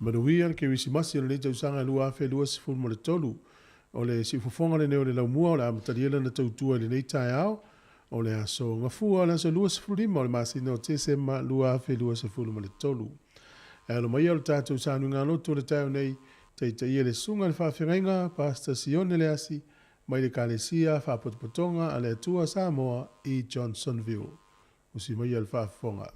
Manuia le Kerisimasi o lenei tausaga 2023. O le siufofoga lenei o le laumua o le a amatalia lana tautua i lenei taeao o le aso Gafua, o le aso 25 o le masina o Tesema 2023. E alo mai o le tatou sanuiga lotu o le taeao nei, taitaia le susuga i le faafeagaiga Pastor Sione Leasi mai le Ekalesia Faapotopotoga a le Atua Samoa i Johnsonville. Usi maia le faafofoga.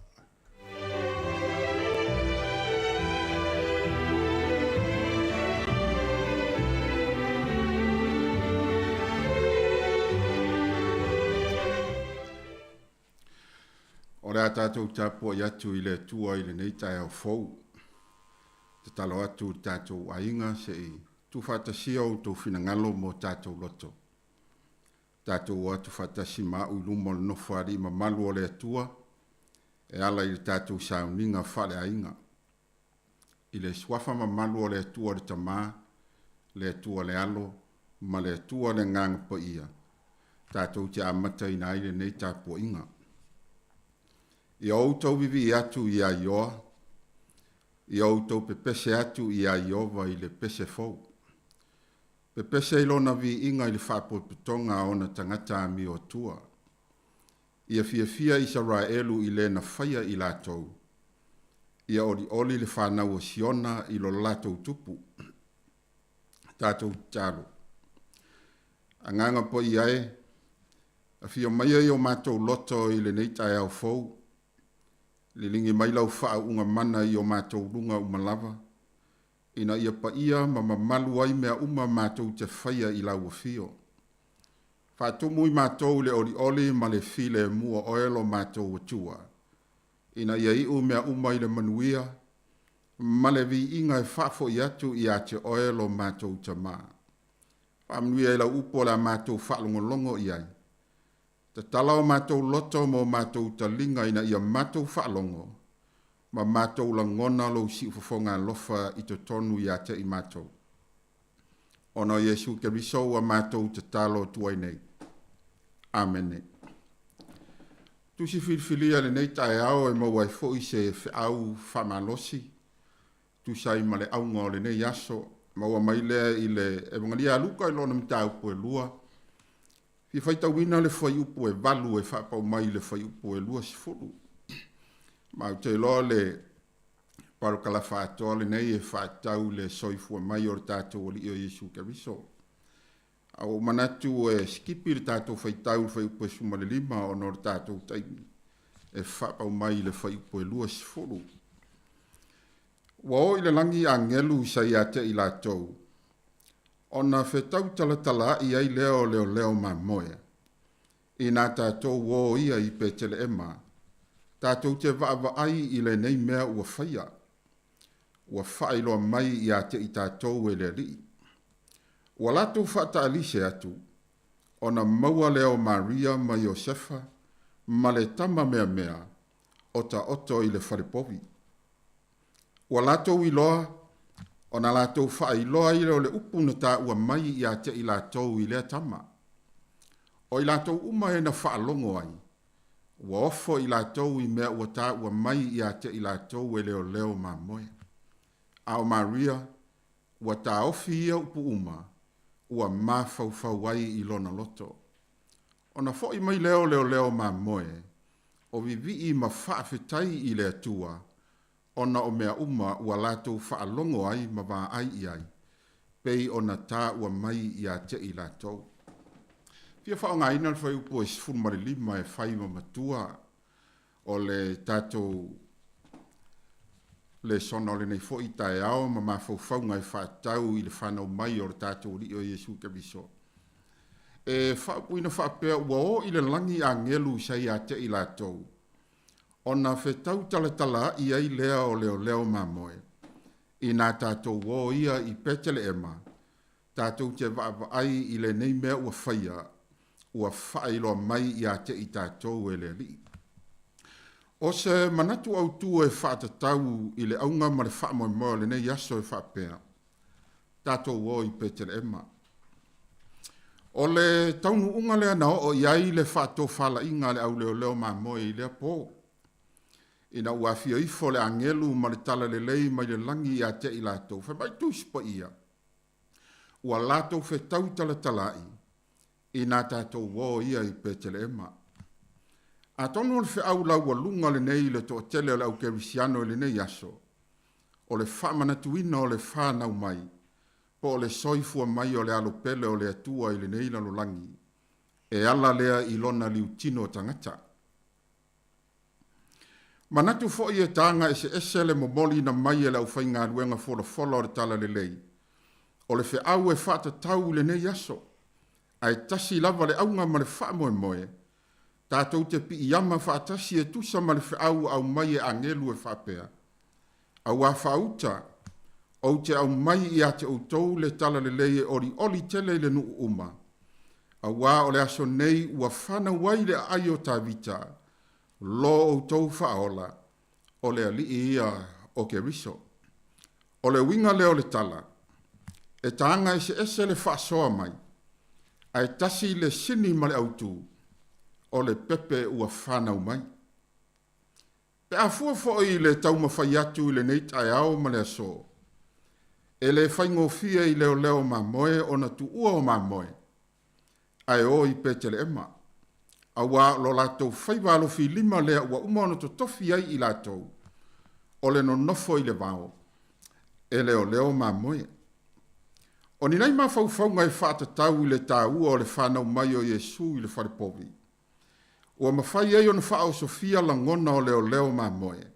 O le a tatou tapuai atu i le Atua i lenei taeao fou. Tatalo atu i le tatou aiga se i tuufaatasia outou finagalo mo tatou loto. Tatou o atu faatasi ma a'u i luma o le Nofoalii mamalu o le Atua e ala i le tatou sauniga faaleaiga. I le Suafa mamalu o le Atua le Tama, le Atua le Alo, ma le Atua le Agaga Paia, tatou te amataina ai lenei tapuaiga. Ia outou vivii atu iā Ioa, ia outou pepese atu iā Ieova i le pese fou. Pepese i lona viiga i le faapotopotoga a ona tagata amioatua. Ia fiafia Isaraelu i le na faia i latou. Ia olioli le fanau o Siona i lo latou tupu. Tatou tatalo. Agaga Paia e, afio maia i o matou loto i lenei taeao fou. Liligi mai lau faauuga mana i o matou luga uma lava. ina ia paia ma mamalu ai mea uma matou te faia i lau afio. Faatumu i matou le olioli ma le filemu o oe lo matou Atua, ina ia iu mea uma i le manuia ma le viiga e faafoi atu ia te oe lo matou Tama. Faamanuia i lau upu o le a matou faalogologo i ai. Tatala o matou loto ma o matou taliga ina ia matou faalogo ma matou lagona lou siufofoga alofa i totonu ia te i matou. Ona o Iesu Keriso ua matou tatalo atu ai nei. Amene. Tusi filifilia i lenei taeao e maua ai foi se feau faamalosi tusa ai ma le auga o lenei aso. Maua mai lea i le Evagelia a Luka i lona mataupu e 2, Fia faitauina le fuaiupu e 8 e faapau mai i le fuaiupu e 20. Ma ou te iloa le parakalafa atoa lenei e faatatau i le soifua mai o le tatou Alii o Iesu Keriso. A ua ou manatu e sikipi le tatou faitau i le fuaiupu e 15 ona o le tatou taimi e faapau mai i le fuaiupu e 20. Ua o i le lagi agelu sa ia te i latou, ona fetau talatalaai ai lea o leoleo mamoe. Inā tatou o ia i Peteleema, tatou te vaavaai i lenei mea ua faia, ua faailoa mai ia te i tatou e le Alii. Ua latou faataalise atu, ona maua lea o Maria ma Iosefa ma le tama meamea o taoto i le falepovi. Ua latou iloa, ona latou faailoa ai lea o le upu na taua mai ia te i latou i lea tama. O i latou uma e na faalogo ai, ua ofo i latou i mea ua taua mai ia te i latou e leoleo mamoe. A o Maria, ua taofi ia upu uma, ua mafaufau ai i lona loto. Ona foi mai lea o leoleo mamoe, o vivii ma faafetai i le Atua, ona o mea uma ua latou faalogo ai ma vaai i ai, pei ona taua mai ia te i latou. Fia faaaogaina le fuaiupu e 15 e fai ma matua o le tatou lesona o lenei foi taeao ma mafaufauga e faatatau i le fanau mai o le tatou Alii o Iesu Keriso. E faaupuina faapea ua o i le lagi agelu sa ia te i latou, ona fetau talatalaai ai lea o leoleo mamoe. Inā tatou o ia i Peteleema, tatou te vaavaai i lenei mea ua faia, ua faailoa mai ia te i tatou e le Alii. O se manatu autū e faatatau i le auga ma le faamoemoe o lenei aso e faapea, tatou o i Peteleema. O le taunuuga lea na oo i ai le faatofalaiga a le au leoleo mamoe i lea po. Ina ua afio ifo le agelu ma le talalelei mai le lagi ia te i latou, fai mai Tusi Paia, ua latou fetau talatala'i i nā tatou uo ia i Peteleema. Atonu o le feau laualuga lenei i le toatele o le au kerisiano i lenei aso, o le faamanatuina o le fanau mai po o le soifua mai o le Alo pele o le Atua i lenei lalolagi, e ala lea i lona liutino tagata. Manatu foi e taga eseese le momoliina mai e le aufaigaluega folafola o le Talalelei, o le feau e faatatau i lenei aso, ae tasi lava le auga ma le faamoemoe, tatou te piiama faatasi e tusa ma le feau ua aumai e agelu e faapea, Auā faauta, ou te aumai ia te outou le talalelei e olioli tele i le nuu uma, auā o le aso nei ua fanau ai le aai o Tavita, lo outou Faaola, o le Alii ia o Keriso. O le uiga lea o le tala, e taga eseese le faasoa mai, ae tasi le sini ma le autu, o le pepe ua fanau mai. Pe a fua foi i le taumafai atu i lenei taeao ma le aso, e le faigofie i leoleo mamoe ona tuua o mamoe ae o i Peteleema, auā o lo latou faiva alofilima lea ua uma ona totofi ai i latou, o le nonofo i le vao e leoleo mamoe. O ni nai mafaufauga e faatatau i le taua o le fanau mai o Iesu i le falepovi, ua mafai ai ona faaosofia lagona o leoleo mamoe,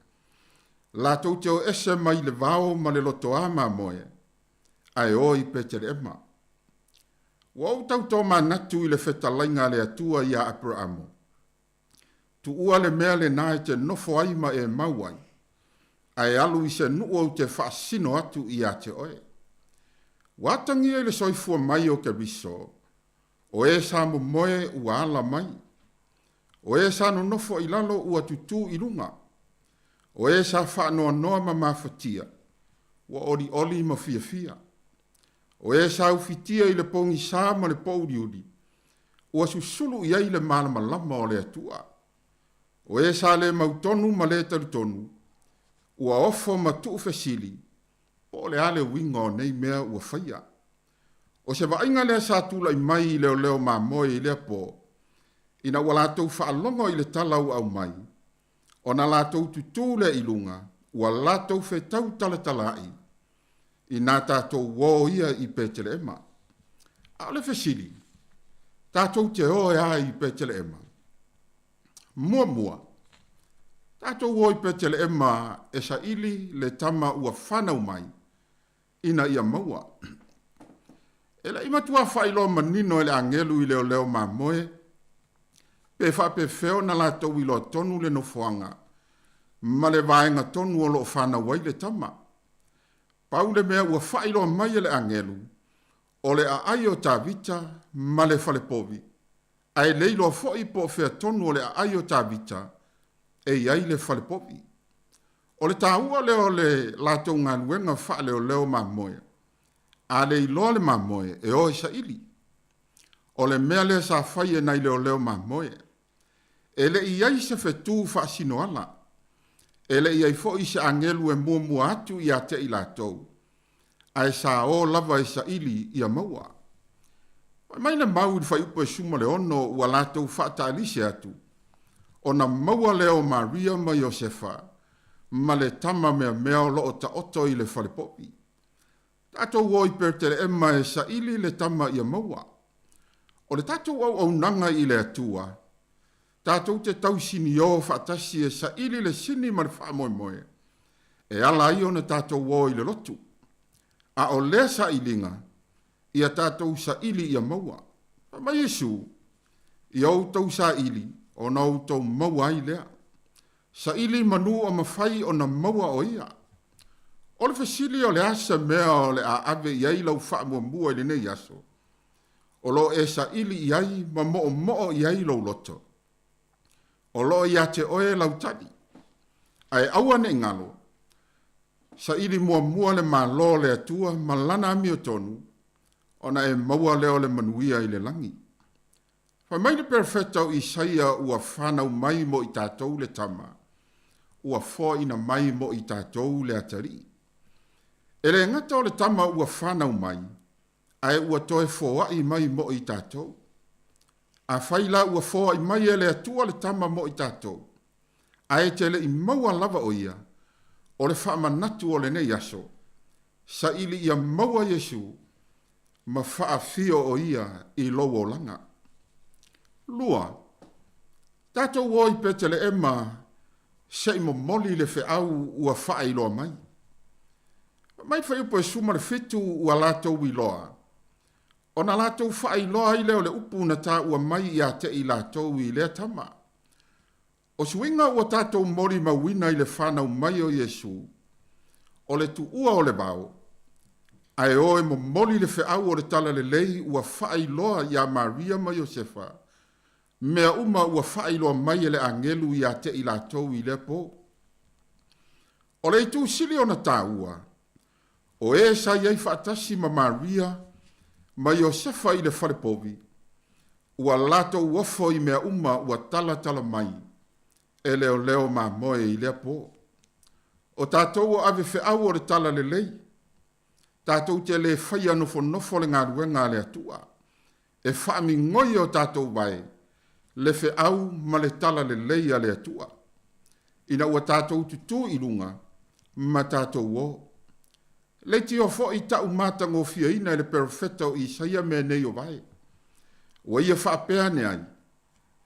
latou te o ese mai le vao ma le lotoā mamoe, ae o i Peteleema. Ua ou tau tomanatu i le fetalaiga a le Atua ia Aperaamo, Tuua le mea lena e te nofo ai ma e mau ai, ae alu i se nuu ou te faasino atu ia te oe. Ua atagia i le soifua mai o Keriso, o e sa momoe ua ala mai, o e sa nonofo i lalo ua tutū i luga, o e sa faanoanoa ma mafatia ua olioli ma fiafia, o e sa ufitia i le pogisa ma le pōuliuli ua susulu i ai le malamalama o le Atua. O e sa le mautonu ma le talitonu ua ofo ma tuufesili po o le a le uiga o nei mea ua faia. O se vaaiga lea sa tulai mai i leoleo mamoe i lea pō, ina ua latou faalogo i le tala ua aumai, ona latou tutū lea i luga, ua latou fetau talatala'i inā tatou uo ia i Peteleema. A o le fesili, tatou te o e a i Peteleema? Muamua, tatou o i Peteleema e saili le tama ua fanau mai ina ia maua. E le i matua faailoa manino e le agelu i leoleo mamoe pe faapefea ona latou iloa tonu le nofoaga ma le vaega tonu o lo o fanau ai le tama. Pau le mea ua faailoa mai e le agelu, o le aai o Tavita ma le falepovi, ae le iloa foi po o fea tonu o le aai o Tavita e i ai le falepovi. O le taua lea o le latou galuega faaleoleo mamoe. A le iloa le mamoe, e o e saili. O le mea lea sa fai e nai leoleo mamoe. E le i i ai se fetū faasinoala. E le i i ai foi se agelu e muamua atu ia te i latou, ae sa o lava e saili ia maua. Fai mai le mau i le fuaiupu e 16 ua latou faataalise atu, ona maua lea o Maria ma Iosefa ma le tama meamea o lo o taoto i le falepovi. Tatou o i Peteleema e saili le tama ia maua. O le tatou auaunaga i le Atua, tatou te tausinio faatasi e saili le sini ma le faamoemoe e ala ai ona tatou o i le lotu. A o lea sailiga, ia tatou saili ia maua. Fai mai Iesu, Ia outou saili ona outou maua ai lea. Saili manu o mafai ona maua o ia. O le fesili o le a se mea o le a ave i ai lau faamuamua i lenei aso, o lo o e saili i ai ma moomoo i ai lou loto. O lo o ia te oe lau tali. Ae aua ne i galo, saili muamua le Malo o le Atua ma Lana amiotonu, ona e maua lea o le manuia i le lagi. Fai mai le perofeta o Isaia ua fanau mai mo i tatou le tama. ua foaina mai mo i tatou le Atalii. E le gata o le tama ua fanau mai, ae ua toe foai mai mo i tatou. Afai la ua foai mai e le Atua le tama mo i tatou, ae e te le i maua lava o ia, o le faamanatu o lenei aso, saili ia maua Iesu ma faafio o ia i lou olaga. 2. Tatou o i Peteleema se i momoli le feau ua faailoa mai. Fai mai le fuaiupu e 17 ua latou iloa, ona latou faailoa ai lea o le upu na taua mai ia te i latou i lea tama. O suiga ua tatou molimauina i le fanau mai o Iesu, o le tuua o le vao, ae o e momoli le feau o le talalelei ua faailoa iā Maria ma Iosefa, mea uma ua faailoa mai e le agelu ia te i latou i lea po. O le itu sili ona taua, o e sa i ai faatasi ma Maria ma Iosefa i le falepovi, ua latou ofo i mea uma ua talatala mai e leoleo mamoe i lea po. O tatou o ave feau o le talalelei, tatou te le faia nofonofo le galuega a le Atua, e faamigoi e o tatou vae le feau ma le talalelei a le Atua, ina ua tatou tutū i luga ma tatou o. Leitio foi ta'u matagofieina e le perofeta o Isaia mea nei o vae. Ua ia faapea ane ai,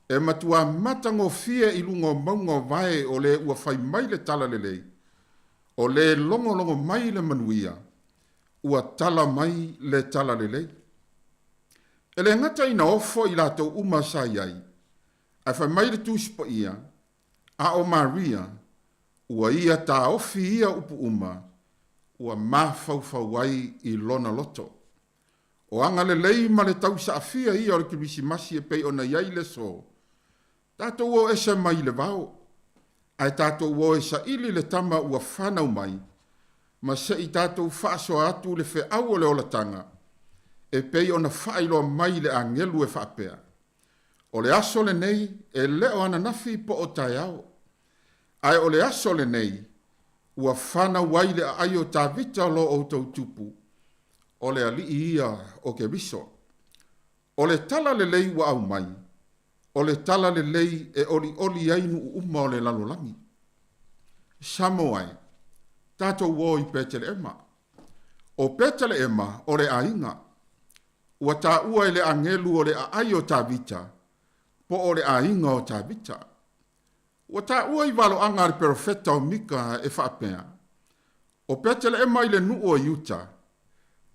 E matuā matagofie i luga o mauga o vae o le ua fai mai le talalelei, o le logologo mai le manuia, ua tala mai le talalelei. E le gata ina ofo i latou uma sa i ai, ae fai mai le Tusi Paia, A o Maria, ua ia taofi ia upu uma, ua mafaufau ai i lona loto. O agalelei ma le tausaafia ia o le Kerisimasi e pei ona i ai le aso, tatou o ese mai le vao, ae tatou o e saili le tama ua fanau mai, ma se i tatou faasoa atu le feau o le olataga, e pei ona faailoa mai le agelu e faapea, O le aso lenei e le o ananafi po o taeao, ae o le aso lenei ua fanau ai le aai o Tavita lo outou tupu, o le Alii ia o Keriso. O le tala lelei ua aumai, o le tala lelei e olioli ai nuu uma o le lalolagi. Samoa e, tatou o i Peteleema. O Peteleema o le aiga. Ua taua e le agelu o le aai o Tavita, po o le aiga o Tavita. Ua taua i valoaga a le perofeta o Mika e faapea, O Peteleema i le nuu o Iuta,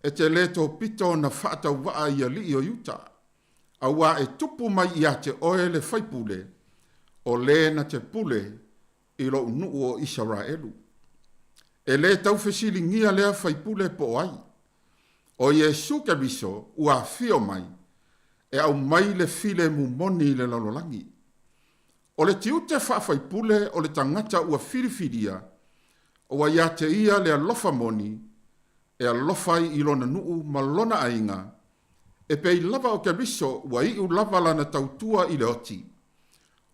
e te lē topito ona faatauvaa i alii o Iuta, auā e tupu mai ia te oe le faipule, o lē na te pule i lo'u nuu o Isaraelu. E lē taufesiligia lea faipule po o ai. O Iesu Keriso ua afio mai e aumai le filemu moni i le lalolagi. O le tiute faafaipule o le tagata ua filifilia, ua ia te ia le alofa moni e alofa ai i lona nuu ma lona aiga, e pei lava o Keriso ua iu lava lana tautua i le oti,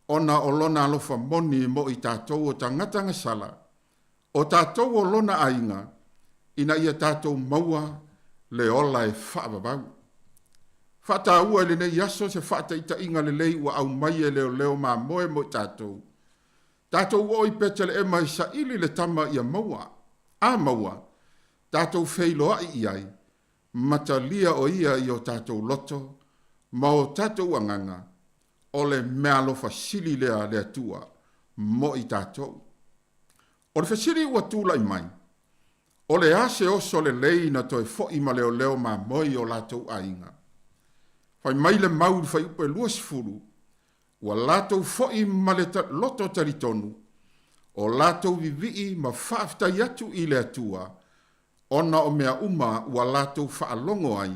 ona o lona alofa moni mo i tatou o tagata gasala, o tatou o lona aiga, ina ia tatou maua le ola e faavavau. Faataua i lenei aso se faataitaiga lelei ua aumai e leoleo mamoe mo i tatou. Tatou oo i Peteleema e saili le tama ia maua. A maua, tatou feiloai i ai, ma talia o ia i o tatou loto ma o tatou agaga, o le meaalofa sili lea a le Atua mo i tatou. O le fesili ua tulai mai, o le a se oso lelei na toe fo'i ma leoleo mamoe i o latou aiga? Fai mai le mau i le fuaiupu e 20, ua latou fo'i ma le loto talitonu, o latou vivii ma faafetai atu i le Atua ona o mea uma ua latou faalogo ai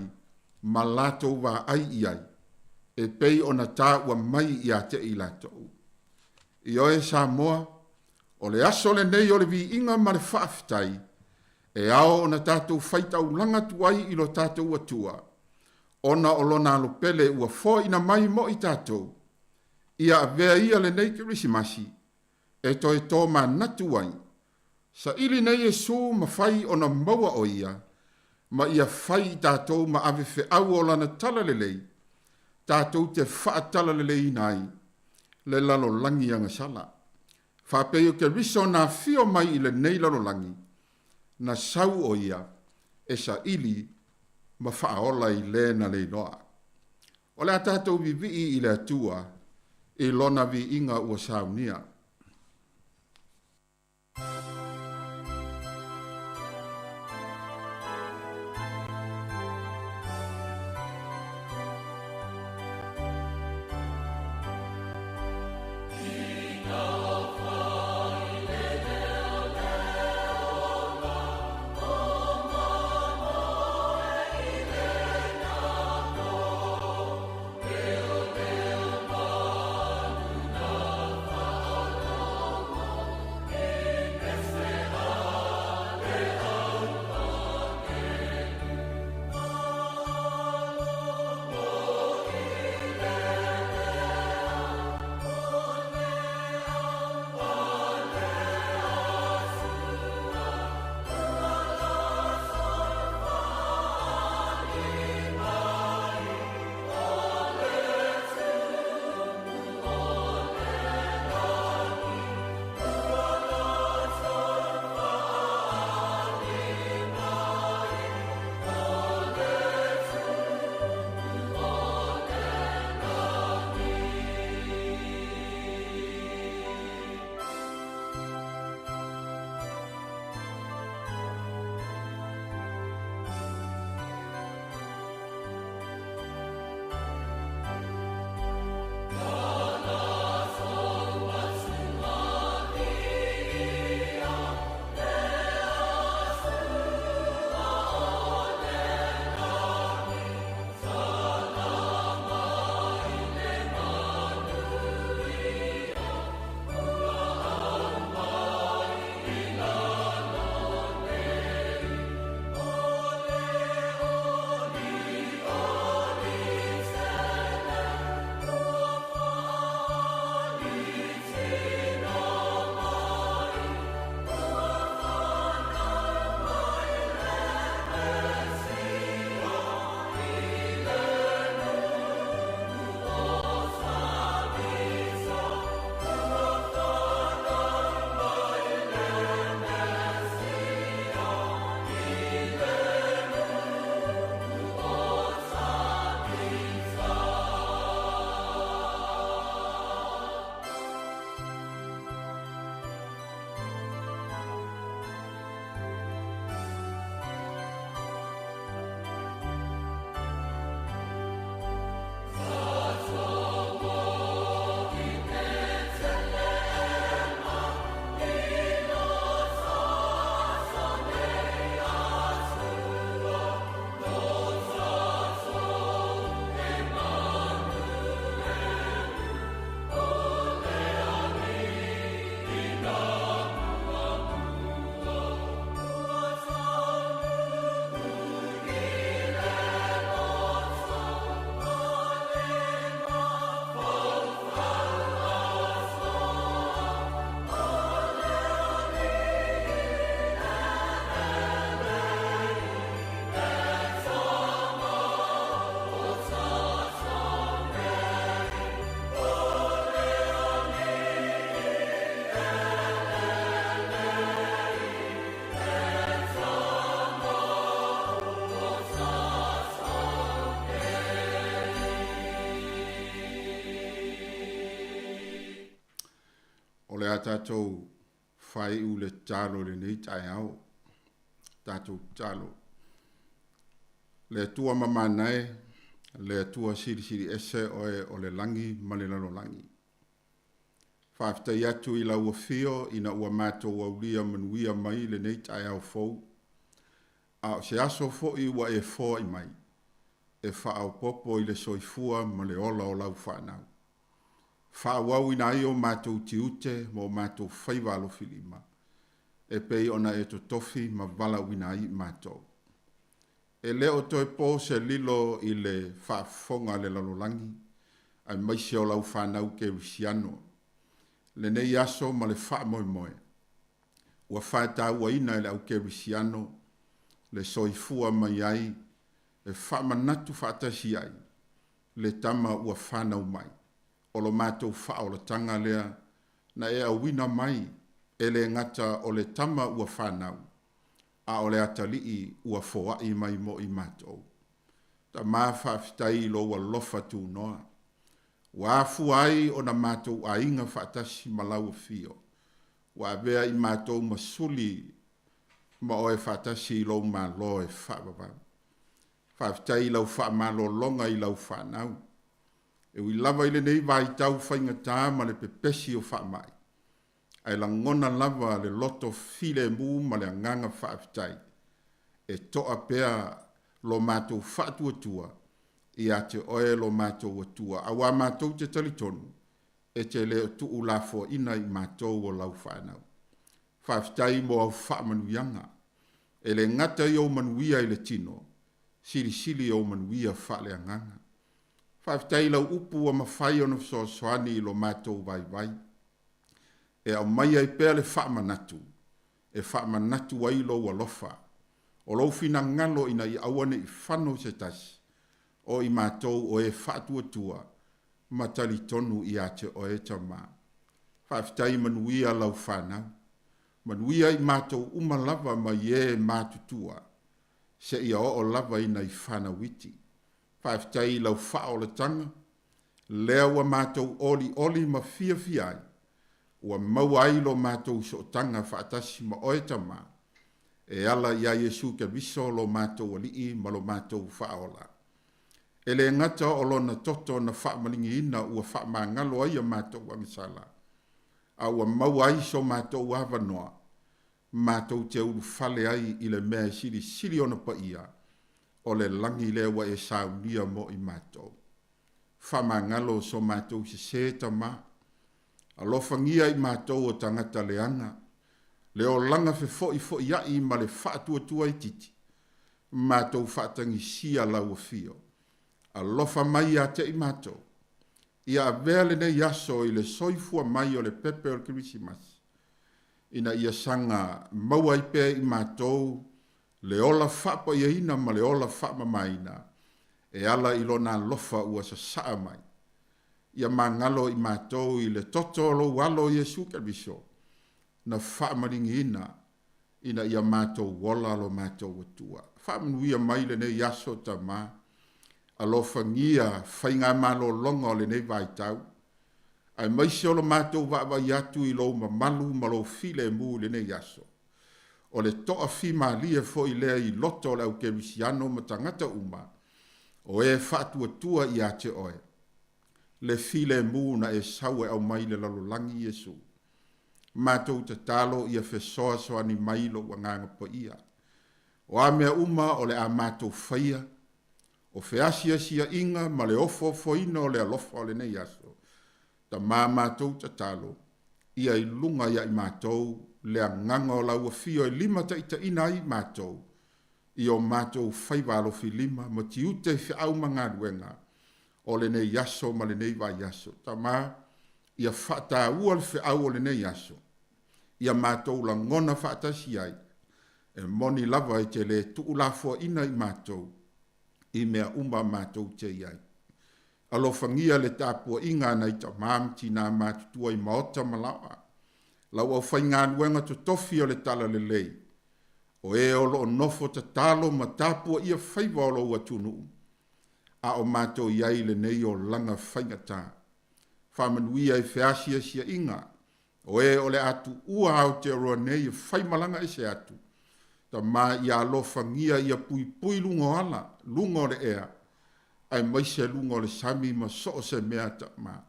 ma latou vaai i ai, e pei ona taua mai ia te i latou. Ioe Samoa, o le aso lenei o le viiga ma le faafetai, e ao ona tatou faitaulaga atu ai i lo tatou Atua, ona o Lona alopele ua foaina mai mo i tatou, ia avea ia lenei Kerisimasi. E toe tomanatu ai, saili nei Iesu ma fai ona maua o ia, ma ia fai i tatou ma ave feau o lana talalelei, tatou te faatalaleleiina ai le lalolagi agasala. Faapei o Keriso na afio mai i lenei lalolagi, na sau o ia e saili ma faaola i le na leiloa. O le a tatou vivii i le Atua i lona viiga ua saunia. O le a tatou faaiu le tatalo i lenei taeao. Tatou tatalo. Le Atua mamana e, le Atua silisili ese oe o le lagi ma le lalolagi. Faafetai atu i lau afio ina ua matou aulia manuia mai lenei taeao fou, a o se aso foi ua e foai mai e faaopoopo i le soifua ma le ola o lau fanau. Faaauauina ai o matou tiute ma o matou faiva alofilima e pei ona e totofi ma valaauina ai i matou. E le o toe po se lilo i le faafofoga a le lalolagi, aemaise o lau fanau kerisiano. lenei aso ma le faamoemoe ua faatauaina e le au kerisiano le soifua mai ai e faamanatu faatasi ai le tama ua fanau mai. O lo matou faaolataga lea na e auina mai e le gata o le tama ua fanau, a o le atalii ua foai mai mo i matou. Tama faafetai i lou alofa tunoa, ua afua ai ona matou aiga faatasi ma lau afio, ua avea i matou ma suli ma oe faatasi i lou Malo e faavavau. Faafetai i lau faamalologa i lau fanau. E ui lava i lenei vaitau faigata ma le pepesi o faamai, ae lagona lava le loto filemu ma le agaga faafetai e toa pea lo matou faatuatua ia te oe lo matou Atua, auā matou te talitonu e te le o tuulafoaina i matou o lau fanau. Faafetai mo au faamanuiaga, e le gata i ou manuia i le tino, silisili ou manuia faaleagaga. Faafetai i lau upu ua mafai ona fesoasoani i lo matou vaivai, e aumai ai pea le faamanatu, e faamanatu ai lou alofa, o lou finagalo ina ia aua ne i fano se tasi o i matou o e faatuatua ma talitonu ia te oe Tama. Faafetai manuia lau fanau, manuia i matou uma lava mai e matutua, seia oo lava ina i fanau iti. Faafetai i lau faaolataga, lea ua matou olioli ma fiafia ai, ua maua ai lo matou sootaga faatasi ma oe Tama, e ala iā Iesu Keriso lo matou Alii ma lo matou Faaola. E le gata o lona toto na faamaligiina ua faamagalo ai a matou agasala, a ua maua ai so matou avanoa matou te ulufale ai i le mea e silisili ona paia, o le lagi lea ua e saunia mo i matou. Faamagalo so matou sesē Tama, alofagia i matou o tagata leaga, le olaga fefo'ifo'ia'i ma le faatuatua itiiti, matou faatagisia lau afio. Alofa mai ia te i matou, ia avea lenei aso i le soifua mai o le pepe o le Kerisimasi, ina ia saga maua ai pea i matou le ola faapaiaina ma le ola faamamaina e ala i lona alofa ua sasaa mai. Ia magalo i matou i le toto o lou Alo Iesu Keriso na faamaligiina ina ia matou ola lo matou Atua. Faamanuia mai lenei aso Tama, alofagia faigamalologa o lenei vaitau, aemaise o lo matou vaavaai atu i lou mamalu ma lou filemu i lenei aso. O le toafimalie foi lea i loto o le au kerisiano ma tagata uma o e faatuatua ia te oe, le filemu na e sau e aumai i le lalolagi Iesu. Matou tatalo ia fesoasoani mai lou Agaga Paia. O a mea uma o le a matou faia, o feasiasiaʻiga ma le ofoofoina o le alofa o lenei aso, Tama matou tatalo, ia i luga ia i matou le agaga o lau afio e limataitaiina ai i matou i o matou faiva alofilima ma tiute i feau ma galuega o lenei aso ma lenei vaiaso. Tama, ia faataua le feau o lenei aso, ia matou lagona faatasi ai, e moni lava e te le tuulafoaina i matou i mea uma matou te i ai. Alofagia le tapuaiga a nai tama ma tinā matutua i maota ma laoa, lau aufaigaluega totofi o le Talalelei, o e o lo o nofo tatalo ma tapuaia faiva o lou atunuu, a o matou i ai i lenei olaga faigata. Faamanuia i feasiasiaiga o e o le a tuua Aotearoa nei e faimalaga ese atu, Tama ia alofagia ia puipui luga o ala, luga o le ea, aemaise luga o le sami ma so o se mea, Tama.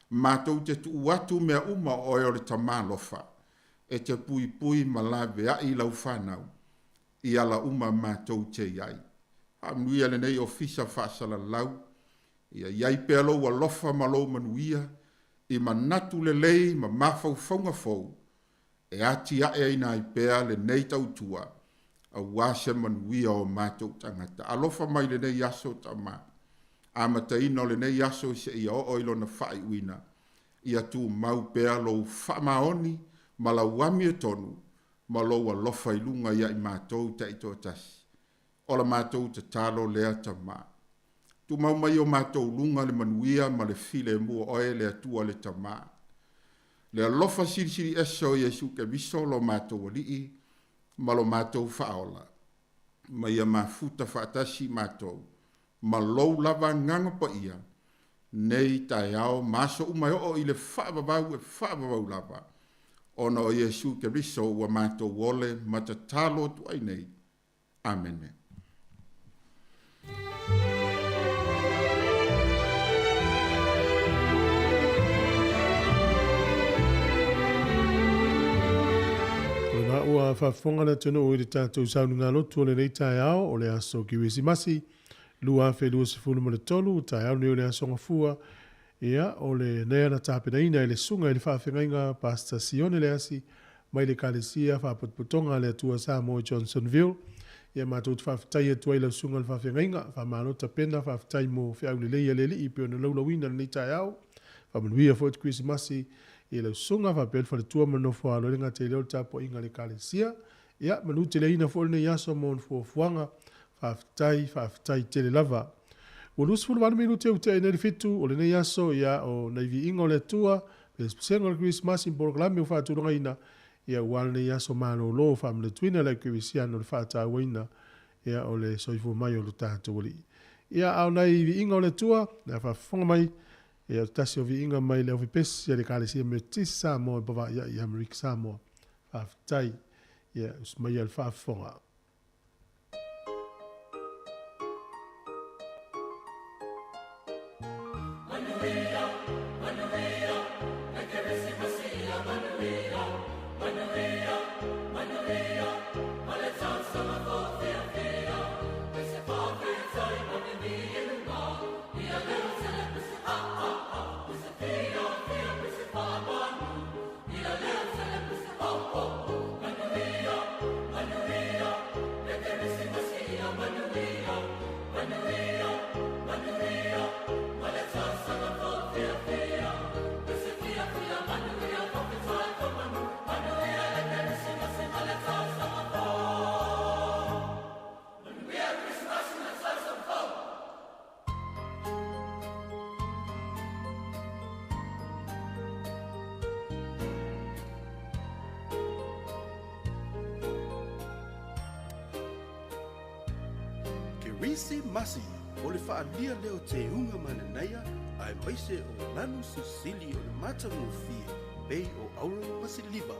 Matou te tuu atu mea uma o oe o le Tama alofa, e te puipui ma laveai lau fanau i ala uma matou te i ai. Faamanuia lenei ofisa faasalalau, ia i ai pea lou alofa ma lou manuia i manatu lelei ma mafaufauga fou e atiaeina ai pea lenei tautua aua se manuia o matou tagata. Alofa mai lenei aso, Tama, amataina o lenei aso seia oo i lona faaiuina. Ia tumau pea lou faamaoni ma lau amiotonu ma lou alofa i luga ia i matou taitoatasi. O la matou tatalo lea Tamā. Tumau mai o matou luga le manuia ma le filemu o oe le Atua le Tamā. Le alofa silisili ese o Iesu Keriso lo matou Alii ma lo matou Faaola, ma ia mafuta faatasi matou ma lou lava Agaga Paia, nei taeao ma aso uma e oo i le faavavau e faavavau lava, ona o Iesu Keriso ua matou ole ma tatalo atu ai nei. Amene. O lena ua faafofoga le atunuu i le tatou sauniga lotu o lenei taeao o le aso Kerisimasi 2023, taeao lenei o le aso Gafua. Ia, o lenei na tapenaina e le susuga i le faafeagaiga Pastor Sione Leasi mai le Ekalesia Faapotopotoga a le Atua Samoa i Johnsonville. Ia, matou te faafetai atu ai i lau susuga i le faafeagaiga, faamalo tapena, faafetai mo feau lelei a le Alii pei ona laulauina i lenei taeao. Faamanuia foi le Kerisimasi i lau susuga faapea le faletua ma le nofoaalo, e le gata i lea o le tapuaiga a le Ekalesia. Ia, manuteleina foi lenei aso mo ona fuafuaga. Faafetai, faafetai tele lava. Ua 28 minute ua tea nei le 7 o lenei aso, ia, o nai viiga o le Atua, pesepesega o le Kerisimasi ma polokalame ua faatulagaina, ia, aua lenei aso malolo, faamanatuina le au kerisiano le faatauaina, ia, o le soifua mai o lo tatou Alii. Ia, a o nai viiga o le Atua, le faafofoga mai, ia, o tasi o viiga mai le aufepesi a le Ekalesia Metotisi Samoa e Pavaai i Amerika Samoa. Faafetai, ia, usi mai le faafofoga. Kerisimasi o le faaalia lea o teuga mananaia aemaise o lanu sisili o le matagofie pei o auro ma siliva.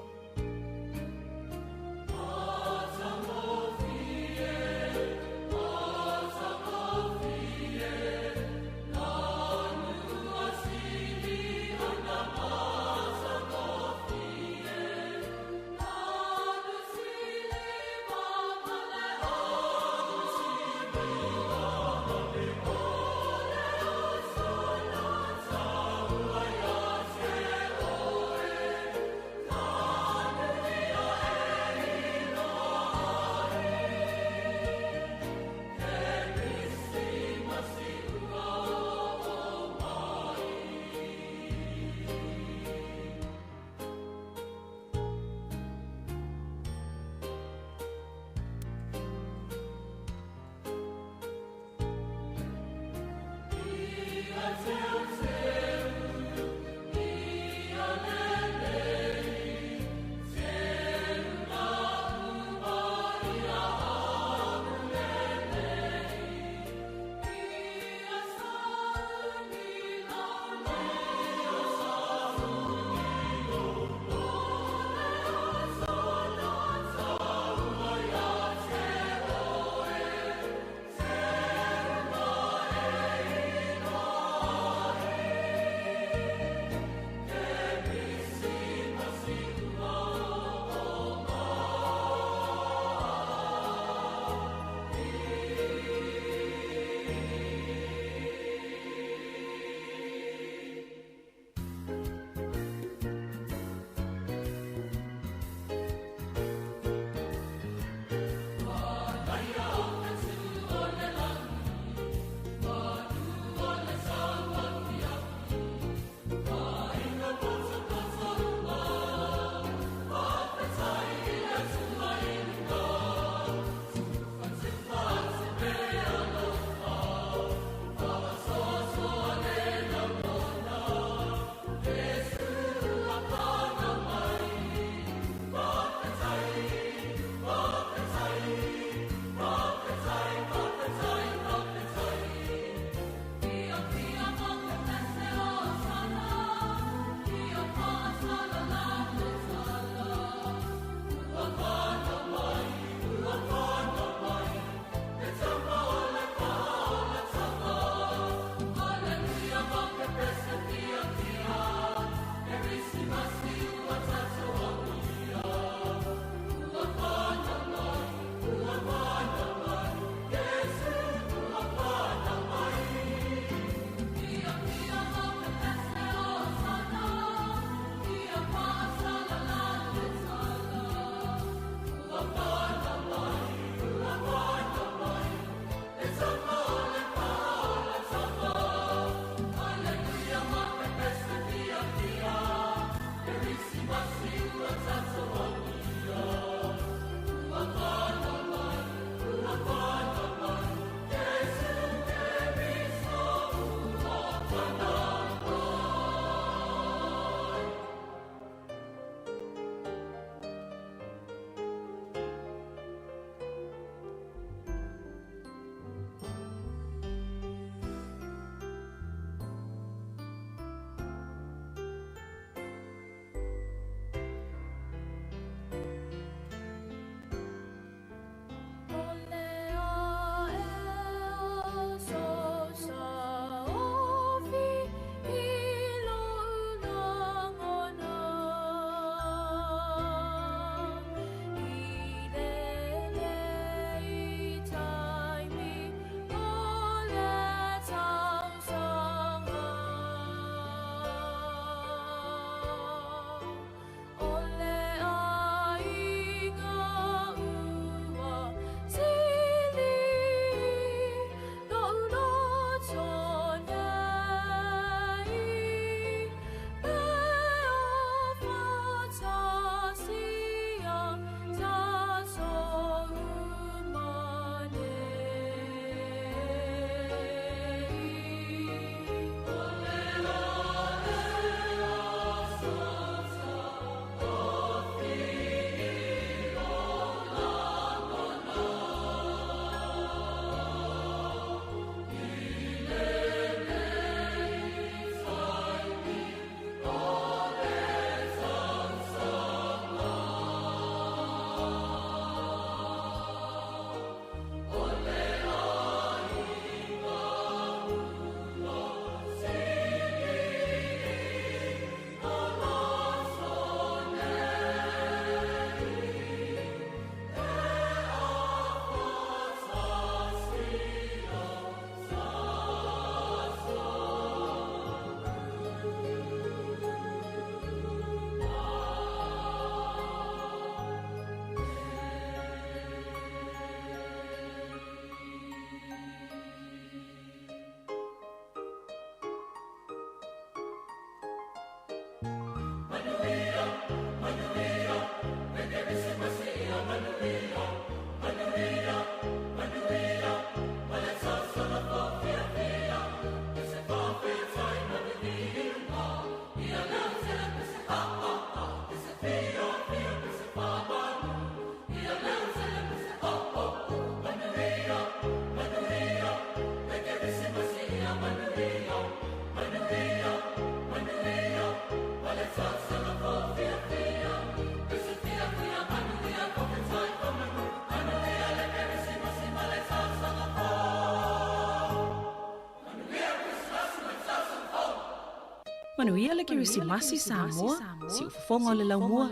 Manuia le Kerisimasi Samoa, siufofoga o le laumua.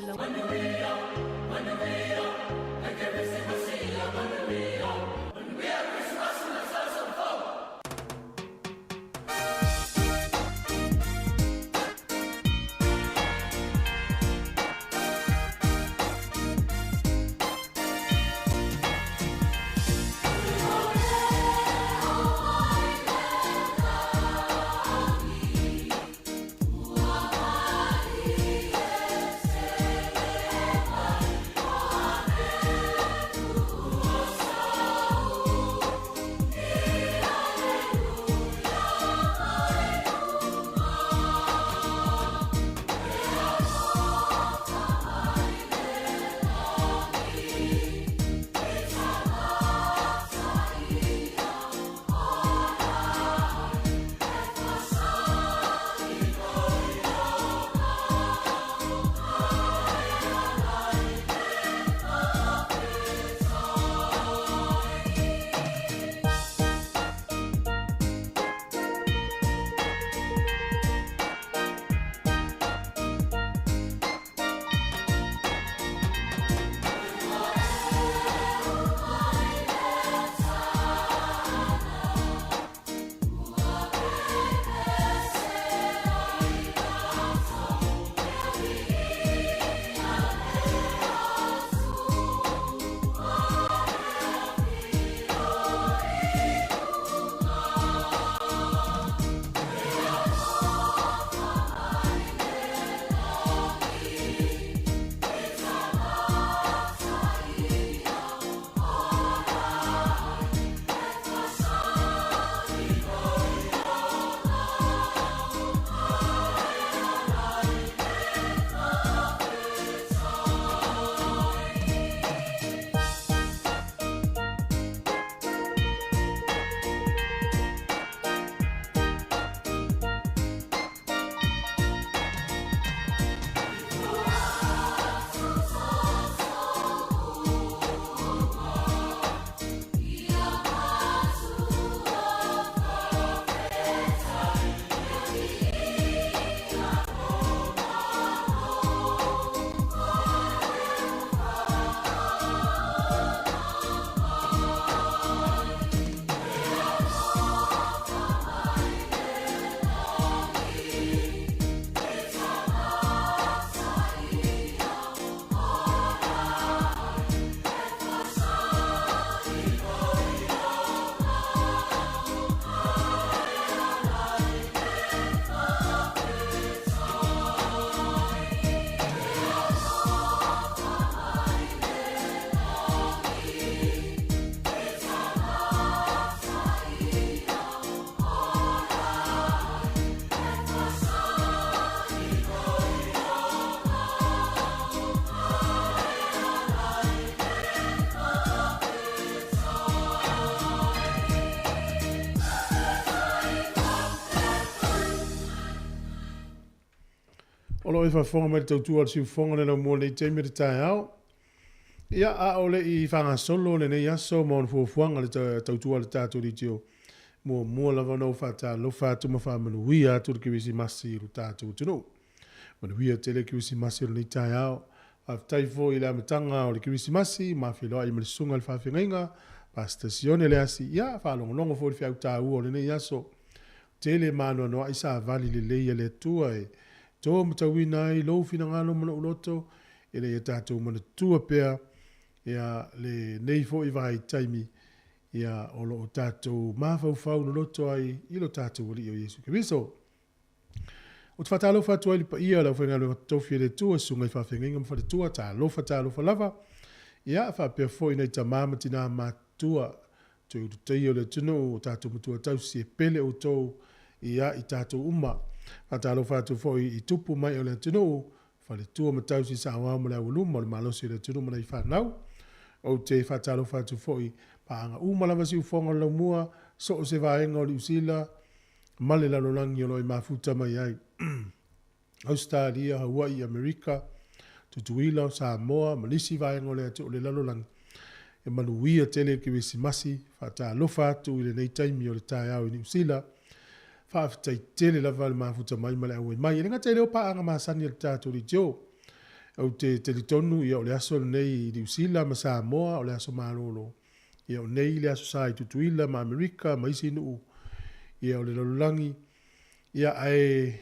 O lo o e faafofoga mai le tautua a le siufofoga o le laumua i lenei taimi o le taeao. Ia, a o le i faagasolo lenei aso ma ona fuafuaga le tautua a le tatou leitio, muamua lava ona ou faatalofa atu ma faamanuia atu le Kerisimasi i lo tatou atunuu. Manuia tele Kerisimasi o lenei taeao. Faafetai foi i le amataga o le Kerisimasi ma feiloai ma le susuga i le faafeagaiga, Pastor Sione Leasi. Ia, faalogologo foi i le feau taua o lenei aso. Tele ma anoanoai savali lelei a le Atua e to matauina ai lou finagalo ma lou loto, ina ia tatou manatua pea ia lenei foi vaitaimi ia o lo o tatou mafaufau loloto ai i lo tatou Alii o Iesu Keriso. Ou te faatalofa atu ai i le paia o le aufaigaluega totofi a le Atua, susuga i faafeagaiga ma faletua, talofa talofa lava. Ia, faapea foi nai tama ma tina matutua, toe ulutaia o le atunuu, o tatou matua tausi e pele outou ia i tatou uma. Faatalofa atu foi i tupu mai o le atunuu, faletua ma tausi saoao ma le aualuma o le malosi o le atunuu ma nai fanau. Ou te faatalofa atu foi paaga uma lava siufofoga o le laumua, so o se vaega o Niu Sila ma le lalolagi o lo o e mafuta mai ai. Ausetalia, Hawaii, Amerika, Tutuila, Samoa ma nisi vaega o le o le lalolagi. E manuia tele le Kerisimasi, faatalofa atu i lenei taimi o le taeao i Niu Sila. Faafetai tele lava le mafuta mai ma le auai mai. E le gata i lea o paaga masani a le tatou leitio. Ou te talitonu ia o le aso lenei i Niu Sila ma Samoa o le aso malolo. Ia o nei le aso sa i Tutuila ma Amerika ma isi nuu ia o le lalolagi. Ia ae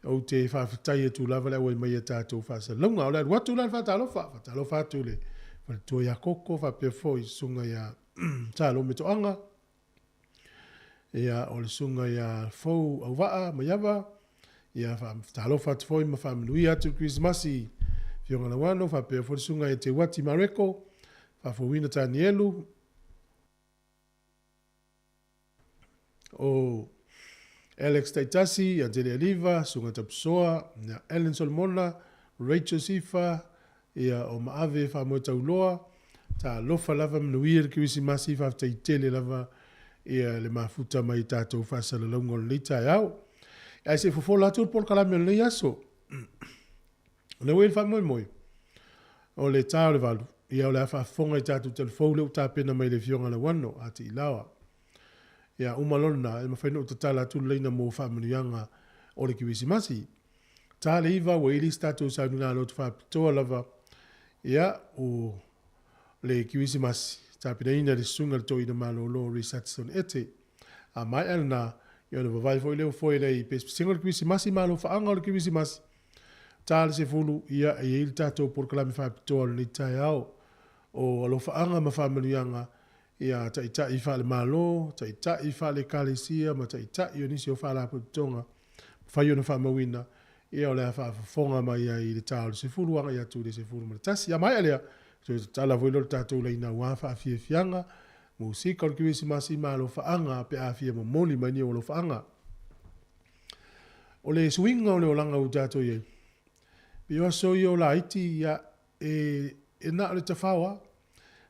ou te faafetai atu lava le auai mai a tatou faasalalauga. O le alu atu la le faatalofa, faatalofa atu i le faletua ia Koko faapea foi susuga ia Salome Toaga. Ia, o le susuga ia Fou Auvaa Maiava, ia faatalofa atu foi ma faamanuia atu le Kerisimasi i Afioga Lauano, faapea foi le susuga ia Teuati Mareko, Faafouina Tanielu, o Alex Taitasi, ia Tele Aliva, Susuga Tapusoa, ia Ellen Solomona, Rachel Sifa, Ia, o Maave Faamoetauloa, talofa lava manuia le Kerisimasi, faafetai tele lava ia le mafuta mai i tatou faasalalauga o lenei taeao. Ae se i fofola atu le polokalame o lenei aso. O lea ua i ai le faamoemoe, o le ta o le 8, ia o le a faafofoga i tatou talafou lea ua tapena mai e le Afioga Lauano a Tiilaoa. Ia, uma loa lena, e mafai ona ou tatala atu le laina mo faamanuiaga o le Kerisimasi. Ta le 9 ua ili se tatou sauniga lotu faapitoa lava, ia, o le Kerisimasi, tapenaina e le Susuga i le Toeaina Malolo Reece Hudson Ete. A maea lena, ia ona vavae foi lea o foe lea i pesepesega o le Kerisimasi ma alofaaga o le Kerisimasi. Ta le 10, ia, e i ai le tatou polokalame faapitoa o lenei taeao o alofaaga ma faamanuiaga Ia taitai faale-Malo, taitai faale-Ekalesia ma taitai o nisi o faalapotopotoga mafai ona faamauina, ia o le a faafofoga mai ai i le ta o le 10 agai atu i le 11. A maea lea, toe tatala foi lea o le tatou laina aua faafiafiaga, musika o le Kerisimasi ma alofaaga pe a fia momoli mai ni ou alofaaga. O le suiga o le olaga ua tatou i ai, pei o aso ia o laiti, ia, E, e na o le tafao lava.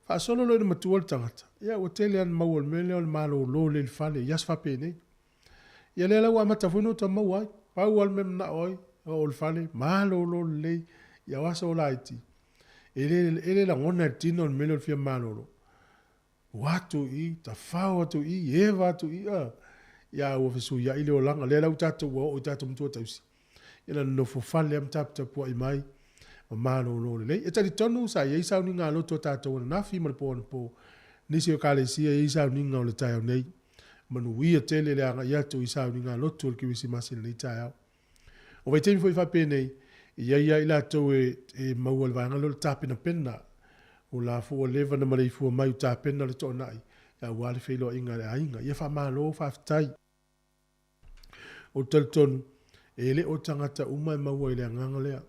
Faasolo loa ina matua le tagata, ia ua tele lava ina maua i le mea lea o le malolo lelei i le fale i aso faapenei. Ia lea la ua amata foi ona ota maua ai. Pau lava le mea e manao ai, o oo i le fale, malolo lelei, ia o aso laiti, e le, e le lagona e le tino le mea lea o le fia malolo. Ua atu i i, tafao atu i i, eva atu i i, a, ia ua fesuiai le olaga. Lea la ua tatou ua oo i tatou matua tausi, ia na nonofo fale lava ma taputapuai mai ma malolo lelei. E talitonu sa i ai sauniga a loto a tatou ananafi ma le po anapo, nisi o Ekalesia e i ai sauniga o le taeao nei. Manuia tele le agai atu i sauniga a lotu o le Kerisimasi i lenei taeao. O vaitaimi foi faapenei, e i ai lava i latou e maua i le vaega lea o le tapenapena. O la foi ua leva ona maleifua mai ua tapena le toanai aua le feiloaiga a le aiga. Ia faamalo, faafetai. Ou te talitonu, e le o tagata uma e maua i le agaga lea.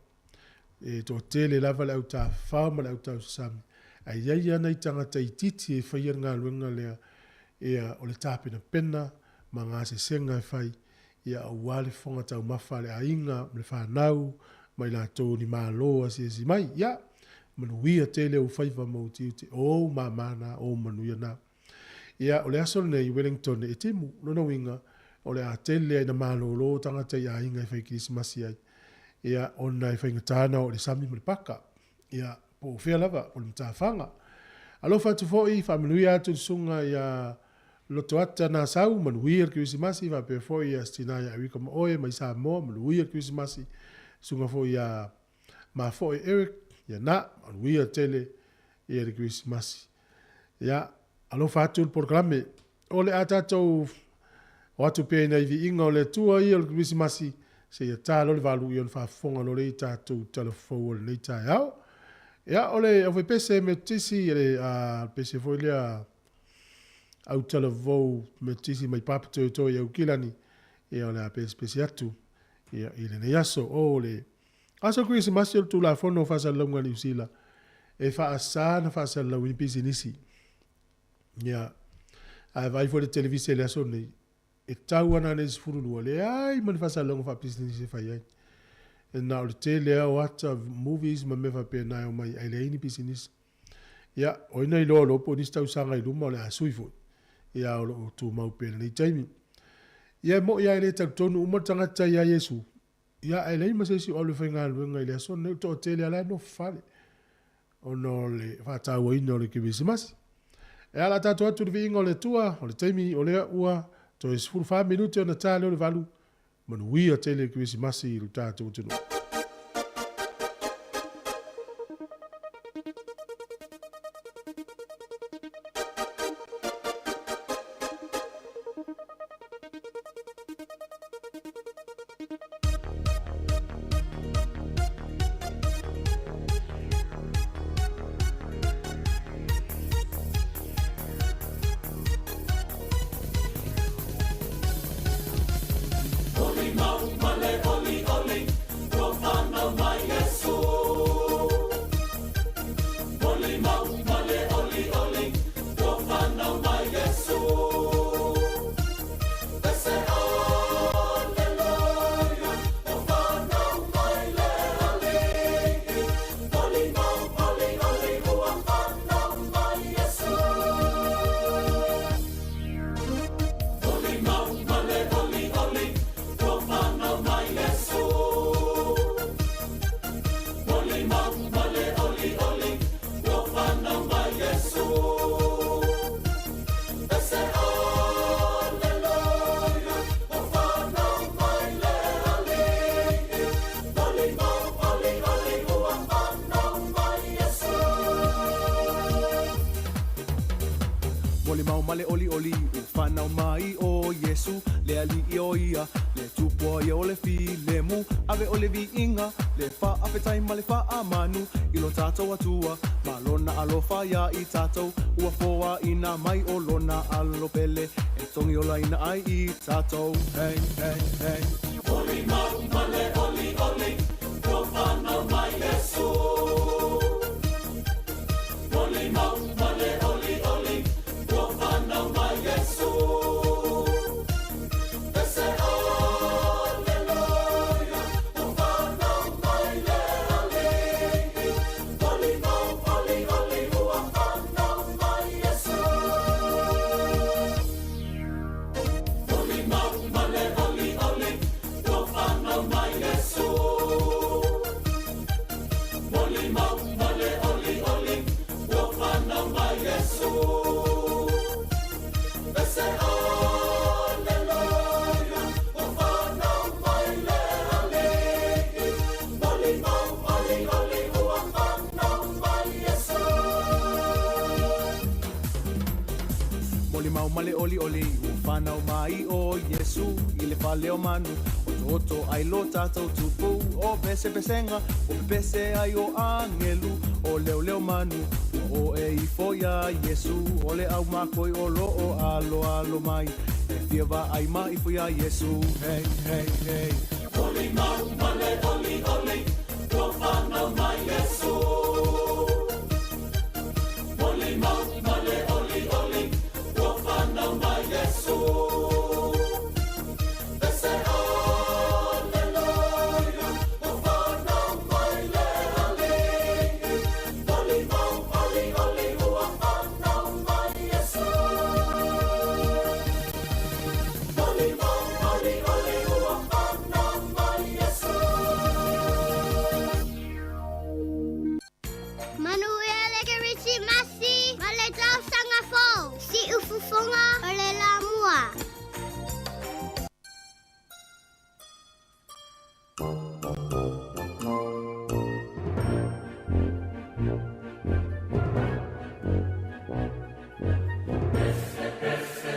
E toatele lava le au tafafao ma le au tausasami, ae i ai lava nai tagata itiiti e faia le galuega lea, ia, o le tapenapena ma gasesega e fai, ia aua le fofoga taumafa a le aiga ma le fanau ma i latou ni malo asiasi mai. Ia, manuia tele ou faiva ma ou tiute, o ou mama na, o ou manuia na. Ia, o le aso lenei i Wellington e timu, lona uiga, o le a tele ina malolo tagata i aiga e fai Kerisimasi ai, ia, ona e faigata ona oo i le sami ma le paka, ia, po o fea lava, po o le matafaga. Alofa atu foi, faamanuia atu le susuga ia Lotoata Nasau, manuia le Kerisimasi, faapea foi ia Stina ia Erika Maoe mai Samoa, manuia le Kerisimasi, susuga foi ia Mafoe Eric, ia na, manuia tele ia le Kerisimasi. Ia, alofa atu le polokalame. O le a tatou o atu pea i nai viiga o le Atua ia o le Kerisimasi, seia ta loa le 8 ia ona faafofoga loa lea i tatou tala fou o lenei taeao. Ia, o le aufaipese Metotisi, le pese foi lea autalavou Metotisi mai Papatoetoe i Aukilani, ia o le a pesepese atu ia i lenei aso. O le Aso Kerisimasi o le Tulafono o Faasalalauga a Niu Sila e faasa ona faasalalau ai ni pisinisi. Ia, ae vaai foi le televise i le aso lenei, e tau ana nei 12, leai ma ni faasalalauga faapisinisi e fai ai. E na o le tele lava o ata, movies ma mea faapena e omai ae leai ni pisinisi. Ia, o ai na iloa loa po o nisi tausaga i luma o le a sui foi. Ia, o lo o tumau pea i lenei taimi. Ia, e moni lava e le talitonu uma le tagata ia Iesu, Ia, ae leai ma se isi o alu e faigaluega i le aso lenei, o le toatele lava la e nofo fale ona o le faatauaina o le Kerisimasi. E ala tatou atu i le viiga o le Atua, o le taimi o lea ua Toe 14 minute ona ta lea o le 8, manuia tele le Kerisimasi i lo tatou atunuu. Molimau ma le olioli ua fanau mai ʻo Iesu, le Alii o ia, le Tupua ia o le filemu, ave o le viiga, le faafetai ma le faamanu i lo tatou Atua, ma lona alofa iā i tatou, ua foaina mai o lona alo pele, e togiolaina ai i tatou. Hey, hey, hey. Molimau ma le olioli ua fanau mai Iesu. Molimau ma le olioli ua fanau mai Iesu. Pese Alleluia, ua fanau mai le Alii. Molimau, olioli, ua fanau mai Iesu. Molimau ma le olioli ua fanau mai Iesu. Molimau ma le olioli ua fanau mai Iesu. Pese Alleluia, ua fanau mai le Alii. Molimau, olioli, ua fanau mai Iesu. Molimau ma le olioli ua fanau mai ʻo Iesu i le fale o manu, otooto ai lo tatou tupu, o pesepesega, o pepese ai o agelu, o leoleo manu, ua oe ifo iā Iesu, o le ʻaumakoi o loo aloalo mai, e fia vaai ma ifo iā Iesu. Hey, hey, hey. Molimau ma le olioli ua fanau mai Iesu. Molimau ma le olioli ua fanau mai Iesu. Pese Alleluia, ua fanau mai le Alii. Molimau, olioli, ua fanau mai Iesu. Molimau, olioli, ua fanau mai Iesu. Manuia le Kerisimasi ma le tausaga fou. Siufofoga o le Lamua. Pese, pese,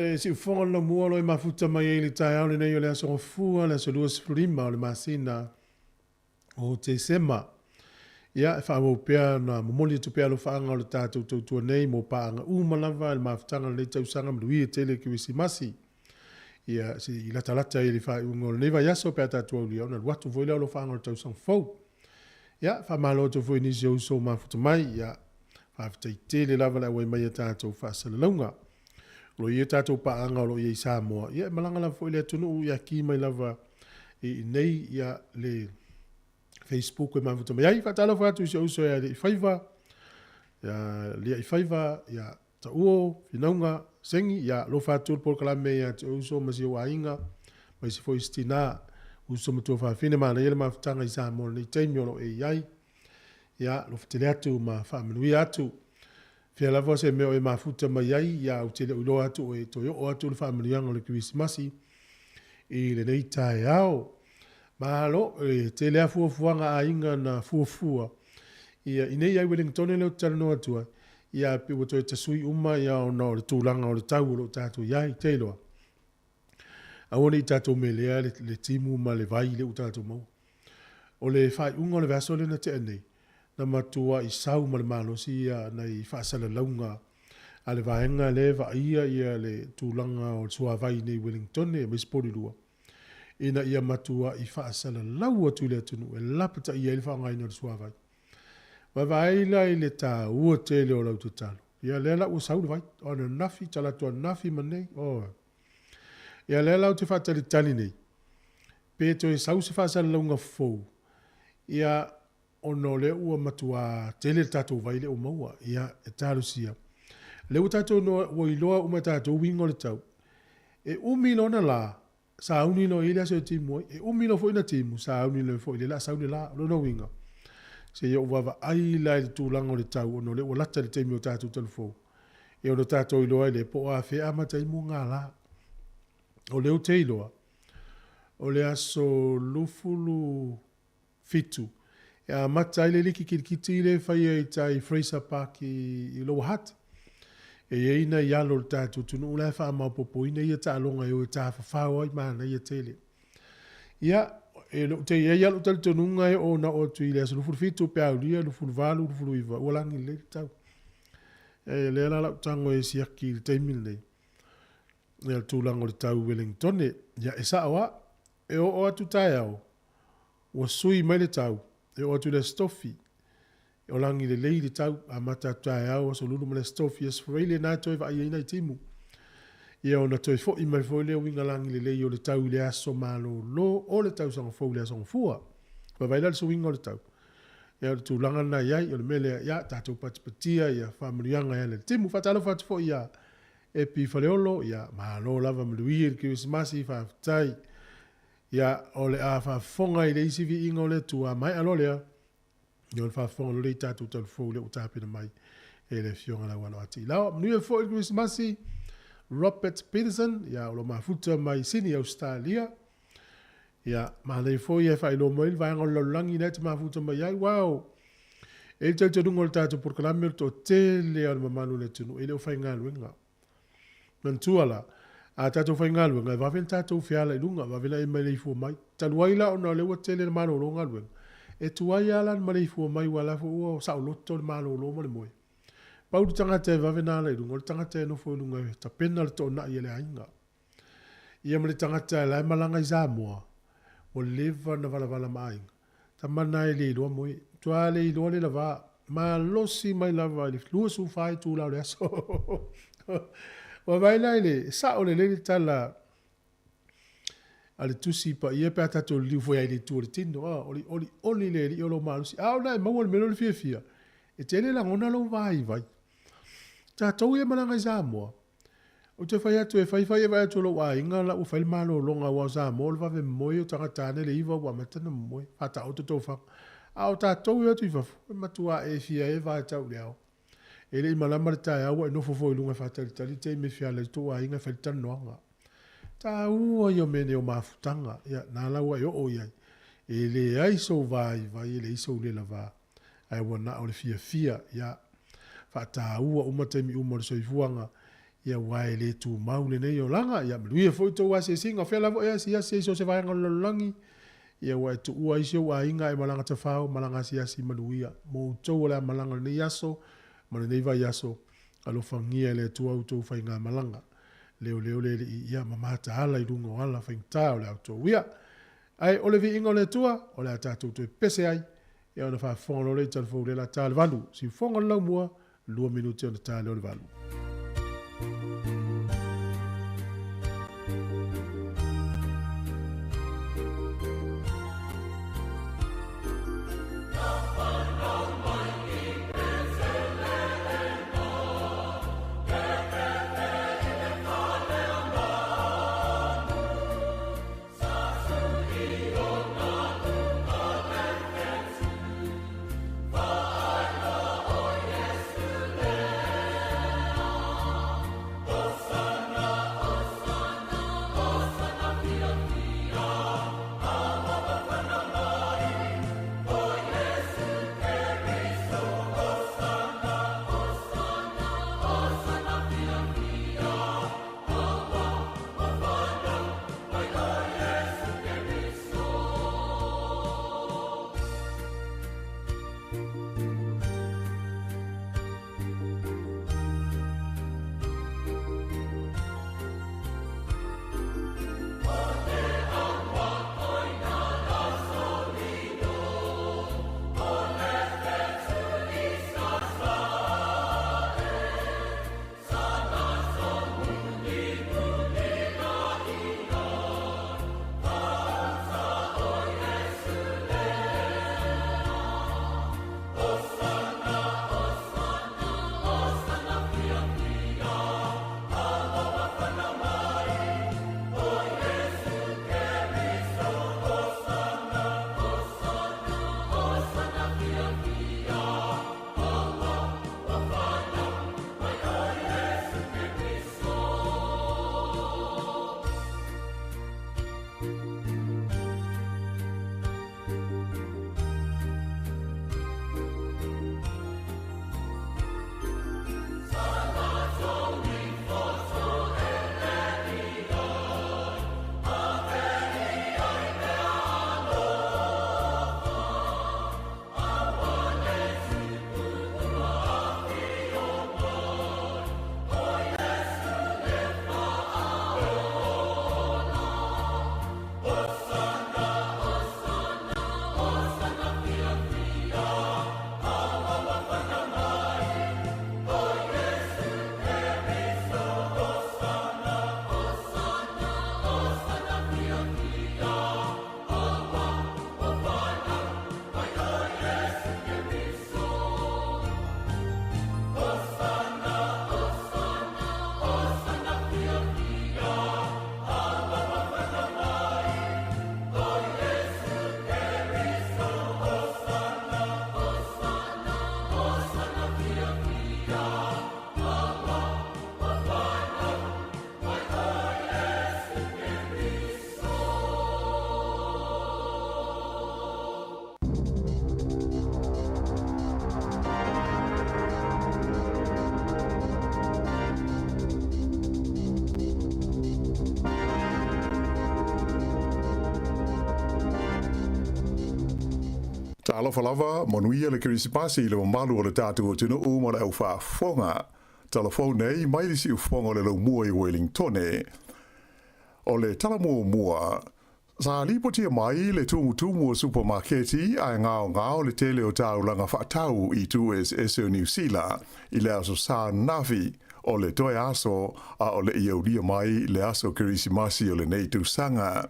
le siufofoga o le laumua o lo o e mafuta mai ai i le taeao lenei o le Aso Gafua, le aso 25 o le masina o Tesema. Ia, e faaauau pea ona momoli atu pea alofaaga o le tatou tautua nei mo paaga uma lava i le mafutaga o lenei tausaga manuia tele Kerisimasi. Ia, se i latalata i le faaiuga o lenei vaiaso pe a tatou aulia ona alu atu foi lea o alofaaga o le tausaga fou. Ia, faamalo atu foi i nisi o uso ua mafuta mai. Ia, faafetai tele lava le auai mai i tatou faasalalauga. O lo o i ai tatou paaga o lo o i ai i Samoa, ia e malaga lava foi le atunuu, ia ki mai lava i inei ia le Facebook e mafuta mai ai. Faatalofa atu i si ou uso ia Aliifaiva, ia Aliaifaiva, ia Tauo, Finauga, Sengi, ia alofa atu le polokalame ia te oe uso ma si ou aiga, aemaise foi si tina, uso ma tuafafine, manaia le mafutaga i Samoa i lenei taimi o lo o e i ai. Ia, alofa tele atu ma faamanuia atu. Fea lava se mea o e mafuta mai ai, ia ou te le o iloa atu o e toe oo atu le faamanuiaga o le Kerisimasi i lenei taeao. Malo, e tele lava fuafuaga a aiga na fuafua ia i nei ai Wellingtone lea ou te talanoa atu ai, ia pei ua toe tasui uma ia ona o le tulaga o le tau o lo o tatou i ai. Te iloa, aua ne i tatou melea le, le timu ma le vai lea ua tatou maua. O le faaiuga o le vaiaso lea na tea nei, na matuai sau ma le malosi ia nai faasalalauga a le vaega lea e vaaia ia le tulaga o le suavai i nei i Wellingtone aemaise Porirua, ina ia matuai faasalalau atu i le atunuu e lapataia ai le faaaogaina o le suavai. Vaavaai la i le taua tele o lau tatalo. Ia lea la ua sau le vai, o ananafi, talaatu ananafi ma nei, oi. Ia lea la ou te faatalitali nei, pe toe sau se faasalalauga fou, ia ona o lea ua matua tele le tatou vai lea ua maua. Ia, e talosia. Lea ua tatou ua iloa uma e tatou uiga o le tau. E umi lona la, sauni loa e i ai le aso e timu ai. E umi loa foi ona timu, sauni loa foi lea o le a sau le la. O lona uiga, se i ou vaavaai la i le tulaga o le tau ona o lea ua lata le taimi o tatou talufou, e ono tatou iloa ai lea po o afea e amata ai mugala. O lea ou te iloa, o le aso 27 e amata ai le liki kilikiti lea e faia i tai i Fraser Park i Lower Hutt. E i ai nai alo o le tatou atunuu la e faamaopoopoina ia taaloga e o e tafafao ai, manaia tele. Ia, e lou te i ai lava lou talitonuga e oo na oo atu i le aso 27 pe aulia 28, 29, ua lagi lelei le tau. E lea la lau tago e siaki i le taimi lenei, ia le tulaga o le tau i Wellingtone. Ia, e sao lava, e oo atu taeao, Ua sui mai le tau, e oo atu i le Aso Tofi, o lagi lelei le tau, amata atu taeao, Aso Lulu ma le Aso Tofi, Aso Faraile na e toe vaai ai nai timu. Ia ona toe foi mai foi lea uiga lagi lelei o le tau i le aso malolo o le tausaga fou i le Aso Gafua. Vaavaai la i le suiga o le tau. Ia o le tulaga lena e i ai, o le mea lea, ia tatou patipatia ia faamanuiaga e ala i le timu. Faatalofa atu foi ia Epi Faleolo, ia malo lava manuia i le Kerisimasi, faafetai. Ia, o le a faafofoga i le isi viiga o le Atua, maea loa lea, ia o le faafofoga loa lea i tatou talufou lea ua tapena mai e le Afioga Lauano A. Tiilao. Manuia foi le Kerisimasi, Robert Peterson, ia, o lo mafuta mai Sini, Ausetalia. Ia, manaia foi e faailoa mai le vaega o le lalolagi lea e te mafuta mai ai. Uau! E i ai le talitonuga o le tatou polokalame o le toatele lava o le mamalu o le atunuu e le o faigaluega. Manatua la, a tatou faigaluega, e vave ona tatou feala i luga, vave ona e maleifua mai. Talu ai la ona o lea ua tele le malolo galuega, e tuai lava la ona maleifua mai aua o la foi ua saoloto le malolo ma le moe. Pau le tagata e vave ona ala i luga, o le tagata e nofo i luga e tapena le toonai a le aiga. Ia ma le tagata la e malaga i Samoa, ua leva ona valavala ma aiga. Tama na e le iloa moe. Matua le iloa le lava. Malosi mai lava i le 24 itula o le aso. Ua vaai la i le sao lelei le tala a le Tusi Paia pe a tatou liliu foi ai i le itu o le tino. Ah, oli oli oli le Alii o lou malosi. A ona e maua le mea lea o le fiafia, e te le lagona lou vaivai. Tatou ia e malaga i Samoa, Ou te fai atu e fai fai e vaai atu lou aiga la ua fai le malologa aua o Samoa o le vave moe o tagata ane le iva ua amata ona moe faataoto tofaga a o tatou e o atu i fafo e matua e fia eva e tau i le ao e le i malama le taeao ua e nofo foi i luga e faatalitali taimi e feala ai tou aiga e fai le talanoaga taua ia o mea nei o mafutaga ia na la ua e oo i ai e leai sou vaivai e leai sou le lava ae ua na o le fiafia, ia, faataua uma taimi uma o le soifuaga, Ia aua e le tumau lenei olaga. Ia manuia foi tou asiasiga, o fea lava o e asiasi ai i so o se vaega o le lalolagi, ia ua e tuua ai si ou aiga ae malaga tafao, malaga asiasi manuia mo outou o le a malaga lenei aso ma lenei vaiaso. Alofagia e le Atua outou faigamalaga. Leoleo le Alii, ia ma mataala i luga o ala faigata o le a outou uia. Ae o le viiga o le Atua, o le a tatou toe pese ai, ia ona faafofoga loa lea i talafou lela ta le valu. Siufofoga o le laumua, 2 minute ona ta lea o le 8. Talofa lava, manuia le Kirisipasi i le mamalu o le tatou atunuu ma le au faafofoga. Talafou nei mai le siufofoga o le laumua i Wellingtone. O le tala muamua, sa lipotia mai le tumutumu o supamaketi ae gaogao le tele o taulaga faatau i itu eseese o Niu Sila i le Aso Sa ananafi o le toe aso a o le i aulia mai le aso Kerisimasi o lenei tausaga.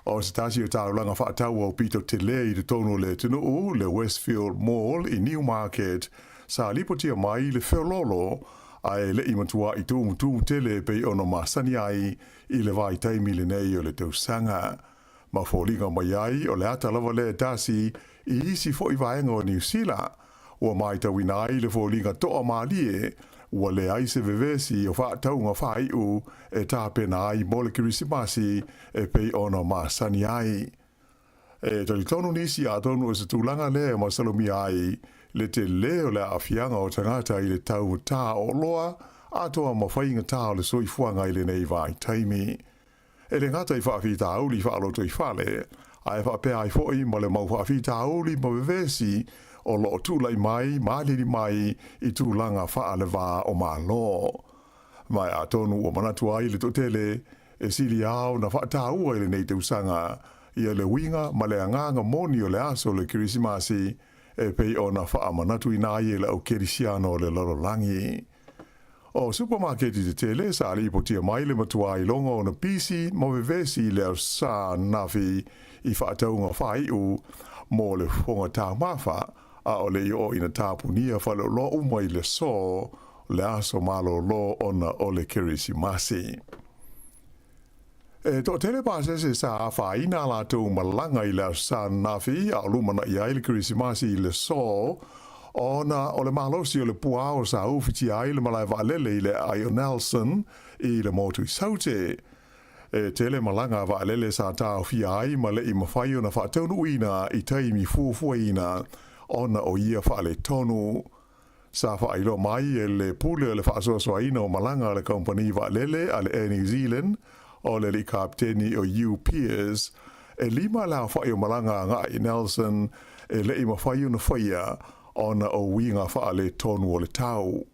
O se tasi o taulaga faatau aupito tele i totonu o le atunuu, le Westfield Mall i Newmarket, sa lipotia mai le feoloolo, ae le i matua'i tumutumu tele e pei ona masani ai i le vaitaimi lenei o le tausaga. Ma foliga mai ai o le ata lava lea e tasi i isi foi vaega o Niu Sila, Ua maitauina ai le foliga toamalie, ua leai se vevesi o faatauga faaiu e tapena ai mo le Kerisimasi e pei ona masani ai. E talitonu nisi atonu o se tulaga lea e masalomia ai le tele o le aafiaga o tagata i le tau tā o oloa, atoa ma faigata o le soifuaga i lenei vaitaimi. E le gata i faafitauli faalotoifale, ae faapea ai foi ma le mau faafitauli ma vevesi o lo o tulai mai ma alili mai i tulaga faale-va o Malo. Ma atonu ua manatu ai le toatele e sili ao na faataua i lenei tausaga ia le uiga ma le agaga moni o le aso o le Kerisimasi e pei ona faamanatuina ai e le au kerisiano o le lalolagi. O supamaketi tetele sa lipotia mai le matua iloga ona pisi ma vevesi i le Aso Sa ananafi i faatauga faaiu mo le fofoga taumafa, a o le i oo ina tapunia faleoloa uma i le aso le aso malolo ona o le Kerisimasi. E toatele pasese sa afaina a latou malaga i le Aso Sa ananafi a o lumanai ai le Kerisimasi i le aso, ona o le malosi o le puao sa ufitia ai le malae vaalele i le aai o Nelson i le motu i Saute. E tele malaga a vaalele sa taofia ai ma le i mafai ona faataunuuina i taimi fuafuaina ona o ia faaletonu. Sa faailoa mai e le pule o le faasoasoaina o malaga a le kamupani vaalele a le Air New Zealand, o le alii kapeteni o Hugh Pearce, e lima le aofai o malaga agai i Nelson e le i mafai ona faia ona o uiga faaletonu o le tau.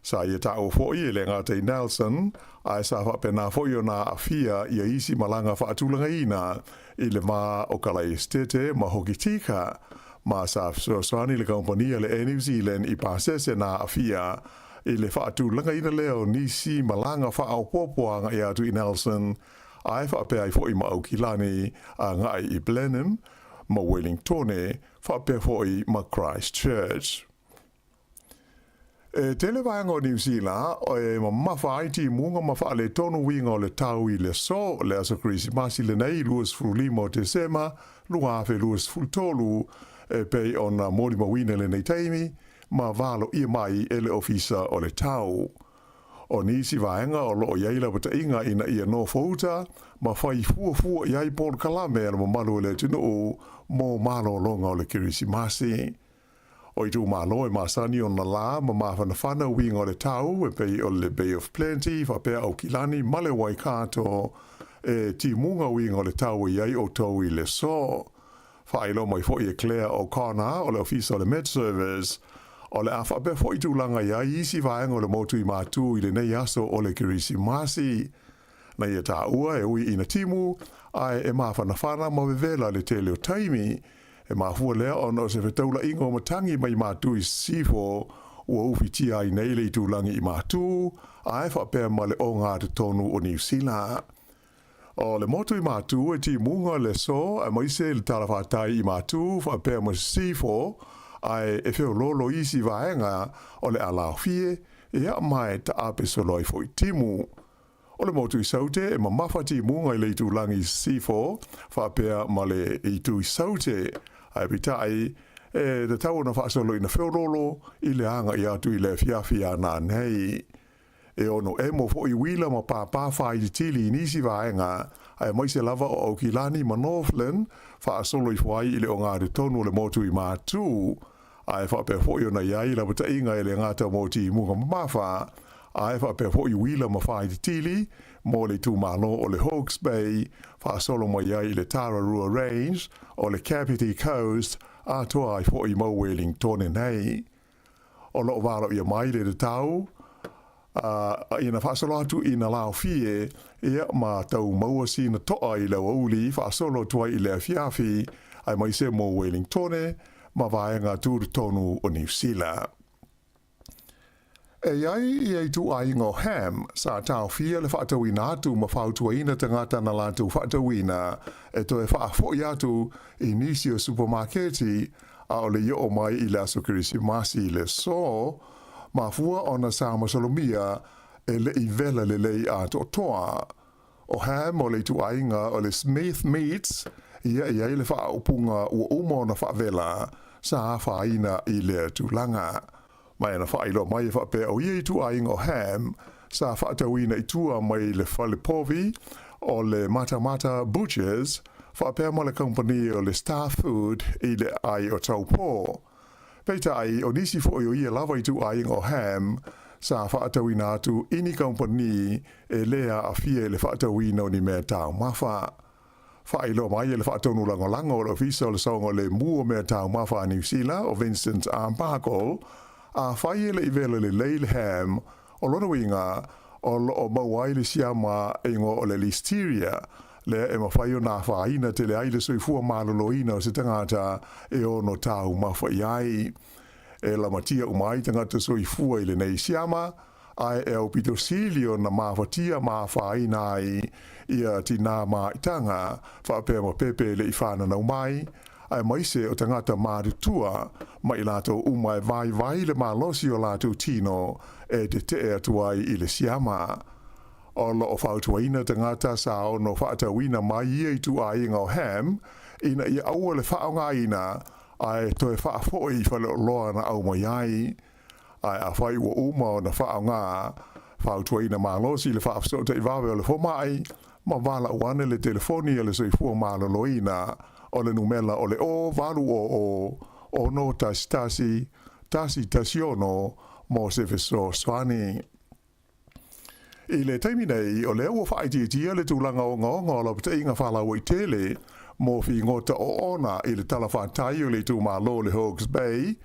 Sa ia taua foi e le gata i Nelson, ae sa faapena foi ona aafia ia isi malaga faatulagaina i le va o Kalaesetete ma Hokitika, ma sa fesoasoani le kamupani a le Air New Zealand i pasese na aafia i le faatulagaina lea o nisi malaga faaopoopo agai atu i Nelson, ae faapea ai foi ma Aukilani agai i Blenheim ma Wellingtone faapea foi ma Christchurch. E tele vaega o Niu Sila e mamafa ai timuga ma faaletonu uiga o le tau i le aso, le aso Kerisimasi lenei 25 o Tesema 2023, e pei ona molimauina i lenei taimi ma valoia mai e le Ofisa o le Tau. O nisi vaega o lo o i ai lapataiga ina ia nofouta ma fai fuafua i ai polokalame a le mamalu o le atunuu mo malologa o le Kerisimasi. O itumalo e masani ona lā ma mafanafana uiga o le tau e pei o le Bay of Plenty faapea Aukilani ma le Waikato e timuga uiga o le tau e i ai outou i le aso. Faailoa mai foi e Claire O'Connor o le Ofisa o le Met Service, o le a faapea foi tulaga i ai isi vaega o le motu i Matu i lenei aso o le Kerisimasi. Na ia taua e ui ina timu, ae e mafanafana ma vevela le tele o taimi. E mafua lea ona o se fetaulaiga o matangi mai Matu i Sisifo ua ufitia ai nei le itulagi i Matu, ae faapea ma le ogatotonu o Niu Sila. O le motu i Matu e timuga le aso aemaise le talafatai i Matu faapea ma Sisifo, ae e feoloolo isi vaega o le a laofie, ia ma e taape solo ai foi timu. O le motu i Saute e mamafa timuga i le itulagi i Sisifo faapea ma le itu i Saute, ae peitai, e tatau ona faasolo ina feoloolo i le agai atu i le afiafi a nanei. E ono emo foi uila ma pāpā whāitiitili i nisi vaega, aemaise lava o Aukilani ma Northland, faasolo ifo ai i le ogatotonu o le motu i Matu. Ae faapea foi ona i ai lapataiga e le gata mo timuga mamafa, ae faapea foi uila ma whāitiitili mo le itumalo o le Hawke's Bay, faasolo mai ai i le Tararua Range o le Kapiti Coast, atoa ai foi ma Wellingtone nei. O lo o valoia mai le tatau a ina faasolo atu i na laofie, ia, ma tau maua sina toa i le aoauli faasolo atu ai i le afiafi, aemaise mo Wellingtone ma vaega tutotonu o Niu Sila. E i ai ia ituaiga o ham, sa taofia le faatauina atu ma fautuaina tagata na latou faatauina e toe faafoi atu i nisi o supamaketi a o le i oo mai i le aso Kerisimasi i le aso, mafua ona sa masalomia e le i vela lelei atoatoa. O ham o le ituaiga o le Smith Meats, ia e i ai le faaupuga ua uma ona faavela, sa afaina i lea tulaga. Ma e na faailoa mai e faapea o ia ituaiga o ham sa faatauina i tua mai le fale povi o le Matamata Butchers faapea ma le kamupani o le Star Food i le aai o Taupō. Peitai, o nisi foi o ia lava ituaiga o ham sa faatauina atu i ni kamupani e lē aafia i le faatauina o ni mea taumafa. Faailoa mai e le Faatonu Lagolago o le Ofisa o le Saogalemu o Mea Taumafa a Niu Sila, o Vincent Arbuckle, afai e le i vela lelei le ham, o lona uiga, o lo o maua ai le siama e igoa o le Listeria, lea e mafai ona afaina tele ai le soifua maloloina o se tagata e ono taumafa i ai. E lamatia uma ai tagata soifua i lenei siama, ae e aupito sili ona mafatia ma afaina ai ia tinā maitaga faapea ma pepe e le i fananau mai, aemaise o tagata matutua ma i latou uma e vaivai le malosi o latou tino e tetee atu ai i le siama. O lo o fautuaina tagata sa ono faatauina mai ia ituaiga o ham ina ia aua le faaaogaina ae toe faafoi i faleoloa na aumai ai. Ae afai ua uma ona faaaoga, fautuaina malosi le faafesootai vave o le fomai, ma valaau ane le telefoni a le Soifua Maloloina o le numela o le 0800 611 116 mo se fesoasoani. I le taimi nei, o lea ua faaitiitia le tulaga ogaoga o lapataiga faalauaitele mo figota oona i le talafatai o le itumalo o le Hawke's Bay,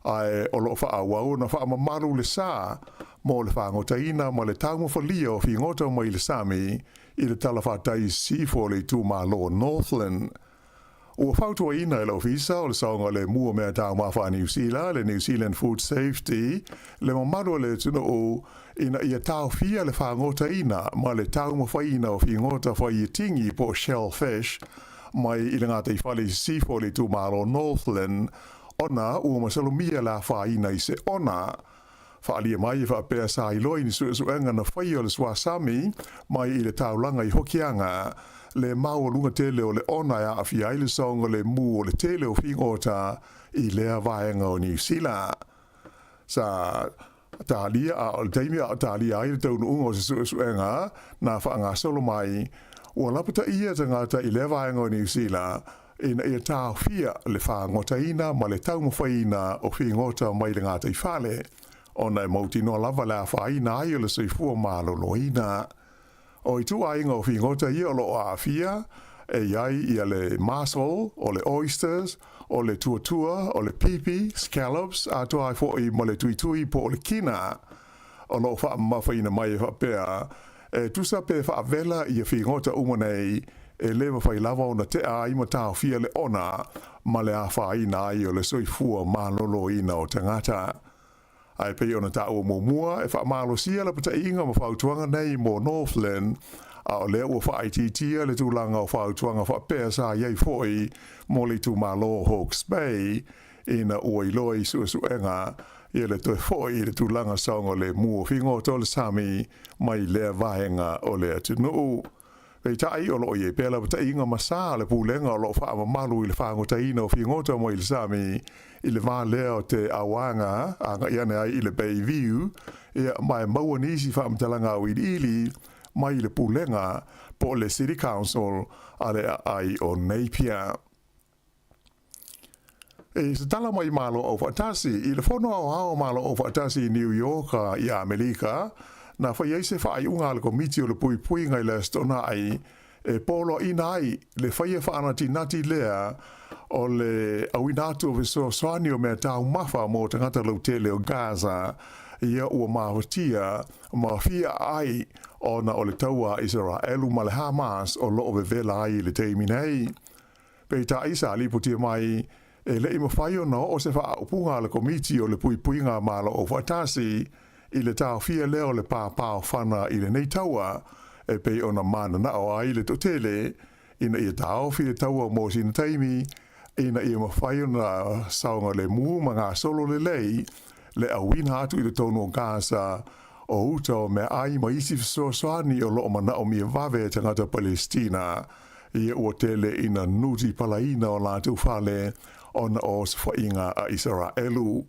ae o lo o faaauau ona faamamalu le sa mo le fagotaina ma le taumafalia o figota mai le sami i le talafatai i sisifo o le itumalo o Northland. Ua fautuaina e le Ofisa o le Saogalemu o Mea Taumafa a Niu Sila, le New Zealand Food Safety, le mamalu o le atunuu ina ia taofia le fagotaina ma le taumafaiina o figota faiatigi po o shellfish mai i le gataifale i sisifo o le itumalo Northland ona ua masalomia le afaina i se ona. Faaalia mai e faapea sa iloa i ni suesuega na faia o le suasami mai i le taulaga i Hokianga, le maualuga tele o le ona e aafia ai le saogalemu o le tele o figota i lea vaega o Niu Sila. Sa talia a o le taimi a o talia ai le taunuuga o se suesuega na faagasolo mai, ua lapataia tagata i lea vaega o Niu Sila ina ia taofia le fagotaina ma le taumafaiina o figota mai le gataifale, ona e mautinoa lava le afaina ai o le soifua maloloina. O ituaiga o figota ia o lo o aafia, e i ai ia le mussel, o le oysters, o le tuatua, o le pipi, scallops, atoa ai foi ma le tuitui po o le kina. O lo o faamamafaina mai e faapea, e tusa pe faavela ia figota uma nei, e le mafai lava ona tea ai ma taofia le ona ma le afaina ai o le soifua maloloina o tagata. Ae pei ona taua muamua, e faamalosia lapataiga ma fautuaga nei mo Northland, a o lea ua faaitiitia le tulaga o fautuaga faapea sa i ai foi mo le itumalo o Hawke's Bay, ina ua iloa i suesuega ia le toe foi i le tulaga saogalemu o figota o le sami mai lea vaega o le atunuu. Peitai, o lo o i ai pea lapataiga ma sa a le Pulega o lo o faamamalu i le fagotaina o figota mai le sami i le va lea o te Auaga agai ane ai i le Bay View, ia, ma e maua nisi faamatalaga auiliili mai le Pulega po o le City Council a le Aai o Napier. I se tala mai Malo Aufaatasi, i le Fono Aoao o Malo Aufaatasi i Niu Ioka i Amerika, na fai ai se faaiuga a le Komiti o le Puipuiga i le Aso Toonai e poloaiina ai le faia faanatinati lea o le auina atu o fesoasoani o mea taumafa mo tagata lautele o Gaza ia ua mafatia ma fia ai ona o le taua a Isaraelu ma le Hamas o lo o vevela ai i le taimi nei. Peitai, sa lipotia mai, e le i mafai ona oo se faaupuga a le Komiti o le Puipuiga Malo Aufaatasi i le taofia lea o le pāpaofana i lenei taua, e pei ona mananao ai le toatele ina ia taofi le taua mo sina taimi ina ia mafai ona saogalemu ma gasolo lelei le auina atu i totonu o Gaza o uta o meaai ma isi fesoasoani o lo o manaomia vave e tagata Palesitina. Ia ua tele ina nuti palaina o latou fale ona o osofaiga a Isaraelu.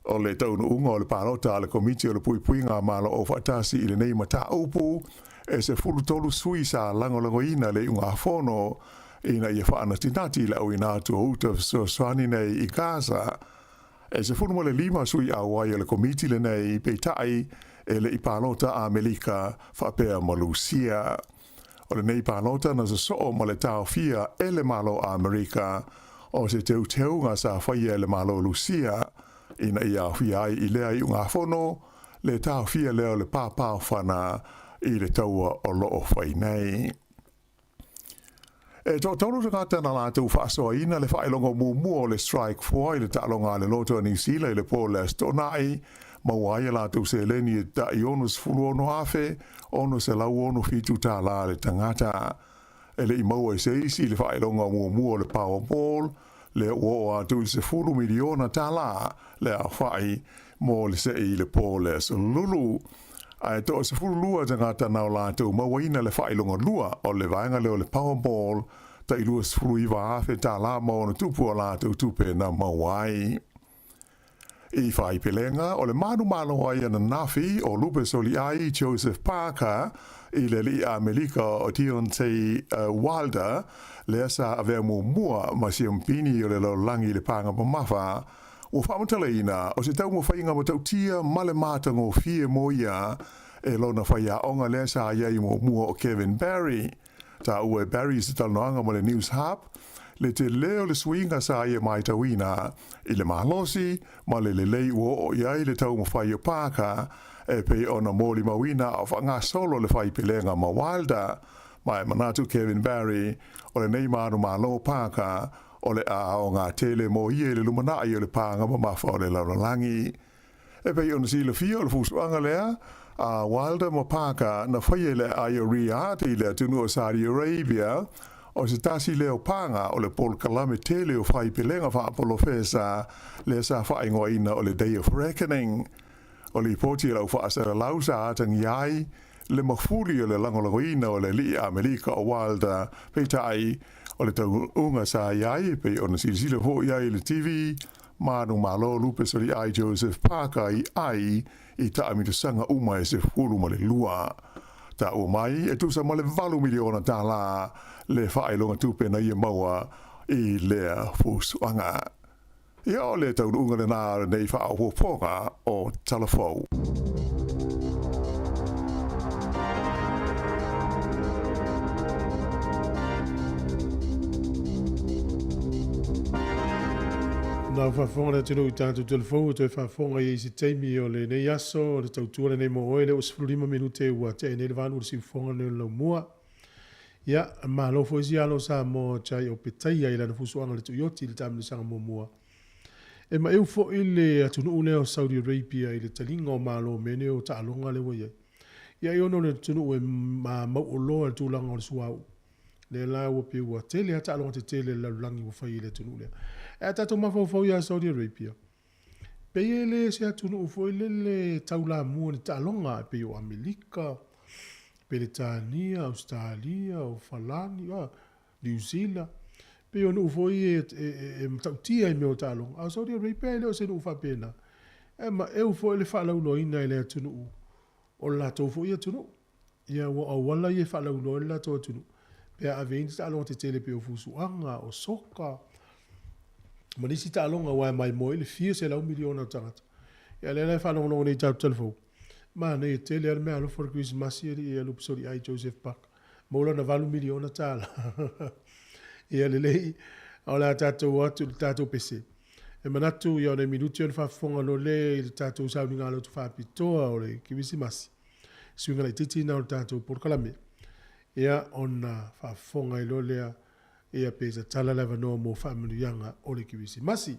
O le taunuuga o le palota a le Komiti o le Puipuiga a Malo Aufaatasi i lenei mataupu, e 13 sui sa lagolagoina le iugafono ina ia faanatinati le auina atu o uta fesoasoani nei i Gaza. E 15 sui auai o le komiti lenei, peitai e le i palota Amerika faapea ma Lusia. O lenei palota na sosoo ma le taofia e le Malo Amerika o se teuteuga sa faia e le Malo Lusia ina ia aofia ai i lea iugafono le taofia lea o le pāpāofana i le taua o lo o fai nei. E toatolu tagata na latou faasoaina le faailoga muamua o le Strike Four i le taaloga a le Loto a Niu Sila i le po o le Aso Toonai, maua ai a latou seleni e tai $66,667 tala le tagata. E le i maua e se isi i le faailoga muamua o le Powerball, lea ua oo atu i le $10 miliona tala le aofai mo le sei i le po o le Aso Lulu. Ae toa 12 tagata na o latou mauaina le faailoga lua o le vaega lea o le Powerball, tai $29,000 tala ma ona tupu a latou tupe na maua ai. I Faipelega, o le manumalo ai ananafi o Lupe Soliai Joseph Parker i le alii Amelika o Deontay Wilder, lea sa avea muamua ma siampini o le lalolagi i le paga mamafa, ua faamatalaina o se taumafaiga matautia ma le matagofie mo ia e lona faiaoga lea sa i ai muamua o Kevin Barry. Taua e Barry i se talanoaga ma le News Hub, le tele o le suiga sa ia maitauina i le malosi ma le lelei ua oo i ai le taumafai o Parker e pei ona molimauina a o faagasolo le faipelega ma Wilder. Ma e manatu Kevin Barry, o lenei manumalo Parker o le a aoga tele mo ia i le lumanai o le paga mamafa o le lalolagi. E pei ona silafia o le fusuaga lea a Wilder ma Parker na faia i le aai o Riyadh i le atunuu o Saudi Arabia, o se tasi lea o paga o le polokalame tele o faipelega faapolofesa lea sa faaigoaina o le Day of Reckoning. O lipoti a lau faasalalau sa atagia ai le mafuli o le lagolagoina o le alii Amelika o Wilder, peitai o le taunuuga sa i ai e pei ona silasila foi i ai i le TV, Manumalo Lupe Soliai Joseph Parker i ai i taamilosaga uma e 12. Taua mai e tusa ma le $8 miliona le faailoga tupe na ia maua i lea fusuaga. Ia o le taunuuga lenā o lenei faaopoopoga o Tala Fou. Nā faafofoga le atunuu i tatou telefou e toe faafofoga i ai se taimi o lenei aso o le tautua lenei mo oe lea ua 15 minute ua tea nei le 8 o le siufofoga lenei o le laumua. Ia, malo foi si alo Samoa Jai o Petaia i lana fusuaga i le Tuioti i le taamilosaga muamua. E maeu foi le atunuu lea o Saudi Arabia i le taliga o malo mea nei o taaloga lea ua i ai. Ia ai ona o le atunuu e mauoloa i le tulaga o le suauu. Lea la ua pei ua tele lava taaloga tetele a le lalolagi ua fai i le atunuu lea. Ae a tatou mafaufau ia Saudi Arabia, pei e le se atunuu foi lele taulamua i ni taaloga e pei o Amerika, Peretania, Ausetalia, o Falani, a, Niu Sila. Pei o nuu foi e, e, e, e matautia i mea o taaloga. A o Saudi Arabia e le o se nuu faapena. E maeu foi le faalauiloaina e le atunuu o le latou foi atunuu. Ia ua o auala ia e faalauiloa ai le latou atunuu pe a ave i ai ni taaloga tetele pei o fusuaga, o soka, ma nisi taaloga aua e maimoa ai le fia selau miliona o tagata. Ia lea la e faalogologo nei i tatou talafou, manaia tele lava le meaalofa o le Kerisimasi alii e alu pesoliai Joseph Parker, maua lana $8 miliona. Ia lelei, a o le a tatou o atu i le tatou pese. E manatu ia o nai minute ona faafofoga loa lea i le tatou sauniga lotu faapitoa o le Kerisimasi. Suiga laitiiti na o le tatou polokalame. Ia ona faafofoga ai loa lea ia pe tatala le avanoa mo faamanuiaga o le Kerisimasi.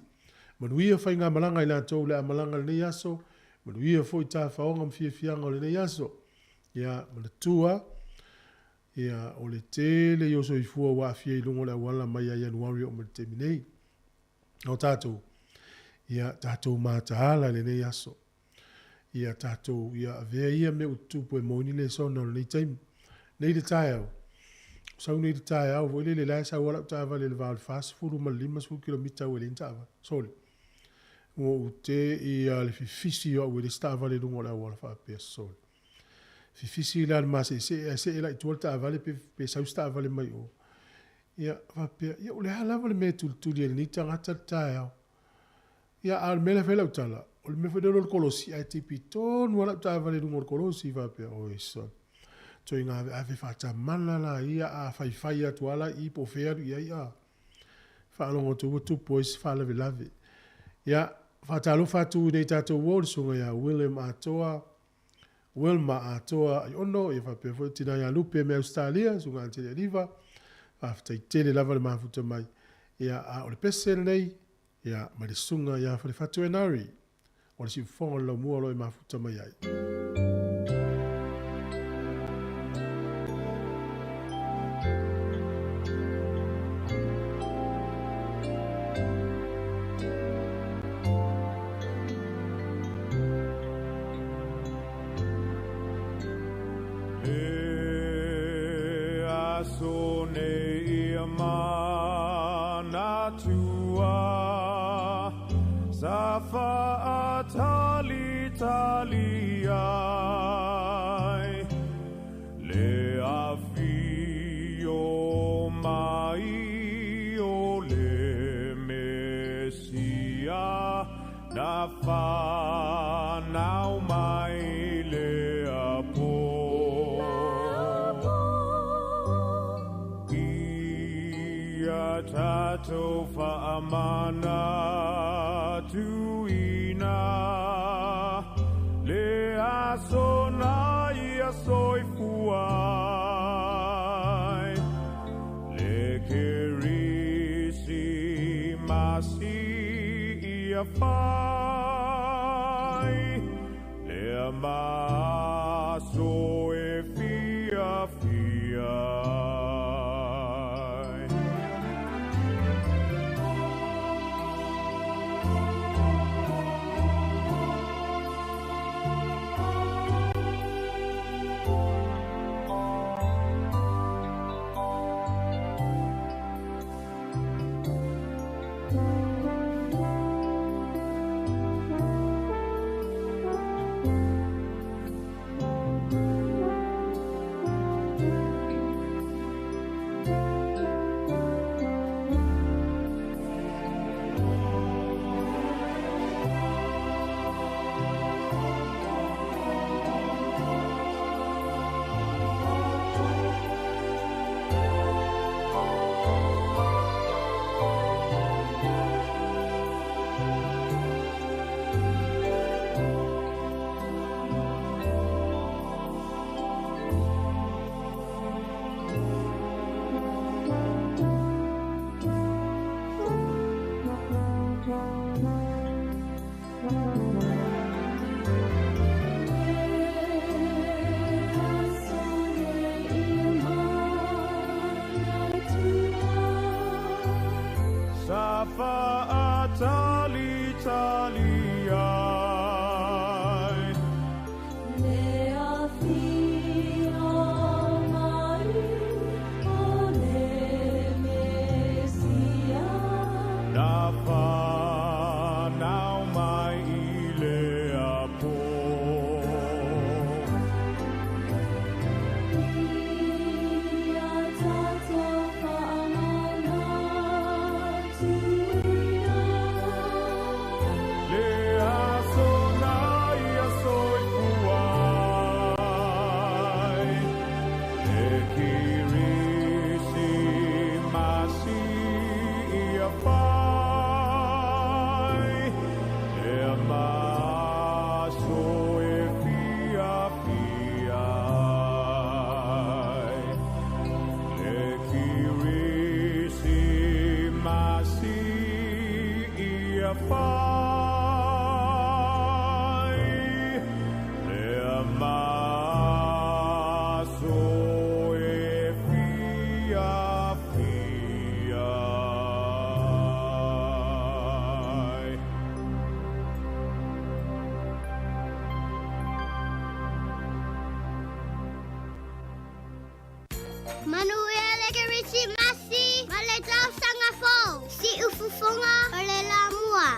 Manuia faigamalaga i latou o le a malaga i lenei aso, manuia foi tafaoga ma fiafiaga o lenei aso. Ia manatua, ia o le tele ia o soifua ua aafia i luga o le auala mai ia Ianuari oo mai le taimi nei. O tatou, ia tatou mataala i lenei aso. Ia tatou, ia avea ia mea ua tutupu e moe ni lesona o lenei taimi. Nei le taeao, sau nei le taeao foi lele la e sau lava lau taavale i le va o le 40 ma le 50 kilomita ua leai ni taavale. Sole. Ua ou te i a le fifisi o au e leai se taavale i luga o le auala faapea, sole. Fifisi la le maseesee ae see la i tua le taavale pe, pe sau se taavale mai o. Ia, faapea, ia o le a lava le mea e tulituli ai e lenei tagata le taeao. Ia, a o le mea lea e fai ai lau tala, o le mea foi lea o le kolosi, ae tipi tonu lava lau taavale i luga o le kolosi, faapea, oi son, ituaiga aveave faatamala la ia, a faifai atu lava la i i po o fea e alu i ai, a faalogo atu ua tupu ai se faalavelave. Ia, faatalofa atu i nei tatou uo, le susuga ia William Atoa, Wilma Atoa Aiono, ia faapea foi le tina ia Lupe mai Ausetalia, susuga Antele Aliva, faafetai tele lava le mafuta mai. Ia, a o le pese lenei, Ia, mai le susuga ia Falefatu Enari, o le siufofoga o le laumua o lo o e mafuta mai ai. Le aso nei ia manatua Sa faatalitali ai Le afio mai o le Mesia Na fanau mai lea po Ia tatou faamanatuina Le aso na ia soifua ai Le Kerisimasi ia fai Lea ma aso e fiafia ai. Sa faatalitali ai Le afio mai o le Mesia Na fanau mai i lea po Ia tatou faamanatuina Le aso na ia soifua ai Le Kerisimasi ia fai Lea ma aso e fiafia ai Le Kerisimasi ia fai Lea ma aso e fiafia ai. Manuia le Kerisimasi ma le tausaga fou. Siufofoga o le Lamua.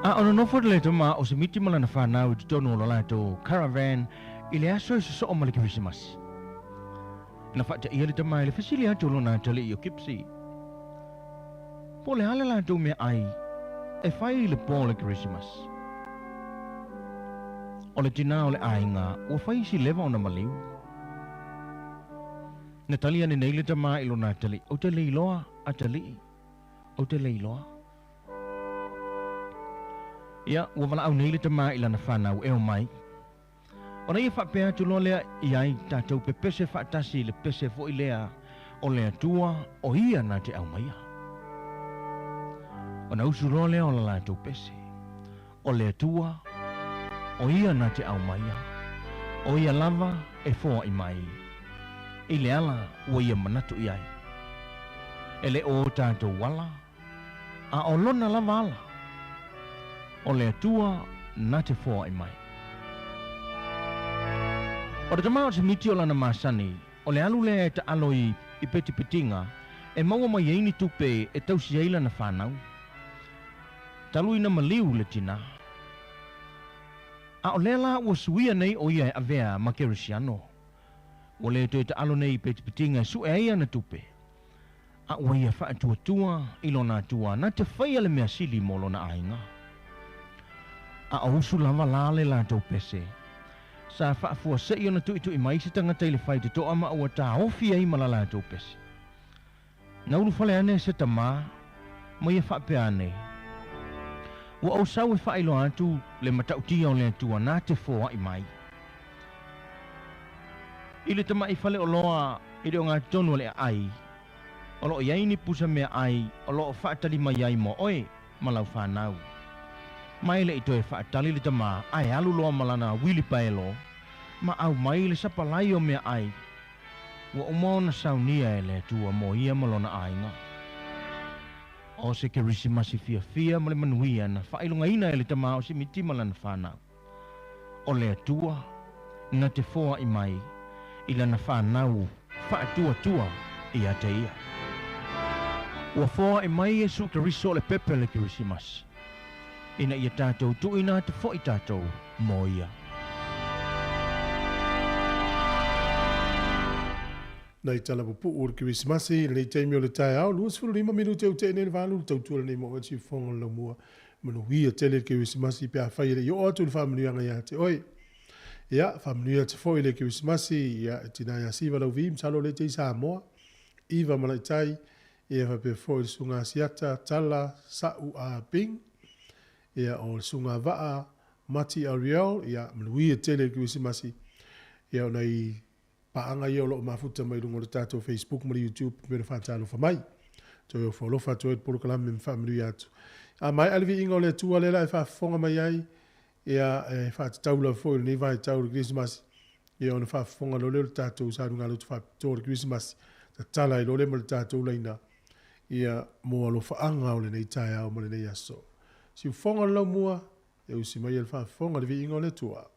A o nonofo le tama o Simiti ma lana whanau i totonu o lo latou caravan I le aso e sosoo ma le Kerisimasi, na faataia le tama i le fesili atu o lona atalii o Kipsy, Po o le a le latou meaai e fai i le po o le Kerisimasi? O le tinā o le aiga ua fai si leva ona maliu. Na tali ane nei le tama i lona atalii, Ou te le iloa, atalii, ou te le iloa. Ia, ua valaau nei le tama i lana fanau e omai. Ona ia faapea atu loa lea i ai tatou pepese faatasi i le pese foi lea o le Atua o Ia na te aumaia. Ona usu loa lea o la latou pese, O le Atua o Ia na te aumaia, o Ia lava e foai mai i le ala ua Ia manatu i ai. E le o o tatou ala, a o Lona lava ala. O le Atua na te foai mai. O le tama o Semiti o lana masani, o le alu lea e taalo i i petipetiga e maua mai ai ni tupe e tausi ai lana fanau. Talu ina maliu le tina. A o lea la ua suia nei o ia e avea ma Kerisiano. Ua le toe taalo nei i petipetiga e sue ai ana tupe. A ua ia faatuatua i lona Atua na te faia le mea sili mo lona aiga. A o usu lava la le latou pese. Sa faafuasei ona tuitui mai se tagata i le faitotoa ma ua taofi ai ma la latou pese. Na ulufale ane se tama ma ia faapea ane, Ua ou sau e faailoa atu le matautia o le Atua na te foai mai. I le tamai faleoloa i le ogatotonu o le aai, o lo o i ai ni pusa meaai o lo o faatali mai ai mo oe ma lau fanau. Mai le i toe faatali le tama ae alu loa ma lana uilipaelo ma aumai le sapalai o meaai ua uma ona saunia e le Atua mo ia ma lona aiga. O se Kerisimasi fiafia ma le manuia na faailogaina e le tama o Simiti ma lana fanau. O le Atua na te foai mai i lana fanau faatuatua ia te ia. Ua foai mai Iesu Keriso o le pepe o le Kerisimasi, ina ia tatou tuuina atu foi tatou mo ia. Nai tala pupuu o le Kerisimasi i lenei taimi o le taeao, 25 minute ua tea nei le valu, le tautua lenei mo oe le siufofoga o le laumua. Manuia tele le Kerisimasi pe afai e le i oo atu le faamanuiaga ia te oe. Ia, faamanuia atu foi le Kerisimasi, ia, e tina ia Siva Lauvi, masalo o lea e te i Samoa, Iva Malaitai, ia faapea foi le Susuga Asiata, Tala, Sa'u A Bing, ia, o le Susuga Vaa, Mati Ariel, ia, manuia tele le Kerisimasi, ia, o nai paaga ia o lo o mafuta mai luga o le tatou Facebook ma le YouTube pei ona faatalofa mai. Toe ofo alofa atu ai le polokalame ma faamanuia atu. A maea le viiga o le Atua lea la e faafofoga mai ai, ia e faatatau lava foi i lenei vaitau o le Kerisimasi, ia ona faafofoga loa lea o le tatou salugalutu faapitoa o le Kerisimasi, tatala ai loa lea ma le tatou laina, ia mo alofaaga o lenei taeao ma lenei aso. Siufofoga le laumua, e usi mai e le faafofoga le viiga o le Atua.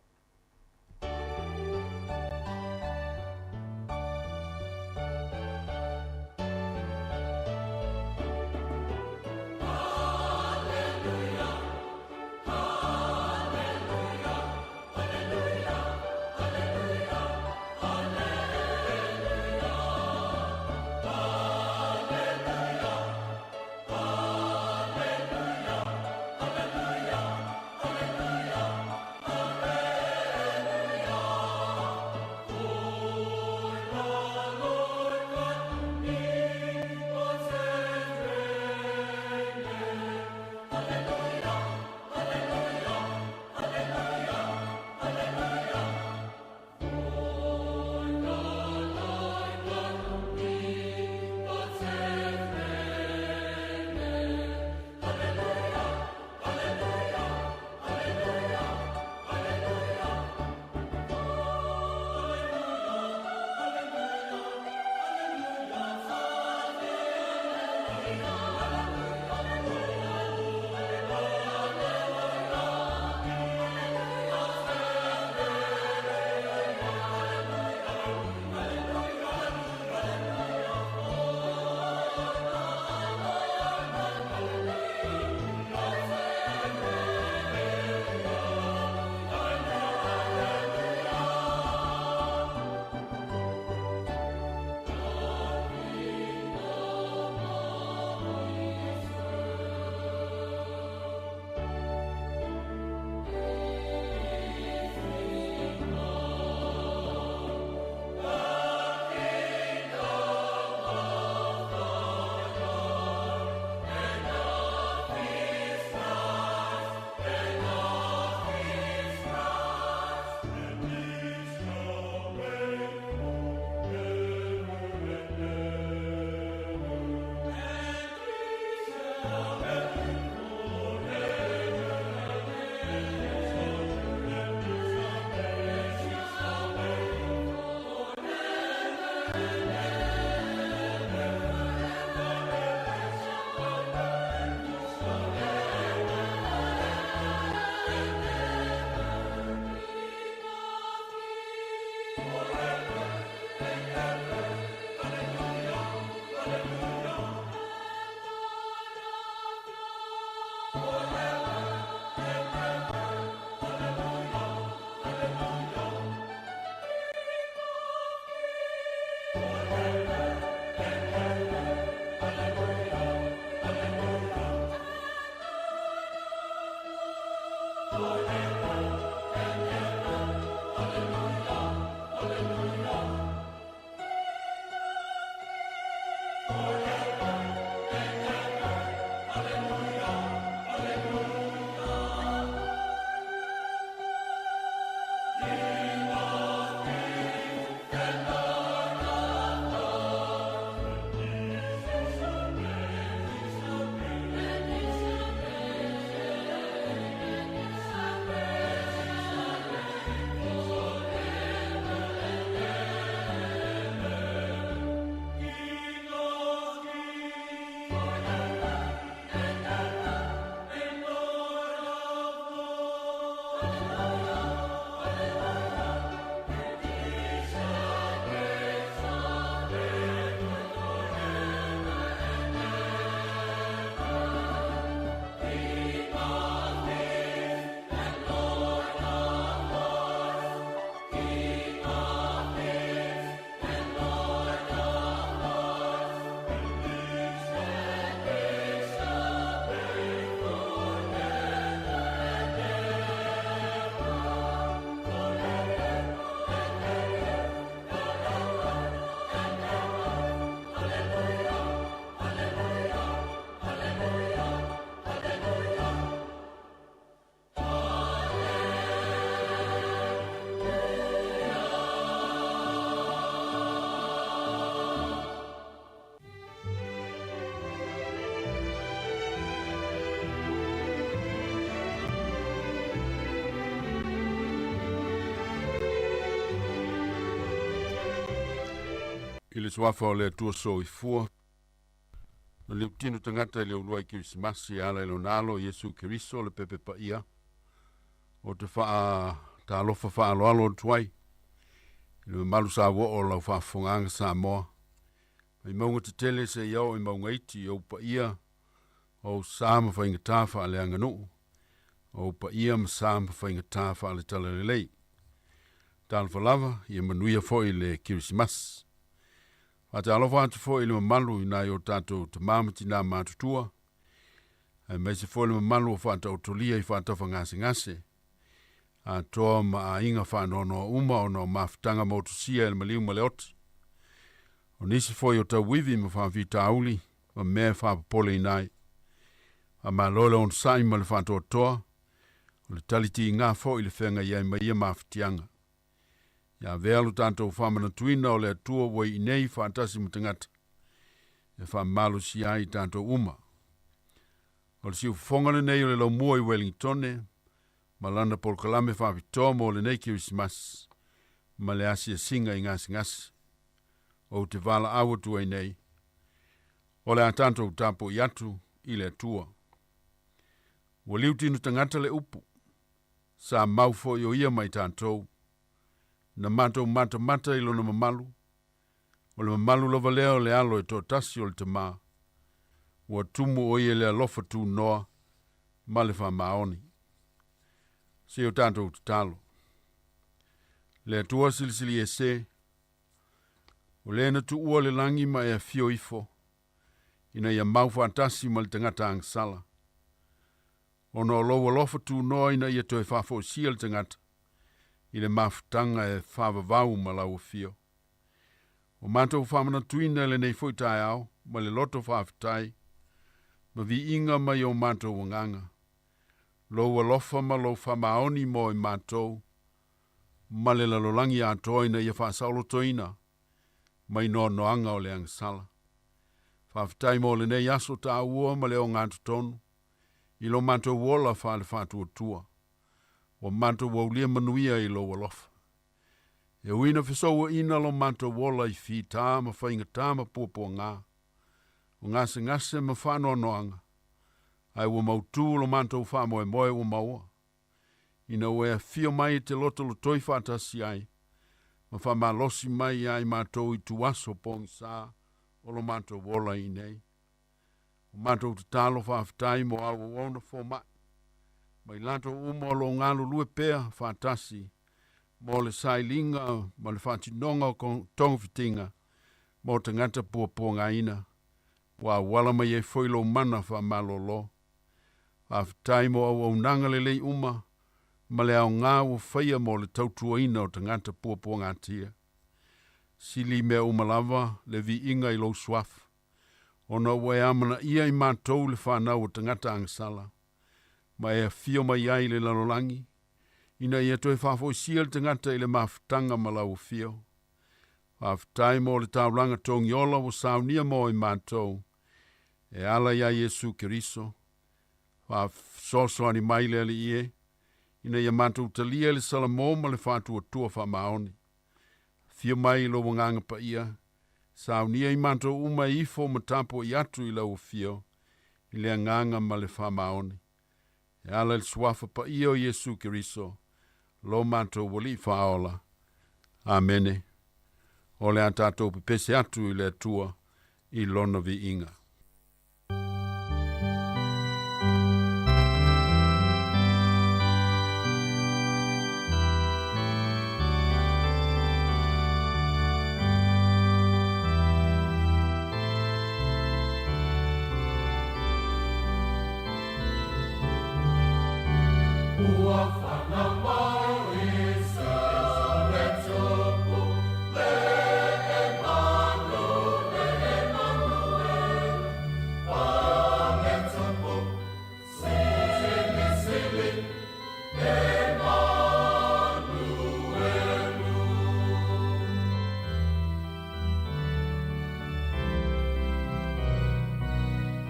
I le suafa o le Atua Soifua, na liutino tagata i le uluai Kerisimasi e ala i lona Alo Iesu Keriso le pepe paia, o te faatalofa faaaloalo atu ai i le mamalu sa uoo o lau faafofogaaga Samoa, mai mauga tetele seia oo i mauga iti, i ou paia, o ou sa ma faigata faaleaganuu, o ou paia ma sa ma faigata faaletalalelei. Talofa lava, ia manuia foi le Kerisimasi. Faatalofa atu foi i le mamalu i nai o tatou tamā ma tinā matutua, aemaise foi le mamalu o faataotolia i faatafagasegase, atoa ma aiga faanoanoa uma ona o mafutaga motusia e le maliu ma le oti. O nisi foi o tauivi ma faafitauli ma mea e faapopoleina ai. Faamalo le onosai ma le faatoatoa, o le tali tiga foi le feagai ai ma ia mafatiaga. Ia avea lo tatou faamanatuina o le Atua ua i inei faatasi ma tagata, e faamalosia ai i tatou uma. O le siufofoga lenei o le laumua i Wellingtone, ma lana polokalame faapitoa mo lenei Kerisimasi ma le asiasiga i gasegase. Ou te valaau atu ai nei, o le a tatou tapuai atu i le Atua. Ua liutino tagata le upu, sa mau foi o ia ma i tatou, na matou matamata i lona mamalu, o le mamalu lava lea o le alo e toatasi o le Tamā, ua tumu o ia i le alofa tunoa ma le faamaoni. Se o tatou tatalo. Le Atua silisili ese, o le na tuua le lagi ma e afio ifo, ina ia mau faatasi ma le tagata agasala. Ona o lou alofa tunoa ina ia toe faafoisia le tagata i le mafutaga e faavavau ma lau afio. O matou faamanatuina i lenei foi taeao ma le loto faafetai ma viiga mai o matou agaga, lou alofa ma lou faamaoni mo i matou ma le lalolagi atoa ina ia faasaolotoina mai noanoaga o le agasala. Faafetai mo lenei aso taua ma le ogatotonu i lo matou ola faale-faatuatua, ua matou aulia manuia i lou alofa. E ui ina fesouaina lo matou ola i fitā ma faigatā ma puapuagā, o gasegase ma faanoanoaga, ae ua mautū lo matou faamoemoe ua maua, ina ua e afio mai e te lotolotoi faatasi ai, ma faamalosi mai ia i matou i tuaso pogisā o lo matou ola i inei. O matou tatalo faafetai mo au auauna fomaʻi ma i latou uma o loo galulue pea faatasi mo le sailiga ma le faatinoga o togafitiga mo tagata puapuagaina ua auala mai ai foi lou mana faamalōlō. Faafetai mo auaunaga lelei uma ma le aogā ua faia mo le tautuaina o tagata puapuagatia. Sili mea uma lava le viiga i lou suafa, ona ua e amanaia i matou le fanau o tagata agasala, ma e afio mai ai i le lalolagi, ina ia toe faafoisia le tagata i le mafutaga ma lau afio. Faafetai mo le taulaga togiola ua saunia mo i matou, e ala iā Iesu Keriso. Faafesoasoani mai le Alii e, ina ia matou talia le salamo ma le faatuatua faamaoni. Afio mai lou Agaga Paia, saunia i matou uma e ifo ma tapuai atu i lau afio, i le agaga ma le faamaoni. E ala i le suafa paia o Iesu Keriso, lo matou Alii Faaola. Amene. O le a tatou pepese atu i le Atua i lona viiga. Ua fanau mai Iesu le Tupu, le Emanuele, o le Tupu, Silisili, Emanuelu.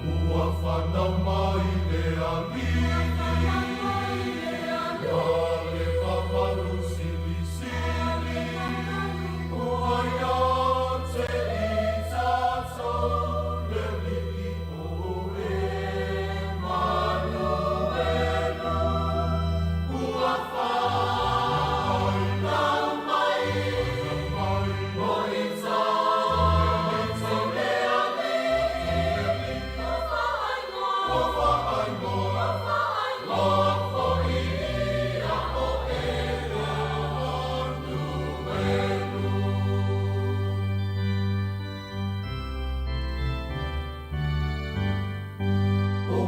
Ua fanau mai le Alii, ma le mamalu silisili, ua ia te i tatou le Alii o Emanuelu. Ua fanau mai mo i tatou le Alii, ua faaigoa, lofoia o Emanuelu. O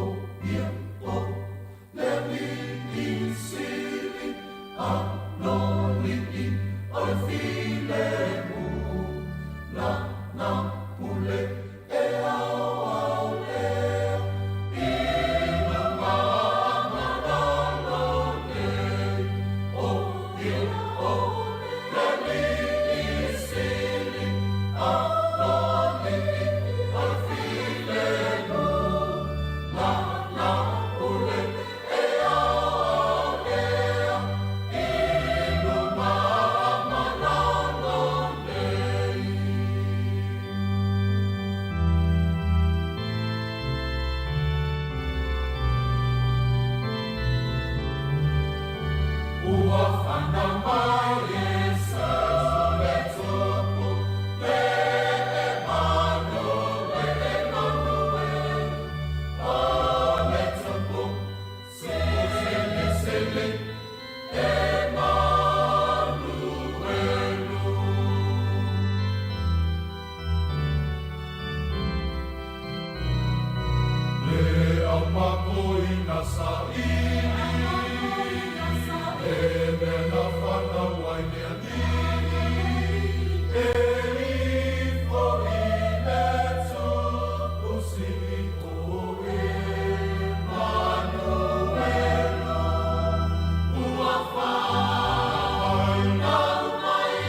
ia o le Alii Sili, Aloalii o le filemu, Lana pule e aoao lea, i luga malalonei. O ia o le Alii Sili, Aloalii o le filemu, Lana pule e aoao lea, i luma malalonei. Ua fanau mai Iesu le Tupu, le Emanuele, o le Tupu, Silisili, Emanuelu. Le aumakoina saili, e mea na fanau ai le Alii, e ifo i le Tupu Sili o Emanuelu. Ua fanau mai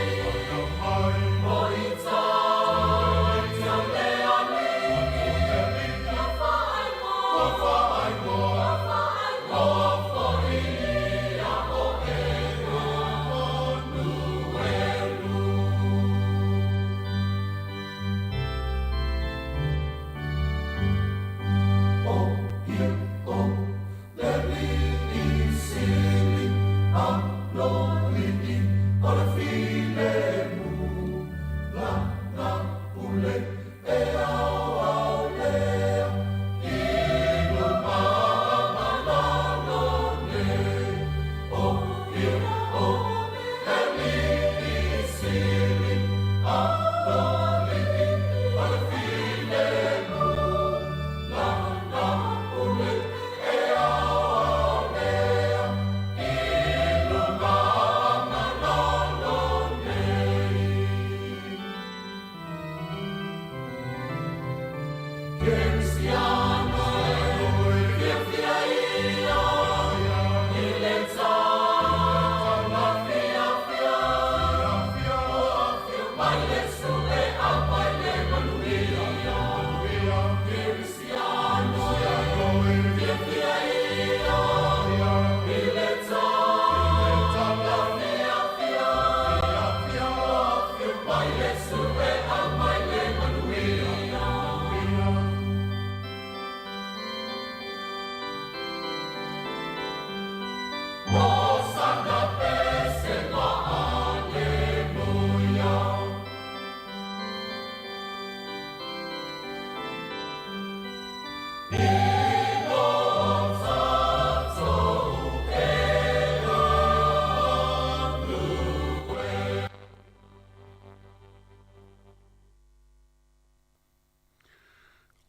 mo i tatou le Alii, ua faaigoa,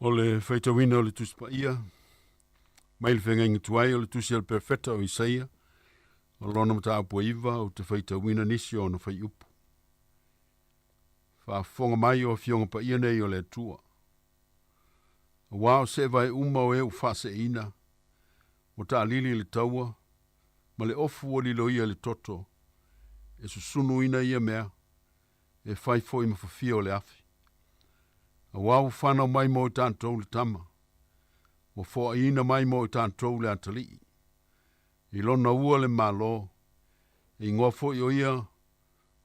O le faitauina o le Tusi Paia mai le Feagaiga Tuai o le Tusi a le Perofeta o Isaia, o lona mataupu e iva, ou te faitauina nisi o ona faiupu. Faafofoga mai o afioga paia nei o le Atua. Auā o seevae uma o e ua faaseeina, ua taalili i le taua, ma le ofu ua liloia i le toto, e susunuina ia mea, e fai foi ma fafia o le afi. Auā ua fanau mai mo i tatou le tama, ua foaiina mai mo i tatou le atalii. I lona ua le Malo, e igoa foi o ia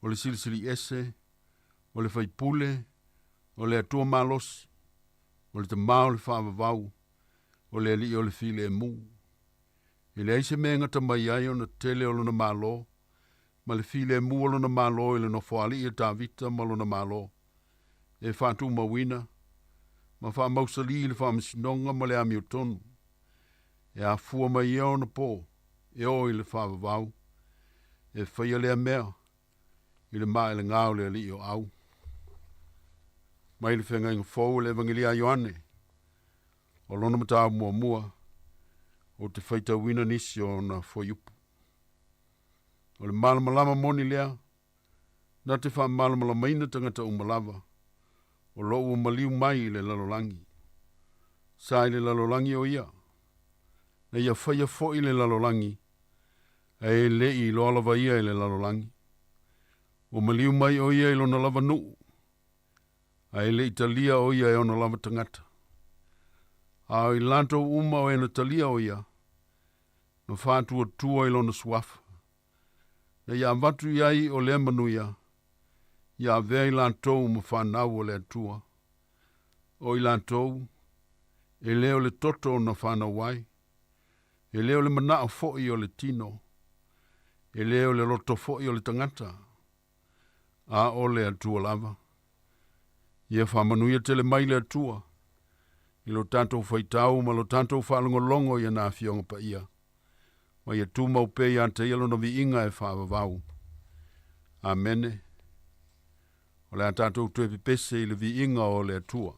o le Silisili Ese, o le Faipule, o le Atua Malosi, o le Tamā o le Faavavau, o le Alii o le Filemu. E leai se mea e gata mai ai ona tele o lona Malo, ma le filemu o lona Malo i le nofoalii a Tavita ma lona Malo, e faatumauina ma faamausalī le faamasinoga ma le amiotonu, e afua mai ia ona po e oo i le faavavau, e faia lea mea i le maelegā o le Alii o Au. Mai le Feagaiga Fou o le Evagelia a Ioane, o lona mataupu muamua, ou te faitauina nisi o ona fuaiupu. O le malamalama moni lea, na te faamalamalamaina tagata uma lava, o lo o ua maliu mai i le lalolagi. Sa i le lalolagi o ia, na ia faia foi le lalolagi, ae e le i iloa lava ia e le lalolagi. Ua maliu mai o ia i lona lava nuu, ae e le i talia o ia e ona lava tagata. A o i latou uma o e na talia o ia, na faatuatua i lona suafa. Na ia avatu i ai o lea manuia, ia avea i latou ma fanau o le Atua. O i latou, e le o le toto na fanau ai, e le o le manao foi o le tino, e le o le loto foi o le tagata, a o le Atua lava. Ia faamanuia tele mai le Atua i lo tatou faitau ma lo tatou faalogologo i ana Afioga Paia, ma ia tumau pea ia te ia lona viiga e faavavau. Amene. O le a tatou toe pepese i le viiga o le Atua.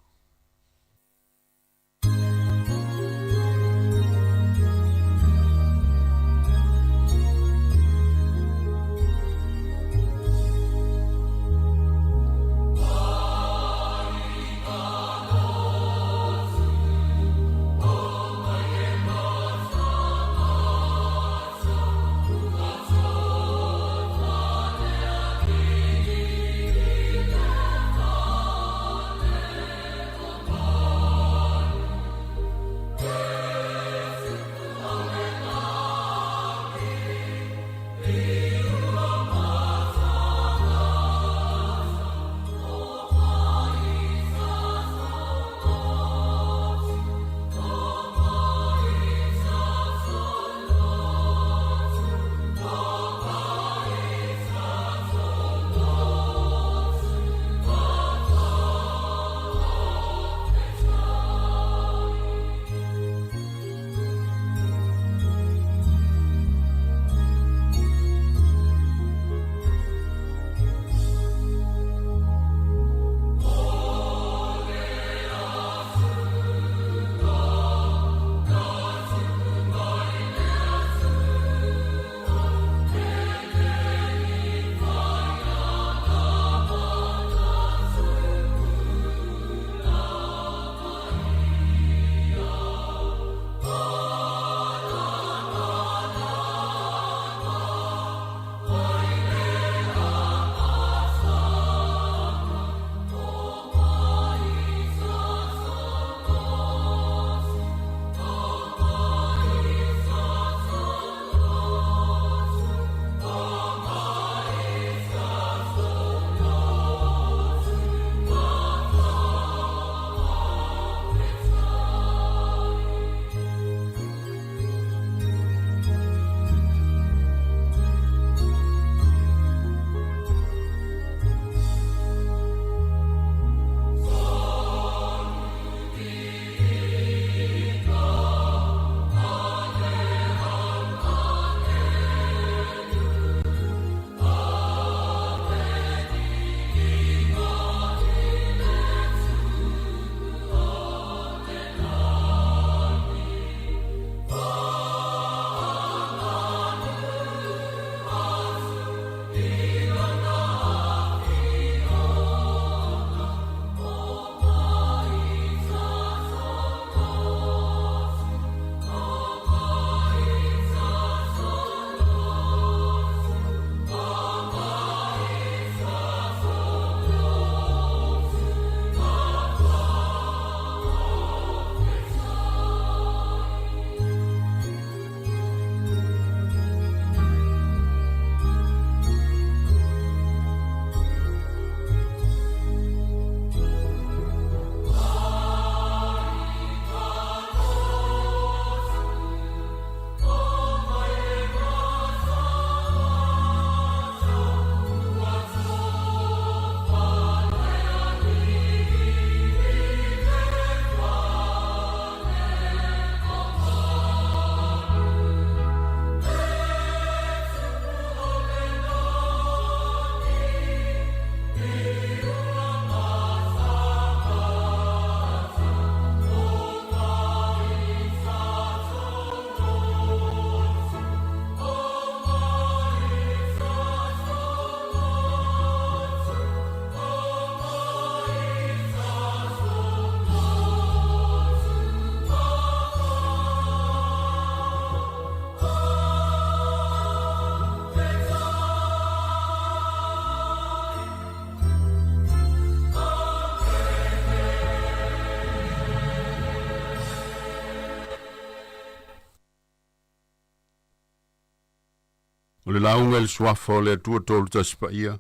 O le lauga i le Suafa o le Atua Tolu Tasi Paia,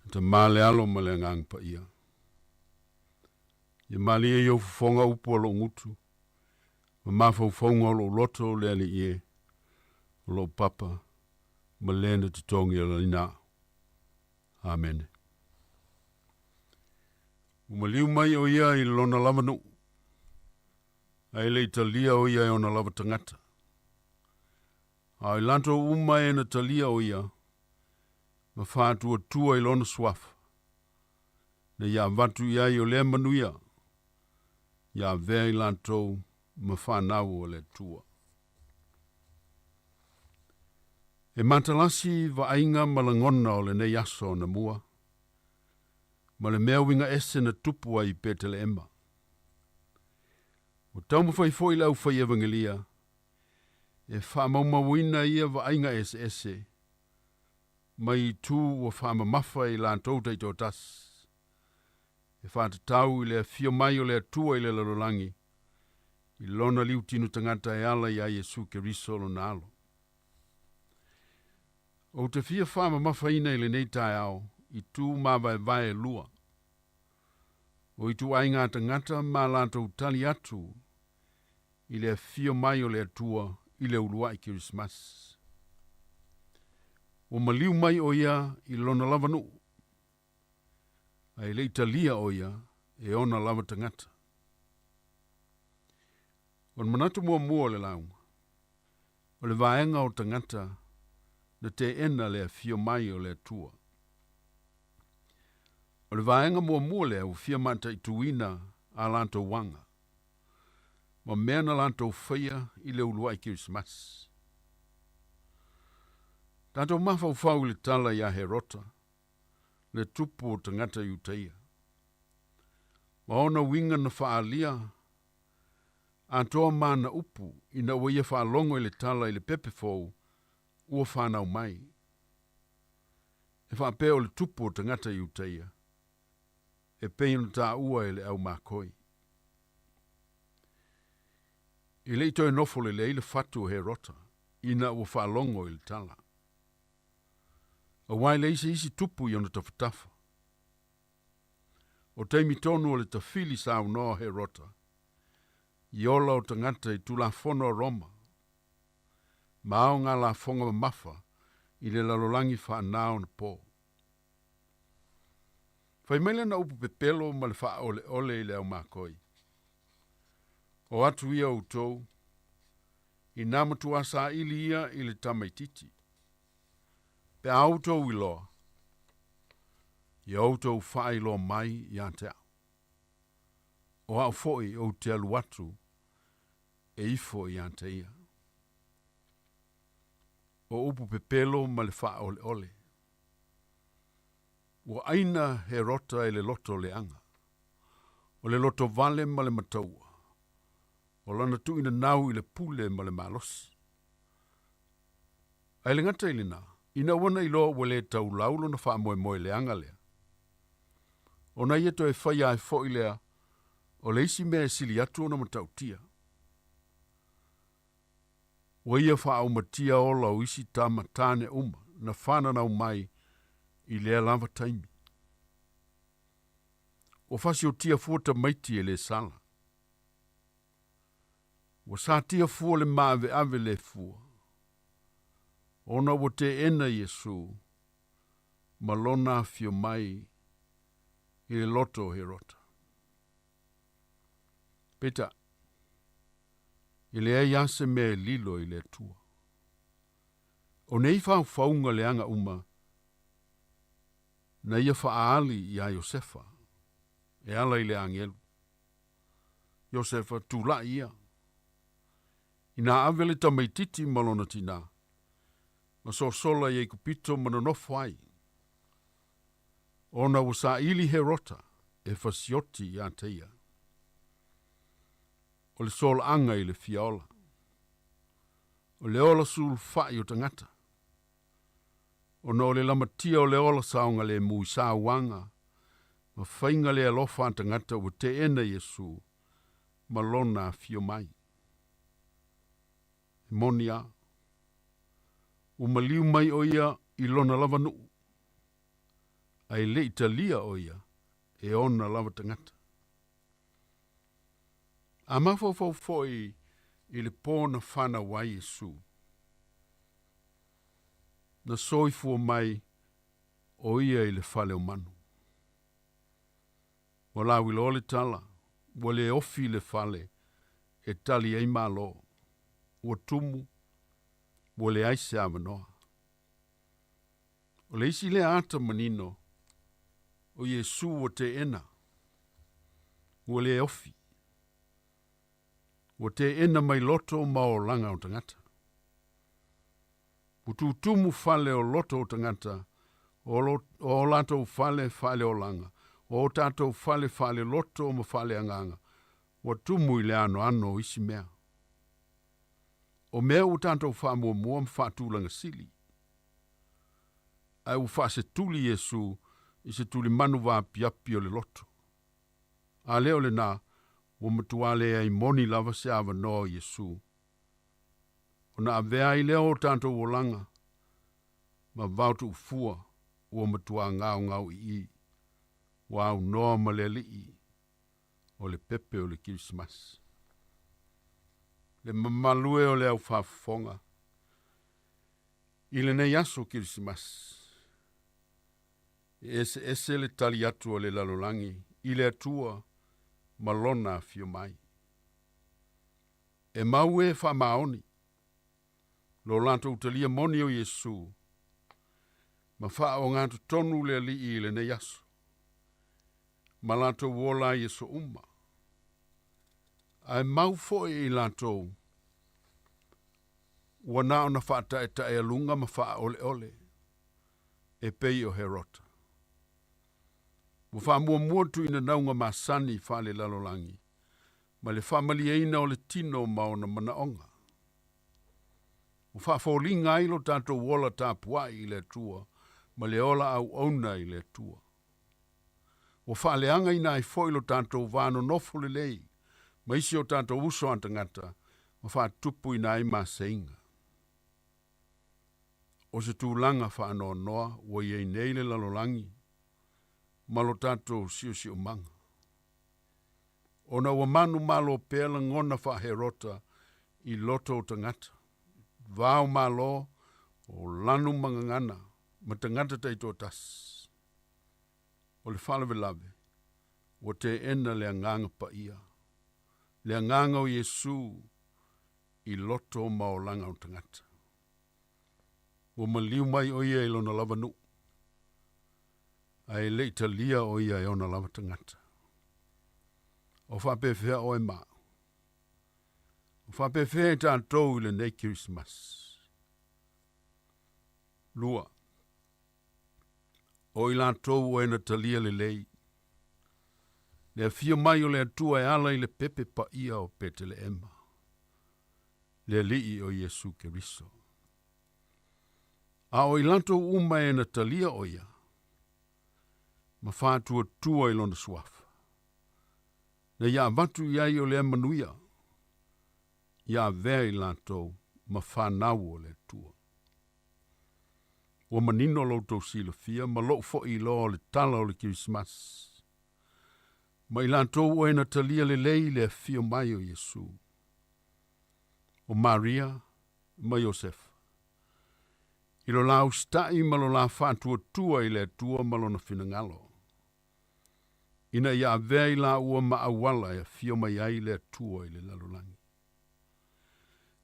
le Tama le Alo ma le Agaga Paia. Ia malie i ou fofoga upu a lou gutu, ma mafaufauga o lou loto le Alii e, o lou Papa, ma le na totogi o lina. Amene. Ua maliu mai o ia i lona lava nuu, ae le i talia o ia e ona lava tagata. A o i latou uma e na talia o ia, ma faatuatua i lona suafa, na ia avatu i ai o lea manuia, ia avea i latou ma fanau o le Atua. E matalasi vaaiga ma lagona o lenei aso anamua, ma le mea uiga ese na tupu ai i Peteleema. Ua taumafai foi le aufai evagelia e faamaumauina ia vaaiga eseese mai itu ua faamamafa i latou taitoatasi, e faatatau i le afio mai o le Atua i le lalolagi i lona liutino tagata e ala iā Iesu Keriso lona Alo. Ou te fia faamamafaina i lenei taeao itu mavaevae e lua, o ituaiga tagata ma latou tali atu i le afio mai o le Atua i le uluai Kerisimasi. Ua maliu mai o ia i lona lava nuu, ae le i talia o ia e ona lava tagata. O le manatu muamua o le lauga, o le vaega o tagata na teena le afio mai o le Atua. O le vaega muamua lea ua fia mataituina a latou aga, ma mea na latou faia i le uluai Kerisimasi. Tatou mafaufau i le tala iā Herota, le tupu o tagata Iutaia, ma ona uiga na faaalia atoa ma ana upu ina ua ia faalogo i le tala i le pepe fou ua fanau mai, e faapea o le tupu o tagata Iutaia, e pei ona taua e le au makoi. E le i toe nofo lelei le fatu o Herota ina ua faalogo i le tala, auā e leai se isi tupu i ona tafatafa. O taimi tonu o le tafili saunoa o Herota i ola o tagata i Tulafono a Roma ma aoga lafoga mamafa i le lalolagi faaneionapo. Fai mai lana upu pepelo ma le faaoleole i le aumakoi, O atu ia outou, ina matuā saili ia i le tamaitiiti, pe a outou iloa, ia outou faailoa mai ia te au. O au foi ou te alu atu e ifo ia te ia. O upu pepelo ma le faaoleole. Ua aina Herota e le loto leaga, o le lotovale ma le mataua, o lana tuuina nau i le pule ma le malosi. Ae le gata i lenā, ina ua na iloa ua lē taulau lona faamoemoe leaga lea, ona ia toe faia ai foi lea o le isi mea e sili atu ona matautia. Ua ia faaaumatia ola o isi tama tane uma na fananau mai i lea lava taimi. Ua fasiotia fua tamaiti e lē sala. Ua satia fua le maaveave lē fua, ona ua teena Iesu ma lona afio mai i le loto o Herota. Peitai, e leai lava se mea e lilo i le Atua. O nei faufauga leaga uma na ia faaali iā Iosefa e ala i le agelu. Iosefa, tulai ia, ina ave le tamaitiiti ma lona tinā, ma sosola i Aikupito ma nonofo ai, ona ua saili Herota e fasioti iā te ia. O le solaaga i le fia ola, o le ola sulufai o tagata, ona o le lamatia o le ola saogalemu i sauaga ma faiga le alofa a tagata ua teena Iesu ma lona afio mai. E moni lava, Ua maliu mai ʻo ia i lona lava nuʻu, a e le i talia ʻo ia e ona lava tagata. A mafaufau foi i le pō na fanau ai Iesū, na soifua mai ʻo ia i le fale o manu. Ua lauiloa le tala, ua le ofi le fale e tali ai malo, ua tumu, ua leai se avanoa. O le isi lea ata manino, o Iesū ua teena, ua le ofi, ua teena mai loto ma olaga o tagata. Ua tutumu fale o loto o tagata, o, lo, o latou fale faaleolaga, o tatou fale faaleloto ma faaleagaga, ua tumu i le anoano o isi mea. O mea ua tatou faamuamua ma faatulaga sili. Ae ua faasetuli Iesu i se tulimanu vaapiapi o le loto. A lea o lenā, ua matuā leai moni lava se avanoa o Iesu. Ona avea ai lea o tatou olaga ma vaotuufua ua matuā gaogaoiī, ua aunoa ma le Alii o le pepe o le Kerisimasi. Le mamalu e o le aufaafofoga i lenei aso Kerisimasi, e eseese le tali atu a le lalolagi i le Atua ma lona afio mai. E mau e faamaoni lo latou talia moni o Iesu ma faaogatotonu le Alii i lenei aso ma latou ola ai aso uma. Ae mau foi i latou ua na ona faataetaealuga ma faaoleole e pei o Herota. Ua faamuamua tuuina nauga masani faalelalolagi ma le faamalieina o le tino ma ona manaoga. Ua faafoliga ai lo tatou ola tapuai i le Atua ma le ola auauna i le Atua. Ua faaleagaina ai foi lo tatou va nonofo lelei ma isi o tatou uso a tagata ma faatupuina ai maseiga. O se tulaga faanoanoa ua i ai nei le lalolagi ma lo tatou siosiomaga. Ona ua manumalo pea lagona faa-Herota i loto o tagata, vao malo o lanu ma gagana ma tagata taitoatasi. O le faalavelave, ua teena le agaga paia, le agaga o Iesu i loto ma olaga o tagata. Ua maliu mai ʻo ia i lona lava nuʻu, ae le i talia ʻo ia e ona lava tagata. O faapefea ʻoe ma au? O faapefea i tatou i lenei Kerisimasi? Lua. O i latou o e na talia lelei le afio mai o le Atua e ala i le pepe paia o Peteleema, le Alii o Iesu Keriso. A o i latou uma e na talia ʻo ia, ma faatuatua i lona suafa, na ia avatu i ai o lea manuia, ia avea i latou ma fanau o le Atua. Ua manino lo outou silafia ma loʻu foi iloa o le tala o le Kerisimasi. Ma i latou o e na talia lelei le afio mai o Iesu, o Maria ma Iosefa, i lo la usitaʻi ma lo la faatuatua i le Atua ma lona finagalo, ina ia avea i laua ma auala e afio mai ai le Atua i le lalolagi.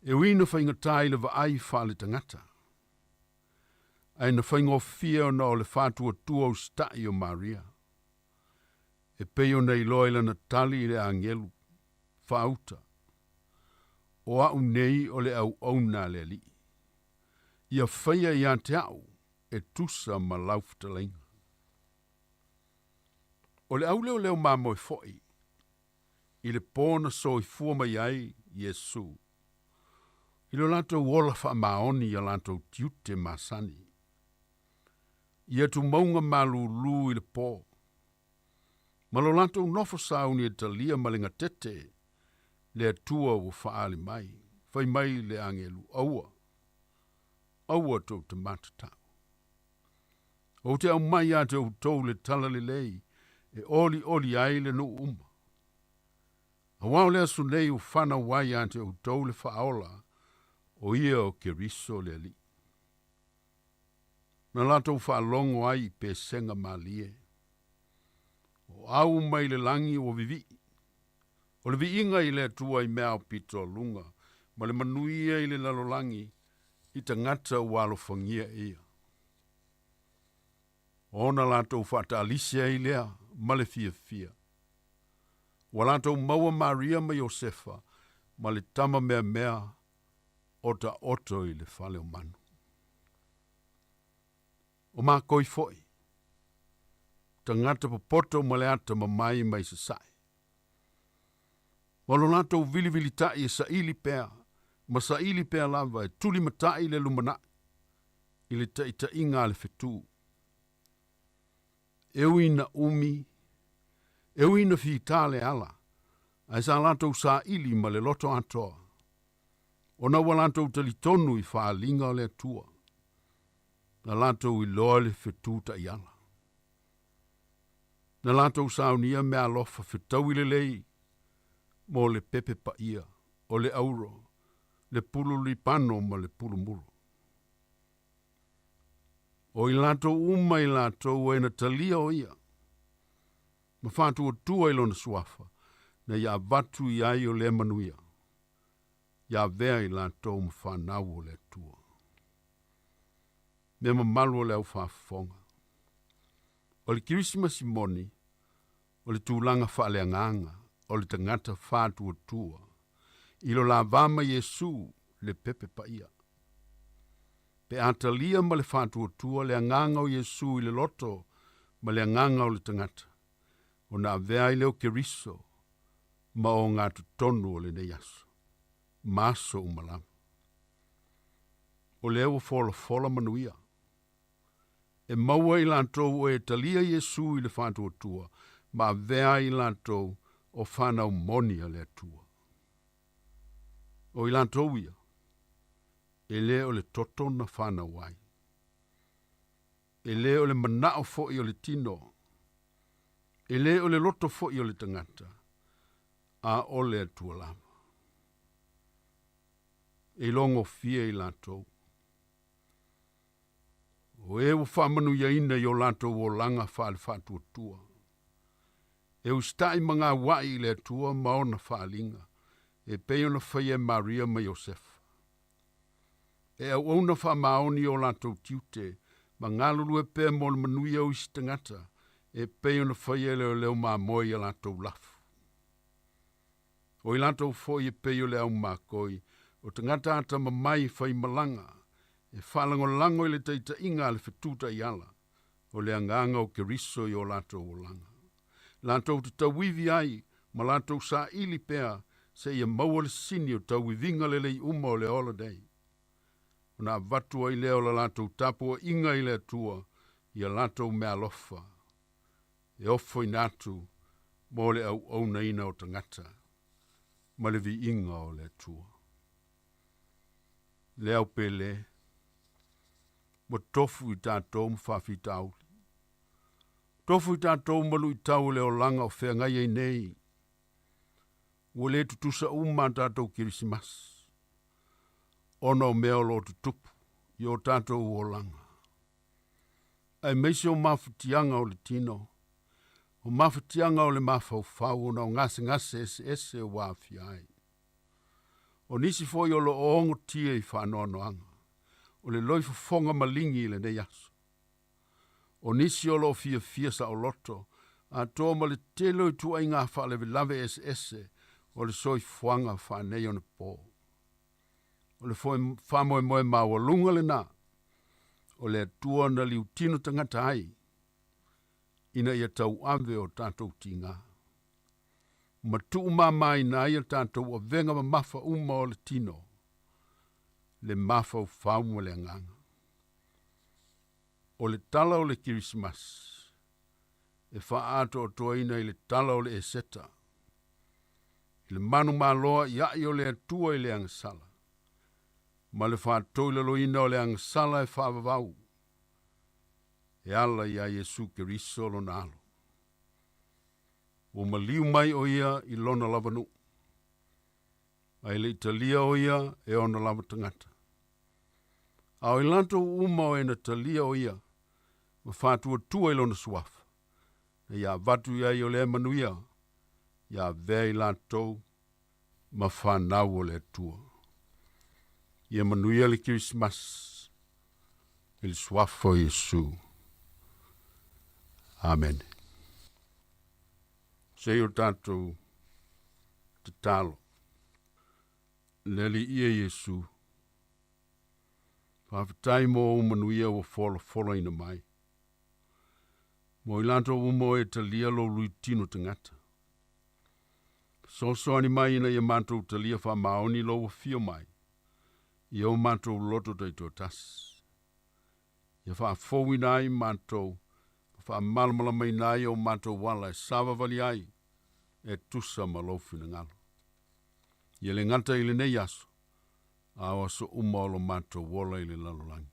E ui na faigata i le vaai faaletagata, ae na faigofie ona o le faatuatua usitaʻi o Maria, e pei ona iloa i lana tali i le agelu faauta, O aʻu nei o le auauna a le Alii. Ia faia ia te aʻu e tusa ma lau fetalaiga. O le auleoleo mamoe foi i le pō na soifua mai ai Iesu i lo latou ola faamaoni i a latou tiute masani. Ia tumauga malūlū i le pō, ma lo latou nofo sauni e talia ma le gatete le Atua ua faaali mai, fai mai le agelu, Aua! Aua tou te matatau. Ou te aumai ia te outou le talalelei e olioli ai le nuu uma. Auā o le aso nei ua fanau ai ia te outou le Faaola, o ia o Keriso le Alii. Na latou faalogo ai i pesega malie. O au mai le lagi ua vivii. O le viiga i le Atua i mea aopito a luga, ma le manuia i le lalolagi i tagata ua alofagia e ia. Ona latou faataalisi ai lea ma le fiafia. Ua latou maua Maria ma Iosefa ma le tama meamea o taoto i le fale o manu. O makoi foi, tagata popoto ma le atamamai mai sasae. Ma lo latou vilivilitaʻi e saili pea ma saili pea lava e tulimataʻi le lumanaʻi i le taʻitaʻiga a le fetū. E ui ina umi, e ui ina fitā le ala, ae sa latou saili ma le loto atoa, ona ua latou talitonu i faaaliga o le Atua, na latou iloa le fetū taʻiala. Na latou saunia meaalofa fetaui lelei mo le pepe paia, o le auro, le pulu lipano ma le pulu muro. O i latou uma i latou e na talia o ia, ma faatuatua i lona suafa, na ia avatu i ai o lea manuia, ia avea i latou ma fanau o le Atua. Mea mamalu o le au faafofoga. O le Kerisimasi moni, o le tulaga faaleagaga o le tagata faatuatua i lo la va ma Iesu le pepe paia. Pe a talia ma le faatuatua le agaga o Iesu i le loto ma le agaga o le tagata, ona avea ai lea o Keriso ma ogatotonu o lenei aso, ma aso uma lava. O lea ua folafola manuia. E maua i latou o e talia Iesu i le faatuatua ma avea ai i latou o fanau moni a le Atua. O i latou ia, e lē o le toto na fanau ai. E lē o le manao foi o le tino. E lē o le loto foi o le tagata, a o le Atua lava. E iloagofie i latou. O e ua faamanuiaina i o latou olaga faale-faatuatua. E usitaʻi ma gauaʻi i le Atua ma ona faaaliga, e pei ona faia e Maria ma Iosefa. E auauna faamaoni i o latou tiute ma galulue pea mo le manuia o isi tagata, e pei ona faia e leoleo mamoe i a latou lafu. O i latou foi e pei o le au makoi, o tagata atamamai faimalaga, e faalagolago i le taitaiga a le fetū taiala, o le agaga o Keriso i o latou olaga. Latou te tauivi ai ma latou saili pea seia maua le sini o tauiviga lelei uma o le ola nei. Ona avatu ai lea o la latou tapuaiga i le Atua i a latou meaalofa, e ofoina atu mo le auaunaina o tagata ma le viiga o le Atua. Le au pele, ua tofu i tatou ma faafitauli. Tofu i tatou ma luitau o le olaga o feagai ai nei. Ua le tutusa uma a tatou Kerisimasi, ona o mea o lo o tutupu i o tatou olaga. Aemaise o mafatiaga o le tino, o mafatiaga o le mafaufau ona o gasegase eseese ua aafia ai. O nisi foi o lo o ogotia i faanoanoaga, o le loifofoga maligi i lenei aso. O nisi o lo o fiafia saoloto, atoa ma le tele o ituaiga faalavelave eseese o le soifuaga faaneionapo. O le faamoemoe maualuga lenā, o le Atua na liutino tagata ai, ina ia tauave o tatou tigā. Ma tuumamaina ai a tatou avega mamafa uma o le tino, le mafaufau ma le agaga. O le tala o le Kerisimasi, e faaatoatoaina i le tala o le Eseta, i le manumaloa i ai o le Atua i le agasala. ma le faatoilaloina o le agasala e faavavau e ala iā Iesu Keriso lona Alo. Ua maliu mai o ia i lona lava nuu, ae le i talia o ia e ona lava tagata. A o i latou uma o e na talia o ia ma faatuatua i lona suafa, na ia avatu i ai o lea manuia, ia avea i latou ma fanau o le Atua. Ia manuia le Kerisimasi i le suafa o Iesu. Amene. Se i o tatou tatalo. Le Alii e Iesu, faafetai mo ou manuia ua folafolaina mai. Mo i latou uma o e talia lou luitino tagata. Fesoasoani mai ina ia matou talia faamaoni lou afio mai i o matou loto taitoatasi. Ia faafouina ai matou ma faamalamalamaina ai o matou ala e savavali ai e tusa ma lou finagalo. Ia le gata i lenei aso, a o aso uma o lo matou ola i le lalolagi.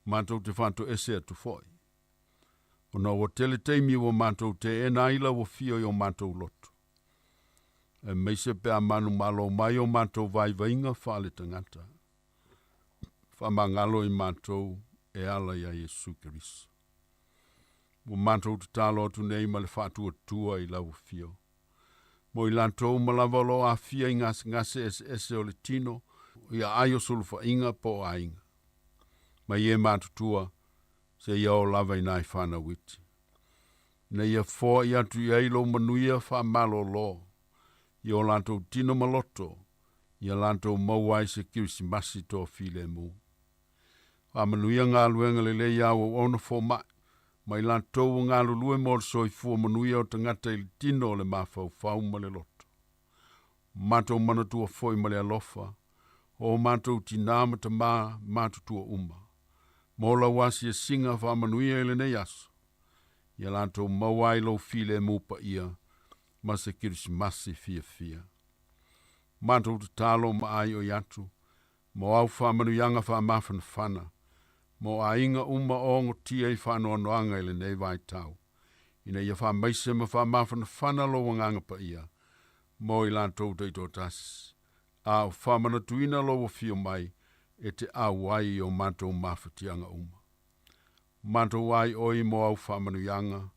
Matou te faatoese atu foi, ona ua tele taimi ua matou teena ai lau afio i o matou loto, aemaise pe a manumalo mai o matou vaivaiga faaletagata. Faamagalo i matou e ala iā Iesu Keriso. Ua matou tatalo atu nei ma le faatuatua i lau afio. Mo i latou uma lava o lo o aafia i gasegase eseese o le tino, i aai o sulufaiga po o aiga, mai e matutua seia oo lava i nai fanau iti, ina ia foai atu i ai lou manuia faamalōlō i o latou tino ma loto, ia latou maua ai se Kerisimasi toafilemu. Faamanuia galuega lelei a au auauna fomai ma i latou ua galulue mo le soifua manuia o tagata i le tino o le mafaufau ma le loto. Matou manatua foi ma le alofa o matou tinā ma tamā matutua uma mo lau asiasiga faamanuia i lenei aso, ia latou maua ai lou filemu paia ma se Kerisimasi fiafia. Matou tatalo ma aioi atu mo au faamanuiaga faamafanafana mo aiga uma o ogotia i faanoanoaga i lenei vaitau, ina ia faamaise ma faamafanafana lou Agaga Paia mo i latou taitoatasi, a o faamanatuina lou afio mai e te auai i o matou mafatiaga uma. Matou aioi mo au faamanuiaga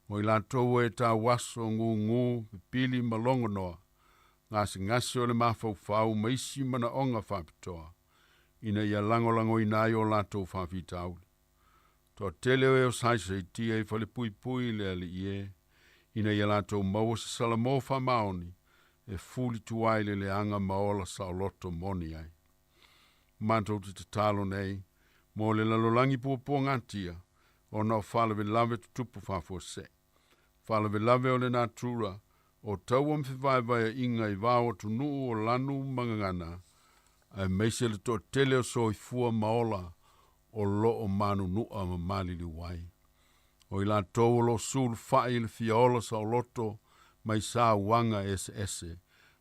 mo i latou e tauaso, gugū, pipili ma logonoa, gasegase o le mafaufau ma isi manaoga faapitoa, ina ia lagolagoina ai o latou faafitauli. Toatele o e o saisaitia i falepuipui i le Alii e, ina ia latou maua se salamo faamaoni e fulitua ai le leaga ma ola saoloto moni ai. Matou te tatalo nei mo le lalolagi puapuagatia ona o faalavelave tutupu faafuasei, faalavelave o le natura, o taua ma fevaevaeaʻiga i va o atunuu o lanu ma gagana, aemaise le toatele o soifua ma ola o loo manunuʻa ma maliliu ai. O i latou o loo sulufaʻi i le fia ola saoloto mai sauaga eseese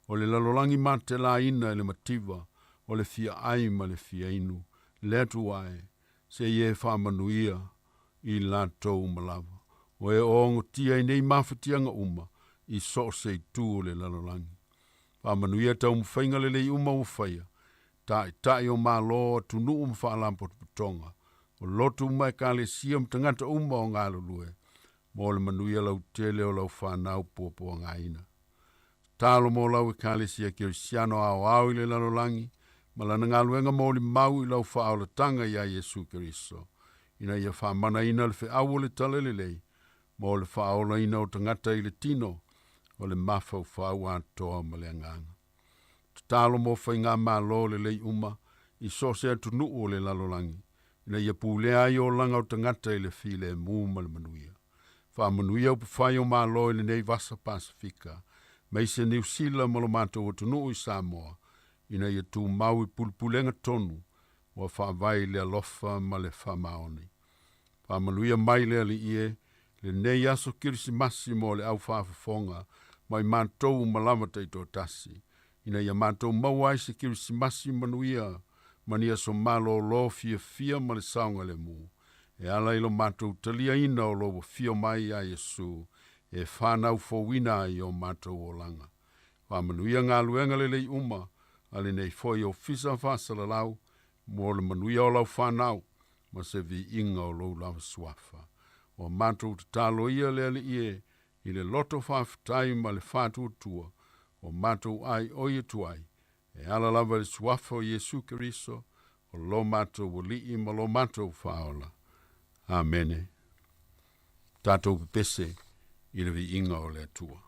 o le lalolagi matelaina i le mativa o le fia ai ma le fia inu, le Atua e, seia e faamanuia i latou uma lava, o e o ogotia i nei mafatiaga uma i so o se itu o le lalolagi. Faamanuia taumafaiga lelei uma ua faia, taitai o Malo, atunuu ma faalapotopotoga, o lotu uma ekalesia ma tagata uma o galulue, mo le manuia lautele o lau fanau puapuagaina. Tatalo mo lau Ekalesia Kerisiano aoao i le lalolagi ma lana galuega molimau i lau faaolataga iā Iesu Keriso, ina ia faamanaina le feau o le Talalelei mo le faaolaina o tagata i le tino o le mafaufau atoa ma le agaga. Tatalo mo faigamalo lelei uma i so o se atunuu o le lalolagi, ina ia pulea ai olaga o tagata i le filemu ma le manuia. Faamanuia upufai o Malo i lenei vasa Pasefika, maise Niu Sila ma lo matou atunuu i Samoa, ina ia tumau i pulepulega tonu ua faavae i le alofa ma le faamaoni. Faamanuia mai le Alii e, lenei aso Kerisimasi mo le au faafofoga ma i matou uma lava taitoatasi, Ina ia matou maua ai se Kerisimasi manuia ma ni aso malōlō fiafia ma le saogalemu, e ala i lo matou taliaina o lou afio mai iā Iesu e fanau fouina ai o matou olaga. Faamanuia galuega lelei uma a lenei foi ofisa faasalalau mo le manuia o lau fanau ma se viiga o lou lava suafa. Ua matou tatalo ia le Alii e i le loto faafetai ma le faatuatua ua matou aioi atu ai, e ala lava i le suafa o Iesu Keriso, o lo matou Alii ma lo matou Faaola. Amene. Tatou pepese i le viiga o le Atua.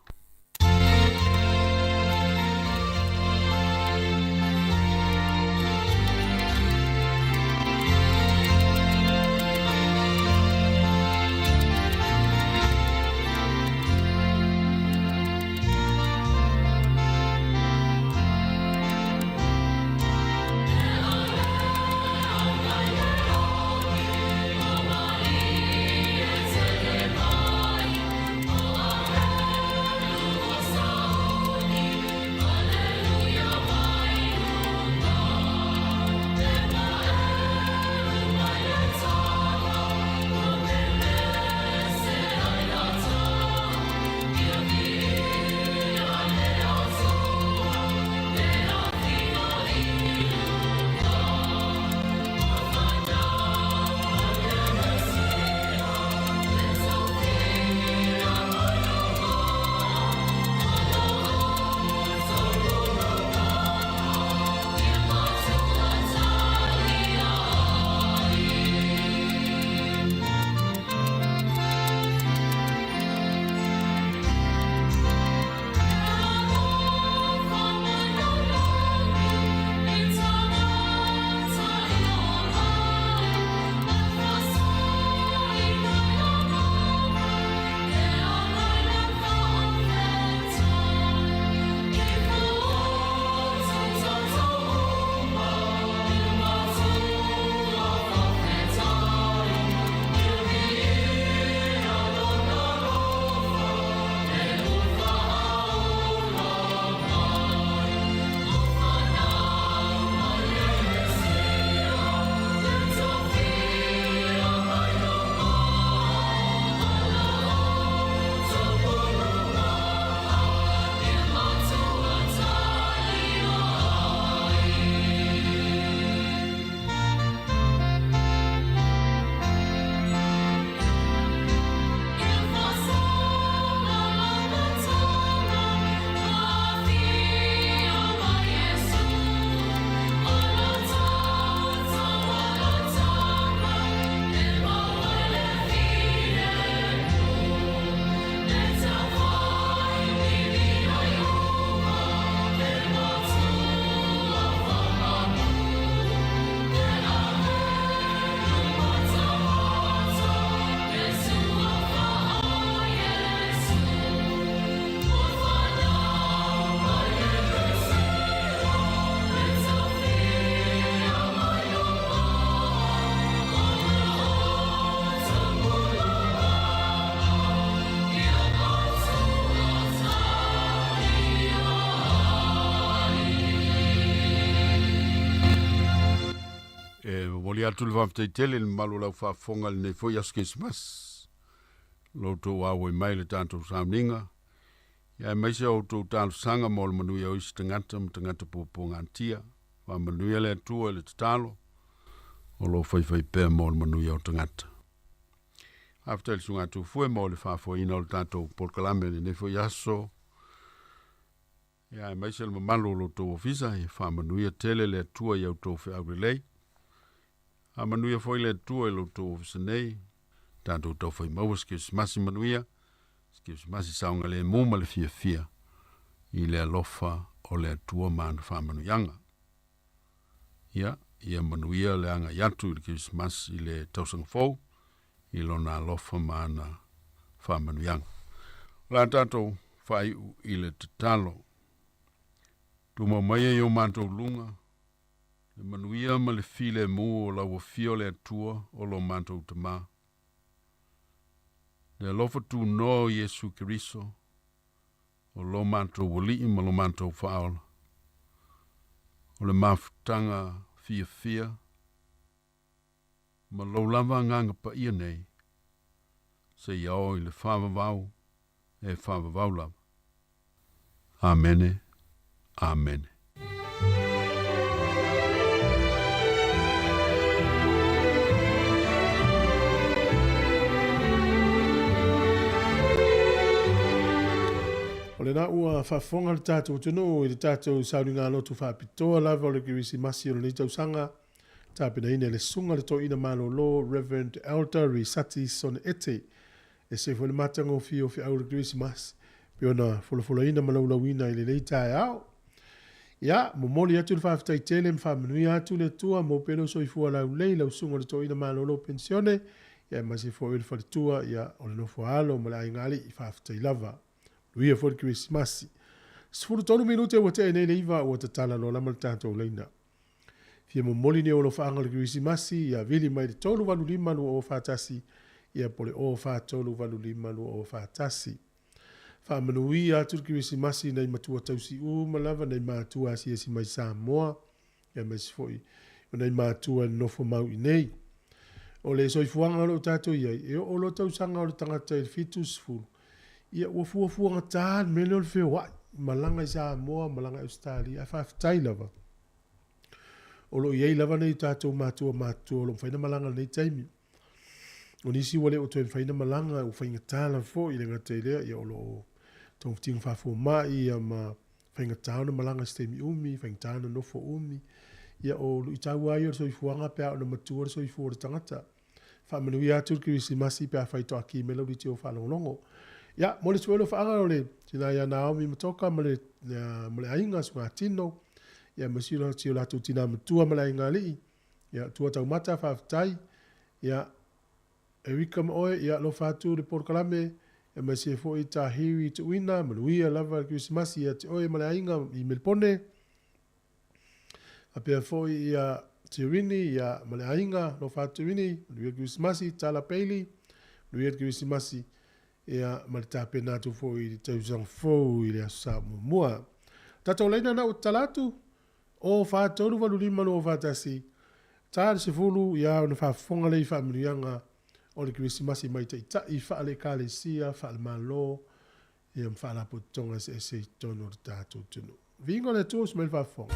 E momoli atu le faafetai tele i le mamalu o le aufaafofoga i lenei foi aso Kerisimasi. Lo outou auai mai i le tatou sauniga, ia aemaise o outou talosaga mo le manuia o isi tagata ma tagata puapuagatia. Faamanuia le Atua i le tatalo o lo o faifaipea mo le manuia o tagata. Faafetai i le susuga Tufue mo le faafoeina o le tatou polokalame i lenei foi aso. Ia aemaise le mamalu o lo outou ofisa, ia faamanuia tele le Atua i a outou feau lelei. Faamanuia foi le Atua i lo outou ofisa nei. Tatou taufai maua se Kerisimasi manuia, se Kerisimasi saogalemu ma le fiafia i le alofa o le Atua ma ana faamanuiaga. Ia, ia manuia le agai atu i le Kerisimasi i le tausaga fou i lona alofa ma ana faamanuiaga. O le a tatou faaiu i le tatalo. Tumau maia i o matou luga, le manuia ma le filemu o lau afio le Atua o lo matou Tamā. Le alofa tunoa o Iesu Keriso, o lo matou Alii ma lo matou Faaola. O le mafutaga fiafia ma lou lava agaga paia nei, seia oo i le faavavau e faavavau lava. Amene. Amene. O lena ua faafofoga le tatou atunuu i le tatou sauniga lotu faapitoa lava o le Kerisimasi o lenei tausaga, tapenaina e le Susuga le Toeaina Malolo Rev. Elder Risati Sone Ete. E ese foi le matagofie o feau o le Kerisimasi pei ona folafolaina ma laulauina i lenei taeao. Ia, momoli atu le faafetai tele ma faamanuia atu le Atua mo pea lou soifua laulelei lau Susuga le Toeaina Malolo Penisione, ia aemaise foi o le faletua, ia, o le nofo a alo ma le aiga alii, faafetai lava. Manuia foi le Kerisimasi. 13 minute ua tea nei le 9 ua tatala loa lama le tatou laina. Fia momoli ni ou alofaaga o le Kerisimasi, ia vili mai le 385 2041, ia po o le 04385 2041. Faamanuia atu le Kerisimasi i nai matua tausi uma lava, nai matua asiasi mai Samoa, aemaise foi o nai matua e nonofo mau i nei. O le soifuaga o lo o tatou i ai, e oo loa tausaga o le tagata i le 70, ia ua fuafuagata le mea lea o le feoai, malaga i Samoa, malaga i Ausetalia, ae faafetai lava, o lo o i ai lava nai o tatou matua matutua o lo o mafai ona malaga i lenei taimi. O nisi ua le o toe mafai ona malaga, ua faigata lava foi, e le gata i lea, ia o lo o togafitiga faafomai ia ma faigata ona malaga i se taimi umi, faigata ona nofo umi. Ia o luitau lava ia o le soifuaga pe a oo ina matua le soifua o le tagata. Faamanuia atu le Kerisimasi pe afai toa ki mai lau leitio faalogologo. Ia, mo le isi foi alofaaga o le tina ia Naomi Matoka ma le, ma le aiga, Sugatino, ia ma si o latou tina matua ma le aiga alii. Ia, Tua Taumata, faafetai. Ia, Erika ma oe, ia alofa atu le polokalame, aemaise ai foi Tahiri Tuuina, manuia lava le Kerisimasi ia te oe ma le aiga i Melipone. Faapea foi ia Tirini ia ma le aiga, alofa atu Tirini, manuia le Kerisimasi, Tala Bailey, manuia le Kerisimasi, ia ma le tapena atu foi i le tausaga fou i le Aso Sa muamua. Tatou laina na ua tatala atu, 0 4 3 8 5 2 4 1, ta le 10 ia ona faafofoga lea i faamanuiaga o le Kerisimasi mai taitai faale-Ekalesia, faale-Malo, ia ma faalapotopotoga eseese i totonu o le tatou atunuu. Viiga o le Atua, usu mai le faafofoga.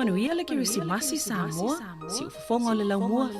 Manuia le Kerisimasi Samoa, siufofoga o le laumua.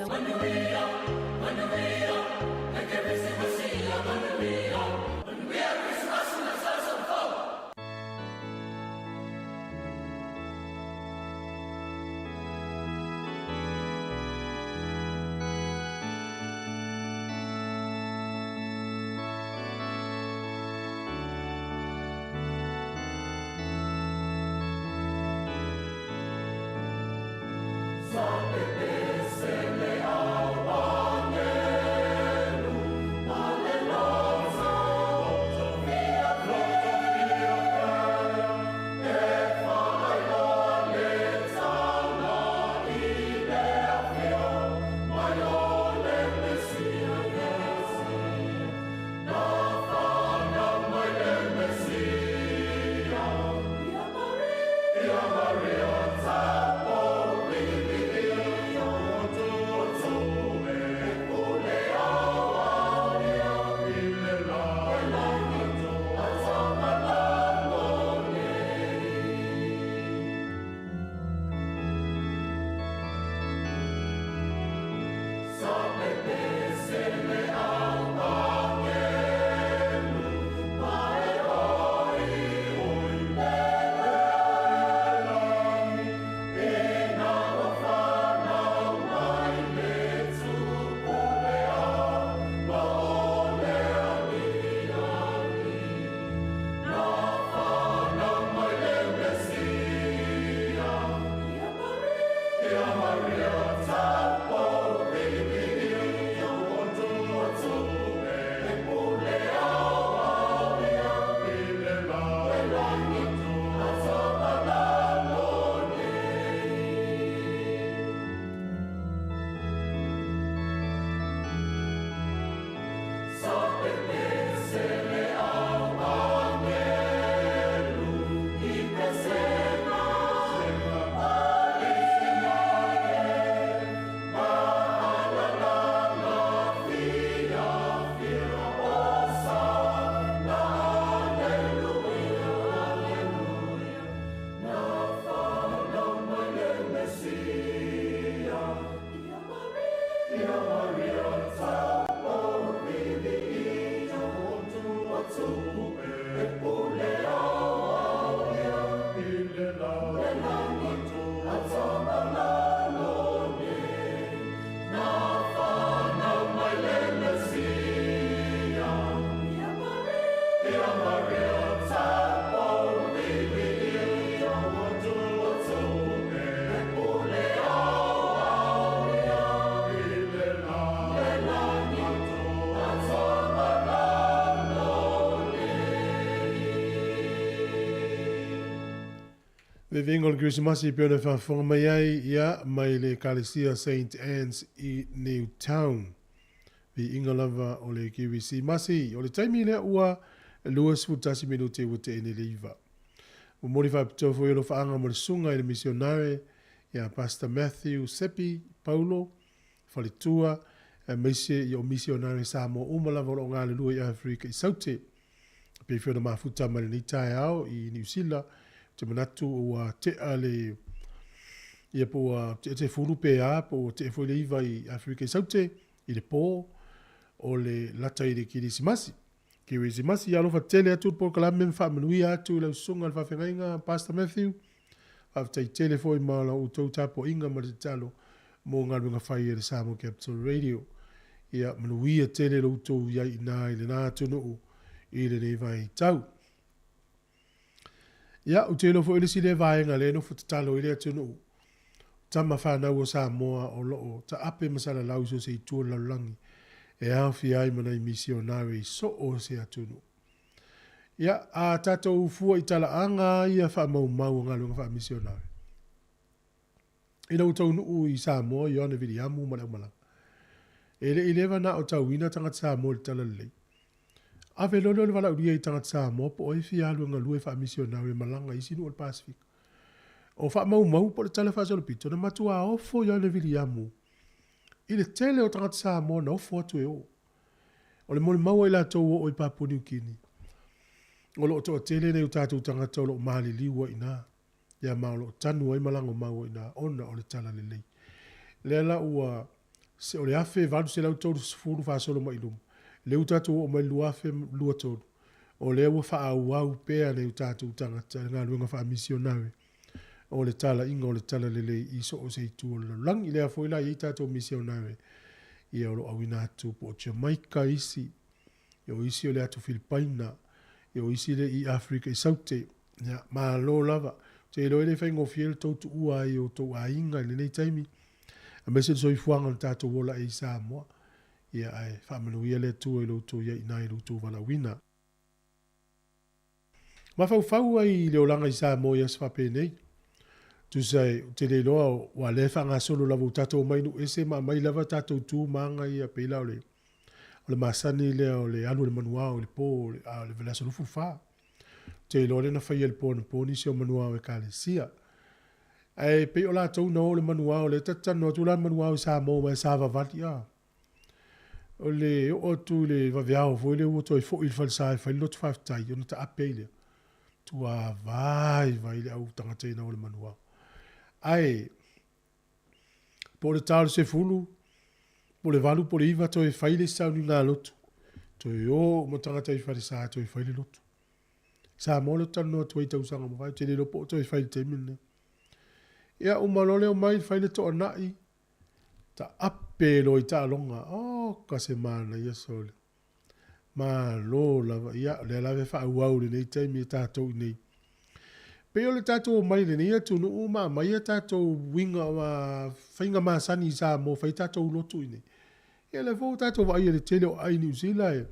Veveega o le Kerisimasi e pei ona faafofoga mai ai, ia, mai le Ekalesia Saint Anne's i Newtown. Viiga lava o le Kerisimasi. O le taimi lea ua 21 minute ua teene le iva. Momoli faapitoa foi alofaaga mo le susuga i le misionare ia Pastor Matthew Sepi Paulo Faletua, aemaise ia o misionare Samoa uma lava o lo o galulue i Aferika i Saute. E pei foi ona mafuta mai lenei taeao i Niu Sila, ou te manatu ua tea le, ia po ua tea te fulu pe a, po ua tea foi le iva i Aferika i Saute, i le pō o le lata i le Kirisimasi. Kirisimasi, ia alofa tele atu le polokalame ma faamanuia atu i lau susuga i le faafeagaiga Pastor Matthew. Faafetai tele foi ma la outou tapuaiga ma le tatalo mo galuega fai a le Samoa Capital Radio. Ia manuia tele lo outou i ai ina i lena atunuu i lenei vaitau. Ia, ou te iloa foi le isi lea vaega lea e nofo tatalo ai le atunuu, tama fanau a Samoa o lo o taape ma salalau i so o se itu o le lalolagi e aofia ai ma nai misionare i so o se atunuu. Ia, a tatou fua i talaaga ia faamaumau o galuega faamisionare, ina ua taunuu i Samoa Ioane Viliamu ma le aumalaga, e le i leva na o tauina tagata Samoa i le talalelei. Ave loa lea o le valaaulia i tagata Samoa po o ai e fia alu e galue faamisionare e malaga i isi nuu o le Pasefika. O faamaumau po o le tala faasolopito, na matuā ofo Ioane Viliamu i le tele o tagata Samoa na ofo atu e o. O le molimau a i latou ua oo i Papua Niu Kini, o lo o toatele nai o tatou tagata o lo o maliliu ai i ina. Ia ma o lo o tanu ai ma lagomau ai i ina ona o le talalelei. Lea la ua se o le 1830 faasolo mai i luma, lea ua tatou oo mai i le 2023, o lea ua faaauau pea nai o tatou tagata i le galuega faamisionare o le talaiga o le talalelei i so o se itu o le lalolagi. Lea foi la e i ai tatou misionare ia o lo o auina atu po o Jamaica isi, ia o isi o le atu Filipaina, ia o isi le i Afrika i Saute. Ia, malo lava. Ou te iloa e le faigofie le tou tuua ai o outou aiga i lenei taimi, aemaise le soifuaga na tatou ola ai i Samoa. Ia, ae faamanuia le Atua i lo outou i ai i ina i lo outou valaauina. Mafaufau ai i le olaga i Samoa i aso faapenei. Tusa e, ou te le iloa, aua o lea e faagasolo lava ua tatou omai i nuu ese ma aumai lava tatou tu ma aga ia pei la o le, o le masani lea o le alu o le manuao i le po, a o le aso 24. Ou te iloa lea na faia i le po anapo nisi o manuao o Ekalesia. Ae pei o latou na o i le manuao, lea ta te talanoa atu la i le manuao i Samoa aua e savavali a. O le oo atu i le vaveao foi lea ua toe foi i le falesa e fai le loto faafetai ona taape ai lea. Matua vaivai le au tagata ina o le manuao. Ae po o le ta o le 10, po o le 8 po o le 9 toe fai le isi sauniga lotu. Toe o uma tagata i falesa toe fai le lotu. Samoa lea ou te talanoa atu ai i tausaga ua mavae, ou te le iloa po o toe fai i le taimi lenei. Ia uma loa le omai fai le toanai, taape loa i taaloga. Oka se manaia sole. Malo lava. Ia, o lea lava e faaauau i lenei taimi e tatou i inei. Pei o le tatou omai i lenei atunuu ma aumai a tatou uiga ma faiga masani i Samoa, fai tatou lotu i inei. Ia lea foi ua tatou vaaia i le tele o aai i Niu Sila e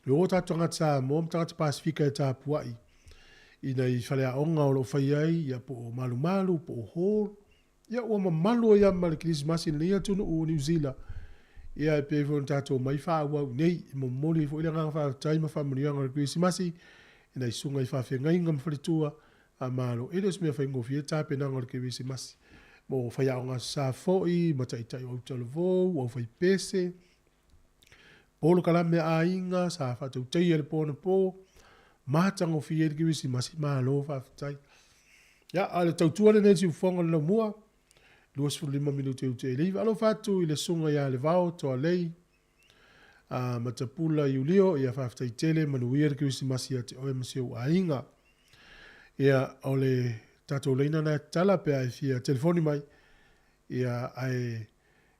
o tatou tagata Samoa ma tagata Pasefika e tapuai i nai faleaoga o lo o fai ai, ia po o malumalu, po o hall. Ia ua mamalu ai lava ma le Kerisimasi i lenei atunuu o Niu Sila. Ia e pei foi ona tatou omai faaauau i inei. E momoli ai foi le agaga faafetai ma faamanuiaga o le Kerisimasi i nai susuga i faafeagaiga ma faletua. Faamalo. E le o se mea faigofie le tapenaga o le Kerisimasi mo faiaoga Aso Sa foi ma taitai o autalavou, aufaipese, polokalame a aiga sa faatautaia i le po anapo, matagofie ai le Kerisimasi, malo faafetai. Ia, a o le tautua lenei i le siufofoga o le laumua, 25 minute ute i le 9. Alofa atu i le susuga ia Levao Toalei a Matapula Iulio, ia faafetai tele, manuia le Kerisimasi ia te oe ma si ou aiga. Ia, o le tatou laina lena e tatala pe a e fia telefoni mai, ia, ae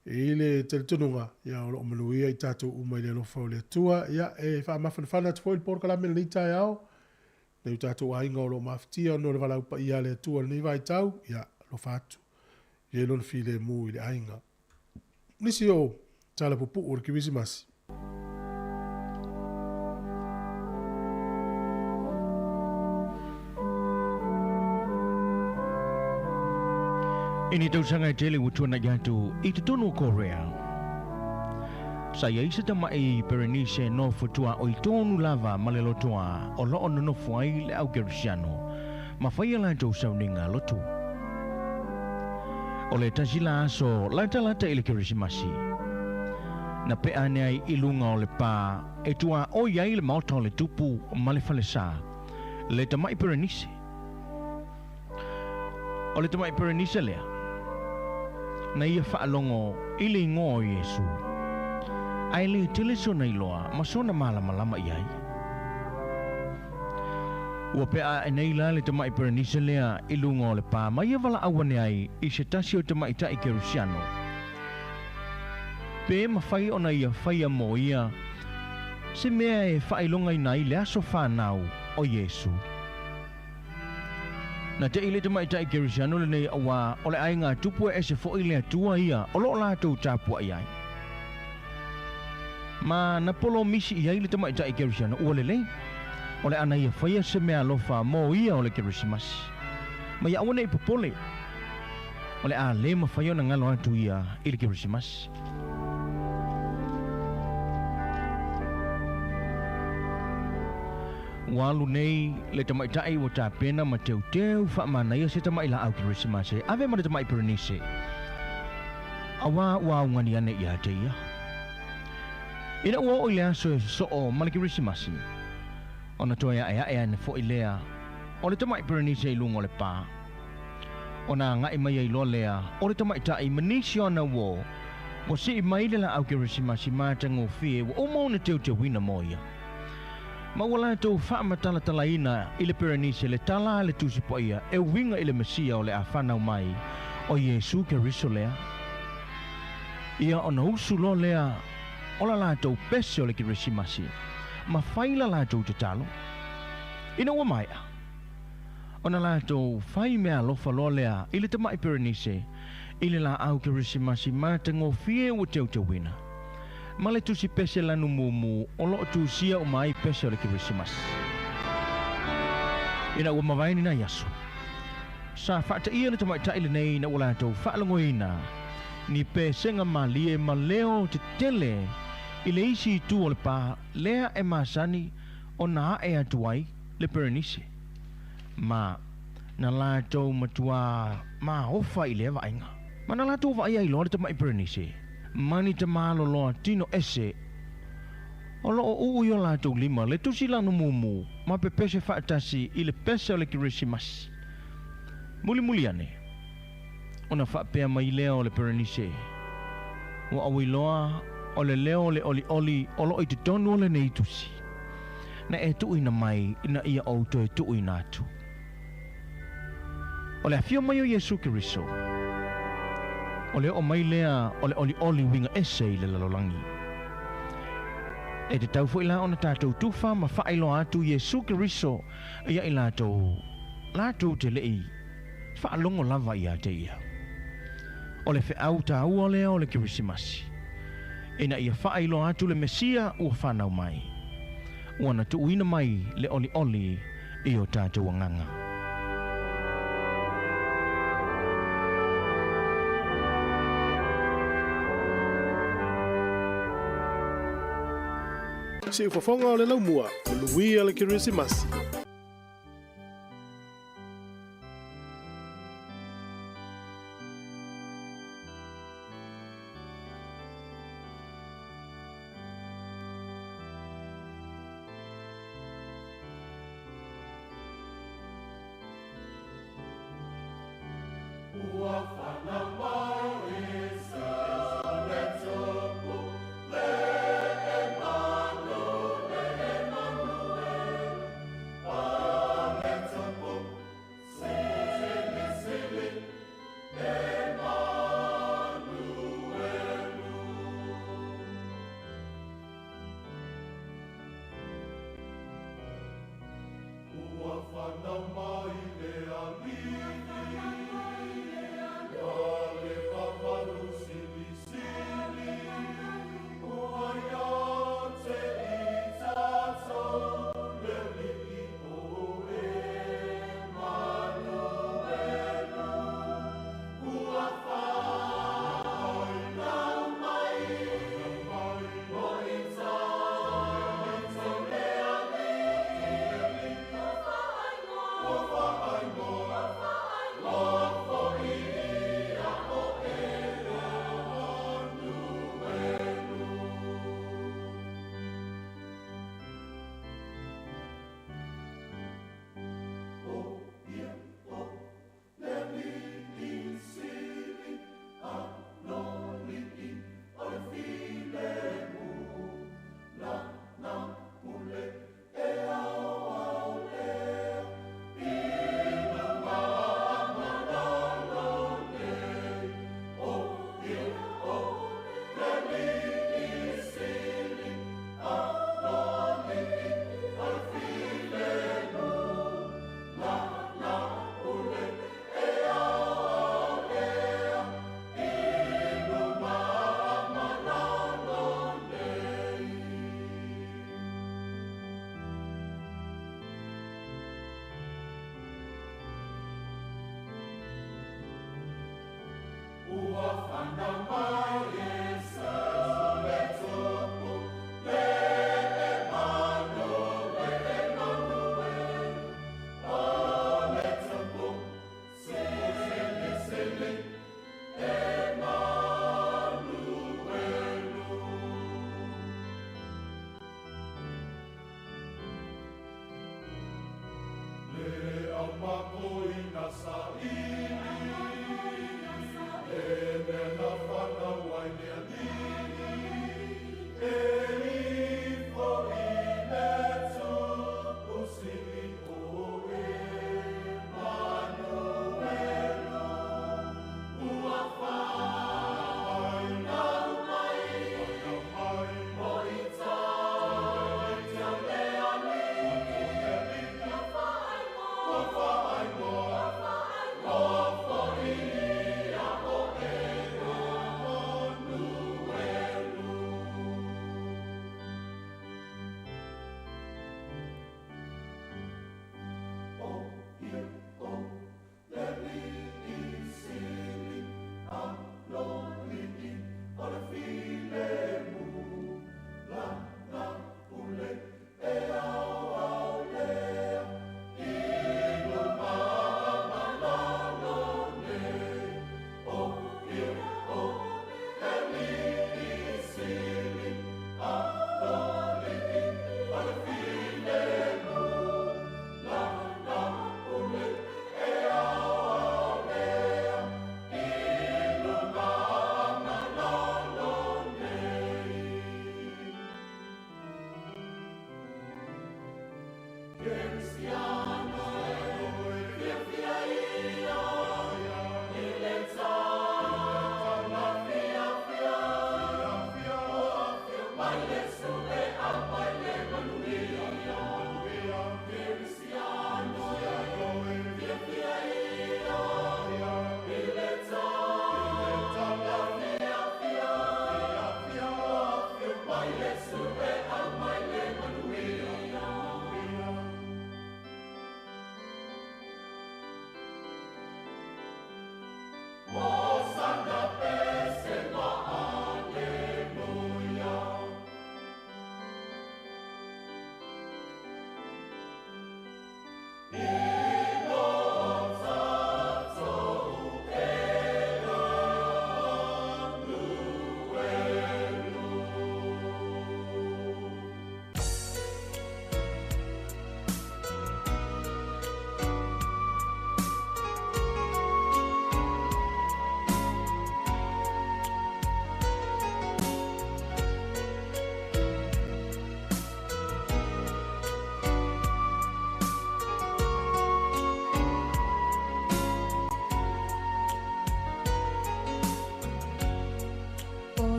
e i ai le talitonuga, ia, o lo o manuia i tatou uma i le alofa o le Atua. Ia, e faamafanafana atu foi le polokalame i lenei taeao, nai o tatou aiga o lo o mafatia ona o le valaau paia a le Atua i lenei vaitau, ia, alofa atu, i ai lona filemu i le aiga. Nisi o tala pupuu o le Kerisimasi. I ni tausaga e tele ua tuanai atu i totonu o Korea, sa i ai se tama'i Berenice nofo tuaoi tonu lava ma le lotoa o lo o nonofo ai le au Kerisiano ma fai a latou sauniga lotu. O le tasi la aso latalata i le Kerisimasi, na pea ane ai i luga o le pa e tuaoi ai le maota o le tupu ma le falesa, le tama'i Perenise. O le tama'i Perenise lea, na ia faalogo i le igoa o Iesu, ae le tele sona iloa ma sona malamalama i ai. Ua pea ae nei la le tamai Perenise lea i luga o le pa ma ia valaau ane ai i se tasi o tamaitai Kerisiano. Pe mafai ona ia faia mo ia se mea e faailogaina ai le aso fanau o Iesu. Na te'i le tamaitai Kerisiano lenei auā o le aiga tupu e ese foi le Atua ia o lo o latou tapuai ai. Ma na polomisi i ai le tamaitai Kerisiano ua lelei, o le a na ia faia se mea alofa mo ia o le Kerisimasi. Ma ia aua ne i popole, o le a le mafai ona galo atu ia i le Kerisimasi. Ua alu nei le tamaitai ua tapena ma teuteu faamanaia se tamai laau Kerisimasi e ave ma le tamai Perenise, auā ua augani ane ia te ia. Ina ua oo i le aso e sosoo ma le Kerisimasi, ona toe aeae ane foi lea o le tamaʻi Perenise i luga o le pā. Ona agaʻi mai ai loa lea o le tamaʻitaʻi ma nisi o ana uō, ua siʻi mai le laʻau Kerisimasi matagofie ua uma ona teuteuina mo ia. Ma ua latou faamatalatalaina i le Perenise le tala a le Tusi Paia e uiga i le Mesia o le a fanau mai, o Iesu Keriso lea. Ia ona usu loa lea o la latou pese o le Kerisimasi, ma fai la latou tatalo. Ina ua maea ona latou fai meaalofa loa lea i le tamaʻi Perenise i le laʻau Kerisimasi matagofie ua teuteuina, ma le tusi pese lanu mumu o loo tusia uma ai pese o le Kerisimasi. Ina ua mavae ni nai aso, sa faataʻia le tamaʻitaʻi lenei ina ua latou faalogoina ni pesega malie ma leo tetele i le isi itu o le pā lea e masani ona aʻe atu ai le Perenise, ma na latou matuā maofa i lea vaaiga. Ma na latou vaaia ai loa le tamaʻi Perenise ma ni tamāloloa tino ese o loo uu i o latou lima le tusi lanu mumu ma pepese faatasi i le pese o le Kerisimasi. Mulimuli ane ona faapea mai lea o le Perenise, Ua ou iloa o le leo o le olioli o loo i totonu o lenei tusi, na e tuuina mai ina ia ou toe tuuina atu. O le afio mai o Iesu Keriso, o le oo mai lea o le olioli uiga ese i le lalolagi. E tatau foi la ona tatou tufa ma faailoa atu Iesu Keriso ia i latou latou te leʻi faalogo lava ia te ia. O le feʻau tāua lea o le Kerisimasi, ina ia faailoa atu le Mesia ua fanau mai, ua na tuuina mai le olioli i o tatou agaga. Siufofoga o le Laumua, Manuia le Kerisimasi. Ua fanau mai Iesu le Tupu, le Emanuele, Emanuele. O le Tupu, sili, sili, Emanuelu. Ua fanau mai le Alii, ma le mamalu silisili, ua ia te i tatou le Alii o Emanuelu. Ua fanau mai mo i tatou le Alii, ua faaigoa, ua foi ia o Emanuelu. O ia o le Alii sili, aloalii o le filemu, lana pule e aoao lea i luga malalolei. O ia o le Alii sili, aloalii o le filemu, lana pule e aoao lea i luga malalolei. Ua fanau mai Iesu le Tupu, le Emanuele, Emanuele. O le Tupu, sili, sili, Emanuelu. Le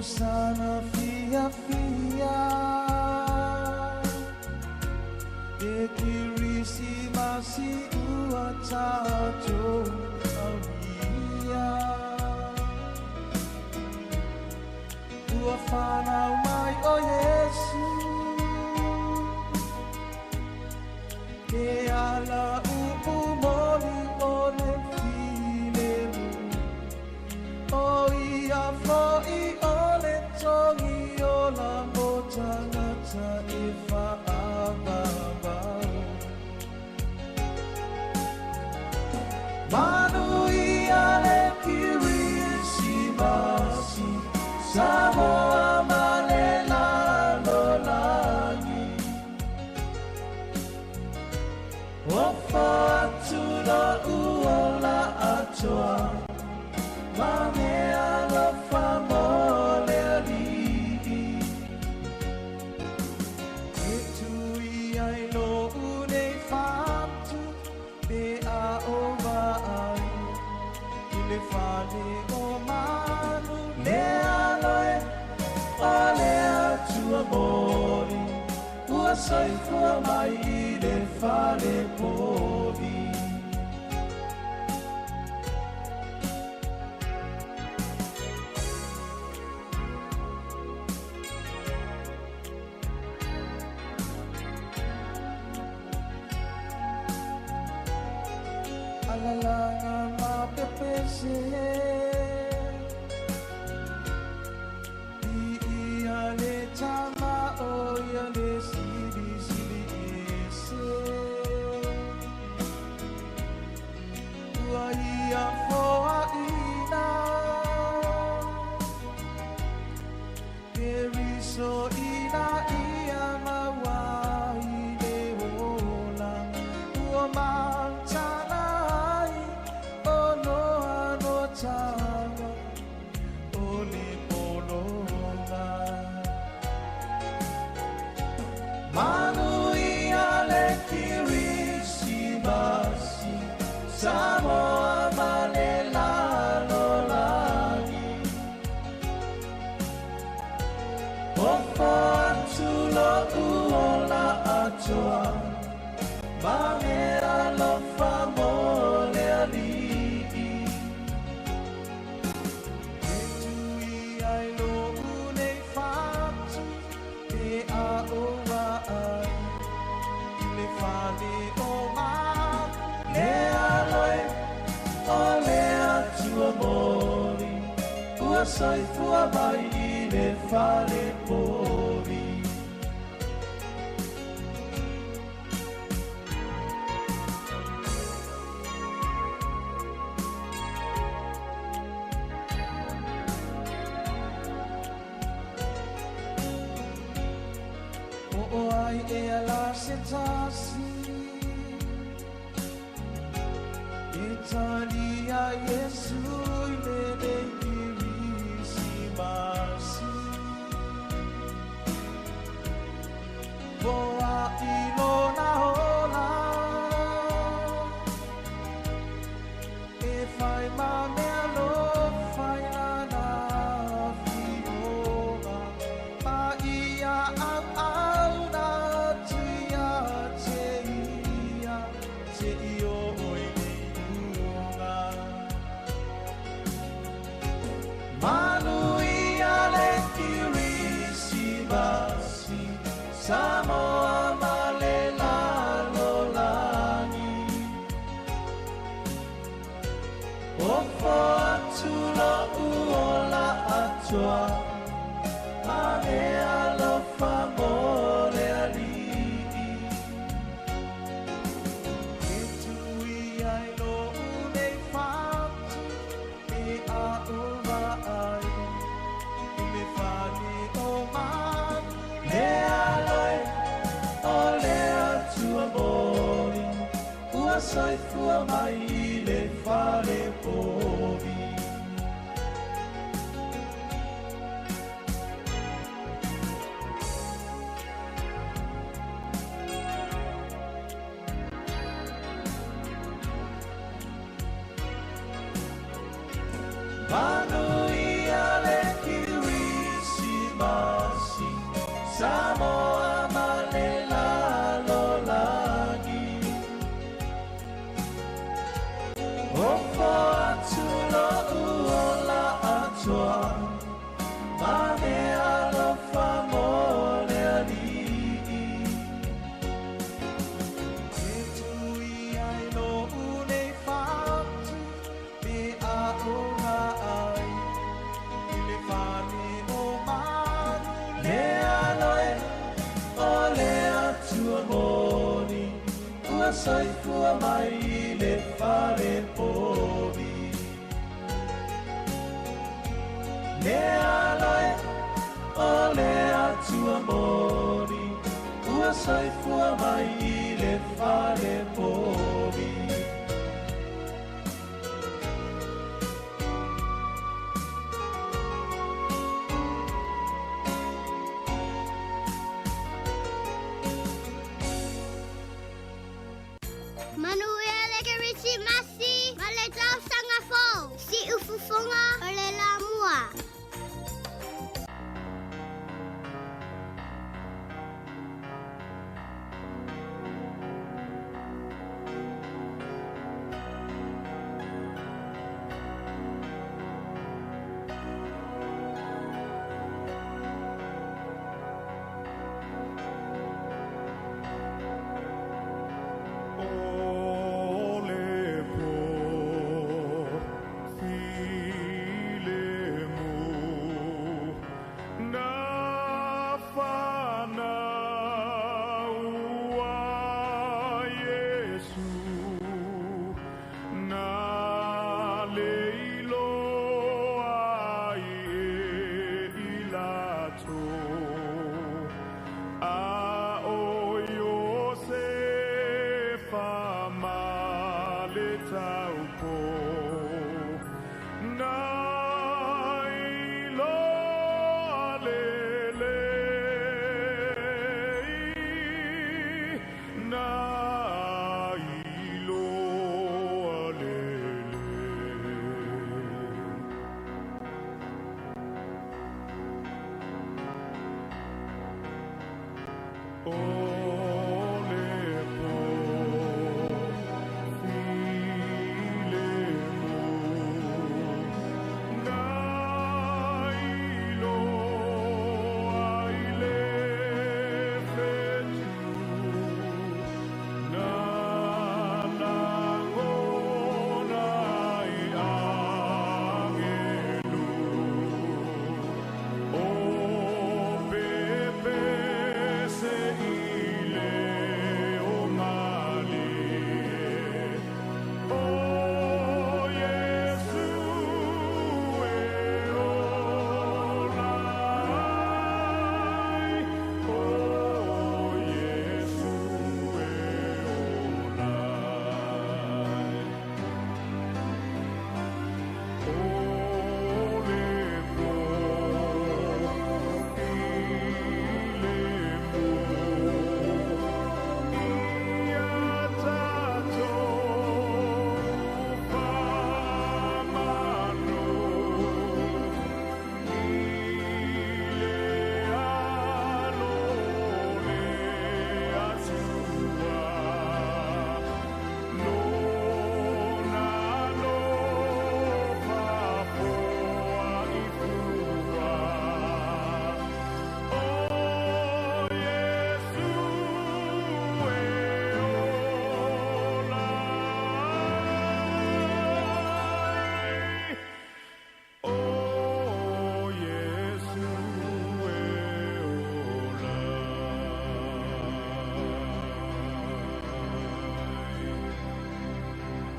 Sana fia fia E Kirisimasi ua tatou aulia Ua whanau mai o Iesu Ke ala upu moli o le filemu O ia fo'i o le tongi o la o tangata e whaavavau. Manuia le Kirisimasi, Samoa ma le lalolagi. Ofa atu lo uola atoa, ma mea alofa mo le alii. E tui ai lo unei fatu, pe a o vaai, i le fale o manu, le aloe, o le atua moli, ua soifua mai i le fale povi. Alalanga mapepese I ia le tama o ia le sili sili ese Ua ia foa ina Keriso ina ia mawai le ola Ua mantana ai fale o manu. Lea loe o le Atua moni, ua soifua mai i le fale povi. O ai e ala se tasi, Italia Yesu i lenei Kirisimasi. Poa i lona ola, e fai ma mea alofa i lana fioga. Ma ia auauna atu ia te ia, te i o i le luga. Manuia le Kirisimasi, Samoa ma le lalolagi. Ofo atu lo'u ola atoa, ma mea alofa mo le Alii. E tui ai lo'u nei fatu, e aʻova ai i le fale o manu. Lea loe o le Atua moni, ua soifua mai i le fale povi. Manuia le Kirisimasi, Samoa ma le lalolagi. Ofo atu lo'u ola atoa, ma mea alofa mo le Alii. E tui ai lo'u nei fatu, me aʻova ai i le fale o manu. Lea loe o le Atua moni, ua soifua mai i le fale povi. Lea loe o le Atua moni, ua soifua mai i le fale povi. Manuia le Kerisimasi ma le tausaga fou. Siufofoga o le Lamua. O le po filemu na whanau a Iesu, na leiloa ai e i latou. A o Iosefa ma le taupo, na iloa lelei, na iloa lelei. O le po filemu.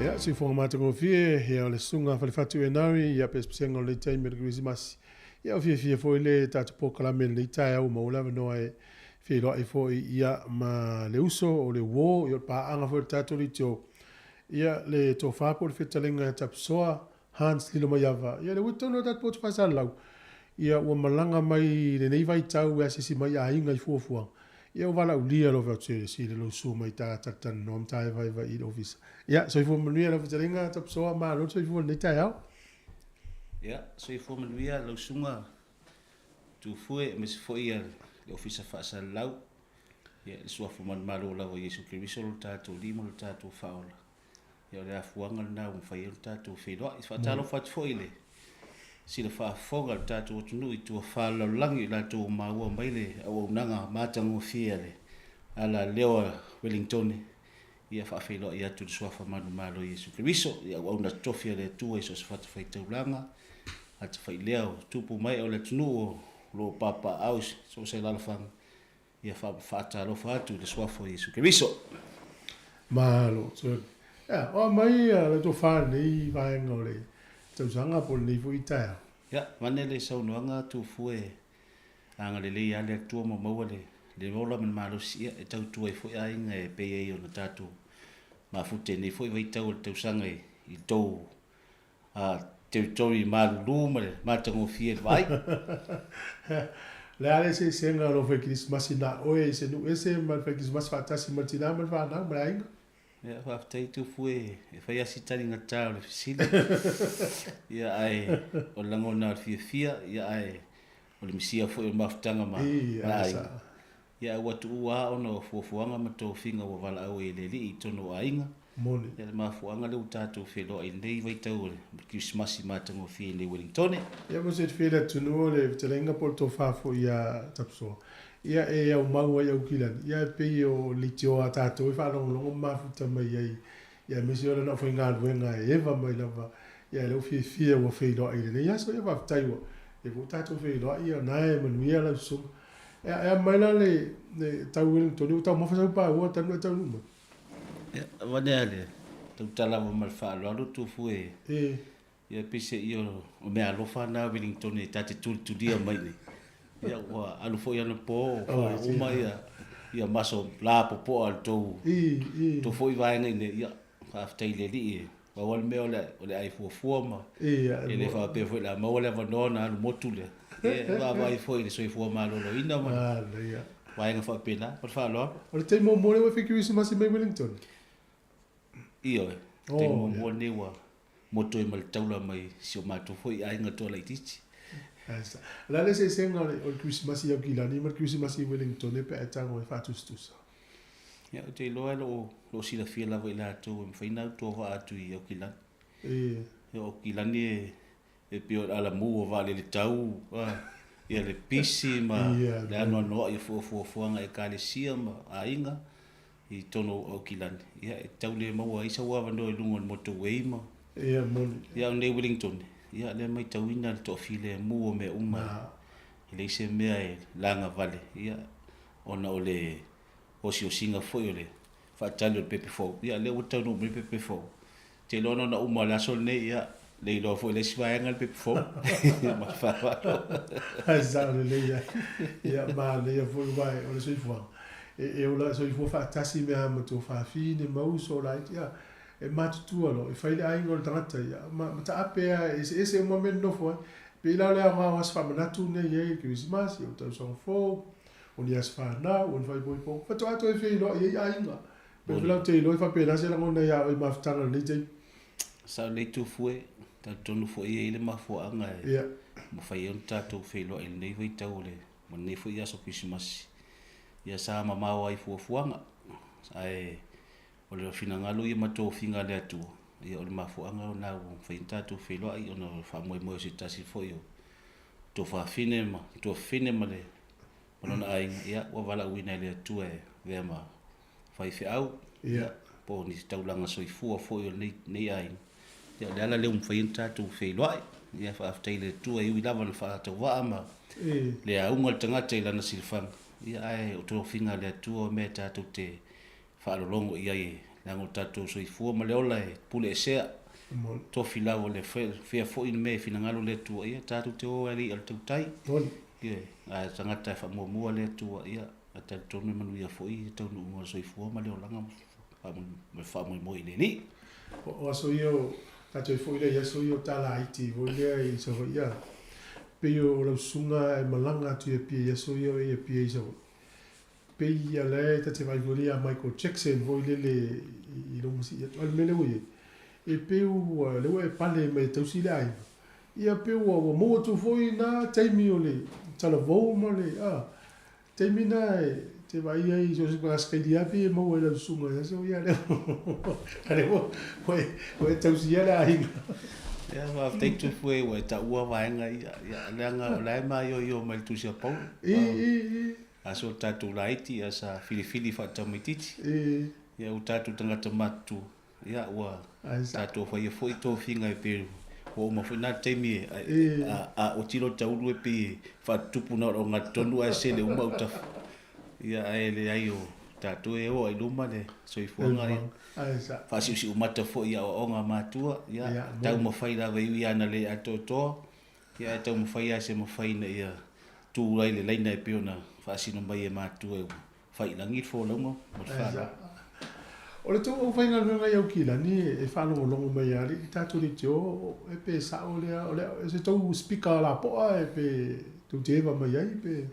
Ia, siufoga matagofie, ia o le susuga Falefatu Enari, ia pesepesega o lenei taimi o le Kerisimasi. Ia, ua fiafia foi le tatou polokalame i lenei taeao ua maua le avanoa e feiloai foi ia ma le uso o le uo, ia o le paaga foi o le tatou leitio, ia le tofa po o le fetalenga ia Tapisoa Hans Lilomaiava, ia lea ua i totonu o le tatou potu faasalalau, ia ua malaga mai i lenei vaitau e asiasi mai i aiga i fuafuaga, ia ua valaaulia lau Afioga i le Sili lou susu mai ta talatalanoa ma ta vaevae i le ofisa. Ia, soifua manuia lau fetalaiga Tapisoa, malo le soifua i lenei taeao. Ia, soifua manuia lau susuga Tufue aemaise foi le Ofisa Faasalalau, ia le Suafa Manumalo lava o Iesu Keriso lo tatou Alii ma lo tatou Faaola. Ia o le afuaga lena ua mafai ai ona tatou feiloai. Faatalofa atu foi i le sila faafofoga a le tatou atunuu i tuafā o le lalolagi i latou ua maua mai le auaunaga matagofie a le alaleo a Welingtone. Ia faafeiloai atu i le Suafa manumalo o Iesu Keriso, i auauna totofi a le Atua i so o se fatafaitaulaga, atafailea o tupu mae o le atunuu o lo o papaaao i so o se alaalafaga. Ia faatalofa atu i le Suafa o Iesu Keriso. Malo tele. Ia, o aumai le tofa i lenei vaega o le tausaga po o lenei foi taeao. Ia, avane le saunoaga Tufue agalelei lava le Atua ma maua le le ola ma le malosi ia e tautua ai foi aiga e pei ai ona tatou mafute i lenei foi vaitau o le tausaga i tou territory malulu ma le matagofie i le vaai. O le a le eseesega o lou fai kerisimasi na oe i se nuu ese ma le fai kerisimasi faatasi ma le tina ma le fanau ma le aiga? Ia, faafetai Tufu e fai lava si taligata o le fesili. Ia, ae o le lagona o le fiafia, ia, ae o le misia foi o le mafutaga ma le aiga. Ia, ae ua tuua lava ona o fuafuaga ma tofiga ua valaau ai e le Alii i totonu o aiga. Moni. Ia, le mafuaaga lea ua tatou feiloai i lenei vaitau o le Kerisimasi matagofie i nei Welingtone. Ia, mo se fia le atunuu o le fetalaiga po o le tofa foi ia Tapusoa, ia e aumau ai Aukilani, ia e pei o leitioa a tatou e faalogologo ma mafuta mai ai, ia aemaise o lana aufaigaluega e eva mai lava, ia e le o fiafia ua feiloai i lenei aso, ia faafetai ua lea foi ua tatou feiloai, ia na e manuia lau susuga. E a mai la le tau Wellington, ua taumafa sau paua talu ona e taunuu mai? Ia, avane lava le tautala lava ma le faaaloalo Tufu e. Ia pei se ia o meaalofa na Wellington e ta te tulitulia mai nei. Ia ua alu foi anapo faauma ia ia maso lapopoa o le tou tou foi vaega i inei. Ia faafetai i le Alii e pau lava le mea o le o le ai fuafua ma e le faapea foi o le a maua le avanoa ona alu motu lea. Ia e vaavaai foi i le soifua maloloina ma vaega faapena. Ma le faaaloalo. O le taimi muamua lea ua e fai kerisimasi mai Wellington? Ioe, o le taimi muamua lenei ua motu ai ma le taula mai si o matou foi aiga toa laitiiti. O le a le eseesega o le Kerisimasi i Aukilani ma le Kerisimasi i Wellington pe a e tago e faatusatusa? Ia, ou te iloa o lo o silafia lava i latou e mafai ona autua vaa atu i Aukilani. O Aukilani e pei o le alamu o vaalele tau, ia le pisi ma le anoanoai o fuafuaga a Ekalesia ma aiga i totonu o Aukilani, ia e tau le maua ai sau avanoa i luga o le motorway ma. Ia moni. Ia a o nei Wellington, ia lea e matauina le toafilemu o mea uma, e leai se mea e lagavale, ia ona o le osiosiga foi o le faatali o le pepe fou, ia lea ua taunuu mai le pepe fou. Ou te iloa na ona uma o le aso lenei, ia, le iloa foi e le isi vaega le pepe fou. Ma le faaaloalo. Ae sao lelei ai. Ia, manaia foi aua o le soifuaga, e ola soifua faatasi mea ma tuafafine ma uso laiti, ia, e matutua loa, e fai le aiga o le tagata, ia, ma taape lava, e eseese uma mea e nonofo ai. E pei la o le aoga o aso faamanatu nei e i ai le Kerisimasi, o le tausaga fou, o ni aso fanau, o ni faaipoipoga, faatoa toe feiloai ai aiga. Pei foi la ou te iloa e faapena se lagona ia oe i mafutaga i lenei taimi. Sa o lenei Tufue, talitonu foi e i ai le mafuaaga e mafai ai ona tatou feiloai i lenei vaitau o le ma lenei foi aso Kerisimasi. Ia sa mamao ai i fuafuaga, ae o le finagalo ia ma tofiga a le Atua, ia o le mafuaaga lena ua mafai ona tatou feiloai ona o le faamoemoe o se tasi foi o tuafafine ma tuafafine ma le ma lona aiga, ia ua valaauina e le Atua e avea ma faifeau, ia, po o ni taulaga soifua foi o lenei aiga. Ia, o le ala lea ua mafai ai ona tatou feiloai. Ia, faafetai i le Atua e ui lava ina faatauvaa ma le auga le tagata i lana silafaga, ia, ae o tofiga a le Atua o mea tatou te faalologo i ai e Leaga o le tatou soifua ma le ola e pule esea. Tofi lava le fea foi le mea e finagalo le Atua ia tatou te o ai i le i'a o le tautai. Ioe, a o tagata e faamuamua le Atua ia e talitonu e manuia foi le taunuuga o le soifua ma le olaga ma le faamoemoe i le Alii. O aso ia o tatou ai foi lea i aso ia o talaiti foi lea i Savaii a pei o lau susuga e malaga atu i Apia i aso ia o e i Apia i Savaii pei ia la e ta te vaai foi lea ia Michael Jackson foi lele i lou masii atu a o le mea lea ua i ai e pei ua lea ua e pale mai e tausi le aiga ia pei ua ua maua atu foi na taimi o le talavou ma le a taimi na e te vaai ai so o se Ausetalia lava pei e maua i lau susuga i aso ia lea a lea ua ua e ua e tausia le aiga. Ia faafetai Tupu e ua e taua vaega ia, ia leaga o la e maioio mai le Tusi a Paulo. I i i. Aso tatou laiti ia sa filifili faatamaititi. Ia ua tatou tagata matutua ia ua tatou faia foi tofiga e pei ua uma foi na taimi e a oti loa taulu e pei e faatutupu na o le ogatotonu ae sele uma autafa. Ia ae leai o tatou e oo ai luma le soifuaga ia. Faasiusiu mata foi i aoaoga a matua ia taumafai lava e ui lava ina le atoatoa Ia ae taumafai lava se mafai ina ia tu ai le laina e pei ona faasino mai e matua ua fai i lagi le folauga ma le faaaloalo. O le tou aufaigaluega i Aukilani e faalogologo mai lava i tatou leitio e pe sao lea o le se tou speaker lapoa e pe tou te eva mai ai pe.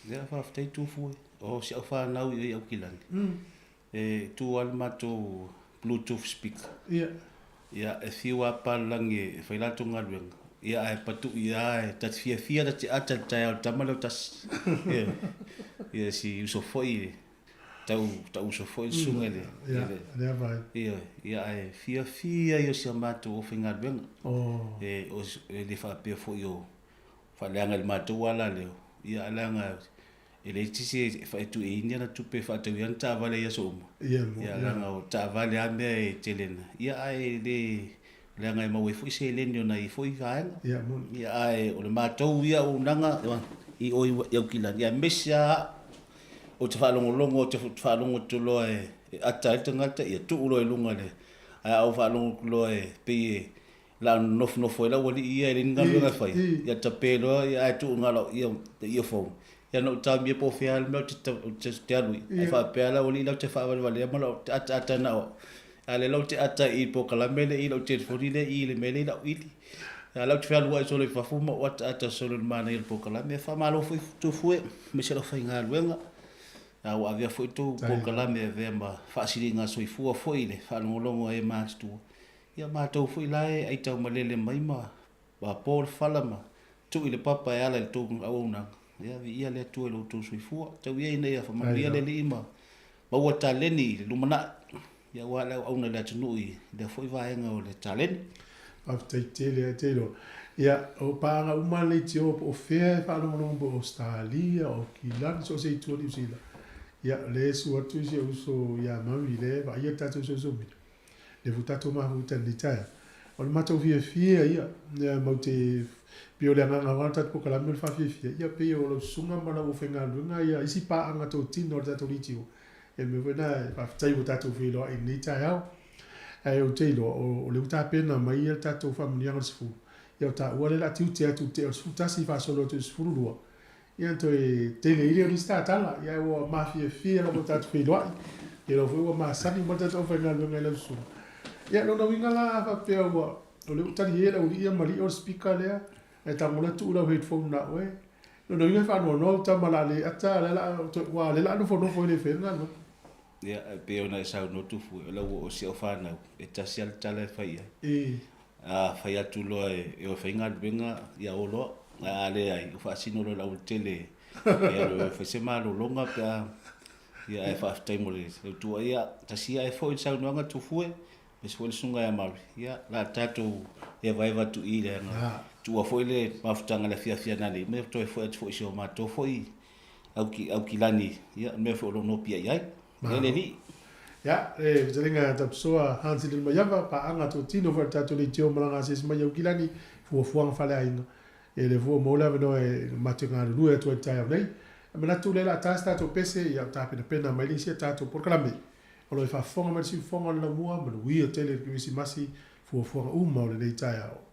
Ia faafetai Tufu e. O si au fanau i Aukilani e tu lava le matou bluetooth speaker. Ia. Ia, e fiu lava papalagi e fai latou galuega, ia ae patu'i lava e ta te fiafia ta te ata i le taeao i le tama lea o tasi. Ia, ia si uso foi tau tau uso foi le susuga i le Ia, lea vai. Ia, ia ae fiafia ia o si a matou aufaigaluega. Oh. E o e le faapea foi o faaleaga i le matou ala lea, ia ae leaga E leai se isi e faatuiina ana tupe e faatau ai ana taavale i aso uma. Ia, mo, Ia, leaga o taavale lava mea e tele na. Ia, ae le, leaga e maua ai foi seleni o nai foi vaega. Ia, moni. Ia, ae o le matou ia auaunaga i o i Aukilani, ia aemaise lava au, ou te faalogologo, ou te faalogo atu loa e ata ai le tagata, ia tuu loa i luga le, ae a ou faalogo atu loa e pei e la nofonofo ai le aualii ia e leai ni galuega e fai, ia tape loa ia ae tuu na lau ia earphone. Ia na ou taomia po o fea le mea ou te alu i, ae faapea le aualii la ou te faavalevalea ma lau ataata na o au. A o lea la ou te ata i le polokalame lea i lau telefoni lea i le mea lea i lau ili. A o la ou te fealuai solo i fafo ma ou ataata solo i le manaia o le polokalame. Faamalo foi Tufue aemaise lau faigaluega. A ua avea foi tou polokalame e avea ma faasiliga soifua foi i le faalogologo a e matutua. Ia matou foi la e aitaumalele mai ma po le fala ma tuu i le papa e ala i le tou auaunaga, ia viia le Atua i lo outou soifua. Tau ia ina ia faamanuia le Alii ma maua taleni i le lumanai, ia aua le auauna i le atunuu i lea foi vaega o le taleni. Faafetai tele a te iloa. Ia, o paaga uma le leitio po o fea e faalogologo po o Ausetalia, o Aukilani, so o se itu o Niu Sila. Ia, o lea e susu atu si ou uso ia Maui, lea e vaaia le tatou social media. Lea foi tatou mafuta i lenei taeao. O le matou fiafia ia, ia mau te pei o le agaga o le tatou polokalame o le faafiafia, ia pei o lau susuga ma lau aufaigaluega ia isi paaga totino a le tatou leitio. Ia mea foi na e faafetai ua tatou feiloai i lenei taeao. Ae ou te iloa o lea ua tapena mai ia le tatou faamanuiaga o le 10, ia o taua lea o le a tiute atu i le tea o le 11 faasolo atu i le 12. Ia toe tele ai lea o nisi tatala, ia ua mafiafia lava tatou feiloai. Ia lau foi ua masani uma le tatou aufaigaluega i lau susuga. Ia lona uiga la a faapea ua o lea ua tali ai lau alii ia ma alii o le speaker lea, ae tago loa tuu lau headphone na oe. Lona uiga e faanoanoa au tama o le a le ata o lea o le a toe aua o lea o le a nofonofo e le faia le galuega. Ia e pei ona e saunoa Tufue, o lau o si au fanau, e tasi lava le tala e fai i ai. I. A fai atu loa e o e fai galuega, ia o loa. Ae a leai, ua faasino loa e le aualatele e alu e fai se malologa pe a. Ia ae faafetai mo le tautua. Ia, tasi ae foi le saunoaga Tufue, aemaise foi le susuga ia Mary. Ia, o le a tatou evaeva atu i i leaga tuua foi le mafutaga i le afiafi ananei, me toe foi atu foi i si o matou foi Aukilani, ia, le mea foi o lo o nopiai ai. Ia le alii. Ia, le fetalaiga Tapisoa Hans Lilmaiava, paaga totino foi a le tatou leitio malaga asiasi mai i Aukilani, fuafuaga faaleaiga. Ia lea foi ua maua le avanoa e matou te galulue atu ai i le taeao nei. E manatu o lea o le a ta se tatou pese, ia o tapenapena mai le isi a tatou polokalame. O lo o faafofoga mai le siufofoga o le laumua, manuia tele le Kerisimasi, fuafuaga uma o lenei taeao.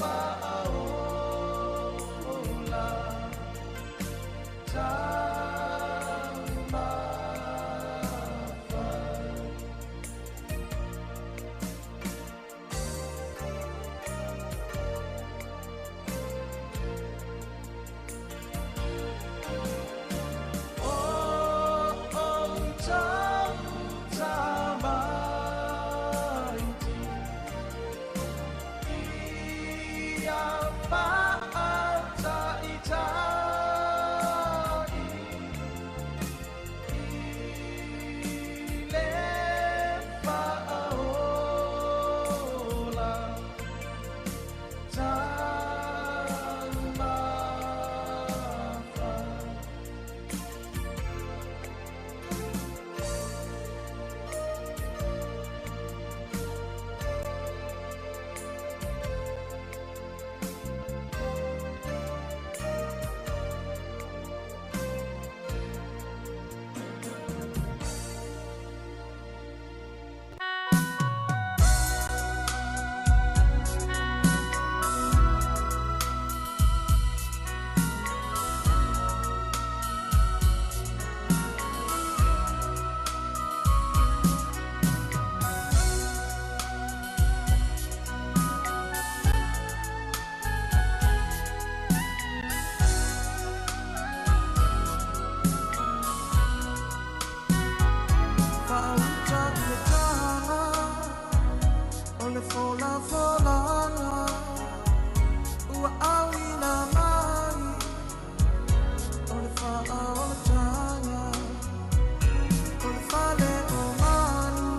faaola taumafa. O tautamaiti ia faataitai i le faaola taumafa. Faauta i le taga o le folafolaga ua auina mai o le faaolataga o le fale o manu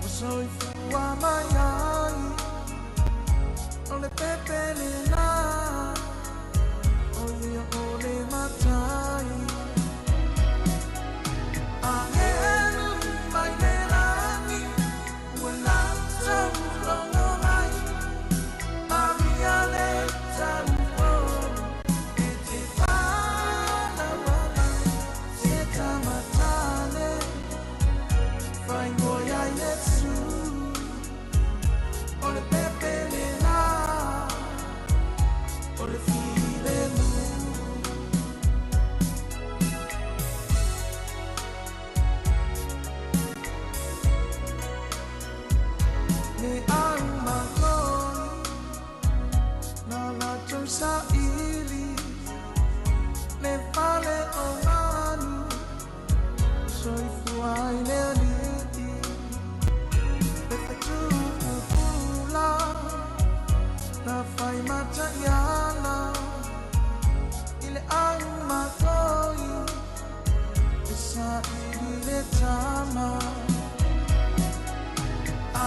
ua soifua mai ai o le pepelena o ia o le matai. Angelu mai le lagi ua latou logo mai, Maria le taupo e te whānaua mai se tamatane whaingoia Iesu o le pepelena o le filemu. Le au makoi na latou saili le fale o manu soifua ai le alii le fetuupula na fai mataiala i le au makoi e saili le tama.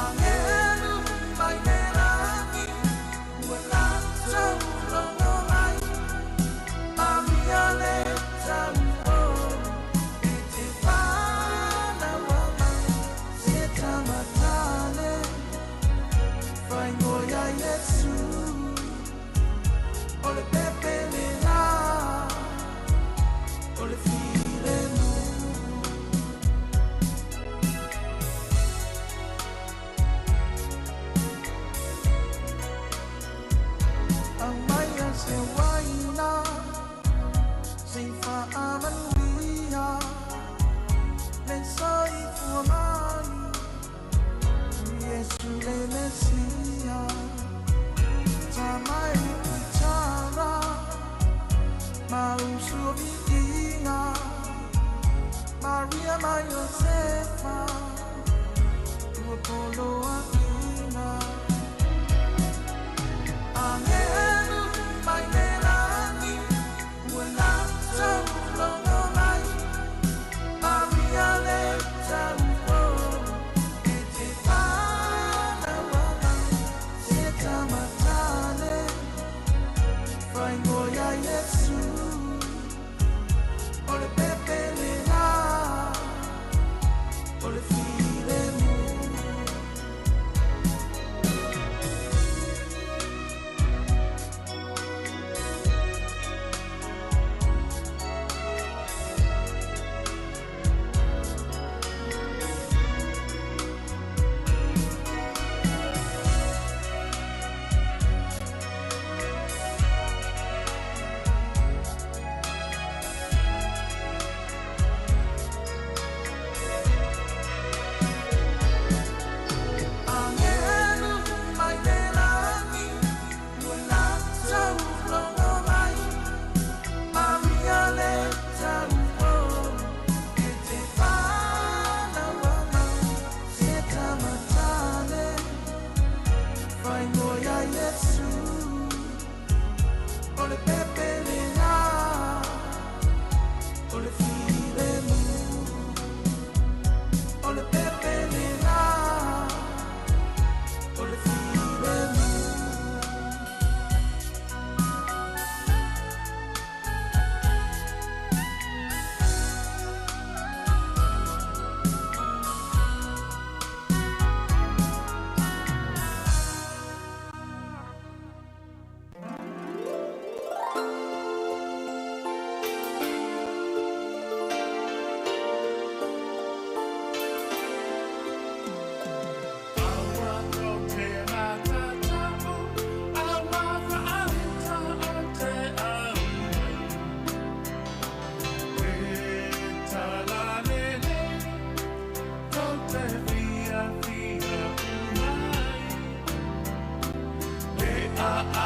Angelu mai le lagi ua latou logo mai, Maria le taupo e te whānaua mai se tamatane whaingoia Iesu o le pepelena o le filemu. Aumaia se waina sei faamanuia le soifua mai Iesu le Mesia. Tamai itara mausuviiga Maria ma Iosefa ua poloaina. Angelu mai le lagi ua latou logo mai, Maria le taupo e te whānaua mai se tamatane whaingoia Iesu o le pepelena o le filemu.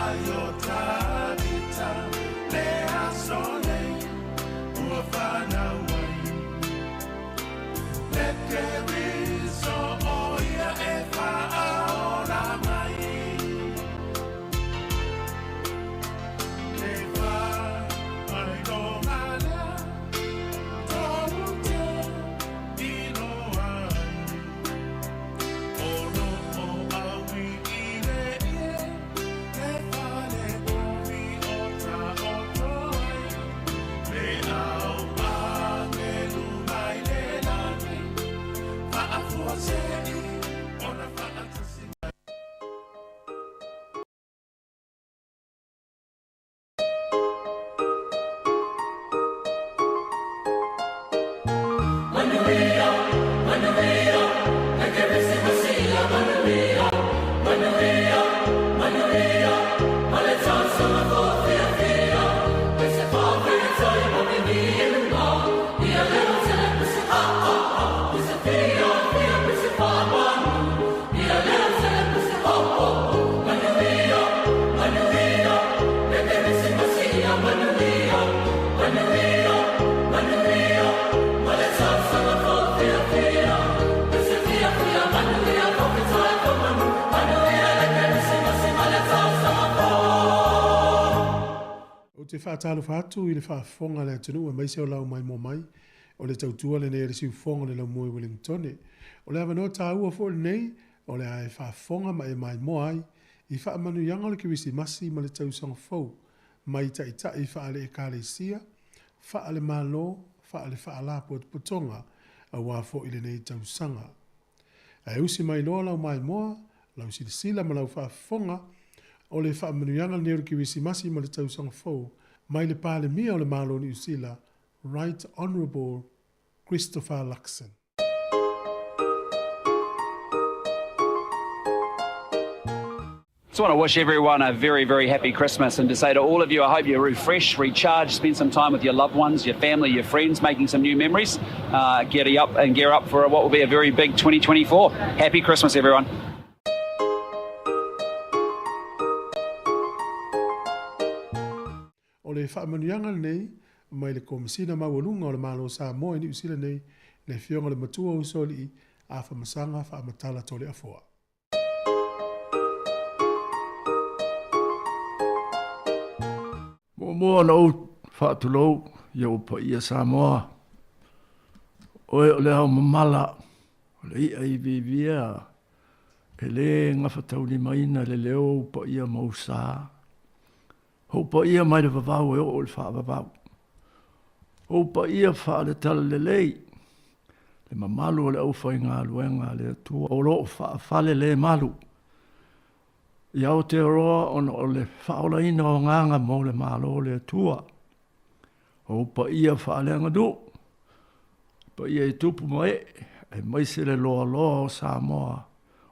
ai o Tavita le aso nei ua fanau ai. Le Keriso o ia e faaola mai. Le faailoga lea tou te iloa ai. O loo aui i le ie le faletovi o taoto ai. Le au agelu mai le lagi, faafuasei ona faatasi mai. Manuia, manuia, le Kerisimasi manuia, manuia, manuia, ma le tausaga fou fiafia, e se faafetai mo mimi e luga, ia leo tele pese ha ha ha, pese fia fia pese faamanu, ia leo tele pese ho ho ho, manuia, manuia, le Kerisimasi manuia, manuia, manuia, ma le tausaga fou fiafia, pese fia fia manuia, faafetai faamanu, manuia le Kerisimasi ma le tausaga fou. Ou te faatalofa atu i le faafofoga a le atunuu aemaise o lau maimoa mai o le tautua lenei a le siufofoga o le laumua i Wellingtone. O le avanoa taua foi lenei o le a e faafofoga ma e maimoa ai i faamanuiaga o le Kerisimasi ma le Tausaga Fou mai taitai faale-Ekalesia, faale-Malo, faale-Faalapotopotoga aua foi lenei tausaga. Ae usi mai loa lau maimoa, lau silasila ma lau faafofoga, o le faamanuiaga lenei o le Kerisimasi ma le Tausaga Fou mai le Palemia o le Malo o Niu Sila, Right Honourable Christopher Luxon. Just want to wish everyone a very, very happy Christmas and to say to all of you, I hope you're refreshed, recharged, spend some time with your loved ones, your family, your friends, making some new memories. Get up and gear up for what will be a very big 2024. Happy Christmas, everyone. O le faamanuiaga lenei mai le Komesina Maualuga o le Malo o Samoa i Niu Sila nei, le Afioga i le Matua o Usoalii, Afamasaga Faamatala Toleafoa. Muamua ona ou faatulou i ou paia Samoa, oe o le ao mamala, o le i'a i viivia, e lē gafataulimaina le leo o ou paia ma ou sa. Ou paia mai le vavau e oo i le faavavau. Ou paia faale-talalelei, le mamalu o le aufaigaluega a le Atua o lo o faafalelemalu i Aotearoa ona o le faaolaina o agaga mo le Malo o le Atua. Ou paia faaleaganuu, paia i tupu ma ee, aemaise le loaloa o Samoa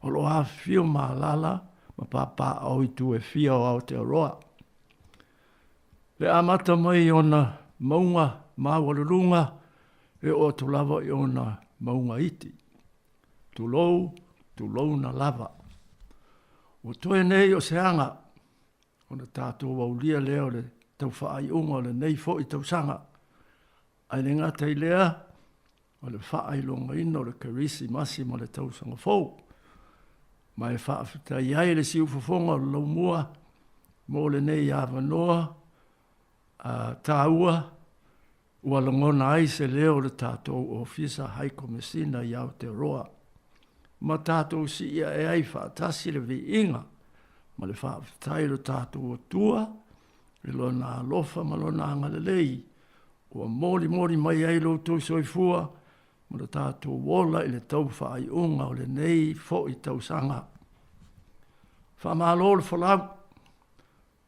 o lo o afifio ma alaala ma papaaao i itu e fia o Aotearoa. Le amata mai i ona mauga maualuluga e oo atu lava i ona mauga iti. Tulou, tulouna lava. Ua toe nei o se aga ona tatou aulia lea o le tau faaiuga o lenei foi tausaga. Ae le gata i lea, o le faailogaina o le Kerisimasi ma le Tausaga Fou. Ma e faafetai ai le siufofoga o le laumua mo lenei avanoa a taua ua lagona ai se leo o le tatou Ofisa Hai Komesina i Aotearoa ma tatou sii ae ai faatasi le viiga ma le faafetai i lo tatou Atua i lona alofa ma lona agalelei ua molimoli mai ai lo outou soifua ma lo tatou ola i le tau faaiuga o lenei foi tausaga. Faamalo le folau,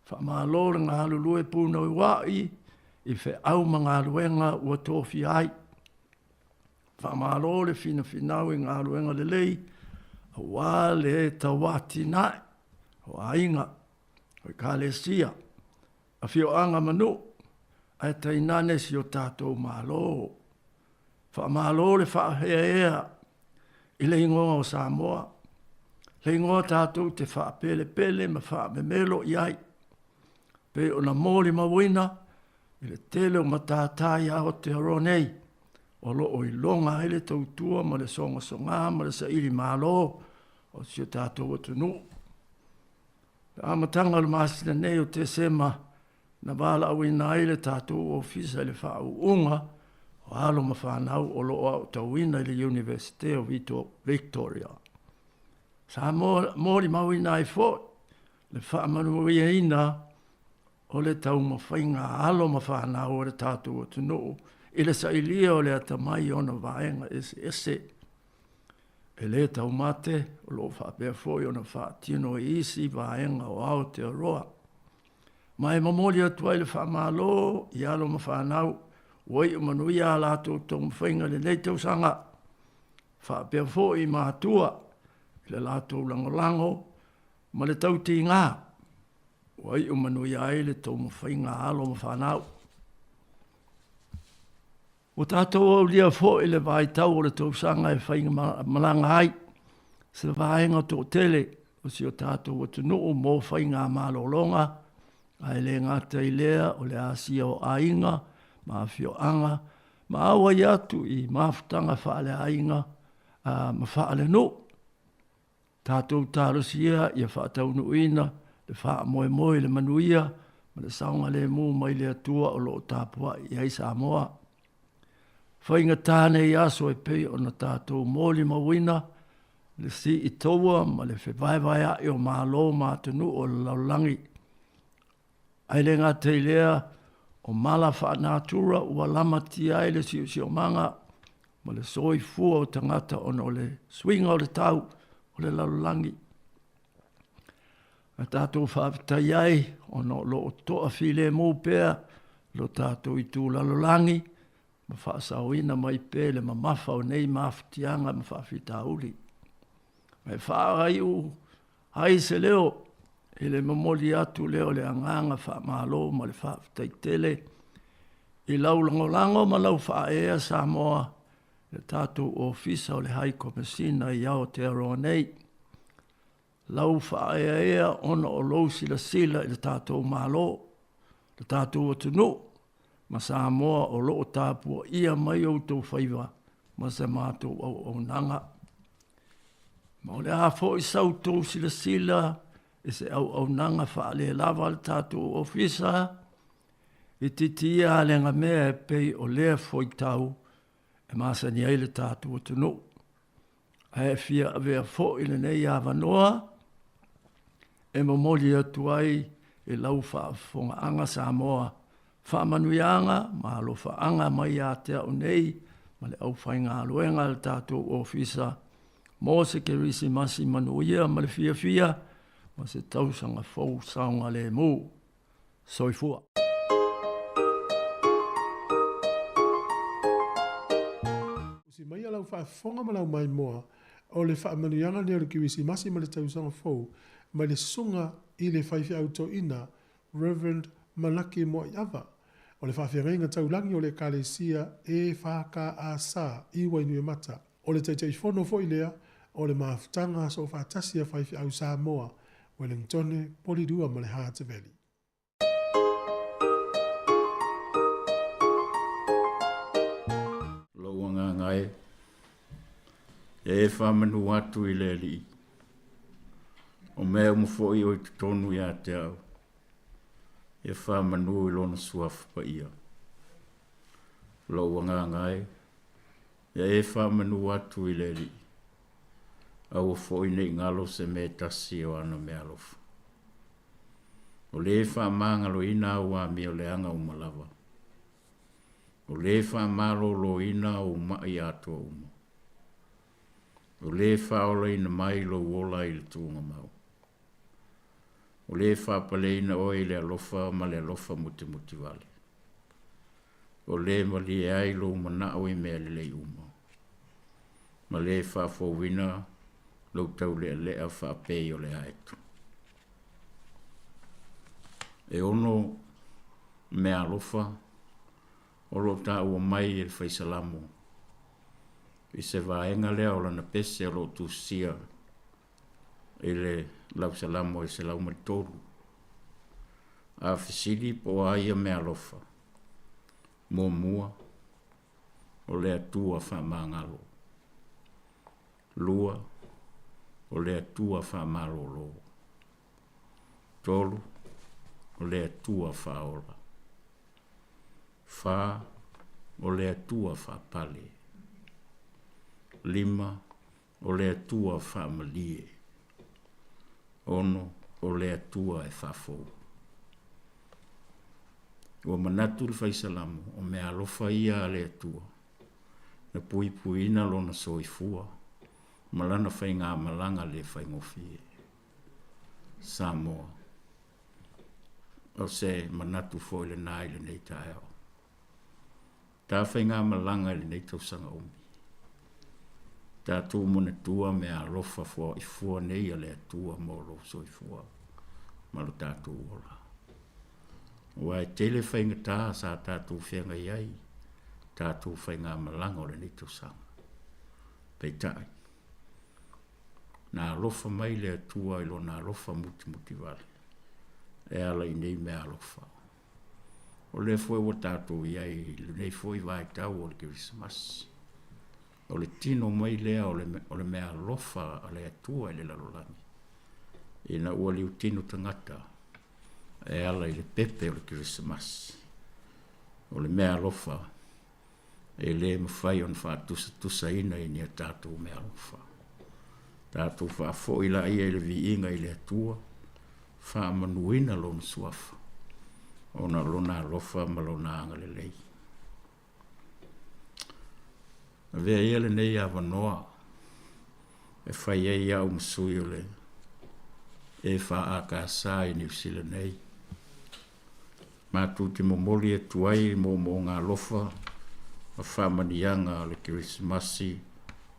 faamalo le galulue punouai i feau ma galuega ua tofia ai. Faamalo le finafinau i galuega lelei aua le tauatinae o aiga, o ekalesia, afioaga ma nuu, ae tainane si o tatou Malo. Faamalo le faaeaea i le igoa o Samoa, le igoa tatou te faapelepele ma faamemelo i ai. pei ona molimauina i le tele o matata i Aotearoa nei, o lo o iloga ai le tautua ma le sogasogā ma le saili malo o si o tatou atunuu. Le amataga o le masina nei o Tesema na valaauina ai le tatou ofisa i le faauuga o alo ma fanau o lo o aotauina i le Iunivesite o Victoria. Sa molimauina ai foi le faamanuiaina o le taumafaiga a alo ma fanau a le tatou atunuu i le sailia o le atamai i ona vaega eseese. E lē taumate o lo o faapea foi ona faatino i isi vaega o Aotearoa. Ma e momoli atu ai le faamalo i alo ma fanau ua iu manuia a latou taumafaiga i lenei tausaga, faapea foi i matua i le latou lagolago ma le tautiga ua iu manuia ai le taumafaiga a alo ma fanau. Ua tatou aulia foi le vaitau o le tausaga e faimalaga ai se vaega toatele o si o tatou atunuu mo faigamalologa, ae le gata i lea o le asia o aiga ma afioaga ma auai atu i mafutaga faaleaiga ma faalenuu. Tatou talosia ia faataunuuina le faamoemoe i le manuia ma le saogalemu mai le Atua o lo o tapuai i ai Samoa. Faigata nei aso e pei ona tatou molimauina le siitaua ma le fevaevaea'i o Malo ma atunuu o le lalolagi. Ae le gata i lea, o mala faanatura ua lamatia ai le siosiomaga ma le soifua o tagata ona o le suiga o le tau o le lalolagi. A tatou faafetai ai ona o lo o toafilemu pea lo tatou itu lalolagi ma faasaoina mai pea le mamafa o nei mafatiaga ma faafitauli. E faaiu ai se leo i le momoli atu lea o le agaga faamalo ma le faafetai tele i lau lagolago ma lau faaeaea Samoa i le tatou Ofisa o le Hai Komesina i Aotearoa nei. Lau faaeaea ona o lou silasila i le tatou Malo, le tatou atunuu ma Samoa o lo o tapuaia mai outou faiva ma se matou auaunaga. Ma o le a foi sa outou silasila i se auaunaga faalelava a le tatou ofisa, itiiti ia alegamea e pei o lea foitau e masani ai le tatou atunuu. Ae fia avea foi lenei avanoa e momoli atu ai i lau faafofogaaga Samoa faamanuiaga ma alofaaga mai ia te au nei ma le aufaigaluega a le tatou ofisa mo se Kerisimasi manuia ma le fiafia ma se tausaga fou saogalemu. Soifua. Usi maia lau faafofoga ma lau maimoa o le faamanuiaga lenei o le Kerisimasi ma le Tausaga Fou mai le Susuga i le Faifeau Toeaina Rev. Malaki Moaiava o le Faafeagaiga Taulagi o le Ekalesia EFKS i Wainuiomata. O le Taitaifono foi lea o le Mafutaga Soofaatasi a Faifeau Samoa, Wellingtone, Porirua ma le Hutt Valley. Lou agaga e, ia e faamanu atu i le Alii, o mea uma foi o i totonu ia te au, ia faamanu i Lona Suafa Paia. Lou agaga e, Ia e faamanu atu i le Alii, aua foi ne i galo se mea e tasi o ana meaalofa. O lē faamagaloina au amio leaga uma lava. O lē faamalōlōina ou maʻi atoa uma. O lē faaolaina mai lou ola i le tuugamau. O lē faapaleina oe i le alofa ma le alofa mutimutivale. O lē malie ai lou manao i mea lelei uma, ma lē faafouina lou taulealea faapei o le aeto. E ono meaalofa o lo o taua mai e le Fai Salamo i se vaega lea o lana pese o lo o tusia i le Lausalamo e 103. A fesili po o a ia meaalofa? Muamua, o le Atua faamagalo. Lua, o le Atua faamalolo. Tolu, o le Atua faaola. Fa, o le Atua faapale. Lima, o le Atua faamalie. Ono, o le Atua e faafou. Ua manatu le Fai Salamo, o meaalofa ia a le Atua, na puipuiina lona soifua ma lana faigamalaga le faigofie. Samoa, o se manatu foi lenā i lenei taeao. Ta faigamalaga i lenei tausaga umi. Tatou manatua meaalofa foaifua nei a le Atua mo lou soifua ma lo tatou ola. Aua e tele faigata sa tatou feagai ai tatou faigamalaga o lenei tausaga. Peitai, na alofa mai le Atua i Lona alofa mutimutivale e ala i nei meaalofa. O lea foi ua tatou i ai i lenei foi vaitau o le Kerisimasi. O le tino mai lea o le, o le meaalofa a le Atua i le lalolagi, ina ua liutino tagata e ala i le pepe o le Kerisimasi. O le meaalofa e lē mafai ona faatusatusaina i ni a tatou meaalofa. Tatou faafo'i laia i le viiga i le Atua, faamanuina Lona suafa, ona o Lona alofa ma Lona agalelei. Avea ia lenei avanoa e fai ai au ma sui o le EFAKS i Niu Sila nei. Matou te momoli atu ai moomooga alofa ma faamaniaga o le Kerisimasi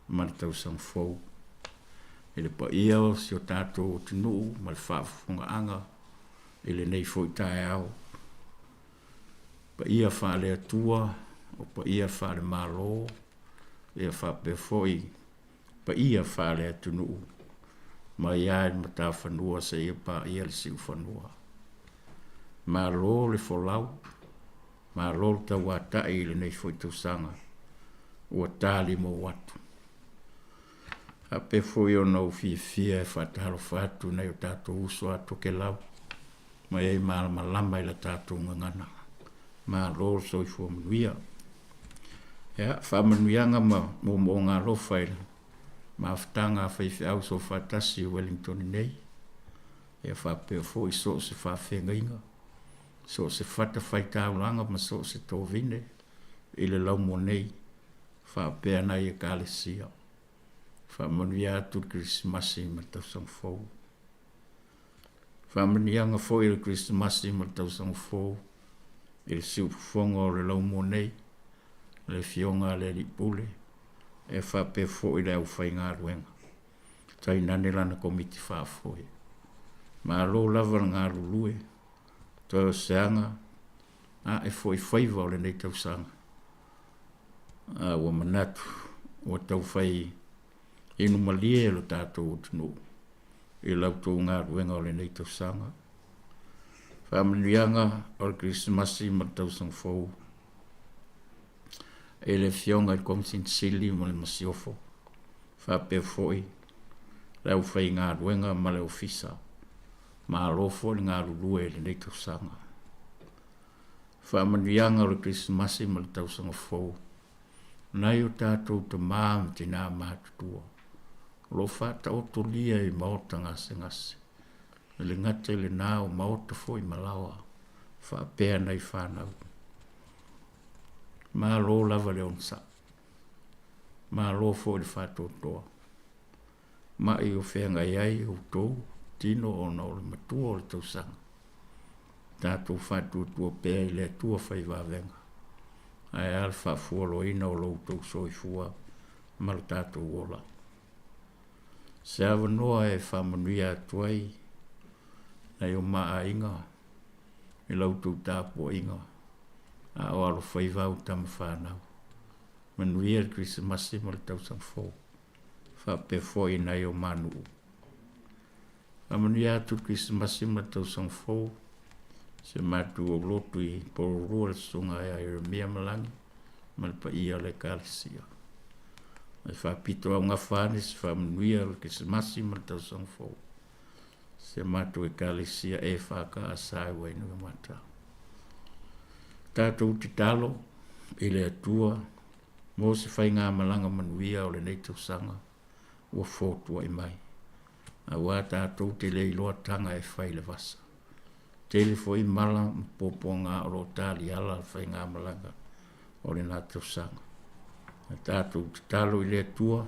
ma le Tausaga Fou i le paia o si o tatou atunuu ma le faafofogaaga i lenei foi taeao. Paia faale-Atua, o paia faale-Malo, ia faapea foi paia faale-atunuu mai lava i le matafanua seia paia le siufanua. Malo le folau, malo le tauatai i lenei foi tausaga ua talimou atu. Faapea foi ona ou fiafia e faatalofa atu i nai o tatou uso a Tokelau mai ai malamalama i la tatou gagana. Malo le soifua manuia. Ia, faamanuiaga ma moomooga alofa i le mafutaga a faifeau soofaatasi i Wellington nei, ia faapea foi so o se faafeagaiga, so o se fatafaitaulaga ma so o se tovine i le laumua nei, faapea nai Ekalesia. Faamanuia atu le Kerisimasi ma le Tausaga Fou. Faamanuiaga foi o le Kerisimasi ma le Tausaga Fou i le siufofoga o le laumua nei, le Afioga a le Alii Pule, e faapea foi le aufaigaluega, tainane lana komiti faafoe. Malo lava le galulue, toe o se aga ae foi faiva o lenei tausaga. A ua manatu ua taufai inu malie lo tatou atunuu i la outou galuega o lenei tausaga. Faamanuiaga o le Kerisimasi ma le Tausaga Fou i le Afioga i le Komisina Sili ma le Masiofo, faapea foi le aufaigaluega ma le Ofisa. Malo foi le galulue i lenei tausaga. Faamanuiaga o le Kerisimasi ma le Tausaga Fou nai o tatou tamā ma tinā matutua o lo o faataotolia i maota gasegase, e le gata i lenā o maota foi ma laoa faapea nai fanau. Malo lava le onosai. Malo foi le faatoatoa. Ma'i o feagai ai outou tino ona o le matua o le tausaga. Tatou faatuatua pea i le Atua fai vavega, ae a le faafualoina o lo outou soifua ma lo tatou ola. Se avanoa e faamanuia atu ai nai o ma aiga i la outou tapuaiga a o alofaiva au tama fanau. Manuia le Kerisimasi ma le Tausaga Fou, faapea foi nai o ma nuu. Faamanuia atu le Kerisimasi ma le Tausaga Fou. Si o matou aulotu i Porirua le susuga ia Ieremia Malagi ma le paia o le Ekalesia. Ae faapito augafa ane se faamanuia o le Kerisimasi ma le Tausaga Fou. Si a matou Ekalesia EFKS i Wainuiomata. Tatou tatalo i le Atua mo se faigamalaga manuia o lenei tausaga ua fotuai mai. Aua tatou te le iloa taga e fai i le vasa. Tele foi mala ma puapuaga o lo o taliala le faigamalaga o lena tausaga. Ae tatou tatalo i le Atua,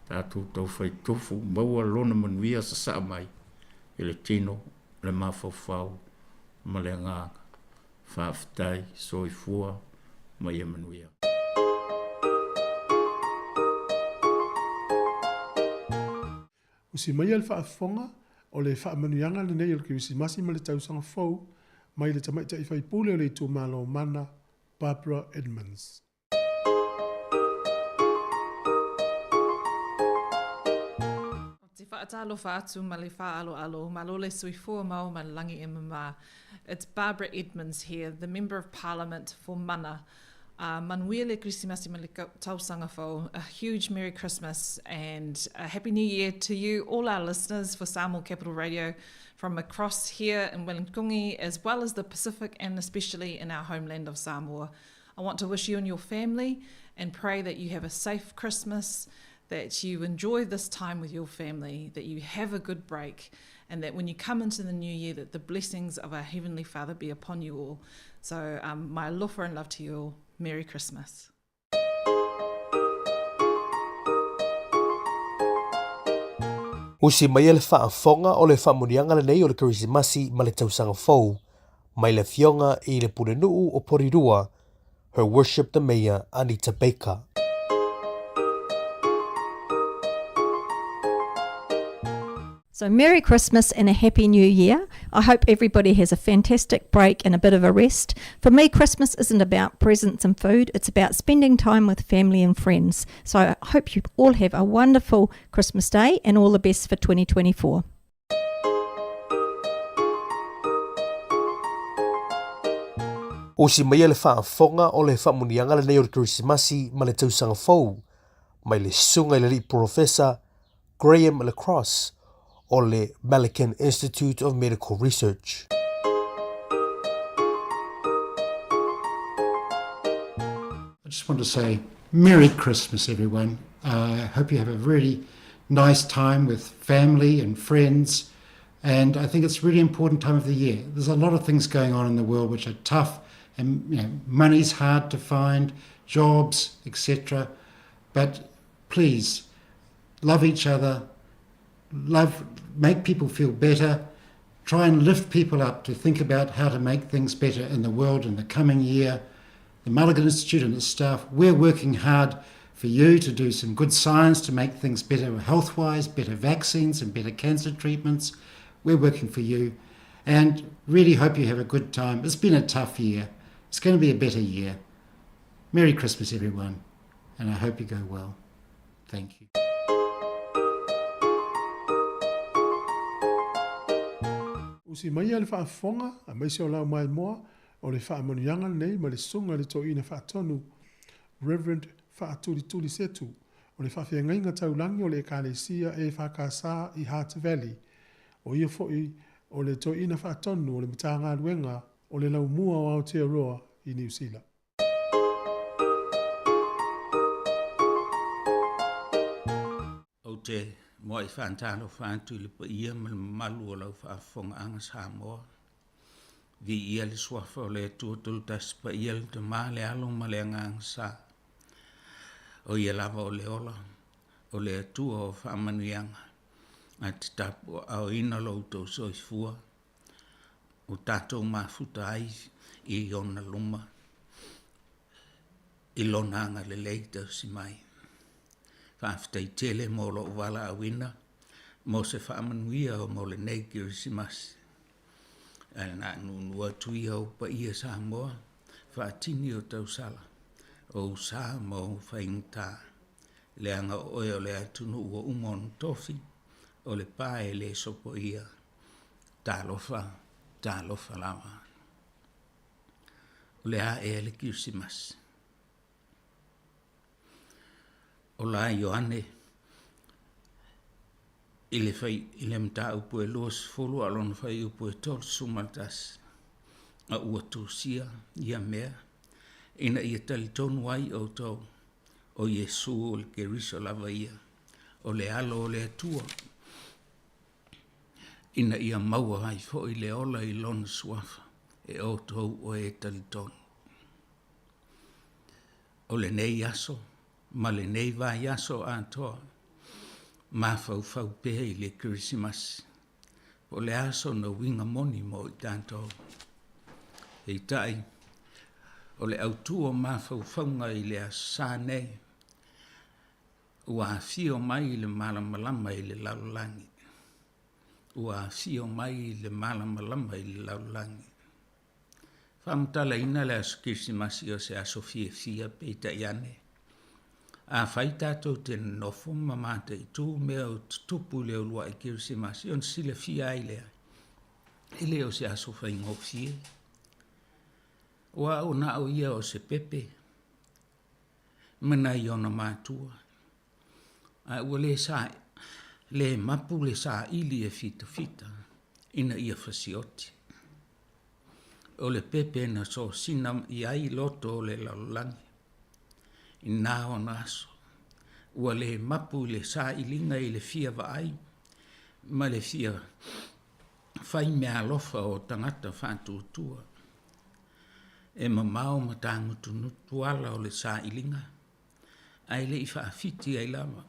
tatou taufai tofu maua lona manuia sasaa mai i le tino, le mafaufau ma le agaga. Faafetai, soifua ma ia manuia. Usi maia le faafofoga, o le faamanuiaga lenei o le Kerisimasi ma le Tausaga Fou mai le tamaitai faipule o le itumalo o Mana, Barbara Edmonds. Ou te faatalofa atu ma le faaaloalo, malo le soifua mau ma le lagi e mama. It's Barbara Edmonds here, the Member of Parliament for Mana. Manuia le Kerisimasi ma le tausaga fou. A huge Merry Christmas and a Happy New Year to you, all our listeners for Samoa Capital Radio from across here in Wellington, as well as the Pacific and especially in our homeland of Samoa. I want to wish you and your family and pray that you have a safe Christmas, that you enjoy this time with your family, that you have a good break, and that when you come into the new year, that the blessings of our Heavenly Father be upon you all. So um, my alofa and love to you all. Merry Christmas. Usi maia le faafofoga o le faamanuiaga lenei o le Kerisimasi ma le Tausaga Fou mai le Afioga i le Pulenuu o Porirua, Her Worship the Mayor Anita Baker. So, Merry Christmas and a Happy New Year. I hope everybody has a fantastic break and a bit of a rest. For me, Christmas isn't about presents and food, it's about spending time with family and friends. So, I hope you all have a wonderful Christmas day and all the best for 2024. Usi maia le faafofoga o le faamanuiaga lenei o le Kerisimasi ma le Tausaga Fou mai le Susuga i le Alii Polofesa Graham LaCrosse o le Malakand Institute of Medical Research. I just want to say Merry Christmas, everyone. I uh, hope you have a really nice time with family and friends. And I think it's a really important time of the year. There's a lot of things going on in the world which are tough, and you know, money's hard to find, jobs, etc. But please love each other, love, make people feel better, try and lift people up to think about how to make things better in the world in the coming year. The Mulligan Institute and its staff, we're working hard for you to do some good science to make things better health wise, better vaccines and better cancer treatments. We're working for you and really hope you have a good time. It's been a tough year. It's going to be a better year. Merry Christmas, everyone, and I hope you go well. Thank you. Usi maia le faafofoga, aemaise o lau maimoa, o le faamanuiaga lenei ma le Susuga i le Toeaina Faatonu, Reverend Faatulituli Setu, o le Faafeagaiga Taulagi o le Ekalesia EFKS i Hutt Valley. O ia foi o le Toeaina Faatonu o le Matagaluega o le Laumua o Aotearoa i Niu Sila. Ou te muai faatalofa atu i le paia ma le mamalu o lau faafofogaaga Samoa. Viia le suafa o le Atua Tolutasi Paia le Tama, le Alo ma le Agaga Sa. O ia lava o le ola, o le Atua o faamanuiaga, ae te tapuaaoina lo outou soifua ua tatou mafuta ai i ona luma i lona agalelei tausi mai. Faafetai tele mo lou valaauina mo se faamanuia mo lenei Kerisimasi. Ae na nuunuu atu ia ou paia Samoa, faatini o tausala, o ou sa ma ou faigata, leaga o oe o le atunuu ua uma ona tofi, o le pa e le sopoia. Talofa, talofa lava. O le a ea le Kirisimasi? Ola Ioane i le fai i le mataupu e 20 a o lona fuaiupu e 31, a ua tusia ia mea ina ia talitonu ai outou o Iesu o le Keriso lava ia, o le Alo o le Atua, ina ia maua ai foi le ola i lona suafa e outou o e talitonu. O lenei aso ma lenei vaiaso atoa, mafaufau pea i le Kerisimasi, po o le a sona uiga moni mo i tatou. Peitai, o le autu o mafaufauga i le Aso Sa nei, ua afio mai le malamalama i le lalolagi. Ua afio mai le malamalama i le lalolagi. Faamatalaina le aso Kerisimasi o se aso fiafia, peitai ane, afai tatou te nonofo ma mataitu mea o tutupu i le uluai Kerisimasi ona silafia ai lea, e le o se aso faigofie. Aua o na o ia o se pepe ma nai ona matua, ae ua le sa, le mapu le saili e fitafita ina ia fasioti. O le pepe na sosina i ai loto o le lalolagi i na ona aso, ua le mapu i le sailiga i le fia vaai ma le fia fai meaalofa o tagata faatuatua. E mamao matagutunutu ala o le sailiga, ae le i faafiti ai lava,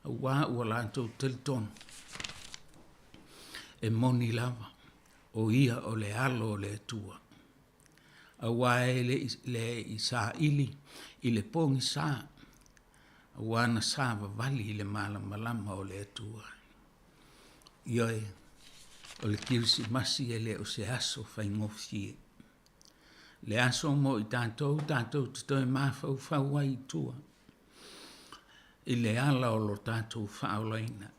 aua ua latou talitonu e moni lava o ia o le Alo o le Atua, aua e le i saili i le pogisa, aua na savavali i le malamalama o le Atua. Ioe, o le Kerisimasi e le o se aso faigofie. Le aso mo i tatou, tatou te toe mafaufau ai i tua i le ala o lo tatou faaolaina.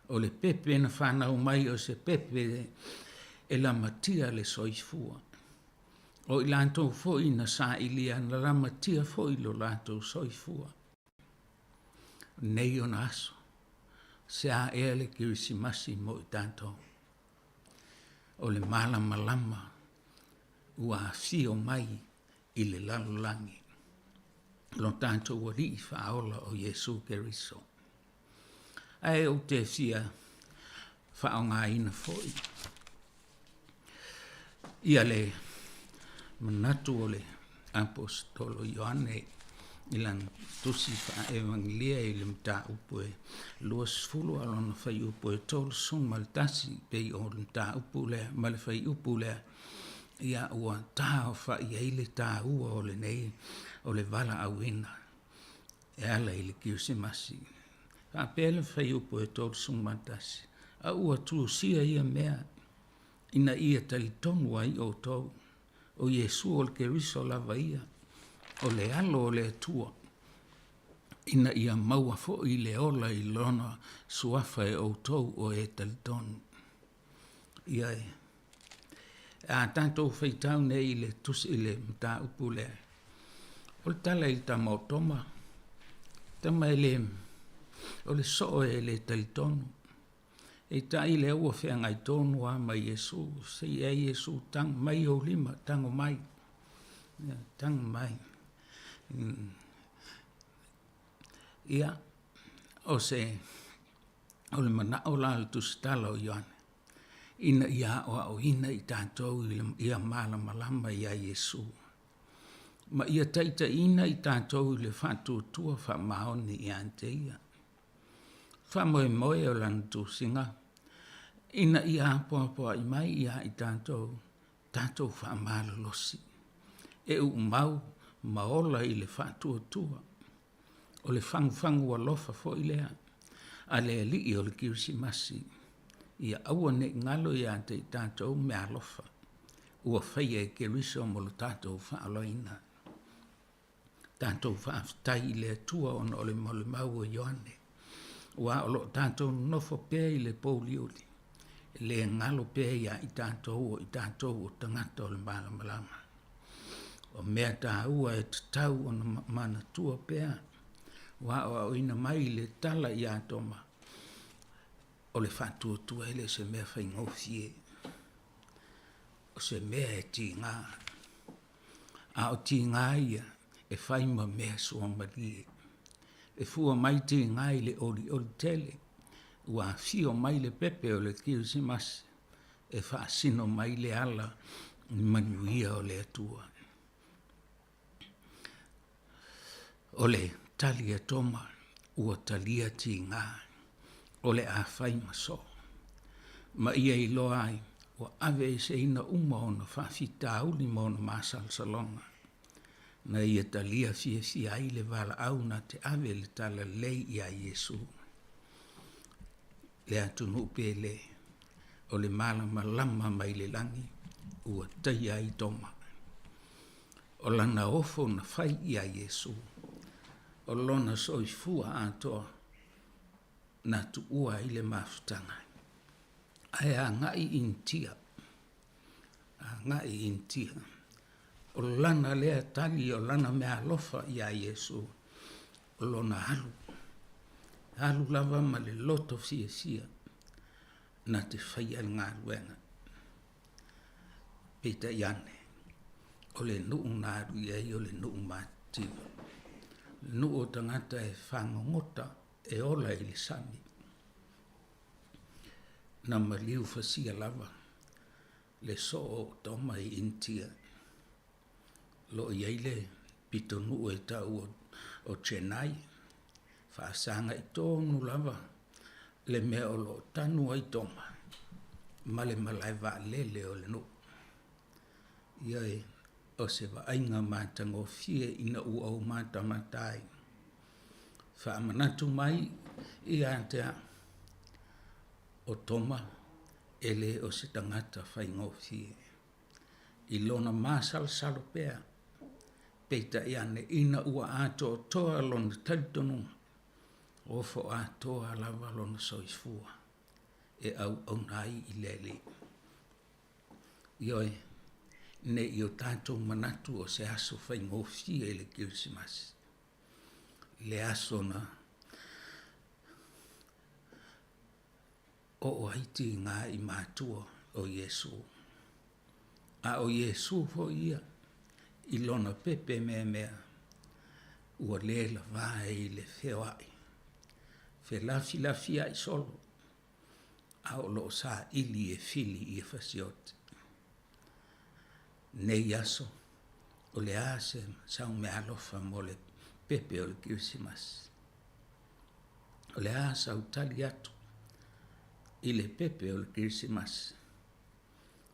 O le pepe na fanau mai o se pepe e lamatia le soifua. O i latou foi na sailia na lamatia foi lo latou soifua. Nei ona aso, se a ea le Kerisimasi mo i tatou. O le malamalama ua afio mai i le lalolagi, lo tatou Alii Faaola o Iesu Keriso. Ae ou te fia faaaogaina foi ia le manatu o le Aposetolo Ioane i lana tusi faaevagelia i le mataupu e 20 a o lona fuaiupu e 31, pei o le mataupu lea ma le fuaiupu lea, ia ua taaofai ai le taua o lenei o le valaauina e ala i le Kerisimasi. Faapea le fuaiupu e 31, a ua tusia ia mea ina ia talitonu ai outou, o Iesu o le Keriso lava ia, o le Alo o le Atua, ina ia maua foi le ola i lona suafa e outou o e talitonu. Ia e, a tatou faitau nei i le tusi i le mataupu lea, o le tala i le tama o Toma, tama e le, o le soo e le talitonu. Peitai lea ua feagai tonu lava ma Iesu, se i ai Iesu, tago mai ou lima, tago mai, tago mai. Ia, o se, o le manao la o le Tusitala o Ioane, ina ia aoaoina i tatou ia malamalama ia Iesu, ma ia taitaiina i tatou i le faatuatua faamaoni ia te ia. Faamoemoe o lana tusiga ina ia apoapoai mai ia i tatou, tatou faamalolosi e uumau ma ola i le faatuatua. O le fagufagu alofa foi lea a le Alii o le Kerisimasi, ia aua ne i galo ia te i tatou meaalofa ua faia e Keriso mo lo tatou faaolaina. Tatou faafetai i le Atua ona o le molimau o Ioane, aua o lo o tatou nonofo pea i le pouliuli, e le galo pea ia i tatou o i tatou o tagata o le malamalama. O mea tāua e tatau ona manatua pea, ua aoaoina mai le tala iā Toma, o le faatuatua e le o se mea faigofie, o se mea e tigā. A o tigā ia e fai ma mea suamalie. E fua mai tigā i le olioli tele, ua afio mai le pepe o le Kerisimasi e faasino mai le ala manuia o le Atua. O le tali a Toma, ua talia tigā, o le a fai ma soo. Ma ia iloa ai, ua aveeseina uma ona faafitauli ma ona masalosaloga, na ia talia fiafia ai le valaau na te ave le talalelei iā Iesu. Le atunuu pele, o le malamalama mai le lagi, ua taia ai Toma. O lana ofo na fai iā Iesu, o lona soifua atoa na tuua ai le mafutaga. Ae agai i Initia, agai i Initia. O lana lea tali, o lana meaalofa iā Iesu, o lona alu, alu lava ma le loto fiafia na te faia le galuega. Peitai ane, o le nuu na alu i ai o le nuu matitiva, le nuu o tagata e fagogota e ola i le sami. Na maliu fasia lava le soo o Toma i Initia. O lo o i ai le pitonuu e tau o Chennai, faasagai tonu lava le mea o lo o tanu ai Toma ma le malae vaalele o le nuu. Ioe, o se vaaiga matagofie ina ua ou matamata ai. Faamanatu mai ia te au, o Toma e le o se tagata faigofie. I lona masalosalo pea, peitai ane ina ua atoatoa lona talitonuga, ofo atoa lava lona soifua e auauna ai i le Alii. Ioe, ne i o tatou manatu o se aso faigofie le Kerisimasi, le aso na oo ai tigā i matua o Iesu. A o Iesu foi ia i lona pepe meamea ua le lavā i le feoai, felafilafiai solo, a o lo o saili e fili ia fasiote. Nei aso, o le a se sau meaalofa mo le pepe o le Kerisimasi? O le a sau tali atu i le pepe o le Kerisimasi?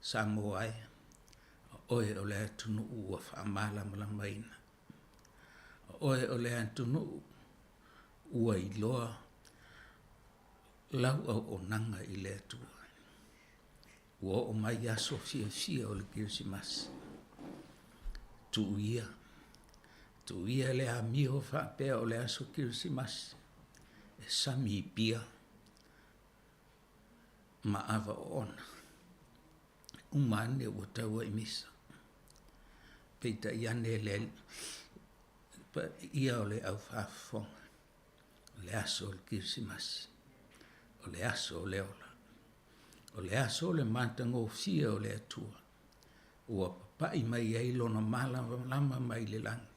Samoa e, o oe o le atunuu ua faamalamalamaina. O oe o le atunuu ua iloa lau auaunaga i le Atua. Ua oo mai aso fiafia o le Kerisimasi. Tuu ia, tuu ia le amio faapea o le aso Kerisimasi e sami i pia ma ava oona. Uma ane ua tau ai misa. Peitai ane le paia o le au faafofoga, o le aso o le Kerisimasi, o le aso o le ola, o le aso o le matagofie o le Atua, ua papai mai ai lona malamalama mai le lagi,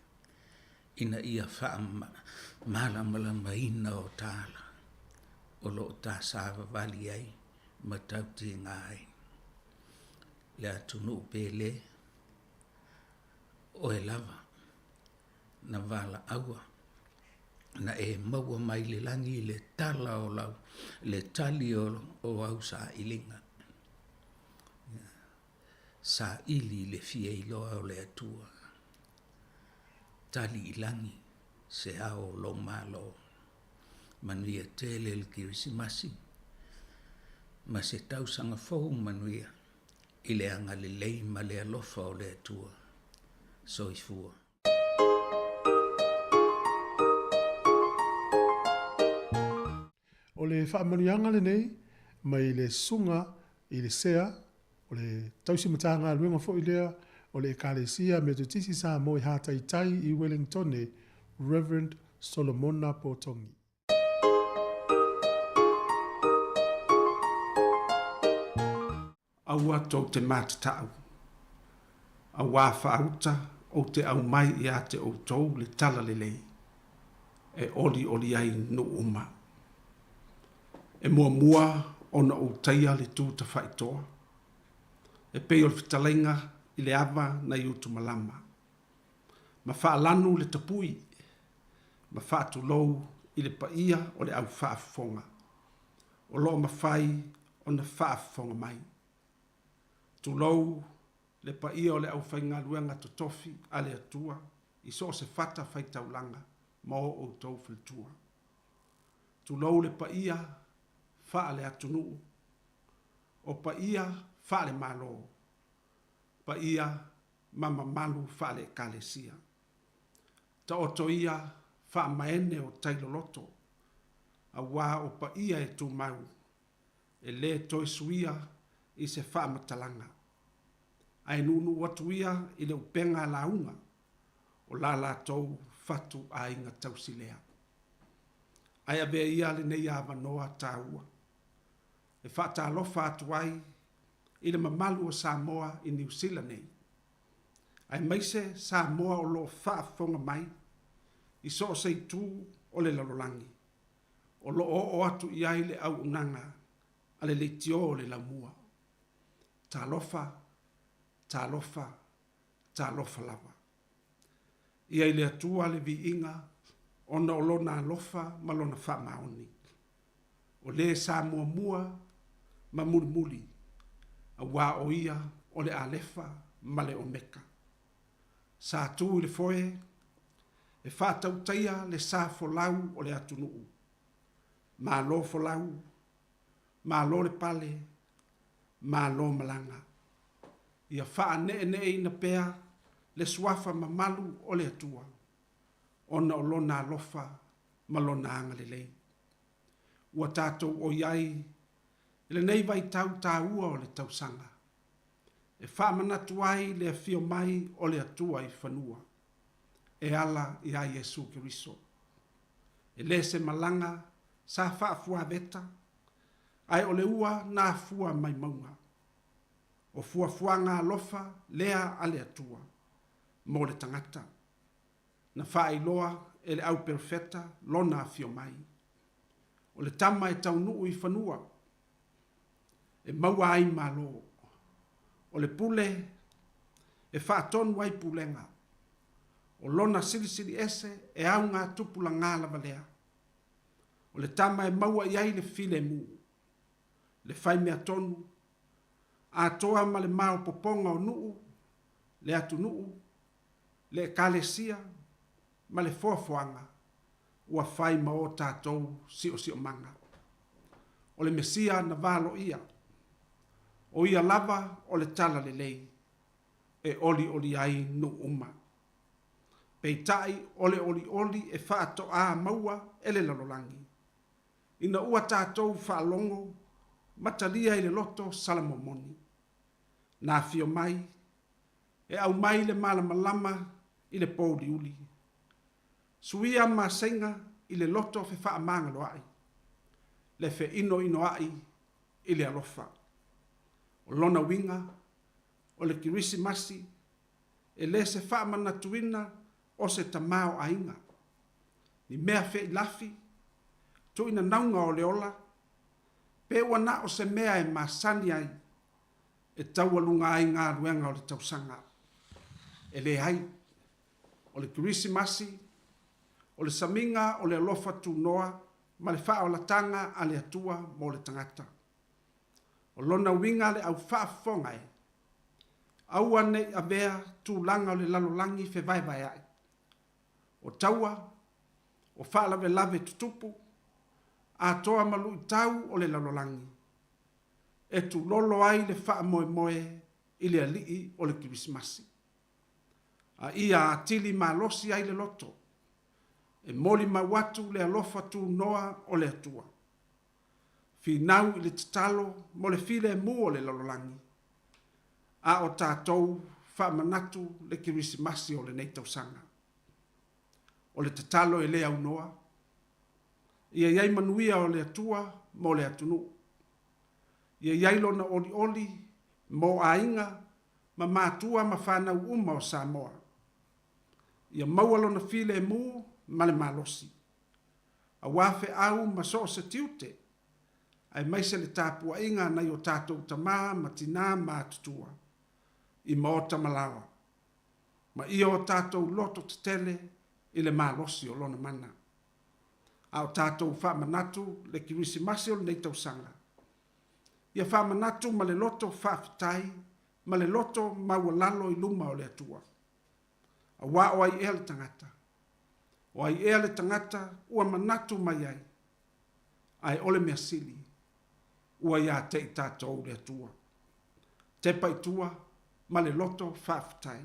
ina ia faamalamalamaina o tala o lo o ta savavali ai ma tautiga ai. Le atunuu pele, oe lava na valaau'a na e maua mai le lagi le tala o lau, le tali o, o au sailiga. Saili le fia iloa o le Atua. Tali i lagi se ao o lou Malo. Manuia tele le Kerisimasi ma se tausaga fou manuia i le agalelei ma le alofa o le Atua. Soifua. O le faamanuiaga lenei mai le susuga i le Sea, o le tausi matagaluega foi lea o le Ekalesia Metotisi Samoa i Hataitai i Wellingtone, Rev. Solomona Potongi. Aua tou te matatau, auā faauta ou te aumai iā te outou le tala lelei e olioli ai nuu uma. E muamua ona ou taia le tu tafaitoa, e pei o le fetalaiga i le ava nai Utumalama, ma faalanu le tapui, ma faatulou i le paia o le au faafofoga, o lo o mafai ona faafofoga mai. Tulou le paia o le aufaigaluega totofi a le Atua i so o se fata faitaulaga ma o outou faletua. Tulou le paia faale-atunuu, o paia faale-Malo, paia ma mamalu faale-Ekalesia. Taoto ia faamaene o tai loloto, auā o paia e tumau, e lē toe suia i se faamatalaga. Ae nuunuu atu ia i le upega a lauga o la latou fatu aiga tausi lea. Ae avea ia lenei avanoa taua e faatalofa atu ai i le mamalu o Samoa i Niu Sila nei, aemaise Samoa o lo o faafofoga mai i so o se itu o le lalolagi o lo o oo atu i ai le auaunaga a le leitio o le laumua. Talofa, talofa, talofa lava. Ia i le Atua le viiga ona o Lona alofa ma Lona faamaoni. O le sa muamua ma mulimuli, auā o Ia o le Alefa ma le Omeka. Sa tu i le foe e faatautaia le sa folau o le atunuu. Malo folau, malo le pale, malo malaga. Ia faaneeneeina pea le suafa mamalu o le Atua, ona o Lona alofa ma Lona agalelei. Ua tatou oi ai i lenei vaitau taua o le tausaga, e faamanatu ai le afio mai o le Atua i fanua, e ala iā Iesu Keriso. E le se malaga sa faafuaveta, ae o le ua na afua mai mauga. O fuafuaga alofa lea a le Atua mo le tagata. Na faailoa e le au perofeta lona afio mai. O le tama e taunuu i fanua, e maua ai malo. O le pule e faatonu ai pulega. O lona silisili ese e augatupulaga lava lea. O le tama e maua i ai le filemu, le faimeatonu, atoa ma le maopopoga o nuu, le atunuu, le Ekalesia ma le foafoaga ua fai ma o tatou siosiomaga. O le Mesia na valoia, o ia lava o le tala lelei e olioli ai nuu uma. Peitai o le olioli e faatoā maua e le lalolagi, ina ua tatou faalogo ma talia i le loto Salamomoni. Na afio mai, e aumai le malamalama i le pouliuli. Suia maseiga i le loto fefaamagaloaʻi, le feinoinoaʻi i le alofa. O lona uiga, o le Kerisimasi e le se faamanatuina o se tamaoaiga, ni mea feilafi, tuuinanauga o le ola, pe ua na o se mea e masani ai e taualuga ai galuega o le tausaga. E leai, o le Kerisimasi, o le samiga o le alofa tunoa ma le faaolataga a le Atua mo le tagata. O lona uiga le au faafofoga e, aua ne i avea tulaga o le lalolagi fevaevaeaʻi, o taua, o faalavelave tutupu, atoa ma luitau o le lalolagi, e tulolo ai le faamoemoe i le Alii o le Kerisimasi. A ia atili malosi ai le loto, e molimau atu le alofa tunoa o le Atua. Finau i le tatalo mo le filemu o le lalolagi, a o tatou faamanatu le Kerisimasi o lenei tausaga. O le tatalo e le aunoa, ia i ai manuia o le Atua mo le atunuu. Ia i ai Lona olioli mo aiga ma matua ma fanau uma o Samoa. Ia maua Lona filemu ma le malosi. Aua feau ma so o se tiute, aemaise le tapuaiga a nai o tatou tama ma tinā matutua i maota ma laoa, ma ia o tatou loto tetele i le malosi o Lona mana. A o tatou faamanatu le Kerisimasi o lenei tausaga, ia faamanatu ma le loto faafetai ma le loto maualalo i luma o le Atua. Aua o ai ea le tagata? O ai ea le tagata ua manatu mai ai? Ae o le mea sili, ua iā te i tatou le Atua. Tepa i tua ma le loto faafetai.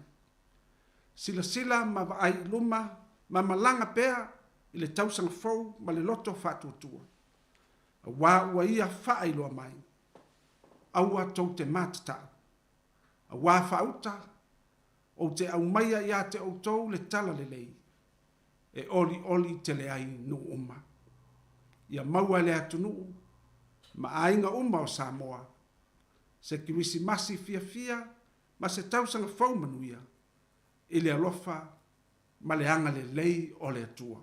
Silasila ma vaai i luma ma malaga pea i le tausaga fou ma le loto faatuatua, aua ua ia faailoa mai, aua tou te matatau, aua faauta, ou te aumaia iā te outou le tala lelei, e olioli tele ai nuu uma. Ia maua e le atunuu ma aiga uma o Samoa se Kerisimasi fiafia ma se tausaga fou manuia i le alofa ma le agalelei o le Atua.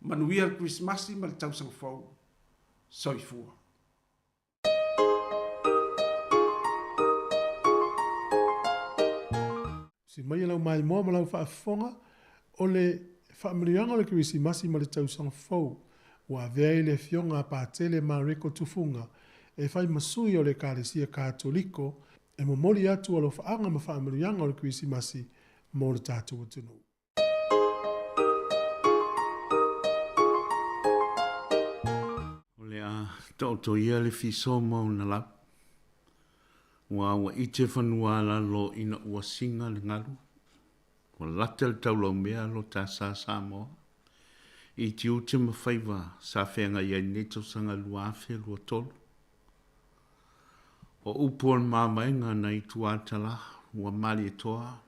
Manuia le Kerisimasi ma le tausaga fou. Soifua. Si mai e lau maimoa ma lau faafofoga, o le faamanuiaga o le Kerisimasi ma le Tausaga Fou, ua avea ai le Afioga a Patele Mareko Tufuga e fai ma sui o le Ekalesia Katoliko e momoli atu alofaaga ma faamanuiaga o le Kerisimasi mo le tatou atunuu. O le a taoto ia le fiso ma ona lau. Ua ua ite fanua lalo ina ua singa le galu. Ua lata le taulaumea lo ta sa Samoa. I tiute ma faiva sa feagai ai lenei tausaga 2023. O upu o le mavaega nai Tuatala ua Malietoa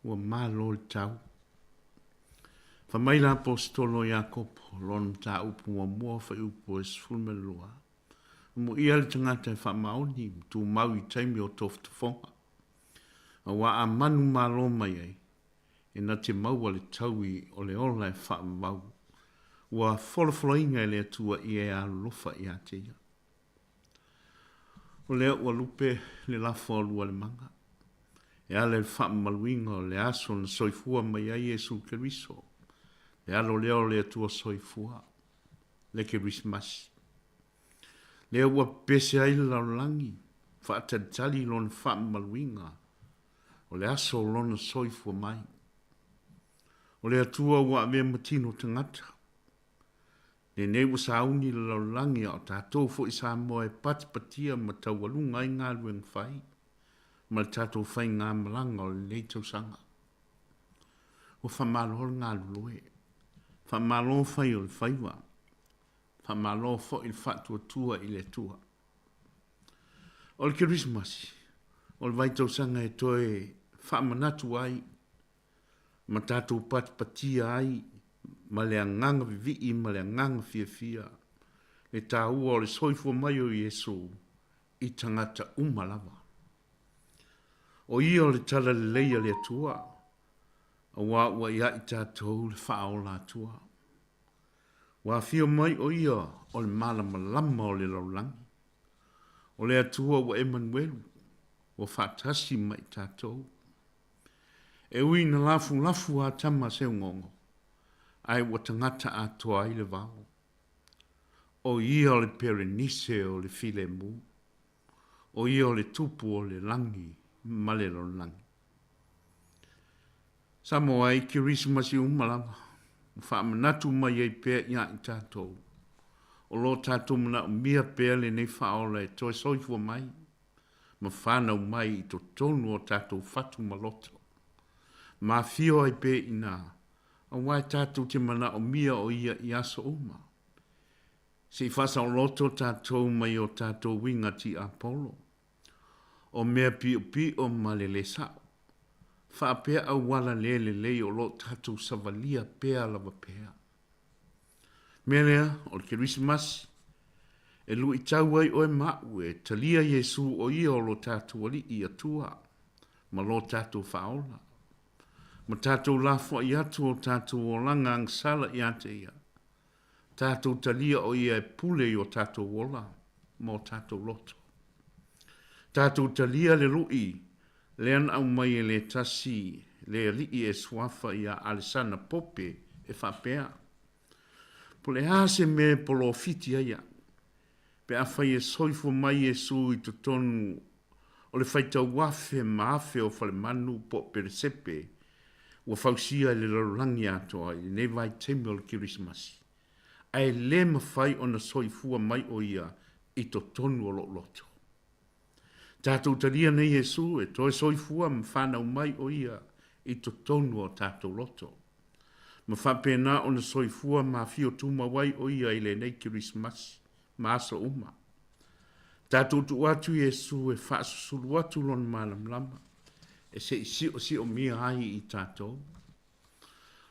ua malo le tau. Fai mai le Aposetolo o Iakopo, lona mataupu muamua fuaiupu e 12, Amuia le tagata e faamaoni ma tumau i taimi o tofotofoga, aua a manumalo mai ai, e na te maua le taui o le ola e faavavau, ua folafolaina e le Atua ia e alolofa ia te ia. O lea ua lupe le lafo a Lualemaga, e ala i le faamamaluina o le aso na soifua mai ai Iesu Keriso, le Alo lea o le Atua Soifua, le Kerisimasi. Lea ua pepese ai le lalolagi, faatalitali i lona faamamaluina o le aso o lona soifua mai. O le Atua ua avea ma tino tagata, Lenei ua sauni le lalolagi a o tatou foi Samoa e patipatia ma taualuga ai galuega fai ma le tatou faigamalaga o lenei tausaga. Ua faamalo le galulue, faamalo fai o le faiva, faamalo foi le faatuatua i le Atua. O le Kerisimasi, o le vaitausaga e toe faamanatu ai ma tatou patipatia ai ma le agaga vivii ma le agaga fiafia le taua o le soifua mai o Iesu i tagata uma lava. O ia o le talalelei a le Atua, auā ua ia i tatou le faaola Atua. Ua afio mai o ia o le malamalama o le lalolagi. O le Atua ua Emanuelu, ua faatasi ma i tatou. E ui ina lafulafu a tama seugaogo, ae ua tagata atoa ai le vao. O ia o le Perenise o le filemu, o ia o le Tupu o le lagi ma le lalolagi. Samoa i Kerisimasi uma lava, ua faamanatu mai ai pea iā i tatou, o lo tatou manaomia pea lenei faaola e toe soifua mai, ma fanau mai i totonu o tatou fatu ma loto. Ma afio ai pea i ina, aua e tatou te manaomia o ia i aso uma. Se i faasaoloto tatou mai o tatou uiga tiapolo, o mea piopio ma le le sao. Faapea auala le lelei o lo o tatou savalia pea lava pea. Mea lea, o le Kerisimasi, e luitau ai oe ma a'u e talia Iesu o Ia o lo tatou Alii Atua ma lo tatou Faaola, ma tatou lafoai atu o tatou olaga agasala ia te Ia, tatou talia o Ia e pule i o tatou ola ma o tatou loto. Tatou talia le lu'i lea na aumai e le tasi le alii e suafa ia Alesana Pope e faapea, Po le a se mea e polofiti ai a'u, pe afai e soifua mai Iesu i totonu o le faitau afe ma afe o falemanu po o peresepe ua fausia e le lalolagi atoa i lenei vaitaimi o le Kerisimasi, ae le mafai ona soifua mai o Ia i totonu o lou loto. Tatou talia nei Iesu e toe soifua ma fanau mai o Ia i totonu o tatou loto. Ma faapena ona soifua ma afio tumau ai o Ia i lenei Kerisimasi ma aso uma. Tatou tuu atu Iesu e faasusulu atu Lona malamalama e se i siosiomia ai i tatou.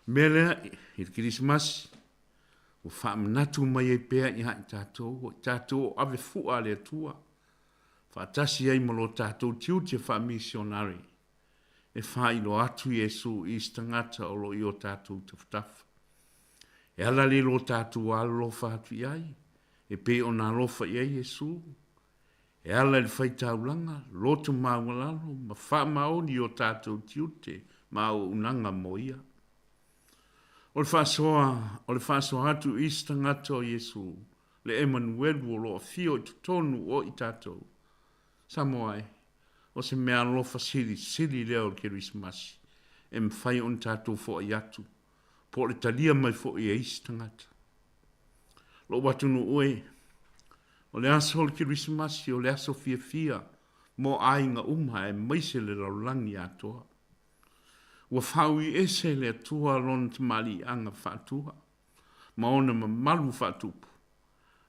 Mea lea, i le Kerisimasi, ua faamanatu mai ai pea ia i tatou, o i tatou o ave fua a le Atua, faatasi ai ma lo tatou tiute faamisionare, e faailoa atu Iesu i isi tagata o lo o i o tatou tafatafa. E ala le lo tatou alolofa atu i ai, e pei ona alofa i ai Iesu, e ala i le faitaulaga, loto maualalo, ma faamaoni i o tatou tiute ma auaunaga mo Ia. O le faasoa, o le faasoa atu i isi tagata o Iesu, le Emanuelu o lo o afio i totonu o i tatou. Samoa e, o se mea alofa silisili lea o le Kerisimasi e mafai ona tatou foai atu, po o le talia mai foi e isi tagata. Lou atunuu e, o le aso o le Kerisimasi o le aso fiafia mo aiga uma aemaise le lalolagi atoa. Ua faaui ese e le Atua Lona tamaliiaga faatua ma ona mamalu faatupu,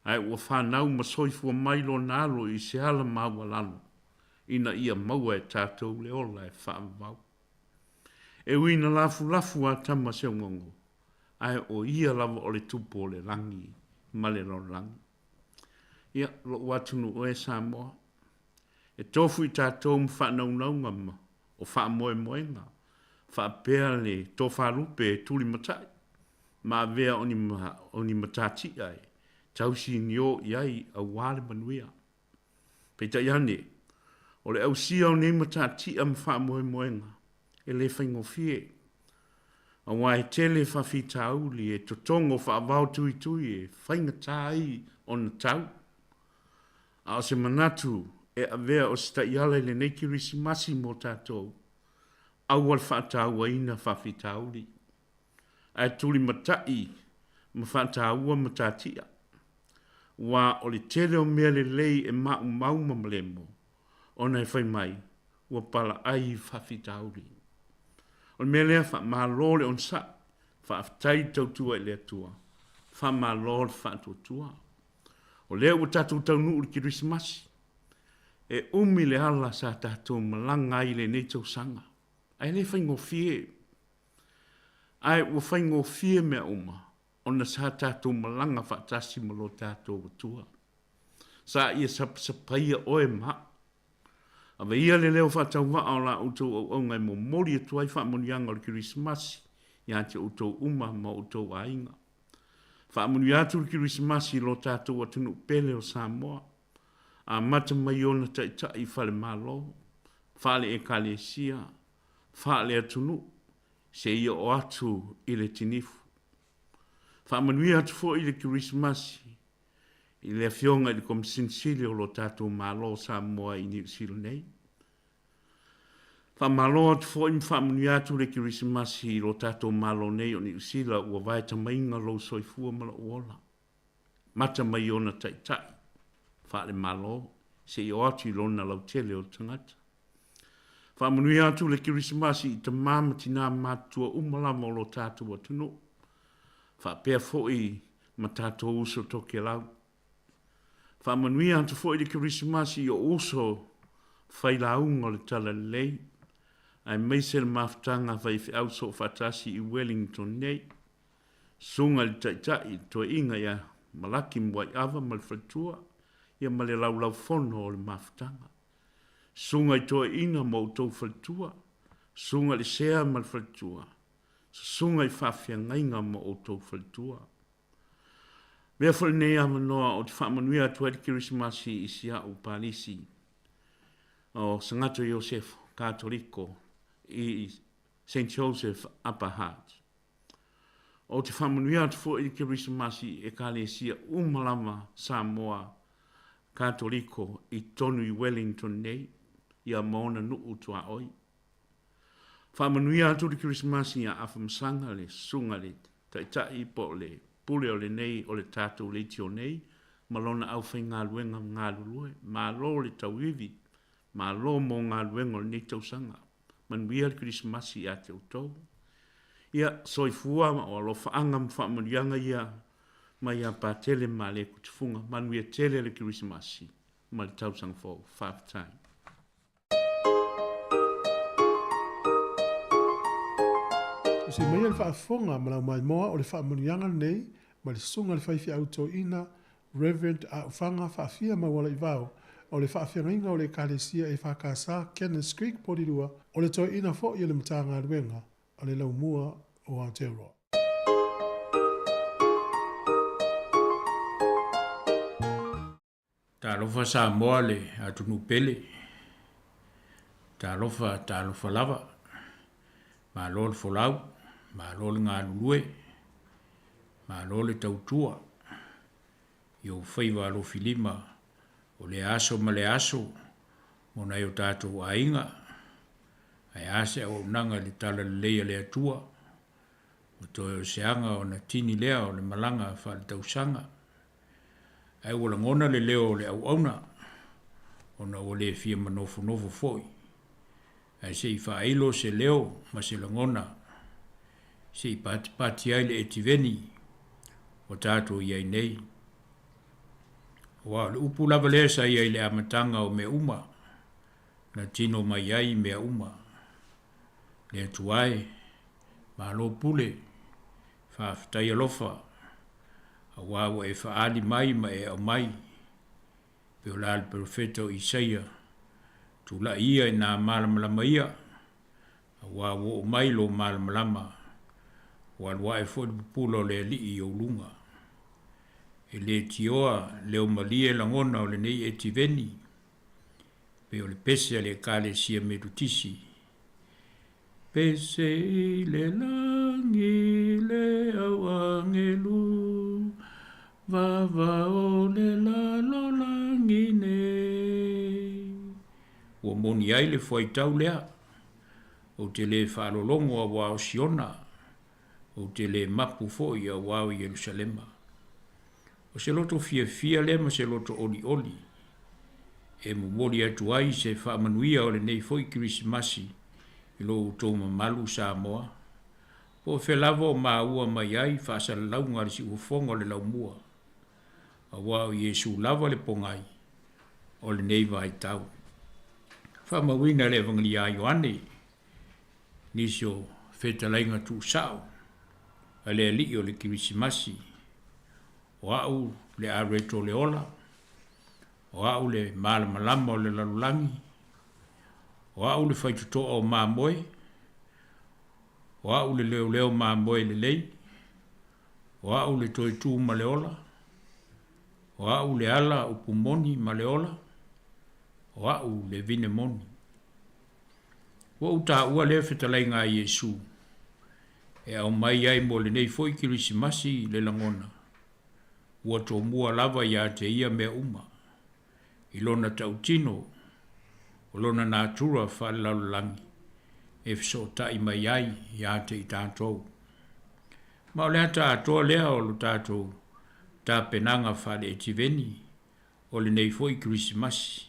ae ua fanau ma soifua mai lona alo i se ala maualalo ina ia maua e tatou le ola e faavavau. E ui ina lafulafu a tama seugogo, ae o ia lava o le tupu o le lagi ma le lalolagi. Ia, lou atunuu e Samoa, e tofu i tatou ma faanaunauga ma o faamoemoega, faapea le tofalupe e tulimatai ma avea o ni, o ni matatia e tausinio i ai auā le manuia. Peitai ane, o le ausia o nei matatia ma faamoemoega e le faigofie, auā e tele faafitauli e totogo faavao tuitui e faigata ai ona tau. A o se manatu e avea o se taiala i lenei Kerisimasi mo tatou, aua le faatauaina faafitauli, ae tulimatai ma faataua matatia, aua o le tele o mea lelei e maumau ma malemo, ona e fai mai, ua palaai i faafitauli. O le mea lea, faamalo le onosai, faafetai le tautua i le Atua, faamalo le faatuatua. O lea ua tatou taunuu i le Kerisimasi, e umi le ala sa tatou malaga ai i lenei tausaga, ae le faigofie. Ae ua faigofie mea uma ona sa tatou malaga faatasi ma lo tatou Atua. Sa ia sapasapaia oe ma a'u. Ave ia le leo faatauvaa o la outou auauna e momoli atu ai faamanuiaga o le Kerisimasi ia te outou uma ma outou aiga. Faamanuia atu le Kerisimasi i lo tatou atunuu pele o Samoa, amata mai i ona taitai faale-Malo, faale-Ekalesia, faale-atunuu, seia oo atu i le tinifu. Faamanuia atu foi le Kerisimasi i le Afioga i le Komisini Sili o lo tatou Malo o Samoa i Niu Sila nei. Faamalo atu foi ma faamanuia atu le Kerisimasi i lo tatou Malo nei o Niu Sila ua vaetamaiga lou soifua ma lou ola. Mata mai i ona taitai faale-Malo seia oo atu i lona lautele o le tagata. Faamanuia atu le Kerisimasi i tama ma tinā matutua uma lava o lo tatou atunuu, faapea foi ma tatou uso Tokelau. Faamanuia atu foi le Kerisimasi i ou uso failauga o le Talalelei. Aemaise le mafutaga a faifeau soofaatasi i Wellington nei. Susuga i le Taitai, le Toeaina ia Malaki Muaiava ma le faletua, ia ma le laulaufono o le mafutaga. Susuga i Toeaina ma outou faletua, Susuga i le Sea ma le faletua, Susuga i Faafeagaiga ma outou faletua. Avea foi lenei avanoa ou te faamanuia atu ai le Kerisimasi i si a'u palisi o Sagato Iosefo Katoliko i Saint Joseph Upper Hutt. Ou te faamanuia atu foi i le Kerisimasi i Ekalesia uma lava Samoa Katoliko i totonu i Wellington nei, ia ma ona nuu tuaoi. Faamanuia atu le Kerisimasi ia Afamasaga le Susuga i le Taitai po o le Pule o lenei o le tatou leitio nei ma lona aufaigaluega galulue. Malo le tauivi, malo mo galuega o lenei tausaga. Manuia le Kerisimasi ia te outou. Ia, soifua o alofaaga ma faamanuiaga ia mai ia Patele ma Alekutifuga. Manuia tele le Kerisimasi ma le tausaga fou. Faafetai. Usi maia le faafofoga ma lau maimoa o le faamanuiaga lenei mai le Susuga i le Faifeau Toeaina Rev. A'ufaga Faafia Maualaivao o le Faafeagaiga o le Ekalesia EFKS Cannons Creek Porirua o le Toeaina foi o le Matagaluega a le Laumua o Aotearoa. Talofa Samoa le atunuu pele. Talofa, talofa lava. Malo le folau, malo le galulue, malo le tautua i ou faiva alofilima o lea aso ma lea aso mo nai o tatou aiga. Ae a se auaunaga i le talalelei a le Atua, ua toe o se aga ona tini lea o le malaga faaletausaga. Ae ua lagona le leo o le auauna, ona ua le fia manofonofo foi, ae se i faailo se leo ma se lagona, se i patipati ai le etiveni ua tatou i ai nei. Aua o le upu lava lea sa i ai i le amataga o mea uma, na tino mai ai mea uma. Le Atua e, malo pule, faafetai alofa, aua ua e faaali mai ma e aumai, pei o la le perofeta o Isaia, Tulai ia i nā malamalama ia, aua ua oo mai lou malamalama, ua alu ae foi le pupula o le Alii i ou luga. E le tioa leo malie lagona o lenei etiveni, pei o le pese a le Ekalesia Metotisi, Pese i le lagi le au agelu, Vava o le lalolagi nei. Ua moni ai le fuaitau lea, Ou te le faalologo auā o Siona, ou te le mapu foi auā o Ierusalema. O se loto fiafia lea ma se loto olioli e momoli atu ai se faamanuia o lenei foi Kerisimasi i lo outou mamalu Samoa, po o fea lava o maua mai ai faasalalauga a le siufofoga o le laumua, aua o Iesu lava le pogai o lenei vaitau. Faamauina le Evagelia a Ioane, nisi o fetalaiga tuusao a le Alii o le Kerisimasi, O a'u le areto o le ola, o a'u le malamalama o le lalolagi, o a'u le faitotoa o mamoe, o a'u le leoleo mamoe lelei, o a'u le toe tu ma le ola, o a'u le ala upu moni ma le ola, o a'u le vine moni. Ua ou taua lea fetalaiga a Iesu e aumai ai mo lenei foi Kerisimasi le lagona, ua tomua lava ia te ia mea uma, i lona tautino o lona natura faalelalolagi e fesootai mai ai ia te i tatou. Ma o le ata atoa lea o lo tatou tapenaga faale-etiveni o lenei foi Kerisimasi,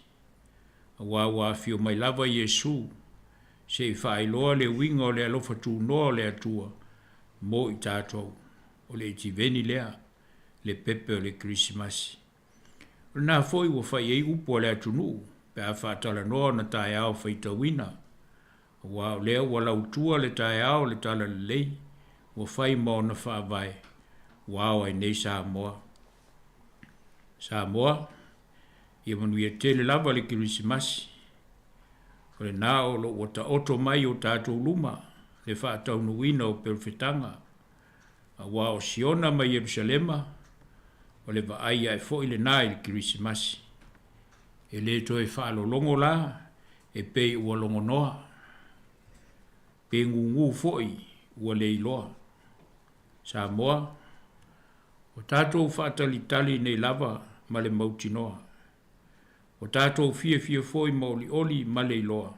aua ua afio mai lava Iesu se i faailoa le uiga o le alofa tunoa o le Atua mo i tatou. O le etiveni lea, le pepe o le Kerisimasi. O lena foi ua fai ai upu a le atunuu pe a faatalanoa ona taeao faitauina. Aua o lea ua lautua le taeao o le Talalelei ua fai ma ona faavae ua ao ai nei Samoa. Samoa, ia manuia tele lava le Kerisimasi. O lena o lo ua taoto mai i o tatou luma le faataunuuina o perofetaga, aua o Siona ma Ierusalema, o le vaai ae foi lena i le Kerisimasi. E le toe faalologo la e pei ua logonoa, pe gūgū foi ua le iloa. Samoa, ua tatou faatalitali nei lava ma le mautinoa. Ua tatou fiafia foi ma olioli ma le iloa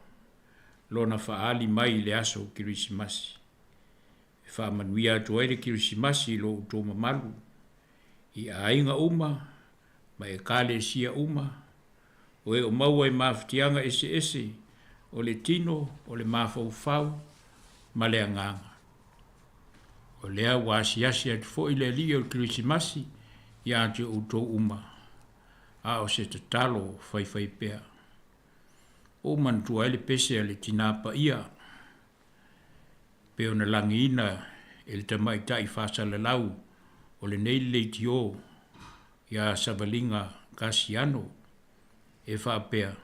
Lona faaali mai i le aso Kerisimasi. E faamanuia atu ai le Kerisimasi i lo outou mamalu, i aiga uma ma Ekalesia uma, o e o maua i mafatiaga eseese o le tino, o le mafaufau ma le agaga. O lea ua asiasi atu foi le Alii o le Kerisimasi ia te outou uma, a o se tatalo faifaipea. Ua ou manatua ai le pese a le tinā paia, pei ona lagiina e le tamaitai faasalalau o lenei leitio ia Savaliga Kasiano e faapea,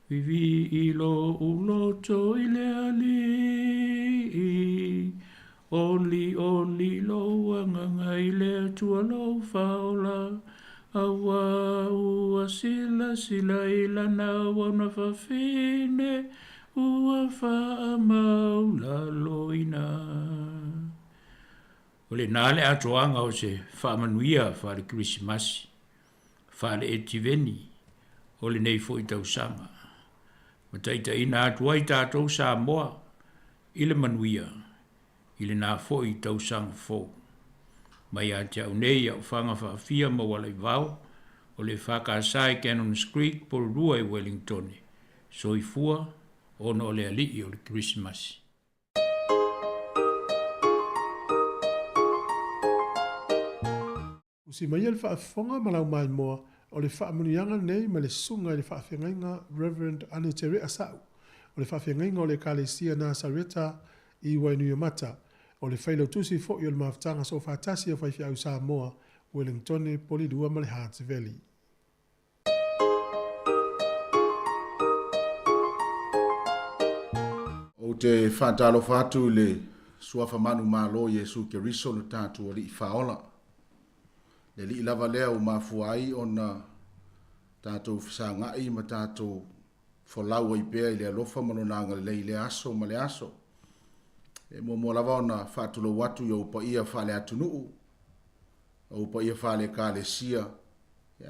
Vivii lou loto i le Alii, Olioli lou agaga i le Atua lou Faaola, Aua ua silasila i lana auauna fafine, Ua faamaualaloina. O lena le atoaga o se faamanuia faale-Kerisimasi, faale-Etiveni o lenei foi tausaga, ma taitaiina atu ai tatou Samoa i le manuia i lena foi tausaga fou. Mai ia te au nei au faga faafia ma Ualaivao o le EFKS i Cannons Creek, Porirua i Wellingtone. Soifua ona o le Alii o le Kerisimasi. Usi mai le faafofoga ma lau maimoa o le faamanuiaga lenei mai le Susuga i le Faafeagaiga Rev. Ane Terea Sa'u o le Faafeagaiga o le Ekalesia Nasareta i Wainuiomata, o le Failautusi foi o le Mafutaga Soofaatasi a Faifeau Samoa, Wellingtone, Polilua ma le Hutt Valley. Ou te faatalofa atu i le Suafa manumalo Iesu Keriso lo tatou Alii Faaola. Le Alii lava lea ua mafua ai ona tatou fesagai ma tatou folau ai pea i le alofa ma Lona agalelei i lea aso ma le aso. E muamua lava ona faatulou atu i ou paia faale-atunuu, ou paia faale-ekalesia,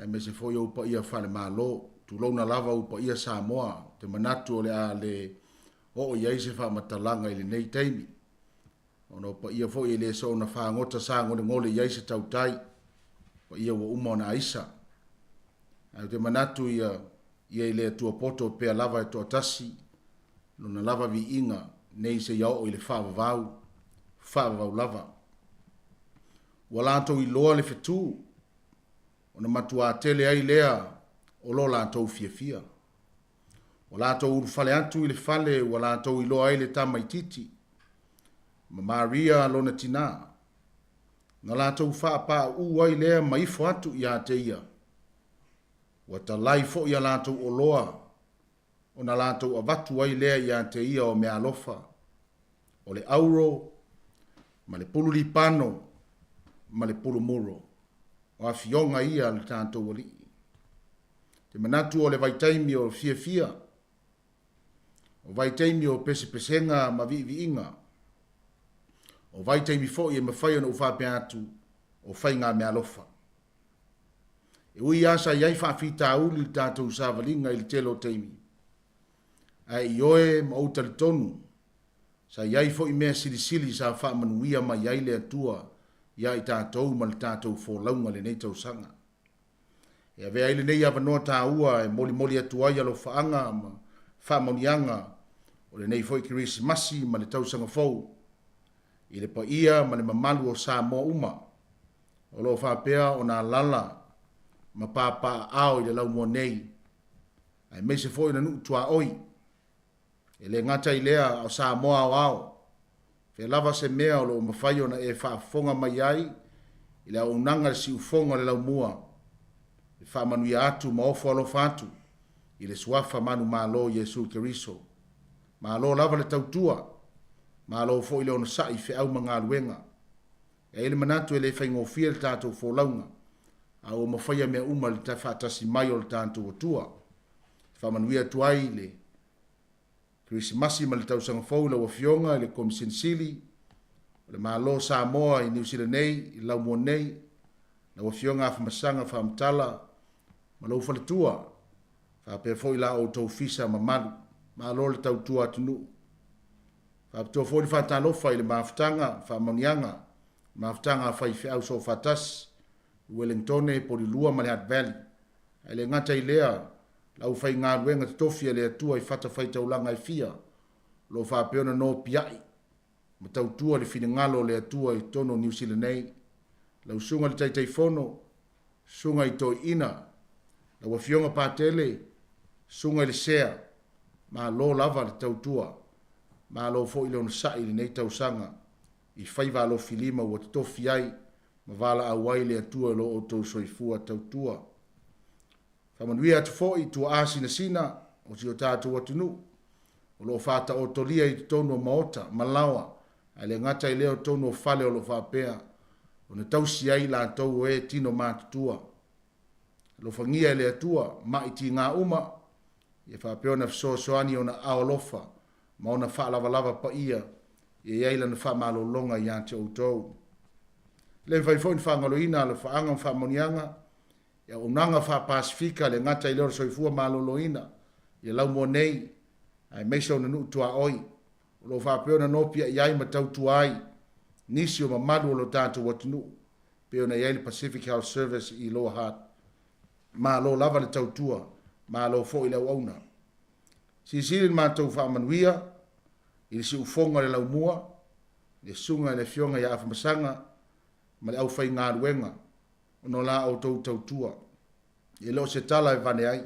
aemaise foi ou paia faale-Malo. Tulouna lava ou paia Samoa, ou te manatu o le a le oo i ai se faamatalaga i lenei taimi. Ona o paia foi e le soona fagota sagolegole i ai se tautai, paia ua uma ona aisa. Ae ou te manatu ia ia i le Atua poto pea lava e toatasi lona lava viiga nei seia oo i le faavavau, faavavau lava. Ua latou iloa le fetu, ona matuā tele ai lea o lo latou fiafia. Ua latou ulufale atu i le fale ua latou iloa ai le tamaitiiti, ma Maria lona tinā. Na latou faapaauu ai lea ma ifo atu ia te ia. Ua talai foi a latou oloa, ona latou avatu ai lea ia te ia o meaalofa, o le auro, ma le pulu lipano, ma le pulu muro. O afioga ia a le tatou Alii. Te manatu o le vaitaimi o fiafia, o vaitaimi o pesepesega ma viiviiga, o vaitaimi foi e mafai ona ou faapea atu o faigameaalofa. E ui lava sa i ai faafitauli i le tatou savaliga i le tele o taimi, ae ioe ma ou talitonu sa i ai foi mea silisili sa faamanuia mai ai le Atua ia i tatou ma le tatou folauga i lenei tausaga. E avea ai lenei avanoa taua e molimoli atu ai alofaaga ma faamanuiaga o lenei foi Kerisimasi ma le tausaga fou i le paia ma le mamalu o Samoa uma o lo o faapea ona alaala ma papaaao i le laumua nei, aemaise foi ona nuu tuaoi. E le gata i lea, a o Samoa aoao, fea lava se mea o lo o mafai ona e faafofoga mai ai i le auaunaga i le siufofoga o le laumua, e faamanuia atu ma ofo alofa atu i le Suafa manumalo o Iesu Keriso. Malo lava le tautua, malo foi le onosai i feau ma galuega. E i ai le manatu e le faigofie le tatou folauga, a ua mafaia mea uma i le faatasi mai o le tatou Atua. E faamanuia atu ai le Kerisimasi ma le Tausaga Fou i lau Afioga i le Komisini Sili o le Malo o Samoa i Niu Sila nei, i Laumua nei, lau Afioga Afamasaga Faamatala ma lou faletua, faapea foi la outou fisa mamalu. Malo le tautua atunuu. Faapitoa foi le faatalofa i le mafutaga, faamanuiaga, mafutaga a faifeau soofaatasi i Uelengtone, Polilua ma le Hutt Valley. Ae le gata i lea, le aufaigaluega totofi a le Atua i fatafaitaulaga e fia, o lo o faapea ona nopiai ma tautua le finagalo o le Atua i totonu o Niu Sila nei. Lau Susuga i le Taitaifono, Susuga i Toeaina, lau Afioga Patele, Susuga i le Sea, malo lava le tautua, malo foi le onosai i lenei tausaga i faiva alofilima ua totofi ai ma valaau ai le Atua i lo outou soifua tautua. Faamanuia atu foi i tuaa sinasina o si o tatou atunuu o lo o faataotolia i totonu o maota ma laoa, ae le gata i lea o totonu o fale o lo o faapea ona tausi ai i latou o e tino matutua. Alofagia e le Atua ma'i tiga uma, ia faapea ona fesoasoani i ona aao alofa ma ona faalavalava paia ia i ai lana faamalologa ia te outou. E le mafai foi ona faagaloina alofaaga ma faamanuiaga i auaunaga faa-Pasefika le gata i lea o le soifua maloloina i le laumua nei aemaise ona nuu tuaoi o lo o faapea ona nopiai ai ma tautua ai nisi o mamalu o lo tatou atunuu pei ona i ai le Pacific Health Service i Lower Hutt. Malo lava le tautua, malo foi le auauna. Silisili le matou faamanuia i le siufoga o le laumua, le susuga i le Afioga ia Afamasaga ma le aufaigaluega ona o la outou tautua. E le o se tala e vane ai.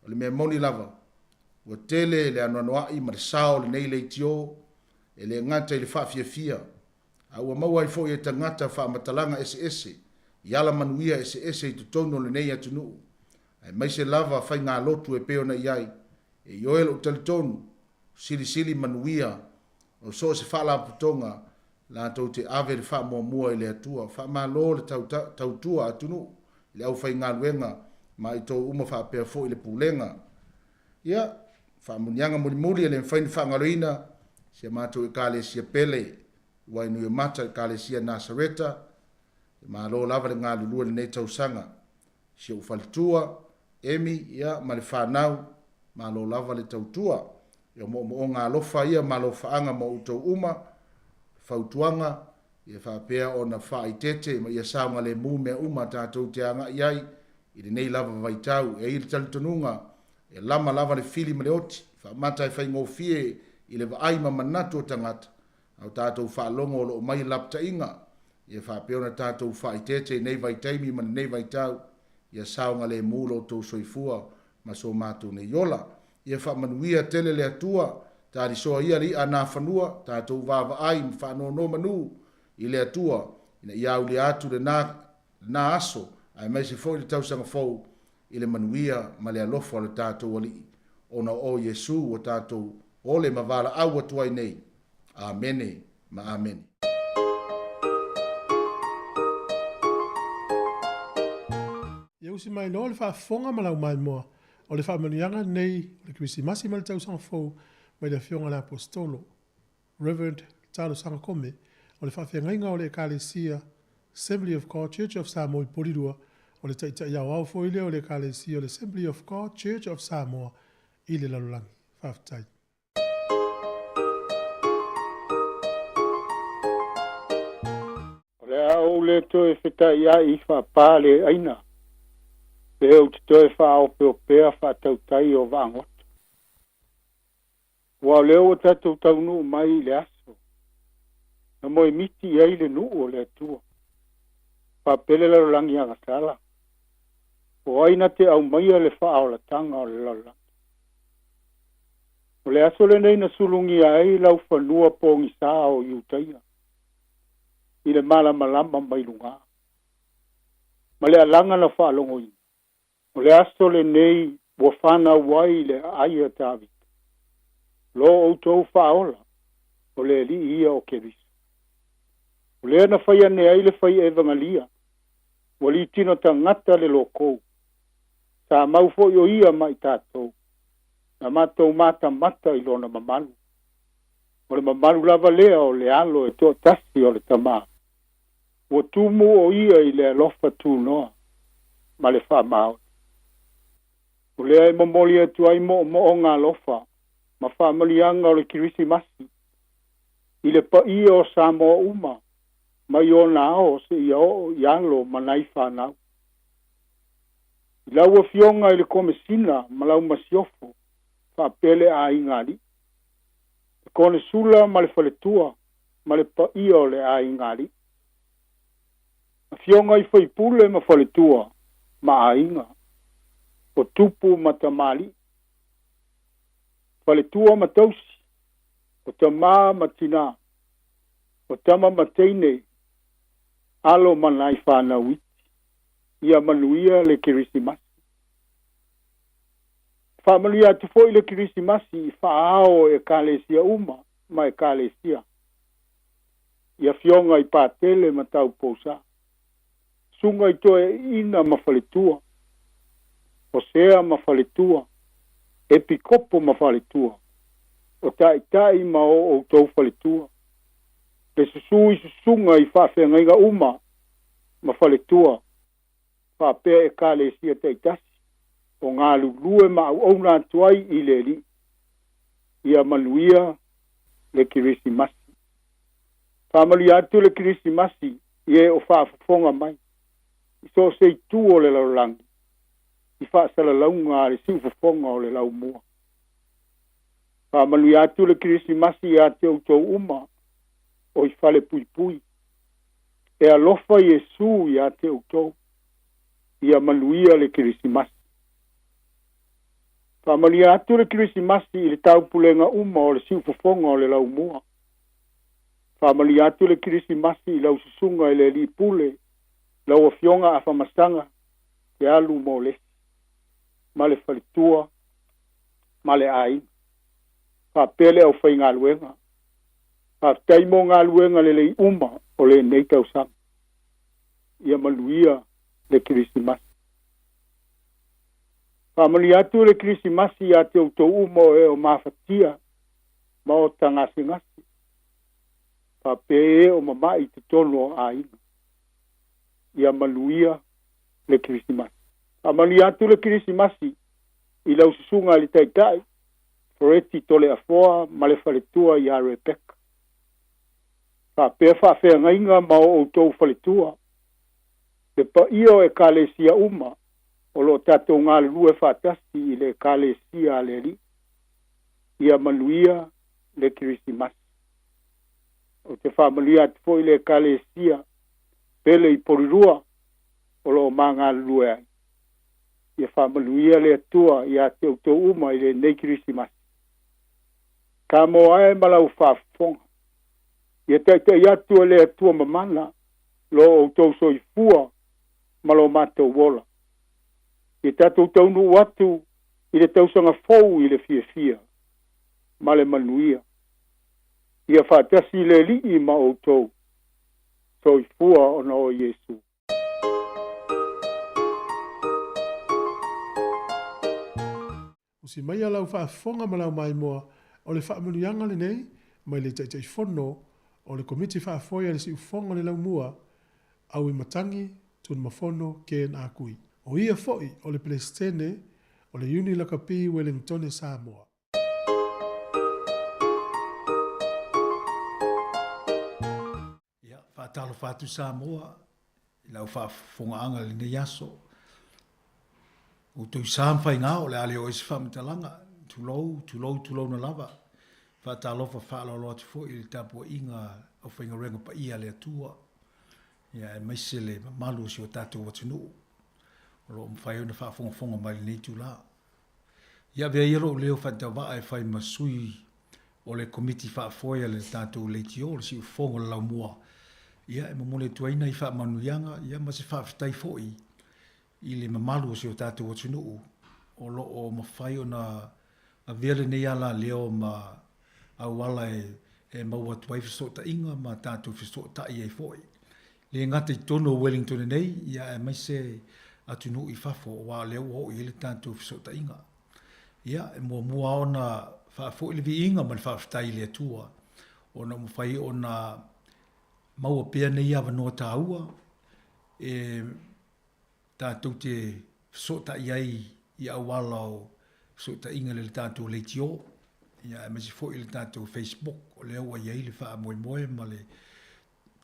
O le mea moni lava, ua tele le anoanoai ma le sao o lenei leitio, e le gata i le faafiafia, a ua maua ai foi e tagata faamatalaga eseese i alamanuia eseese i totonu o lenei atunuu, aemaise lava faigalotu e pei ona i ai, e ioe lou talitonu, silisili manuia o so o se faalapotopotoga latou te ave le faamuamua i le Atua. Faamalo le tautua atunuu i le aufaigaluega ma i tou uma faapea foi le Pulega. Ia, faamuniaga mulimuli e le mafai ona faagaloina si a matou Ekalesia pele i Wainuiomata, Ekalesia Nasareta. Malo lava le galulue i lenei tausaga. Si ou faletua, Emi, ia, ma le fanau, malo lava le tautua. Ia o moomooga alofa ia ma alofaaga ma outou uma, fautuaga, ia faapea ona faaitete ma ia saogalemu mea uma tatou te agai ai i lenei lava vaitau. E i ai le talitonuga, e lama lava le fili ma le oti, faamata e faigofie i le vaai ma manatu o tagata, a o tatou faalogo o lo o mai lapataiga, ia faapea ona tatou faaiteete i nei vaitaimi ma lenei vaitau, ia saogalemu lo outou soifua ma so matou nei ola. Ia faamanuia tele le Atua, talisoa ia le i'a a Nafanua, tatou vaavaai ma faanonomanu i le Atua, ina ia aulia atu lena, lena aso, aemaise foi le tausaga fou, i le manuia ma le alofa o le tatou Alii, ona o Iesu ua tatou ole ma valaau atu ai nei. Amene ma amene. Ia usi mai loa le faafofoga ma lau maimoa o le faamanuiaga lenei o le Kerisimasi ma le Tausaga Fou mai le Afioga i le Aposetolo, Rev. Talosaga Kome, o le Faafeagaiga o le Ekalesia Assembly of God Church of Samoa i Polilua, o le Taitai Aoao foi lea o le Ekalesia o le Assembly of God Church of Samoa i le lalolagi. Faafetai. O le a ou le toe fetaʻiaʻi faapā-le-aina, pe ou te toe faaopeopea faatautai o vaagota. Aua o lea ua tatou taunuu mai i le aso na moemiti i ai le nuu o le Atua, faapele lalolagi agasala, o ai na te aumaia le faaolataga o le lalolagi? O le aso lenei na sulugia ai laufanua pogisā o Iutaia i le malamalama mai lugā, ma le alaga na faalogoina. O le aso lenei ua fanau ai le aai a Tavita, lo outou Faaola, o le Alii ia o Keriso. O lea na fai ane ai le fai evagalia, ua litino tagata le lokou, sa mau foi o ia ma i tatou, na matou matamata i lona mamalu. O le mamalu lava lea o le Alo e toatasi o le Tamā, ua tumu o ia i le alofa tunoa ma le faamaoni. O lea e momoli atu ai moomooga alofa ma faamanuiaga o le Kerisimasi i le paia o Samoa uma mai ona ao seia oo i alo ma nai fanau. I lau Afioga i le Komesina ma lau Masiofo faapea le aiga alii, le Konesula ma le faletua ma le paia o le aiga alii. Afioga i faipule ma faletua ma aiga, o tupu ma tamalii, faletua ma tausi, o tamā ma tinā, o tama ma teine, alo ma nai fanau iti, ia manuia le Kerisimasi. Faamanuia atu foi le Kerisimasi i faaao o Ekalesia uma ma Ekalesia, i afioga i Patele ma Taupousā, susuga i toeaiina ma faletua, o sea ma faletua, epikopo ma faletua, o taitai ma o outou faletua, le susu i susuga i faafeagaiga uma ma faletua, faapea Ekalesia taitasi o galulue ma auauna atu ai i le Alii. Ia manuia le Kerisimasi. Faamanuia atu le Kerisimasi i e o faafofoga mai i so o se itu o le lalolagi i faasalalauga a le siufofoga o le laumua. Faamanuia atu le Kerisimasi ia te outou uma o i falepuipui. E alofa Iesu ia te outou. Ia manuia le Kerisimasi. Faamanuia atu le Kerisimasi i le taupulega uma o le siufofoga o le laumua. Faamanuia atu le Kerisimasi i lau susuga i le Alii Pule, lau Afioga Afamasaga Kealu Molesi, ma le faletua ma le aiga, faapea le aufaigaluega. Faafetai mo galuega lelei uma o lenei tausaga. Ia manuia le Kerisimasi. Faamanuia atu le Kerisimasi ia te outou uma o e o mafatia ma o tagasegase, faapea e o mama'i i totonu o aiga. Ia manuia le Kerisimasi. Faamanuia atu le Kerisimasi i lau susuga i le Taitai, Fereti Toleafoa ma le faletua ia Rebecca. Faapea faafeagaiga ma o outou faletua, le paia o Ekalesia uma o lo o tatou galulue faatasi i le Ekalesia a le Alii. Ia manuia le Kerisimasi. Ou te faamanuia atu foi i le Ekalesia pele i Porirua o lo o ma galulue ai. Ia faamanuia le Atua ia te outou uma i lenei Kerisimasi. Samoa e ma lau faafofoga, ia taitai atu e le Atua mamana lo outou soifua ma lo matou ola. Ia tatou taunuu atu i le tausaga fou i le fiafia ma le manuia. Ia faatasi le Alii ma outou. Soifua ona o Iesu. Usi maia lau faafofoga ma lau maimoa, o le faamanuiaga lenei mai le Taitaifono o le Komiti Faafoe a le Siufofoga o le Laumua, Auimatagi Tunumafono Ken Akui. O ia foi o le Peresetene o le Iuni Lakapi Ueligitone Samoa. Ia, faatalofa atu Samoa i lau faafofogaaga i lenei aso. Outou sa ma faiga o le a le oo ai se faamatalaga. Tulou, tulou, tulouna lava. Faatalofa faaaloalo atu foi i le tapuaiga a le aufaigaluega paia a le Atua, ia aemaise le mamalu o si o tatou atunuu o lo o mafai ona faafogafoga mai i lenei itula. Ia avea ia lou leo faatauvaa e fai ma sui o le Komiti Faafoe a le tatou Leitio o le Siufofoga o le Laumua, ia e momoli atu ai nai faamanuiaga ia ma se faafetai foi i le mamalu o si o tatou atunuu o lo o mafai ona avea lenei alaleo ma auala e maua atu ai fesootaiga ma tatou fesootai ai foi. E le gata i totonu o Wellington nei, ia aemaise atunuu i fafo, aua o lea ua oo i ai le tatou fesootaiga. Ia, e muamua lava ona faafoi le viiga ma le faafetai i le Atua ona ua mafai ona maua pea nei avanoa taua e tatou te fesootai ai i auala o fesootaiga i le tatou leitio, ia aemaise foi le tatou Facebook, o lea ua i ai le faamoemoe ma le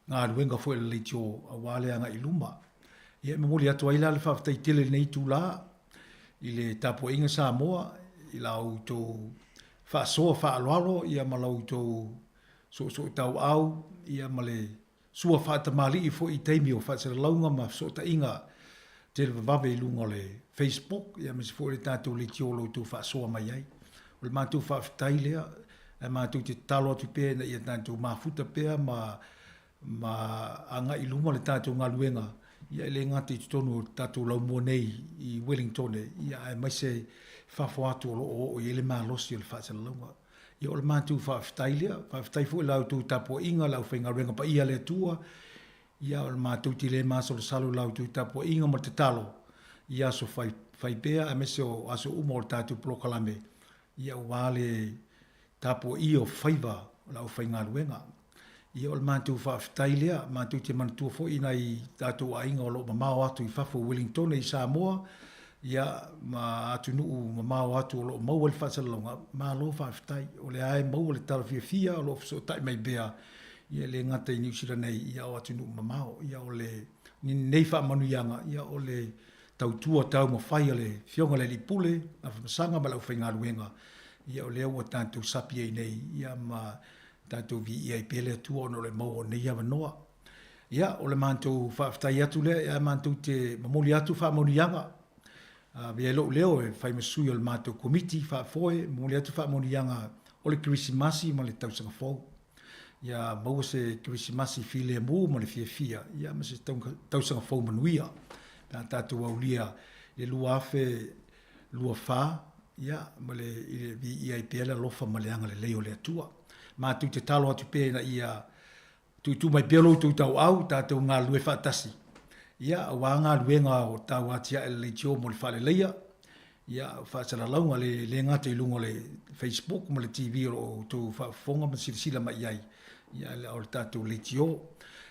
galuega foi a le leitio aua le agai i luma. Ia e momoli atu ai la le faafetai tele i lenei itula i le tapuaiga Samoa i la outou faasoa faaaloalo ia ma la outou soosootauau ia ma le sua faatamalii foi i taimi o faasalalauga ma fesootaiga televavave i luga o le Facebook aemaise foi o le tatou leitio o lo outou faasoa mai ai. O le matou faafetai lea, ae matou te tatalo atu pea ina ia tatou mafuta pea ma ma agai i luma le tatou galuega, ia e le gata i totonu o le tatou laumua nei i Wellingtone, ia aemaise fafo atu o lo o oo i ai le malosi o le faasalalauga. Ia o le matou faafetai lea. Faafetai foi i la outou tapuaiga, le aufaigaluega paia a le Atua. Ia o le matou te le masalosalo i la outou tapuaiga ma le tatalo i aso fai, fai pea aemaise o aso uma o le tatou polokalame, ia aua le tapuaia o faiva o le aufaigaluega. Ia o le matou faafetai lea, matou te manatua foi i nai tatou aiga o lo o mamao atu i fafo i Uelintone i Samoa, ia ma atunuu mamao atu o lo o maua le faasalalauga, malo faafetai. O lea lava e maua le tala fiafia o lo o fesootai mai pea, ia e le gata i Niu Sila nei, ia o atunuu mamao. Ia o lenei faamanuiaga, ia o le tautua taumafai a le Afioga i le Alii Pule, Afamasaga ma le aufaigaluega, ia o lea ua tatou sapi ai nei, ia ma Tatou viia ai pea le Atua ona o le maua o nei avanoa. Ia, o le matou faafetai atu lea, ae matou te momoli atu faamanuiaga. Avea ai lou leo e fai ma sui o le matou komiti faafoe, momoli atu faamanuiaga o le Kerisimasi ma le tausaga fou. Ia maua se Kerisimasi filemu ma le fiafia, ia ma se tausaga fou manuia. Pe a tatou aulia i le 2024, ia, ma le, i le viia ai pea le alofa ma le agalelei o le Atua. Matou te talo atu pea ina ia tuutuu mai pea lo outou tauau, tatou galulue faatasi, ia, aua galuega o tau atiae le leitio mo le faaleleia, ia, faasalalauga le, le gata i luga o le Facebook ma le TV o lo o outou faafofoga ma silasila mai i ai, ia, o le tatou leitio.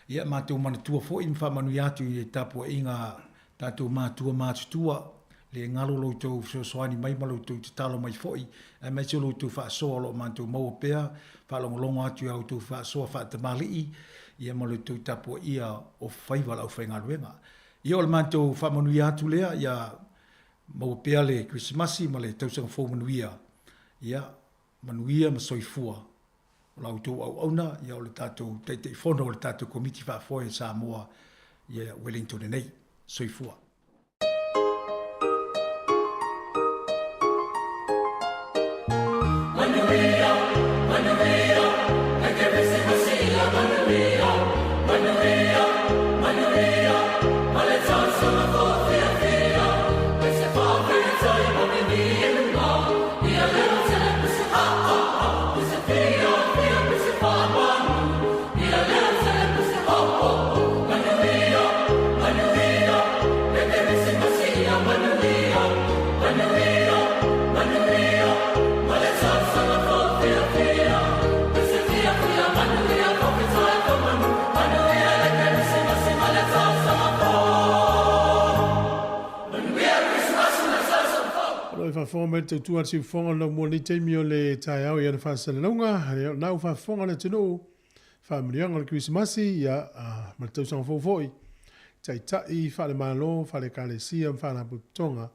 Ia, matou manatua foi ma faamanuia atu i le tapuaiga Tatou matua matutua, le galo lo outou fesoasoani mai ma lo outou tatalo mai foi, aemaise o lo outou faasoa o lo o matou maua pea, faalogologo atu i a outou faasoa faatamalii, ia ma lo outou tapuaia o faiva o le aufaigaluega. Ia o le matou faamanuia atu lea, ia maua pea le Kerisimasi ma le tausaga fou manuia, ia manuia ma soifua o la outou auauna, ia o le tatou Taitaifono o le tatou Komiti Faafoe i Samoa ia Wellington nei. Soifua. Manuia, manuia, le Kerisimasi ia manuia, manuia, manuia, ma le tausaga fou fiafia, e se faafetai o mimi e luga, ia leo tele pese ha ha ha, pese fia fia pese faamanu, ia leo tele pese ho ho ho, manuia, manuia, le Kerisimasi ia manuia, manuia, manuia, ma le tausaga fou fiafia, pese fia fia manuia, faafetai faamanu, manuia le Kerisimasi ma le tausaga fou. Manuia le Kerisimasi ma le tausaga fou. O lo o faafofoga mai le tautua a le siufofoga o le laumua i lenei taimi o le taeao i ana faasalalauga, o lena ua faafofoga le atunuu, faamanuiaga o le Kerisimasi, ia, ma le tausaga fou foi, taitai faale-Malo, faale-Ekalesia ma faalapotopotoga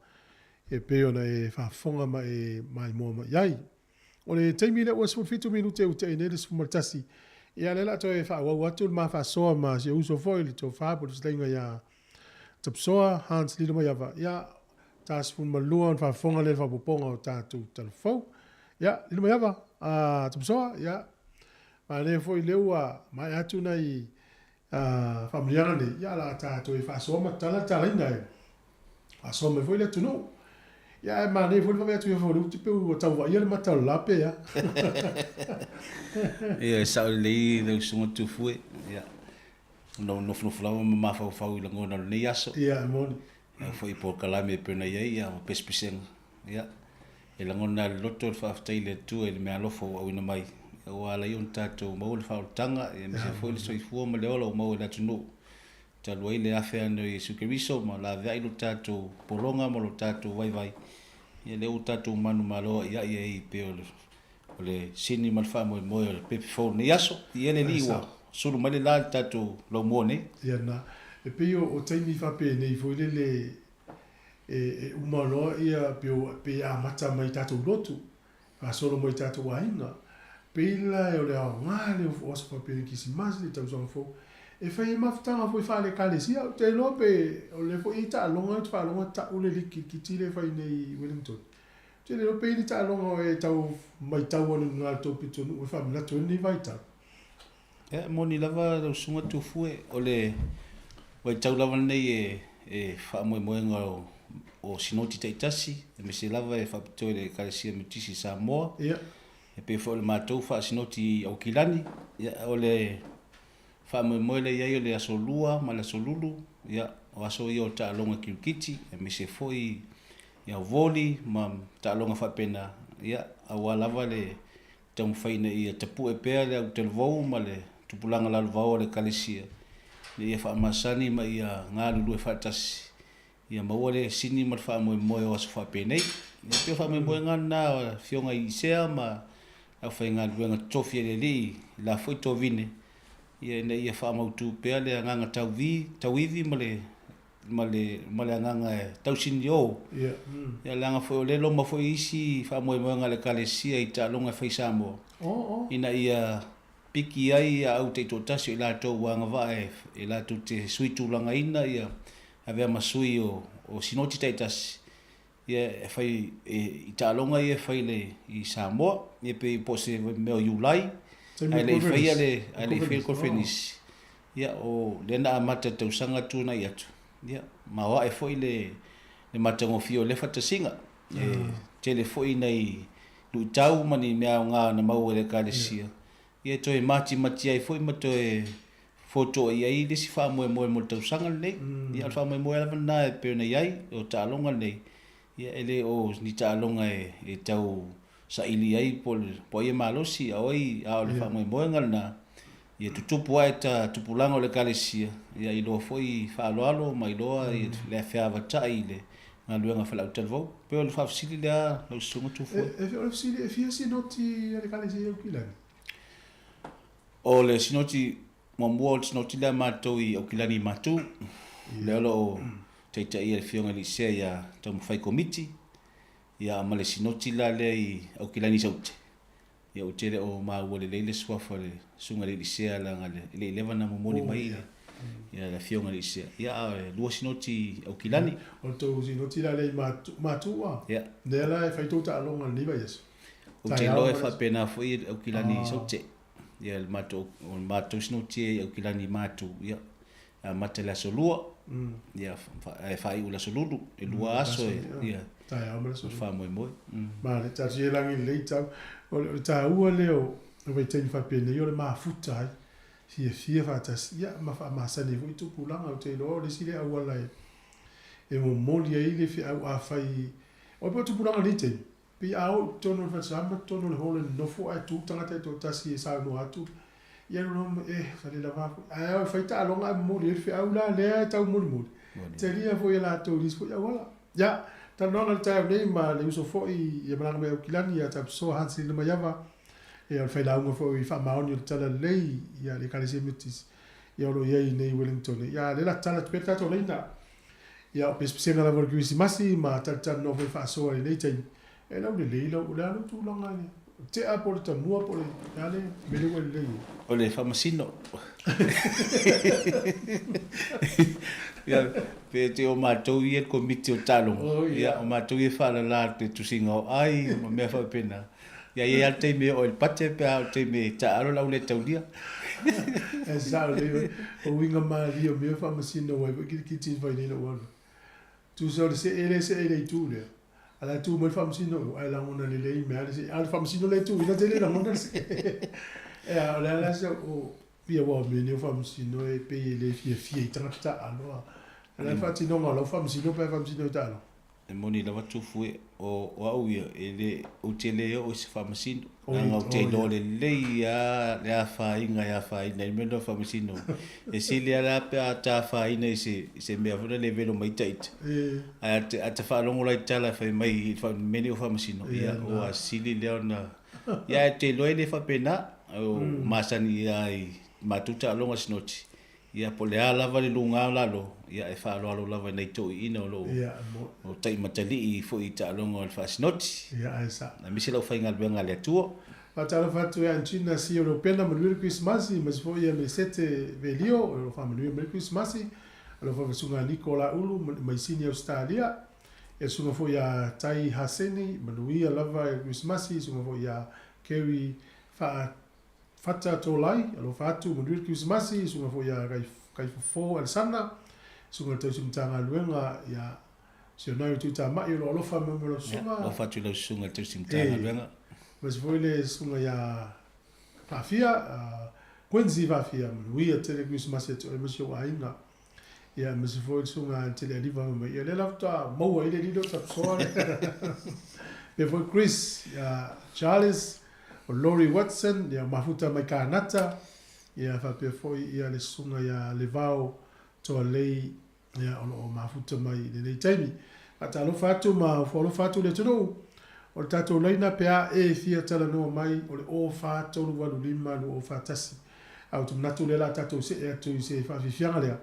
e pei ona e faafofoga ma e maimoa mai i ai. O le taimi lea ua 17 minute ua tea nei le 11, ia lea o le a toe faaauau atu le ma faasoa ma si ou uso foi le tofa po o le fetalaiga ia Tapusoa Hans Lilomaiava. Ia, 42 ona faafofoga lea i le faaopoopoga o tatou talavou. Ia, Lilomaiava, a Tomasoa, ia, manaia foi lea ua maea atu nai faamanuiaga nei, ia, o le a tatou e faasoa ma tatala le talaina e faasoa mai foi le atunuu. Ia, ae manaia foi le vaavaai atu i fafo o lea ou te pei ua tau vaaia le mata o le la pe a. Ia, e sao lelei lau Susuga Tufue. Ia, ona ou nofonofo lava ma mafaufau i lagona o lenei aso. Ia, e moni. Ia foi polokalame e pei ona i ai, ia, ma pesepesega. Ia, e lagona lava i le loto le faafetai i le Atua i le meaalofa ua auina mai, ia ua ala ai ona tatou maua le faaolataga, ia aemaise foi le soifua ma le ola ua maua e le atunuu. Talu ai le afe ane o Iesu Keriso ma laveai lo tatou pologa ma lo tatou vaivai, ia lea ua tatou manumalo a'ia'i ai pei o le O le sini ma le faamoemoe o le pepe fou o lenei aso. Ia le alii ua sulu mai le la i le tatou laumua nei. Ia na. E pei o taimi faapenei foi lele e uma loa ia pe pe amata mai i tatou lotu, faasolo mai i tatou aiga. Pei la o le aoga lea o aso faapenei Kerisimasi le tausaga fou e fai ai mafutaga foi faale-ekalesia. Ou te iloa pe o lea foi e i ai taaloga ou te faalogo e tau le liki kirikiti lea e fai nei i Wellington. Ou te le iloa pe i ai ni taaloga e tau maitau ane i luga o le tou pitonuu e faamanatu ai lenei vaitau. Ia, e moni lava lau Susuga Tufue, o le vaitau lava lenei e faamoemoega o Sinoti taitasi, aemaise lava e faapitoa i le Ekalesia Metotisi i Samoa. Ia. E pei foi o le matou faasinoti i Aukilani, ia, o le faamoemoe lea i ai o le Aso Lua ma le Aso Lulu, ia, o aso ia o taaloga kirikiti, aemaise foi ia voli ma taaloga faapena, ia, aua lava le taumafai ina ia tapue pea le autalavou ma le tupulaga lalovaoa o le Ekalesia, ina ia faamasani ma ia galulue faatasi, ia maua le sini ma le faamoemoe o aso faapenei. Ia, pei o faamoemoega lena o Afioga i Isea ma le aufaigaluega totofi a le Alii i la foi tovine, ia, ina ia faamautu pea le agaga tauvi, tauivi ma le ma le, ma le agaga e tausinio. Ia. Ia, leaga foi o lea e loma foi isi faamoemoega a le Ekalesia i taaloga e fai i Samoa. Oh, oh. Ina ia piki ai ia au taitoatasi o i latou ua agavaa e, e latou te sui tulagaina ia avea ma sui o, o sinoti taitasi. Ia e fai e, i taaloga ia e fai le, i Samoa, ia pei po o se mea o Iulai, ae le i faia le, ae le i faia le conference. Ia o lea na amata i le tausaga tuanai atu, ia maoae foi le, le matagofie o lea faatasiga. E tele foi nai luitau ma ni mea aoga na maua e le Ekalesia, ia e toe matimati ai foi ma toe fotoai ai le isi faamoemoe mo le tausaga lenei. Ia, o le faamoemoe lava lena e pei ona i ai, o taaloga nei, ia e le o ni taaloga e tau saili ai po o ai e malosi, a o ai, a o le faamoemoega lena, ia tutupu ae ta tupulaga o le Ekalesia, ia iloa foi faaaloalo ma iloa le feavatai i le galuega faale-autalavou. Pei o le faafesili lea lau Susuga Tufue. E, o le fesili, e fia sinoti a le Ekalesia i Aukilani? O le sinoti muamua o le sinoti lea a matou i Aukilani i Matu, lea o lo o taitaia e le Afioga i le Alii Sea ia taumafai komiti, ia ma le sinoti la lea i Aukilani i Saute, ia ou te le o maua lelei le suafa o le Susuga i le Alii Sea leaga e le i leva ona momoli mai ia le Afioga i le Alii Sea. Ia a e lua sinoti i Aukilani. O le tou sinoti la lea i Matu, Matu a? Ia. Lea la e fai tou taaloga i lenei vaiaso. Ou te iloa e faapena foi i Aukilani i Saute. Ia le matou, o le matou sinoti i Aukilani i Matu, ia, e amata i le aso Lua, ia, ae faaiu i le aso Lulu, e lua aso e, ia, Taeao ma le aso o le faamoemoe. Male, taatia i lagi lelei tau. O le taua lea o vaitaimi faapenei o le mafuta ai, fiafia faatasi, ia, ma faamasani ai foi tupulaga. Ou te iloa o le isi lea auala e momoli ai le feau afai, o le tupulaga i lenei taimi, Pei a oo i totonu o le falesa ma totonu o le hall e nonofo ae tu tagata e toatasi e saunoa atu, ia alu loa ma eh sa le lava foi. Ae ao e fai taaloga ae momoli ai le feau la lea e tau molimoli. Talia foi e latou i le isi foi auala. Ia, talanoaga i le taeao nei ma le uso foi ia malaga mai Aukilani ia Tapisoa Hans Lilemaiava, ia o le failauga foi faamaoni o le Talalelei ia le Ekalesia Metotisi ia o lo o i ai nei i Wellington. Ia lea la tatala atu pea le tatou laina. Ia, o pesepesega lava o le Kerisimasi ma talatalanoa foi faasoa i lenei taimi, e laulelei lau, o le a lou tulaga i le, Tea po o le tamua po o le a le mea lea ua e lelei ai? O le faamasino. Ia, pe te o matou ia le komiti o taaloga, oh, yeah. ia, o matou ia e faalala atu i le tusiga o ai ma mea faapena. Ia, e i ai lava le taimi e oo ai i le pate pe a o le taimi e taaalo le au le taulia. E sao lelei, o uiga malie o mea faamasino ai foi kitikiti na fai nei lou alu. Tusa o le see lea e see i le itu lea, a la e tu mai le faamasino i o, ae lagona lelei mea le see. A o le faamasino lea e tuuina tele lagona le see. Ea, o le a la se o, ia aua o mea nei o faamasino e pei e le fiafia i tagata taaalo a. O le a le faatinoga o lau faamasino pe a faamasino i taaalo? E moni lava Tufu e, o au ia, e le, ou te le oo i se faamasino, leaga ou te iloa lelei lava le afaina e afaina ai le mea lena o faamasino. E sili lava la pe a ta afaina i se, i se mea foi lele e velo mai ai ita, ae a ta faalogo la i tala e fai mai i le mea nei o faamasino, ia ua sili lea ona, ia ae ou te iloa e le faapena, o masani lava i matou taaloga sinoti, Ia, po o le a lava le luga o lalo, ia, e faaaloalo lava i nai toeaiina o lo o taimatalii foi i taaloga o le faasinoti, Ia, ae sa. aemaise le aufaigaluega a le Atua. Faatalofa atu ia Anchina Sio Leopena, manuia le Kerisimasi, aemaise foi ia Mesete Velio, o lo o faamanuia mai le Kerisimasi. Alofa i le Susuga Niko Laulu mai Sini Ausetalia. Ia susuga foi ia Tai Haseni, manuia lava le Kerisimasi, susuga foi ia Kerry Faa Fata Tolai, alofa atu, manuia le Kerisimasi, susuga foi ia Kaifofo Alesana, susuga i le tausi Matagaluega ia Sionaio Tuitamai o lo o alofa mai mo lau susuga. Alofa atu i lau susuga i le tausi Matagaluega. Aemaise foi le susuga ia Faafia, Quincy Faafia, manuia tele Kerisimasi atu ai ma si ou aiga. Ia aemaise foi le susuga Telealiva mai ia lea la faatoa maua ai le alii lea o Tapusoa lea. Faapea foi Chris, ia Charles, o Lori Watson, ia Mafuta mai Kānata, ia faapea foi ia le susuga ia Levao Toalei, ia o lo o mafuta mai i lenei taimi. Faatalofa atu ma ofo alofa atu le atunuu. O le tatou laina pe a e fia talanoa mai o le 04385 2041. Ae ou te manatu o lea o le a tatou see atu i se faafiafiaga lea,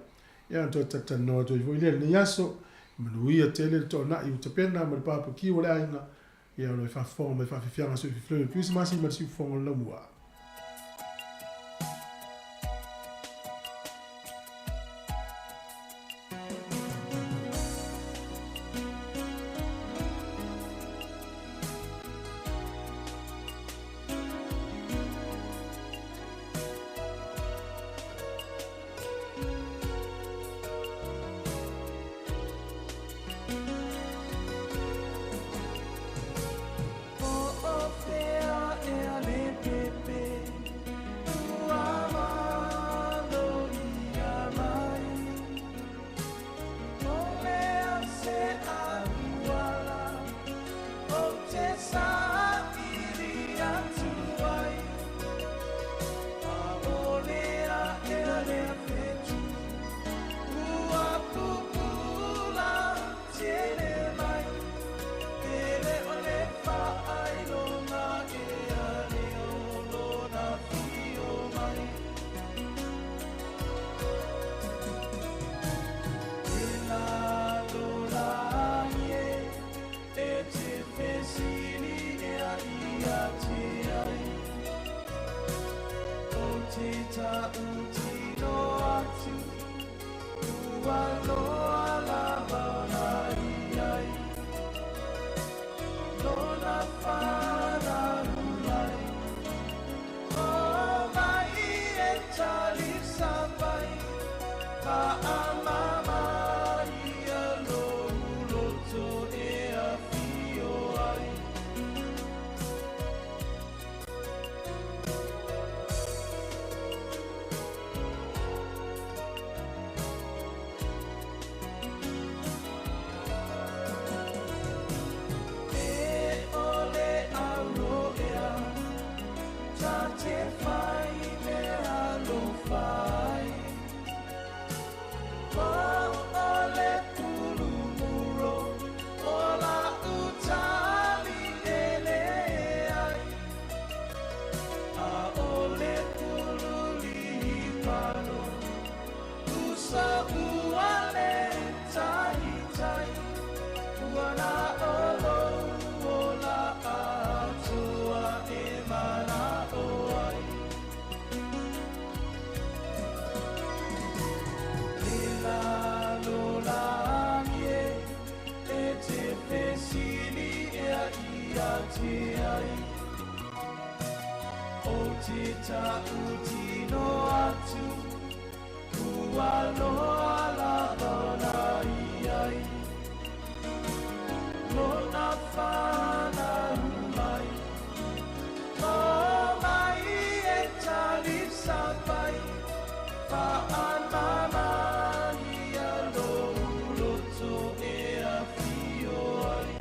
ia ona toe talatalanoa atu ai foi lea i lenei aso. Manuia tele le toanai ua tapena ma le papakiu o le aiga, ia o lo o faafofoga mai faafiafiaga soififileu i le Kerisimasi ma le siufofoga o le laumua. loa lava ona i ai lona fanau mai. O mai e talisapai, faamama ia lou loto e afio ai.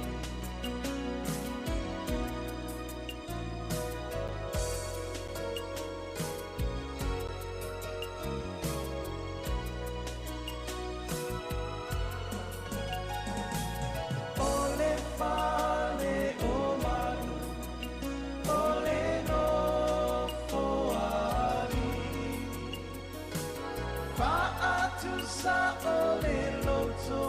O le fale o manu, o le nofo a alii. Faatusa o le loto,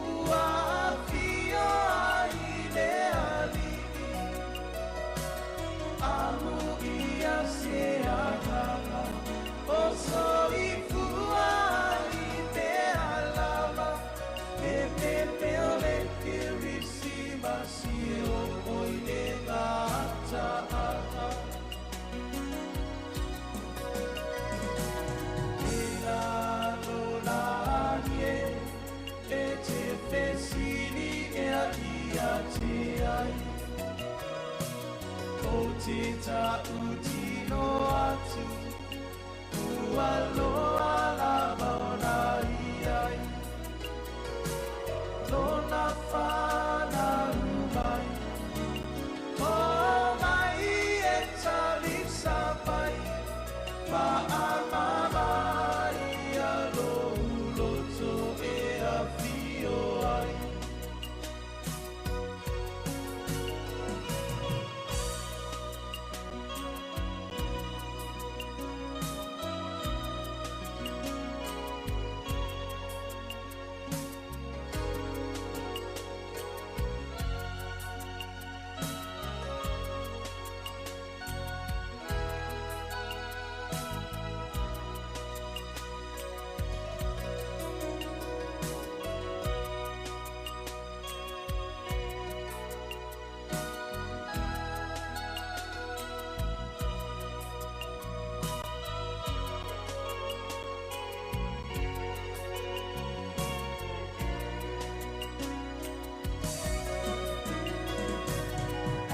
ua afio ai le alii. Amuia se agaga, o soifua ai mea lava. E pepe o le Kerisimasi e oo i le gataaga. E lalolagi e, e te fesili ea ia te ai. O te tautino atu, ua loa lava ona i ai. Lona fanau mai, o mai e talisapai, faamama ia lou loto e afio ai.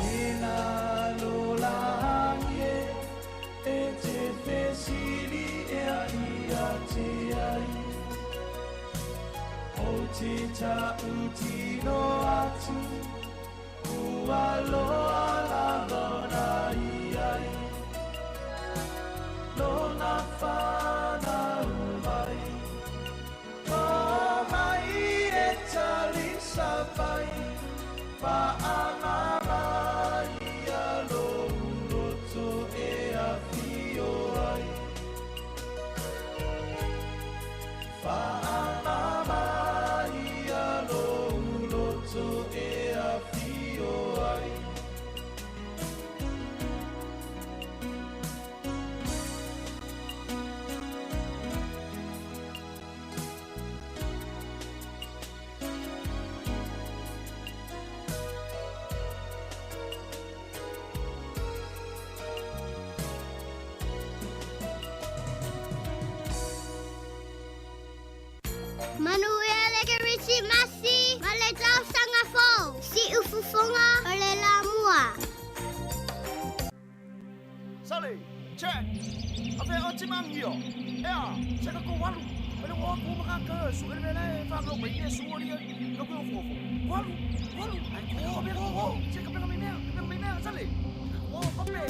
E lalolagi e, e te fesili ea ia te ai. O te tautino atu, ua loa lava ona i ai. Lona fanau mai, o mai e talisapai, faamama ia lou loto e afio ai. Faamama ia lou loto e afio ai. Manuia le Kerisimasi ma le tausaga fou. Siufofoga o le lamua. Sale, check. Afe o timangio. Ea, se ka ko walu. Ele o ko maka ka su ele mele fa ko mai e su ori no ko fo fo. Walu, walu. Ai ko be ko ko. Se ka pe mai mea, pe mai mea sale. O pa pe.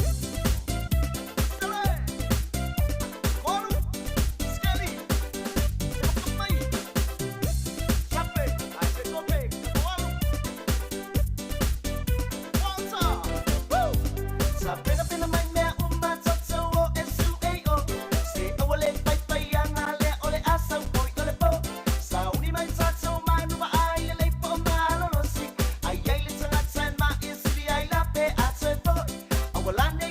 Ai ai le tangata ma i sili ai la pe a te foi. Awalane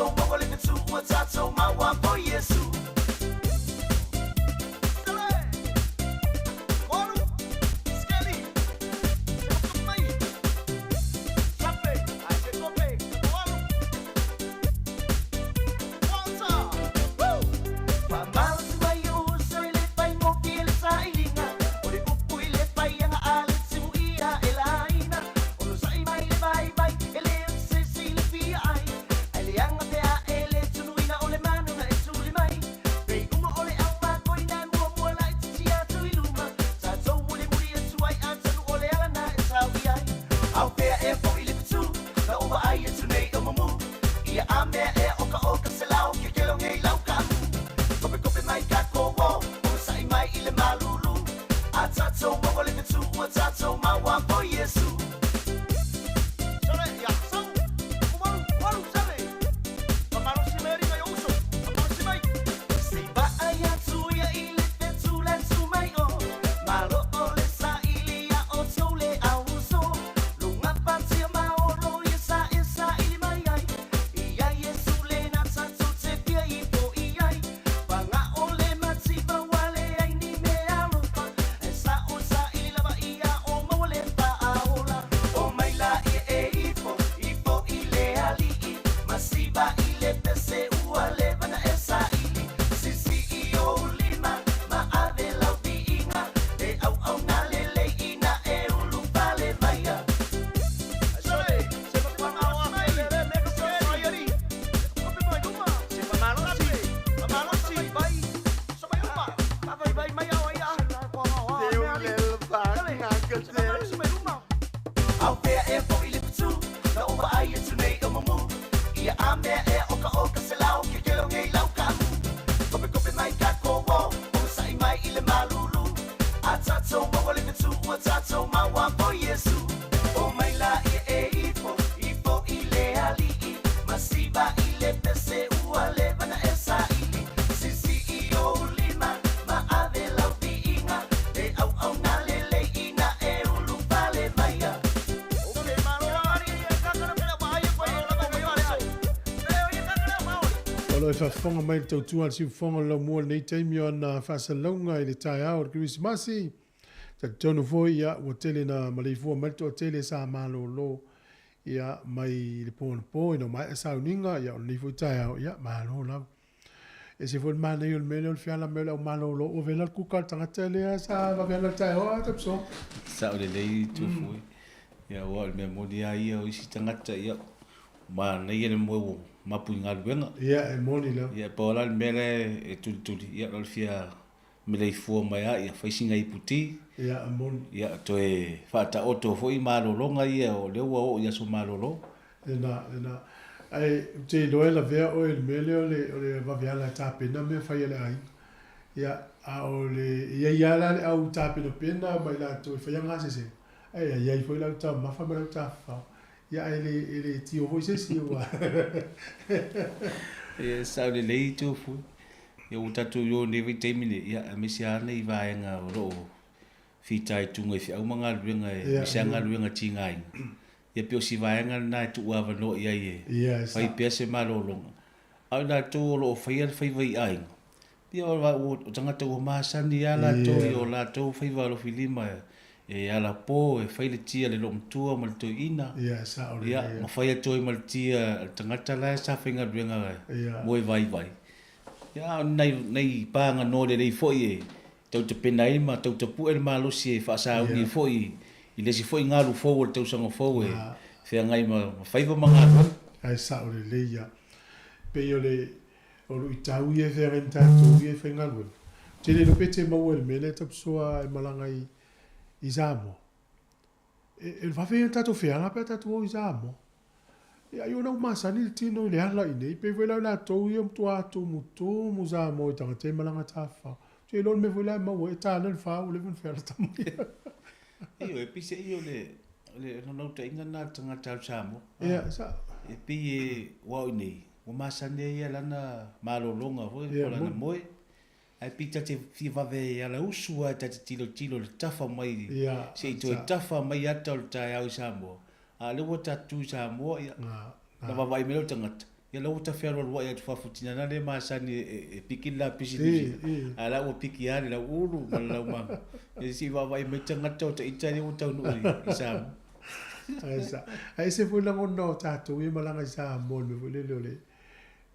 tatou maua le fetu ua tatou maua po Iesu. O lo e faafofoga mai le tautua a le siufofoga o le laumua i lenei taimi o ana faasalalauga i le taeao o le Kerisimasi. Talitonu foi ia ua tele na maleifua mai le toatele sa malolo ia mai le po anapo ina ua maea sauniga ia o lenei foi taeao ia malo lava. E ese foi le manaia o le mea lea o le feala mai o le au malolo ua vela le kuka a le tagata lea sa vave ala i le taeao a Tapisoa. Sao lelei Tufue. Ia aua o le mea moni lava ia o isi tagata ia manaia le moe ua mapu i galuega. Ia e moni lava. Ia e pau la le mea lea e tulituli ia o le fia meleifua mai lava ia fai sina ipu ti. Ia e moni. Ia toe faataoto foi malologa ia o lea ua oo i aso malolo. Lena, lena. Ae ou te iloa e lavea oe i le mea lea o le, o le vaveala e tapena mea fai a le aiga. Ia, a o le, e i ai lava la le au tapenapena ma i latou e faia gasesega, ae e i ai foi le au taumafa ma le au tafafao. Ia, ae le, e le tio foi se isi aua. Ia, e sao lelei Tofue. Ia, ua tatou iloa i lenei vaitaimi nei, ia, aemaise lava nei vaega o lo o fitaituga i feau ma galuega, aemaise lava galuega tigaina. Ia pei o si vaega lena e tuu avanoa i ai e fai pea se malologa. A o i latou o lo o faia le faiva i aiga, ia o tagata ua masani lava latou i o latou faiva alofilima e alapo, e fai le ti a le loomatua ma le toeaina, ia, ma fai atu ai ma le ti a le tagata la e sa faigaluega mo e vaivai. Ia, a o ni nai paganoa lelei foi e tau tapena ai ma tau tapue le malosi e faasauni ai foi i le isi foi galu fou o le tausaga fou e feagai ma faiva ma galuega. Ae sao lelei ia. Pei o le o luitau ia e feagai ma tatou ia e faigaluega. Ou te le iloa pe te maua i le mea lea e tapusoa e malaga i Samoa. E vave ia le tatou feala pe a tatou o i Samoa. Ia ai ona ua masani le tino i le ala i inei, pei foi la o latou ia matua tumutumu Samoa i tagata e malaga tafafao. Ou te iloa o le mea foi la e maua ai, e ta ana le fa ua leva ona feala tama ia. Ioe, e pei se i o le naunautaiga lena a le tagata alu Samoa. Ia, sa. E pei e, aua o i inei, ua masani ai ia lana malologa foi po o lana moe. Ae pei ta te fia vave e ala usu lava ta te tilotilo i le tafa mai se i toe tafa mai ata o le taeao i Samoa. A o lea ua ta tu i Samoa, ia, na vaavaai mai lea o le tagata. Ia la ua ta fealualua'i atu fafo tina na lē masani e piki le lapisi i Niu Sila, a o la ua piki lava le lauulu ma le laumaga. Ia se i vaavaai mai tagata o ita lea ua taunuu i Samoa. Ae sa, ae ese foi lagona o tatou ia malaga i Samoa i le mea foi lele o le,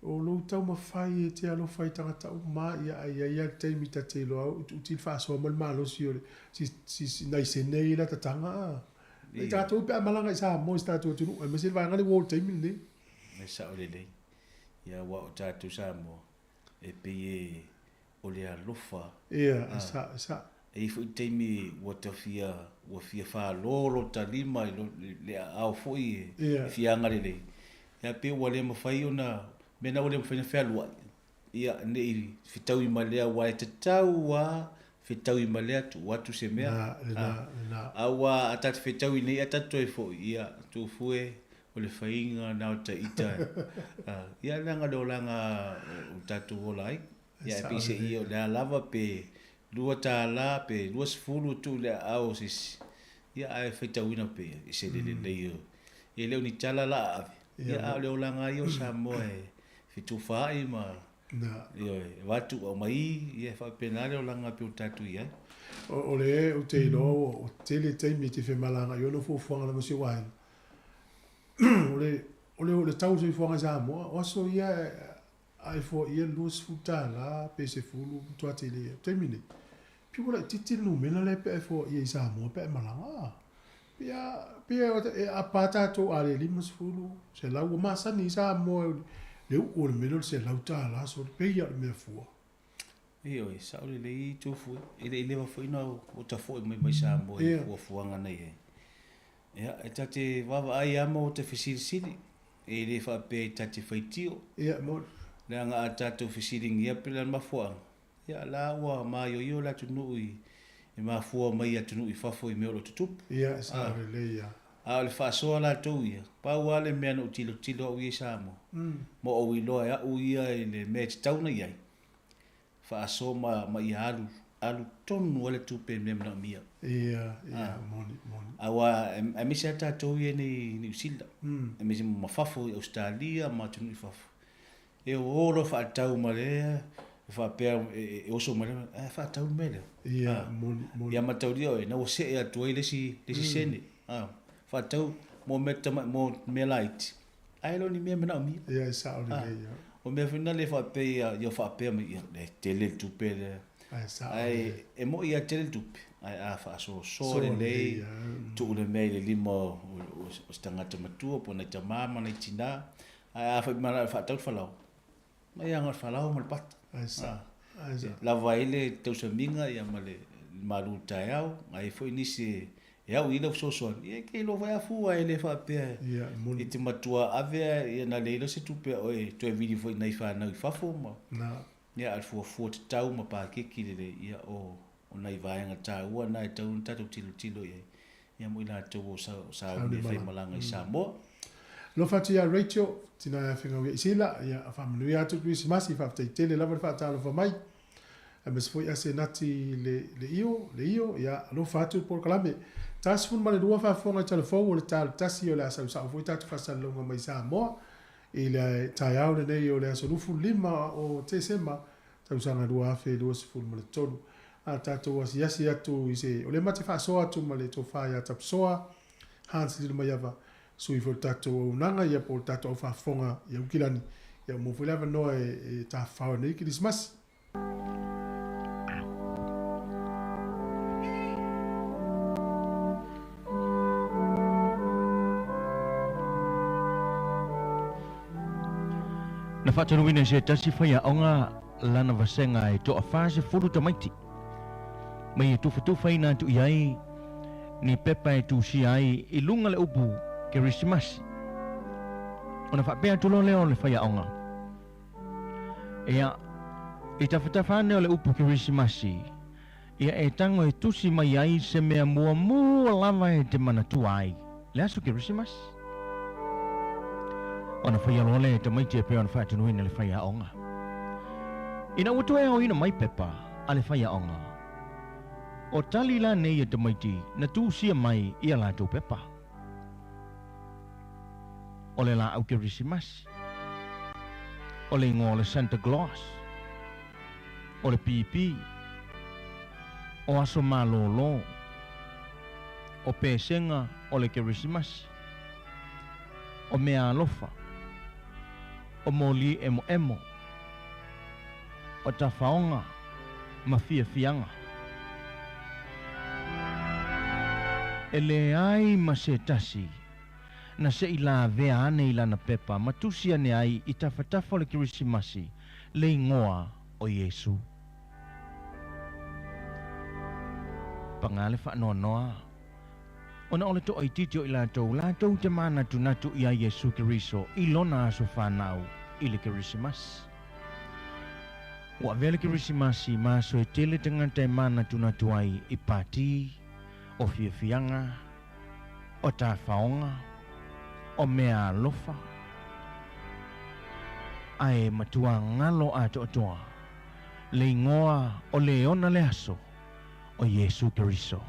o lou taumafai e te alofa i tagata uma, ia ae i ai lava le taimi ta te iloa au utiuti le faasoa ma le malosi o le, si, si, si nai sene ia i lata taga a. Nai tatou pe a malaga i Samoa i si tatou atunuu, aemaise le vaega lea ua o i le taimi lenei. E sao lelei, ia aua o tatou Samoa, e pei e o le alofa. Ia, e sa, e sa. E i ai foi taimi ua ta fia, ua fia falo lota lima i le aao foi e fia agalelei, ia pei ua le mafai ona, mea na ua le mafai ona fealuai, ia ne i fetaui ma lea aua e tatau lava fetaui ma lea tuu atu se mea. Na, lena, lena. Aua a ta te fetaui nei a ta toe foi, ia, Tufue, o le faiga na o ta ita. Ia leaga le olaga o tatou ola ai. Ia e pei se i o le a lava pe $2 pe 20 tuu i le aao o se isi, ia ae faitauina pea i se lelelei o, e le o ni tala la a ave, ia a o le olaga lava ia o Samoa e fetufaai ma, ioe, e avatu aumai, ia e faapena le olaga pei o tatou i ai. O le ou te iloa ua tele taimi e te femalagaai ai ona fuafuaga lava o si ou aiga. O le, o le, o le tau o le soifuaga i Samoa, o aso ia a e foaia le $20 pe 10 matua tele ia. Taimi nei, pei ua laitiiti le numera lea pe a e foaia i Samoa pe a e malaga. Pei a, pei e apa tatou a le 50, 100, ua masani i Samoa le uu o le mea lea o le $100 sole, pei lava o le mea fua. Ioe, sao lelei Tufue, e le i leva foi ona ota foi mai mai Samoa i fuafuaga na i ai. Ia, e ta te vaavaai lava ma ota fesilisili, e le faapea e ta te faitio. Ia, moni. Leaga a tatou fesiligia pe o le a le mafuaaga, ia la ua maioio le atunuu i e mafua mai i atunuu i fafo i mea o lo o tutupu. Ia, sao lelei lava. A o le faasoa latou ia, pau lava le mea na ou tilotilo au ia i Samoa, ma ou iloa e au ia i le mea e tatau ona i ai, faasoa ma, ma ia alu, alu tonu ai le tupe i mea manaomia. Ia, ia, moni, moni. Aua, aemaise lava tatou ia nei i Niu Sila, aemaise ma fafo i Ausetalia ma atunuu i fafo, e o loa faatau ma le, e faapea e oso mai, ae faatau le mea lea. Ia, moni, moni. Ia mataulia oe, na ua see atu ai le isi, le isi sene. Faatau mo mea tama, mo mea laiti, Ae le o ni mea manaomia. Ia, e sao lelei ia. O mea foi na le faapea ia faapea mai, ia, e tele le tupe lea. Ae sao Ae lelei. e moi lava tele le tupe, ae a faasoasoa lelei, tuu le mea i le lima o se tagata matua po o nai tama ma nai tina, ae a foi manao e faatau le falaoa, mai lava le falaoa ma le pata. Ae sao. Ae sao. Lava ai le tausamiga ia ma le malu taeao, ae i ai foi nisi e au i lau fesoasoani, ia e te iloa foi a fua e le faapea e te matua ave a ia na le iloa se tupe a oe e toe vili foi i nai fanau i fafo ma ia a o le fuafua tatau ma pakeki lelei ia o nai vaega taua na e tatau ona tatou tilotilo i ai ia mo i latou o sauni e faimalaga i Samoa. Alofa atu ia Rachel, tina e afegau ia i Sila, ia faamanuia atu Kerisimasi, faafetai tele lava le faatalofa mai. Aemaise foi Asenati le, le Io, le Io, ia alofa atu le polokalame. Ta 12 faafofoga i Talafou o le ta le tasi o le a sausau foi tatou faasalalauga mai Samoa i le taeao lenei o le aso 25 o Tesema tausaga 2023. A tatou asiasi atu i se, o lea ma te faasoa atu ma le tofa ia Tapusoa Hans Lilomaiava, sui foi o le tatou auaunaga ia po o le tatou au faafofoga i Aukilani, ia ua maua foi le avanoa e tafafao ai nei Kerisimasi. Na faatonuina e se tasi faiaoga lana vasega e toa 40 tamaiti mai e tufatufaina atu i ai ni pepa e tusia ai i luga le upu Kerisimasi. Ona faapea atu loa lea o le faiaoga, Ia, i tafatafa ane o le upu Kerisimasi, ia e tago e tusi mai ai se mea muamua lava e te manatua ai le aso Kerisimasi. Ona faia loa lea e tamaiti e pei ona faatunuina le faiaoga. Ina ua toe aoina mai pepa a le faiaoga, o tali la nei a tamaiti na tusia mai i a latou pepa. O le laau Kerisimasi. O le igoa o le Santa Claus, o le pipi, o aso malōlō, o pesega o le Kerisimasi, o meaalofa, o moli emoemo, o tafaoga ma fiafiaga. E leai ma se tasi na seʻi lavea ane i lana pepa ma tusi ane ai i tafatafa o le Kerisimasi le igoa o Iesu. Pagā le faanoanoa ona o le toaitiiti o i latou latou te manatunatu iā Iesu Keriso i lona aso fanau i le Kerisimasi. Ua avea le Kerisimasi ma aso e tele tagata e manatunatu ai i pati, o fiafiaga, o tafaoga, o meaalofa, ae matuā galo atoatoa le igoa o le ona le aso o Iesu Keriso.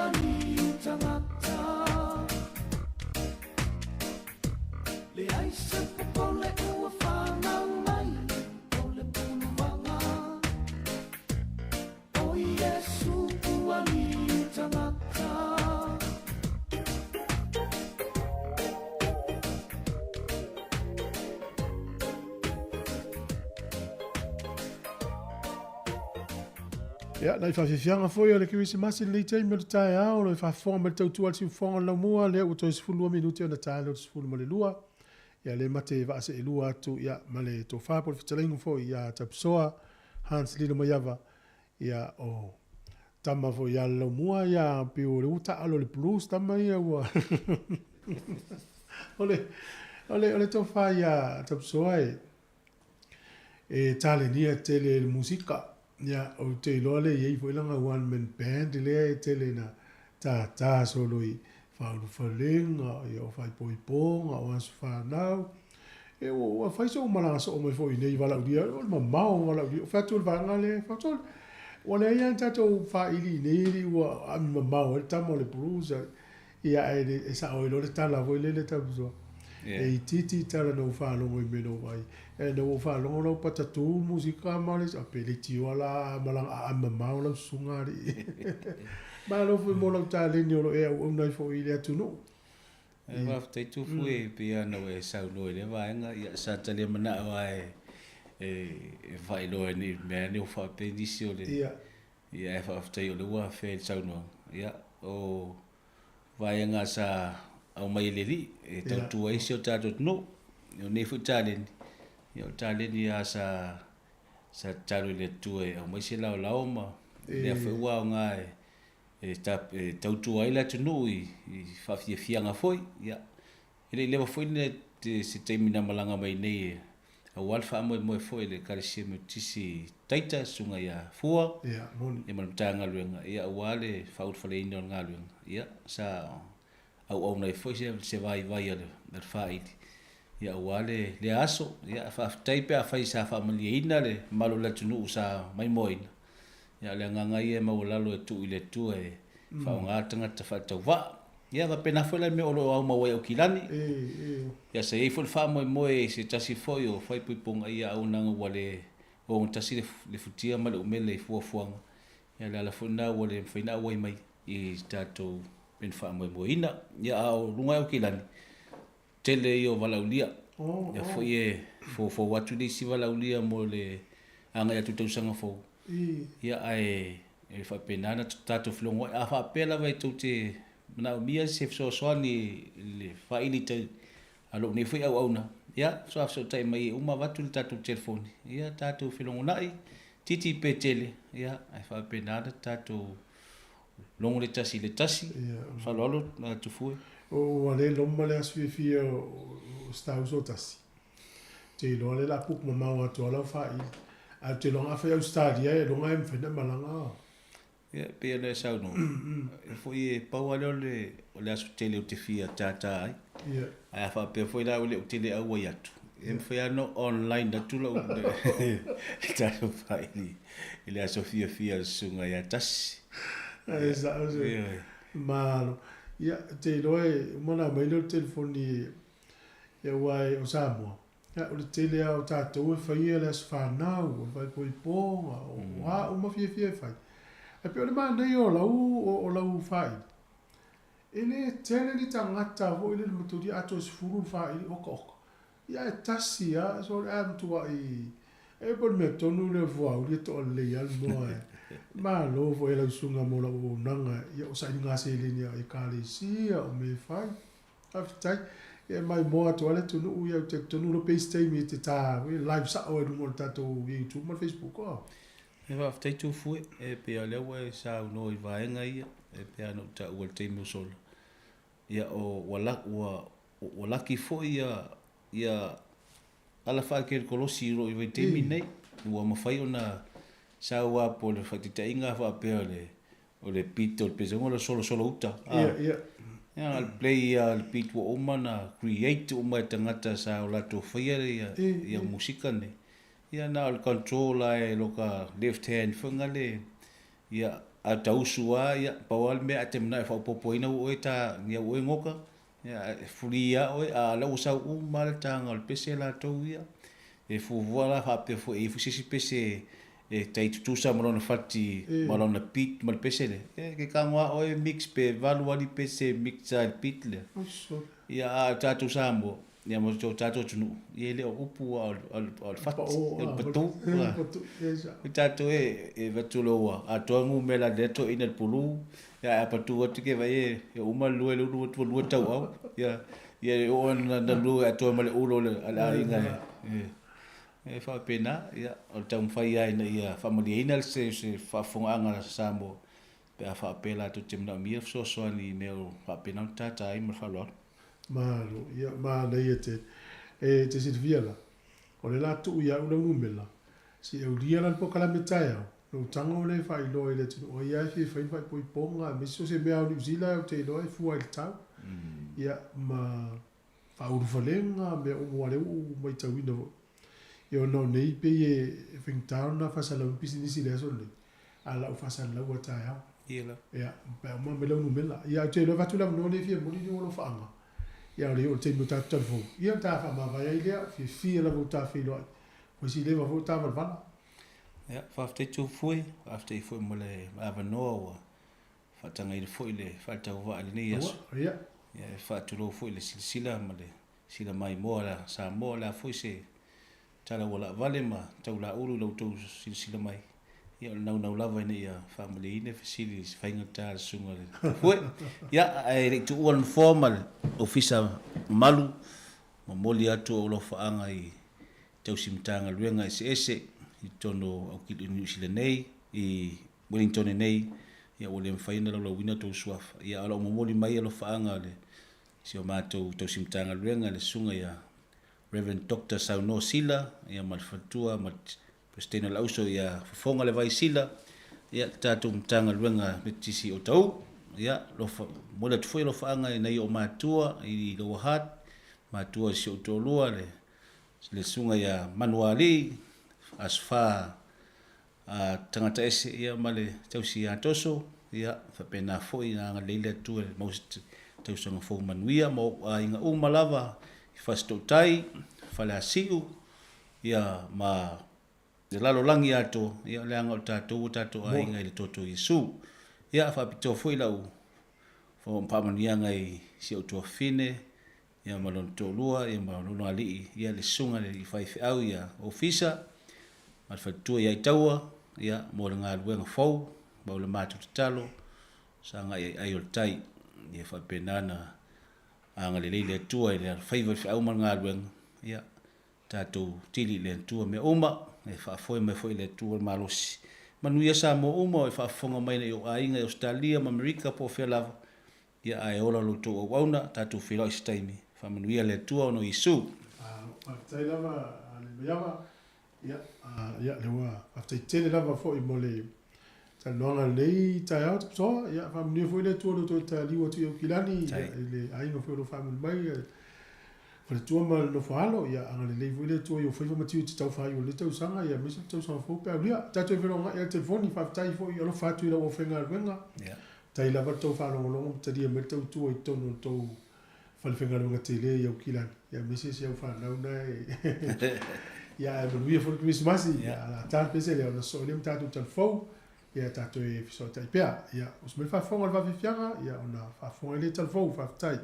alii tagata. Leai se popole ua fanau mai o le pulumaga. O Iesu ua alii tagata. Ia, nai faafiafiaga foi o le Kerisimasi i lenei taimi o le taeao, o lo o faafofoga mai le tautua a le siufofoga o le laumua, lea ua toe 12 minute ona ta lea o le 12. Ia, le mate vaa seelua atu, ia, ma le tofa po o le fetalaiga foi ia Tapisoa Hans Lilo Maiava, ia, o tama foi ia le laumua, ia, pei o le ua taalo le blues tama ia ua... o le, o le, o le tofa ia Tapisoa e, e talenia tele e le musika. Ia, ou te iloa lea e i ai foi lana one man band lea e tele ina tātā solo i faaulufalega, ia o faaipoipoga, o aso fanau. E, ua, ua fai sou malaga soo mai foi i nei valaaulia, o le mamao o valaaulia. O fea atu o le vaega lea e faasoa? Ua leai lava ni tatou faili i nei alii ua aami mamao ai le tama o le blues. Ia, ae e sao ai loa le tala foi lele Tapusoa. E itiiti tala na ou faalogo i mea na ou vaai. Ina ua ou faalogo lau patatū musika ma le isi, a pe leitioa la a malaga aami mamao lau susuga alii. Malo foi mo lau taleni o lo o e auauna ai foi i le atunuu. E faafetai Tufu e pei lava ona ua e saunoa i lea vaega, ia sa talia manao lava e faailoa ai nei mea ane ua faapea nisi o le ia ae faafetai o lea ua afea i le saunoaga. Ia o vaega sa aumai e le Alii e tautua ai si o tatou atunuu. O lenei foi taleni, ia o le taleni lava sa sa tatalo i le Atua e aumai se laolao ma lea foi ua aoga e e tautua ai le atunuu i faafiafiaga foi. Ia, e le i leva foi se taimi na malaga mai nei aua le faamoemoe foi i le Ekalesia Metotisi i Taita, Susuga ia Fua, ia, moni. Ia ma le Matagaluega, ia, aua le faaulufaleina o le galuega. Ia, sa auauna ai foi se vaivai a le faaili, ia, aua le lea aso. Ia, faafetai pe afai sa faamalieina le mamalu o le atunuu sa maimoaina. Ia, o le agaga ia e maualalo e tuu i le Atua e faaaoga tagata faatauvaa. Ia, faapena foi la le mea o lo o aumau ai Aukilani. Ia, sa i ai foi le faamoemoe i se tasi foi o faaipoipoga ia auaunaga ua le ogatasi le futia ma le umele i fuafuaga. Ia, o le ala foi lena ua le mafai ona auai mai i tatou peni faamoemoeina. Ia, a o luga i Aukilani, tele ia o valaaulia. Ia foi e foufou atu le isi valaaulia mo le agai atu i tausaga fou. Ia ae e faapena ona tatou felogoai. A faapea lava e tou te manaomia se fesoasoani i le faili tai a lou nei foi auauna, ia faafesootai mai e uma avatu le tatou telefoni, ia tatou felogonai, titi pe tele, ia ae faapena ona tatou Logo le tasi i le tasi, faaaloalo Tufue. Ua le loma le aso fiafia o Star Uso tasi. Te iloa le la book mamao atu lau faili. Ae ou te iloa afai Australia e iloga e mafai ona malaga o. Ia, pei ona e saunoa, e foi e pau lava lea o le, o le aso tele ou te fia tātā ai. Ia. Ae a faapea foi la ua le ou tele auai atu, e mafai lava ona online atu lau tatou faili i le aso fiafia o le susuga ia Tasi. Ae sao se malo. Ia, te iloa e uma ona aumai lea o le telefoni e, aua e, o Samoa, ia, o le tele lava o tatou e faia le aso fanau, o le faaipoipoga, o a uma fiafia e fai. Ae pei o le manaia o lau, o lau faili, e le tele ni tagata foi lele matulia atoa e 10 le faili, oka oka. Ia ae tasi lava, so o le a matuai, e po o le mea tonu lea o le fuauli e toa lelei lava le moa e. Malo foi e lau susuga mo lau auaunaga, ia o sailiga seleni a Ekalesia, o mea e fai. Faafetai. Ia e maimoa atu lava le atunuu, ia ou te talitonu loa pe i se taimi e te ta live sao ai i luga o le tatou YouTube ma le Facebook. Oh. E faafetai Tufue, e pei o lea ua e saunoa i vaega ia, e pei ona ou taua i le taimi ua sola. Ia o ua la ua ua laki foi ia ia ala faakelikolosi o lo o i vaitaimi nei ua mafai ona sau lava po o le faataitaiga faapea o le o le beat o le pesega o le solosolo uta a Ia, ia. Ia le play ia le beat ua uma ona create uma e tagata sa o latou faia ia ia musika nei. Ia na o le control lava e lo ka left hand foi ngale ia. A o tausu lava, ia, pau lava le mea a e te manao e faaopoopoina ua oe ta, ia ua oe goka, ia, e free lava oe, a o la ua sau uma lava le taga o le pese latou ia. E fuafua la faapea foi e i ai foi se isi pese e tai tutusa ma lona fati ma lona beat ma le pese lea. E ke tago lava oe mix pe valu ali pese mix lava i le beat lea. Ia a o tatou Samoa, ia ma o tatou atunuu, ia e le o upu a o le fati, o le patu. O tatou e e avatu loa ua atoa numera lea toeaina i le pulu, ia ae a patu atu ke vaai e uma le lua e le ulu atu ua lua tauau. Ia Ia e oo ina na lua atoa ma le ulo a le aiga e faapena, ia o le taumafai lava ina ia faamalieina se faafofogaaga a Samoa pe a faapea latou te manaomia fesoasoani i mea o faapena ona tata ai ma le faaaloalo. Malo, ia manaia tele. E te silafia la, o lea la tuu ia au lau numela, se i aulia la le polokalame taeao, lou tago lea e faailoa i le atunuu, ai lava e fia fai ni faaipoipoga, aemaise so o se mea lava o Niu Sila ou te iloa e fua i le tau. Ia, ma faaulufalega, mea uma aua o lea ua ou matauina foi. Ia ona o nei pei e faigata ona faasalalau ni pisinisi i le aso lenei, a o lau faasalalau lava taeao. Ia la. Ia, pe a uma aumai lau numela. Ia, ou te iloa e avatu le avanoa lenei e fia momoli ni ou alofaaga. Ia, o le taimi o tatou talafou, ia ona ta faamavae ai lea, fiafia lava ua ta feiloai. Ua isi leva foi o ta valavala. Ia, faafetai Tufue, faafetai foi mo le avanoa ua faatagaina foi le faatauvaa i lenei aso. Ia. Ia, e faatulou foi le silasila ma le sila maimoa a Samoa, o le a foi se tala ua laavale ma taulaulu i la outou silasila mai. Ia, o le naunau lava ina ia faamalieina fesili i se faigata a le Susuga i le Tufue. Ia, ae le i tuua le nofoa ma le Ofisa mamalu, momoli atu ou alofaaga i tausi Matagaluega eseese i totonu o Niu Sila nei, i Wellington nei, ia ua le mafai ona laulauina outou suafa. Ia, a o lau momoli mai alofaaga o le si o matou tausi Matagaluega i le Susuga ia Rev. Doctor Saunoa Sila, ia ma le faletua ma le Peresetene o le Auso ia Fofoga Le Vai Sila, ia le tatou Matagaluega Metotisi o Otahuhu. Ia, alofa, momoli atu foi alofaaga i nai ou matua i Lower Hutt, matua i si ou toalua le le susuga ia Manualii, Aso Fa a tagata ese ia ma le tausi ia Toso, ia faapena foi ina agalelei le Atua e maua se tausaga fou manuia ma ou aiga uma lava i Fasitootai, Faleasiu, ia ma le lalolagi atoa, ia leaga o tatou ua tatou aiga i le toto o Iesu. Ia faapitoa foi lau faamanuiaga i si ou tuafafine, ia ma lona toalua, ia ma lona alii, ia le susuga i le faifeau ia Ofisa, ma le faletua ia Aitaua, ia mo le galuega fou, ma o le matou tatalo, sagai ai ai o le tai. Ia faapena ona agalelei le Atua i le alofaiva i le feau ma le galuega, ia tatou tili i le Atua mea uma, e faafoe mai foi e le Atua le malosi. Manuia Samoa uma o e faafofoga mai nei ou aiga i Ausetalia ma Amerika po o fea lava, Ia ae ola lo outou auauna, tatou feiloai se taimi. Faamanuia le Atua ona o Iesu. Faafetai lava le Maiava. Ia, ia lea ua faafetai tele lava foi mo le talanoaga i lenei taeao Taputoa. Ia faamanuia foi le Atua i lo outou taliu atu i Aukilani, ia, i le aiga foi o lo o faamuli mai, le faletua ma le nofo alo. Ia agalelei foi le Atua i ou faiva ma tiute taufaaiu o lenei tausaga, ia aemaise le tausaga fou pe aulia. Tatou feiloai i le telefoni, faafetai foi alofa atu i lau aufaigaluega. Ia. Faafetai lava le tou faalogologo ma talia mai le tautua i totonu o le tou falefaigaluega tele i Aukilani, aemaise si au fanau na e ia ae manuia foi le Kerisimasi, ia a la ta le pese lea ona sosoo ai lea ma tatou tala fou, ia tatou e fesootai pea. Ia oso mai le faafofoga o le vaafiafiaga, ia ona faafofoga ai lea i tala fou. Faafetai.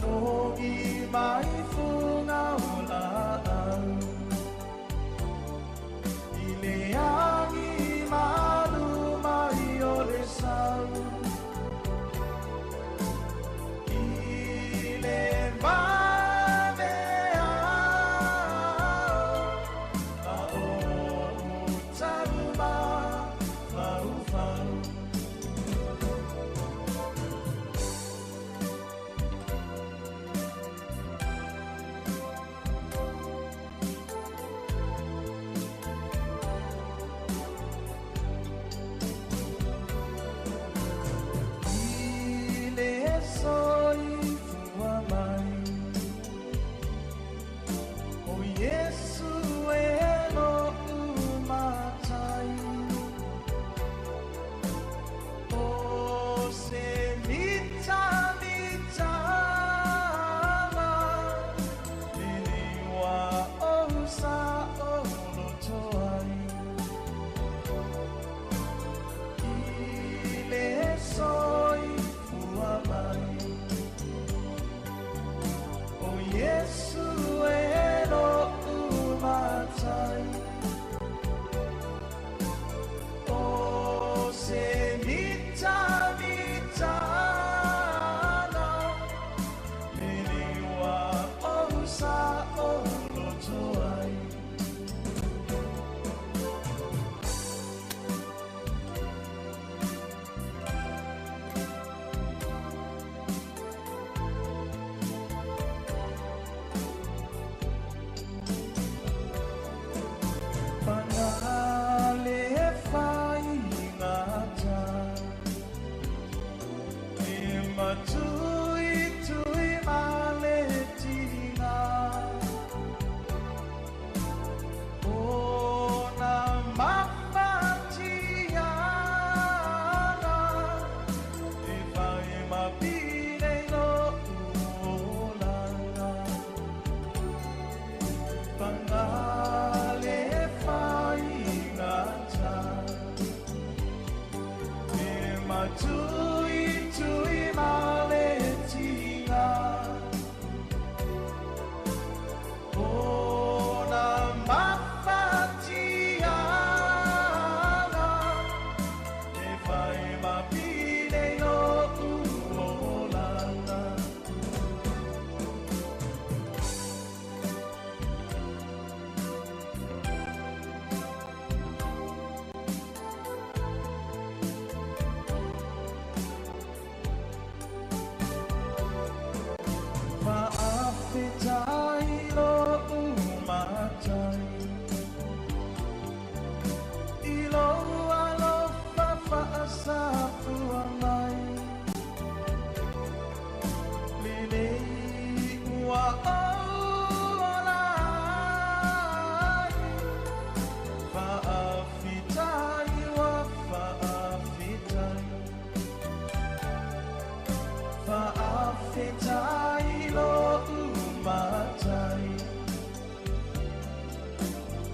Togi mai fuga ola.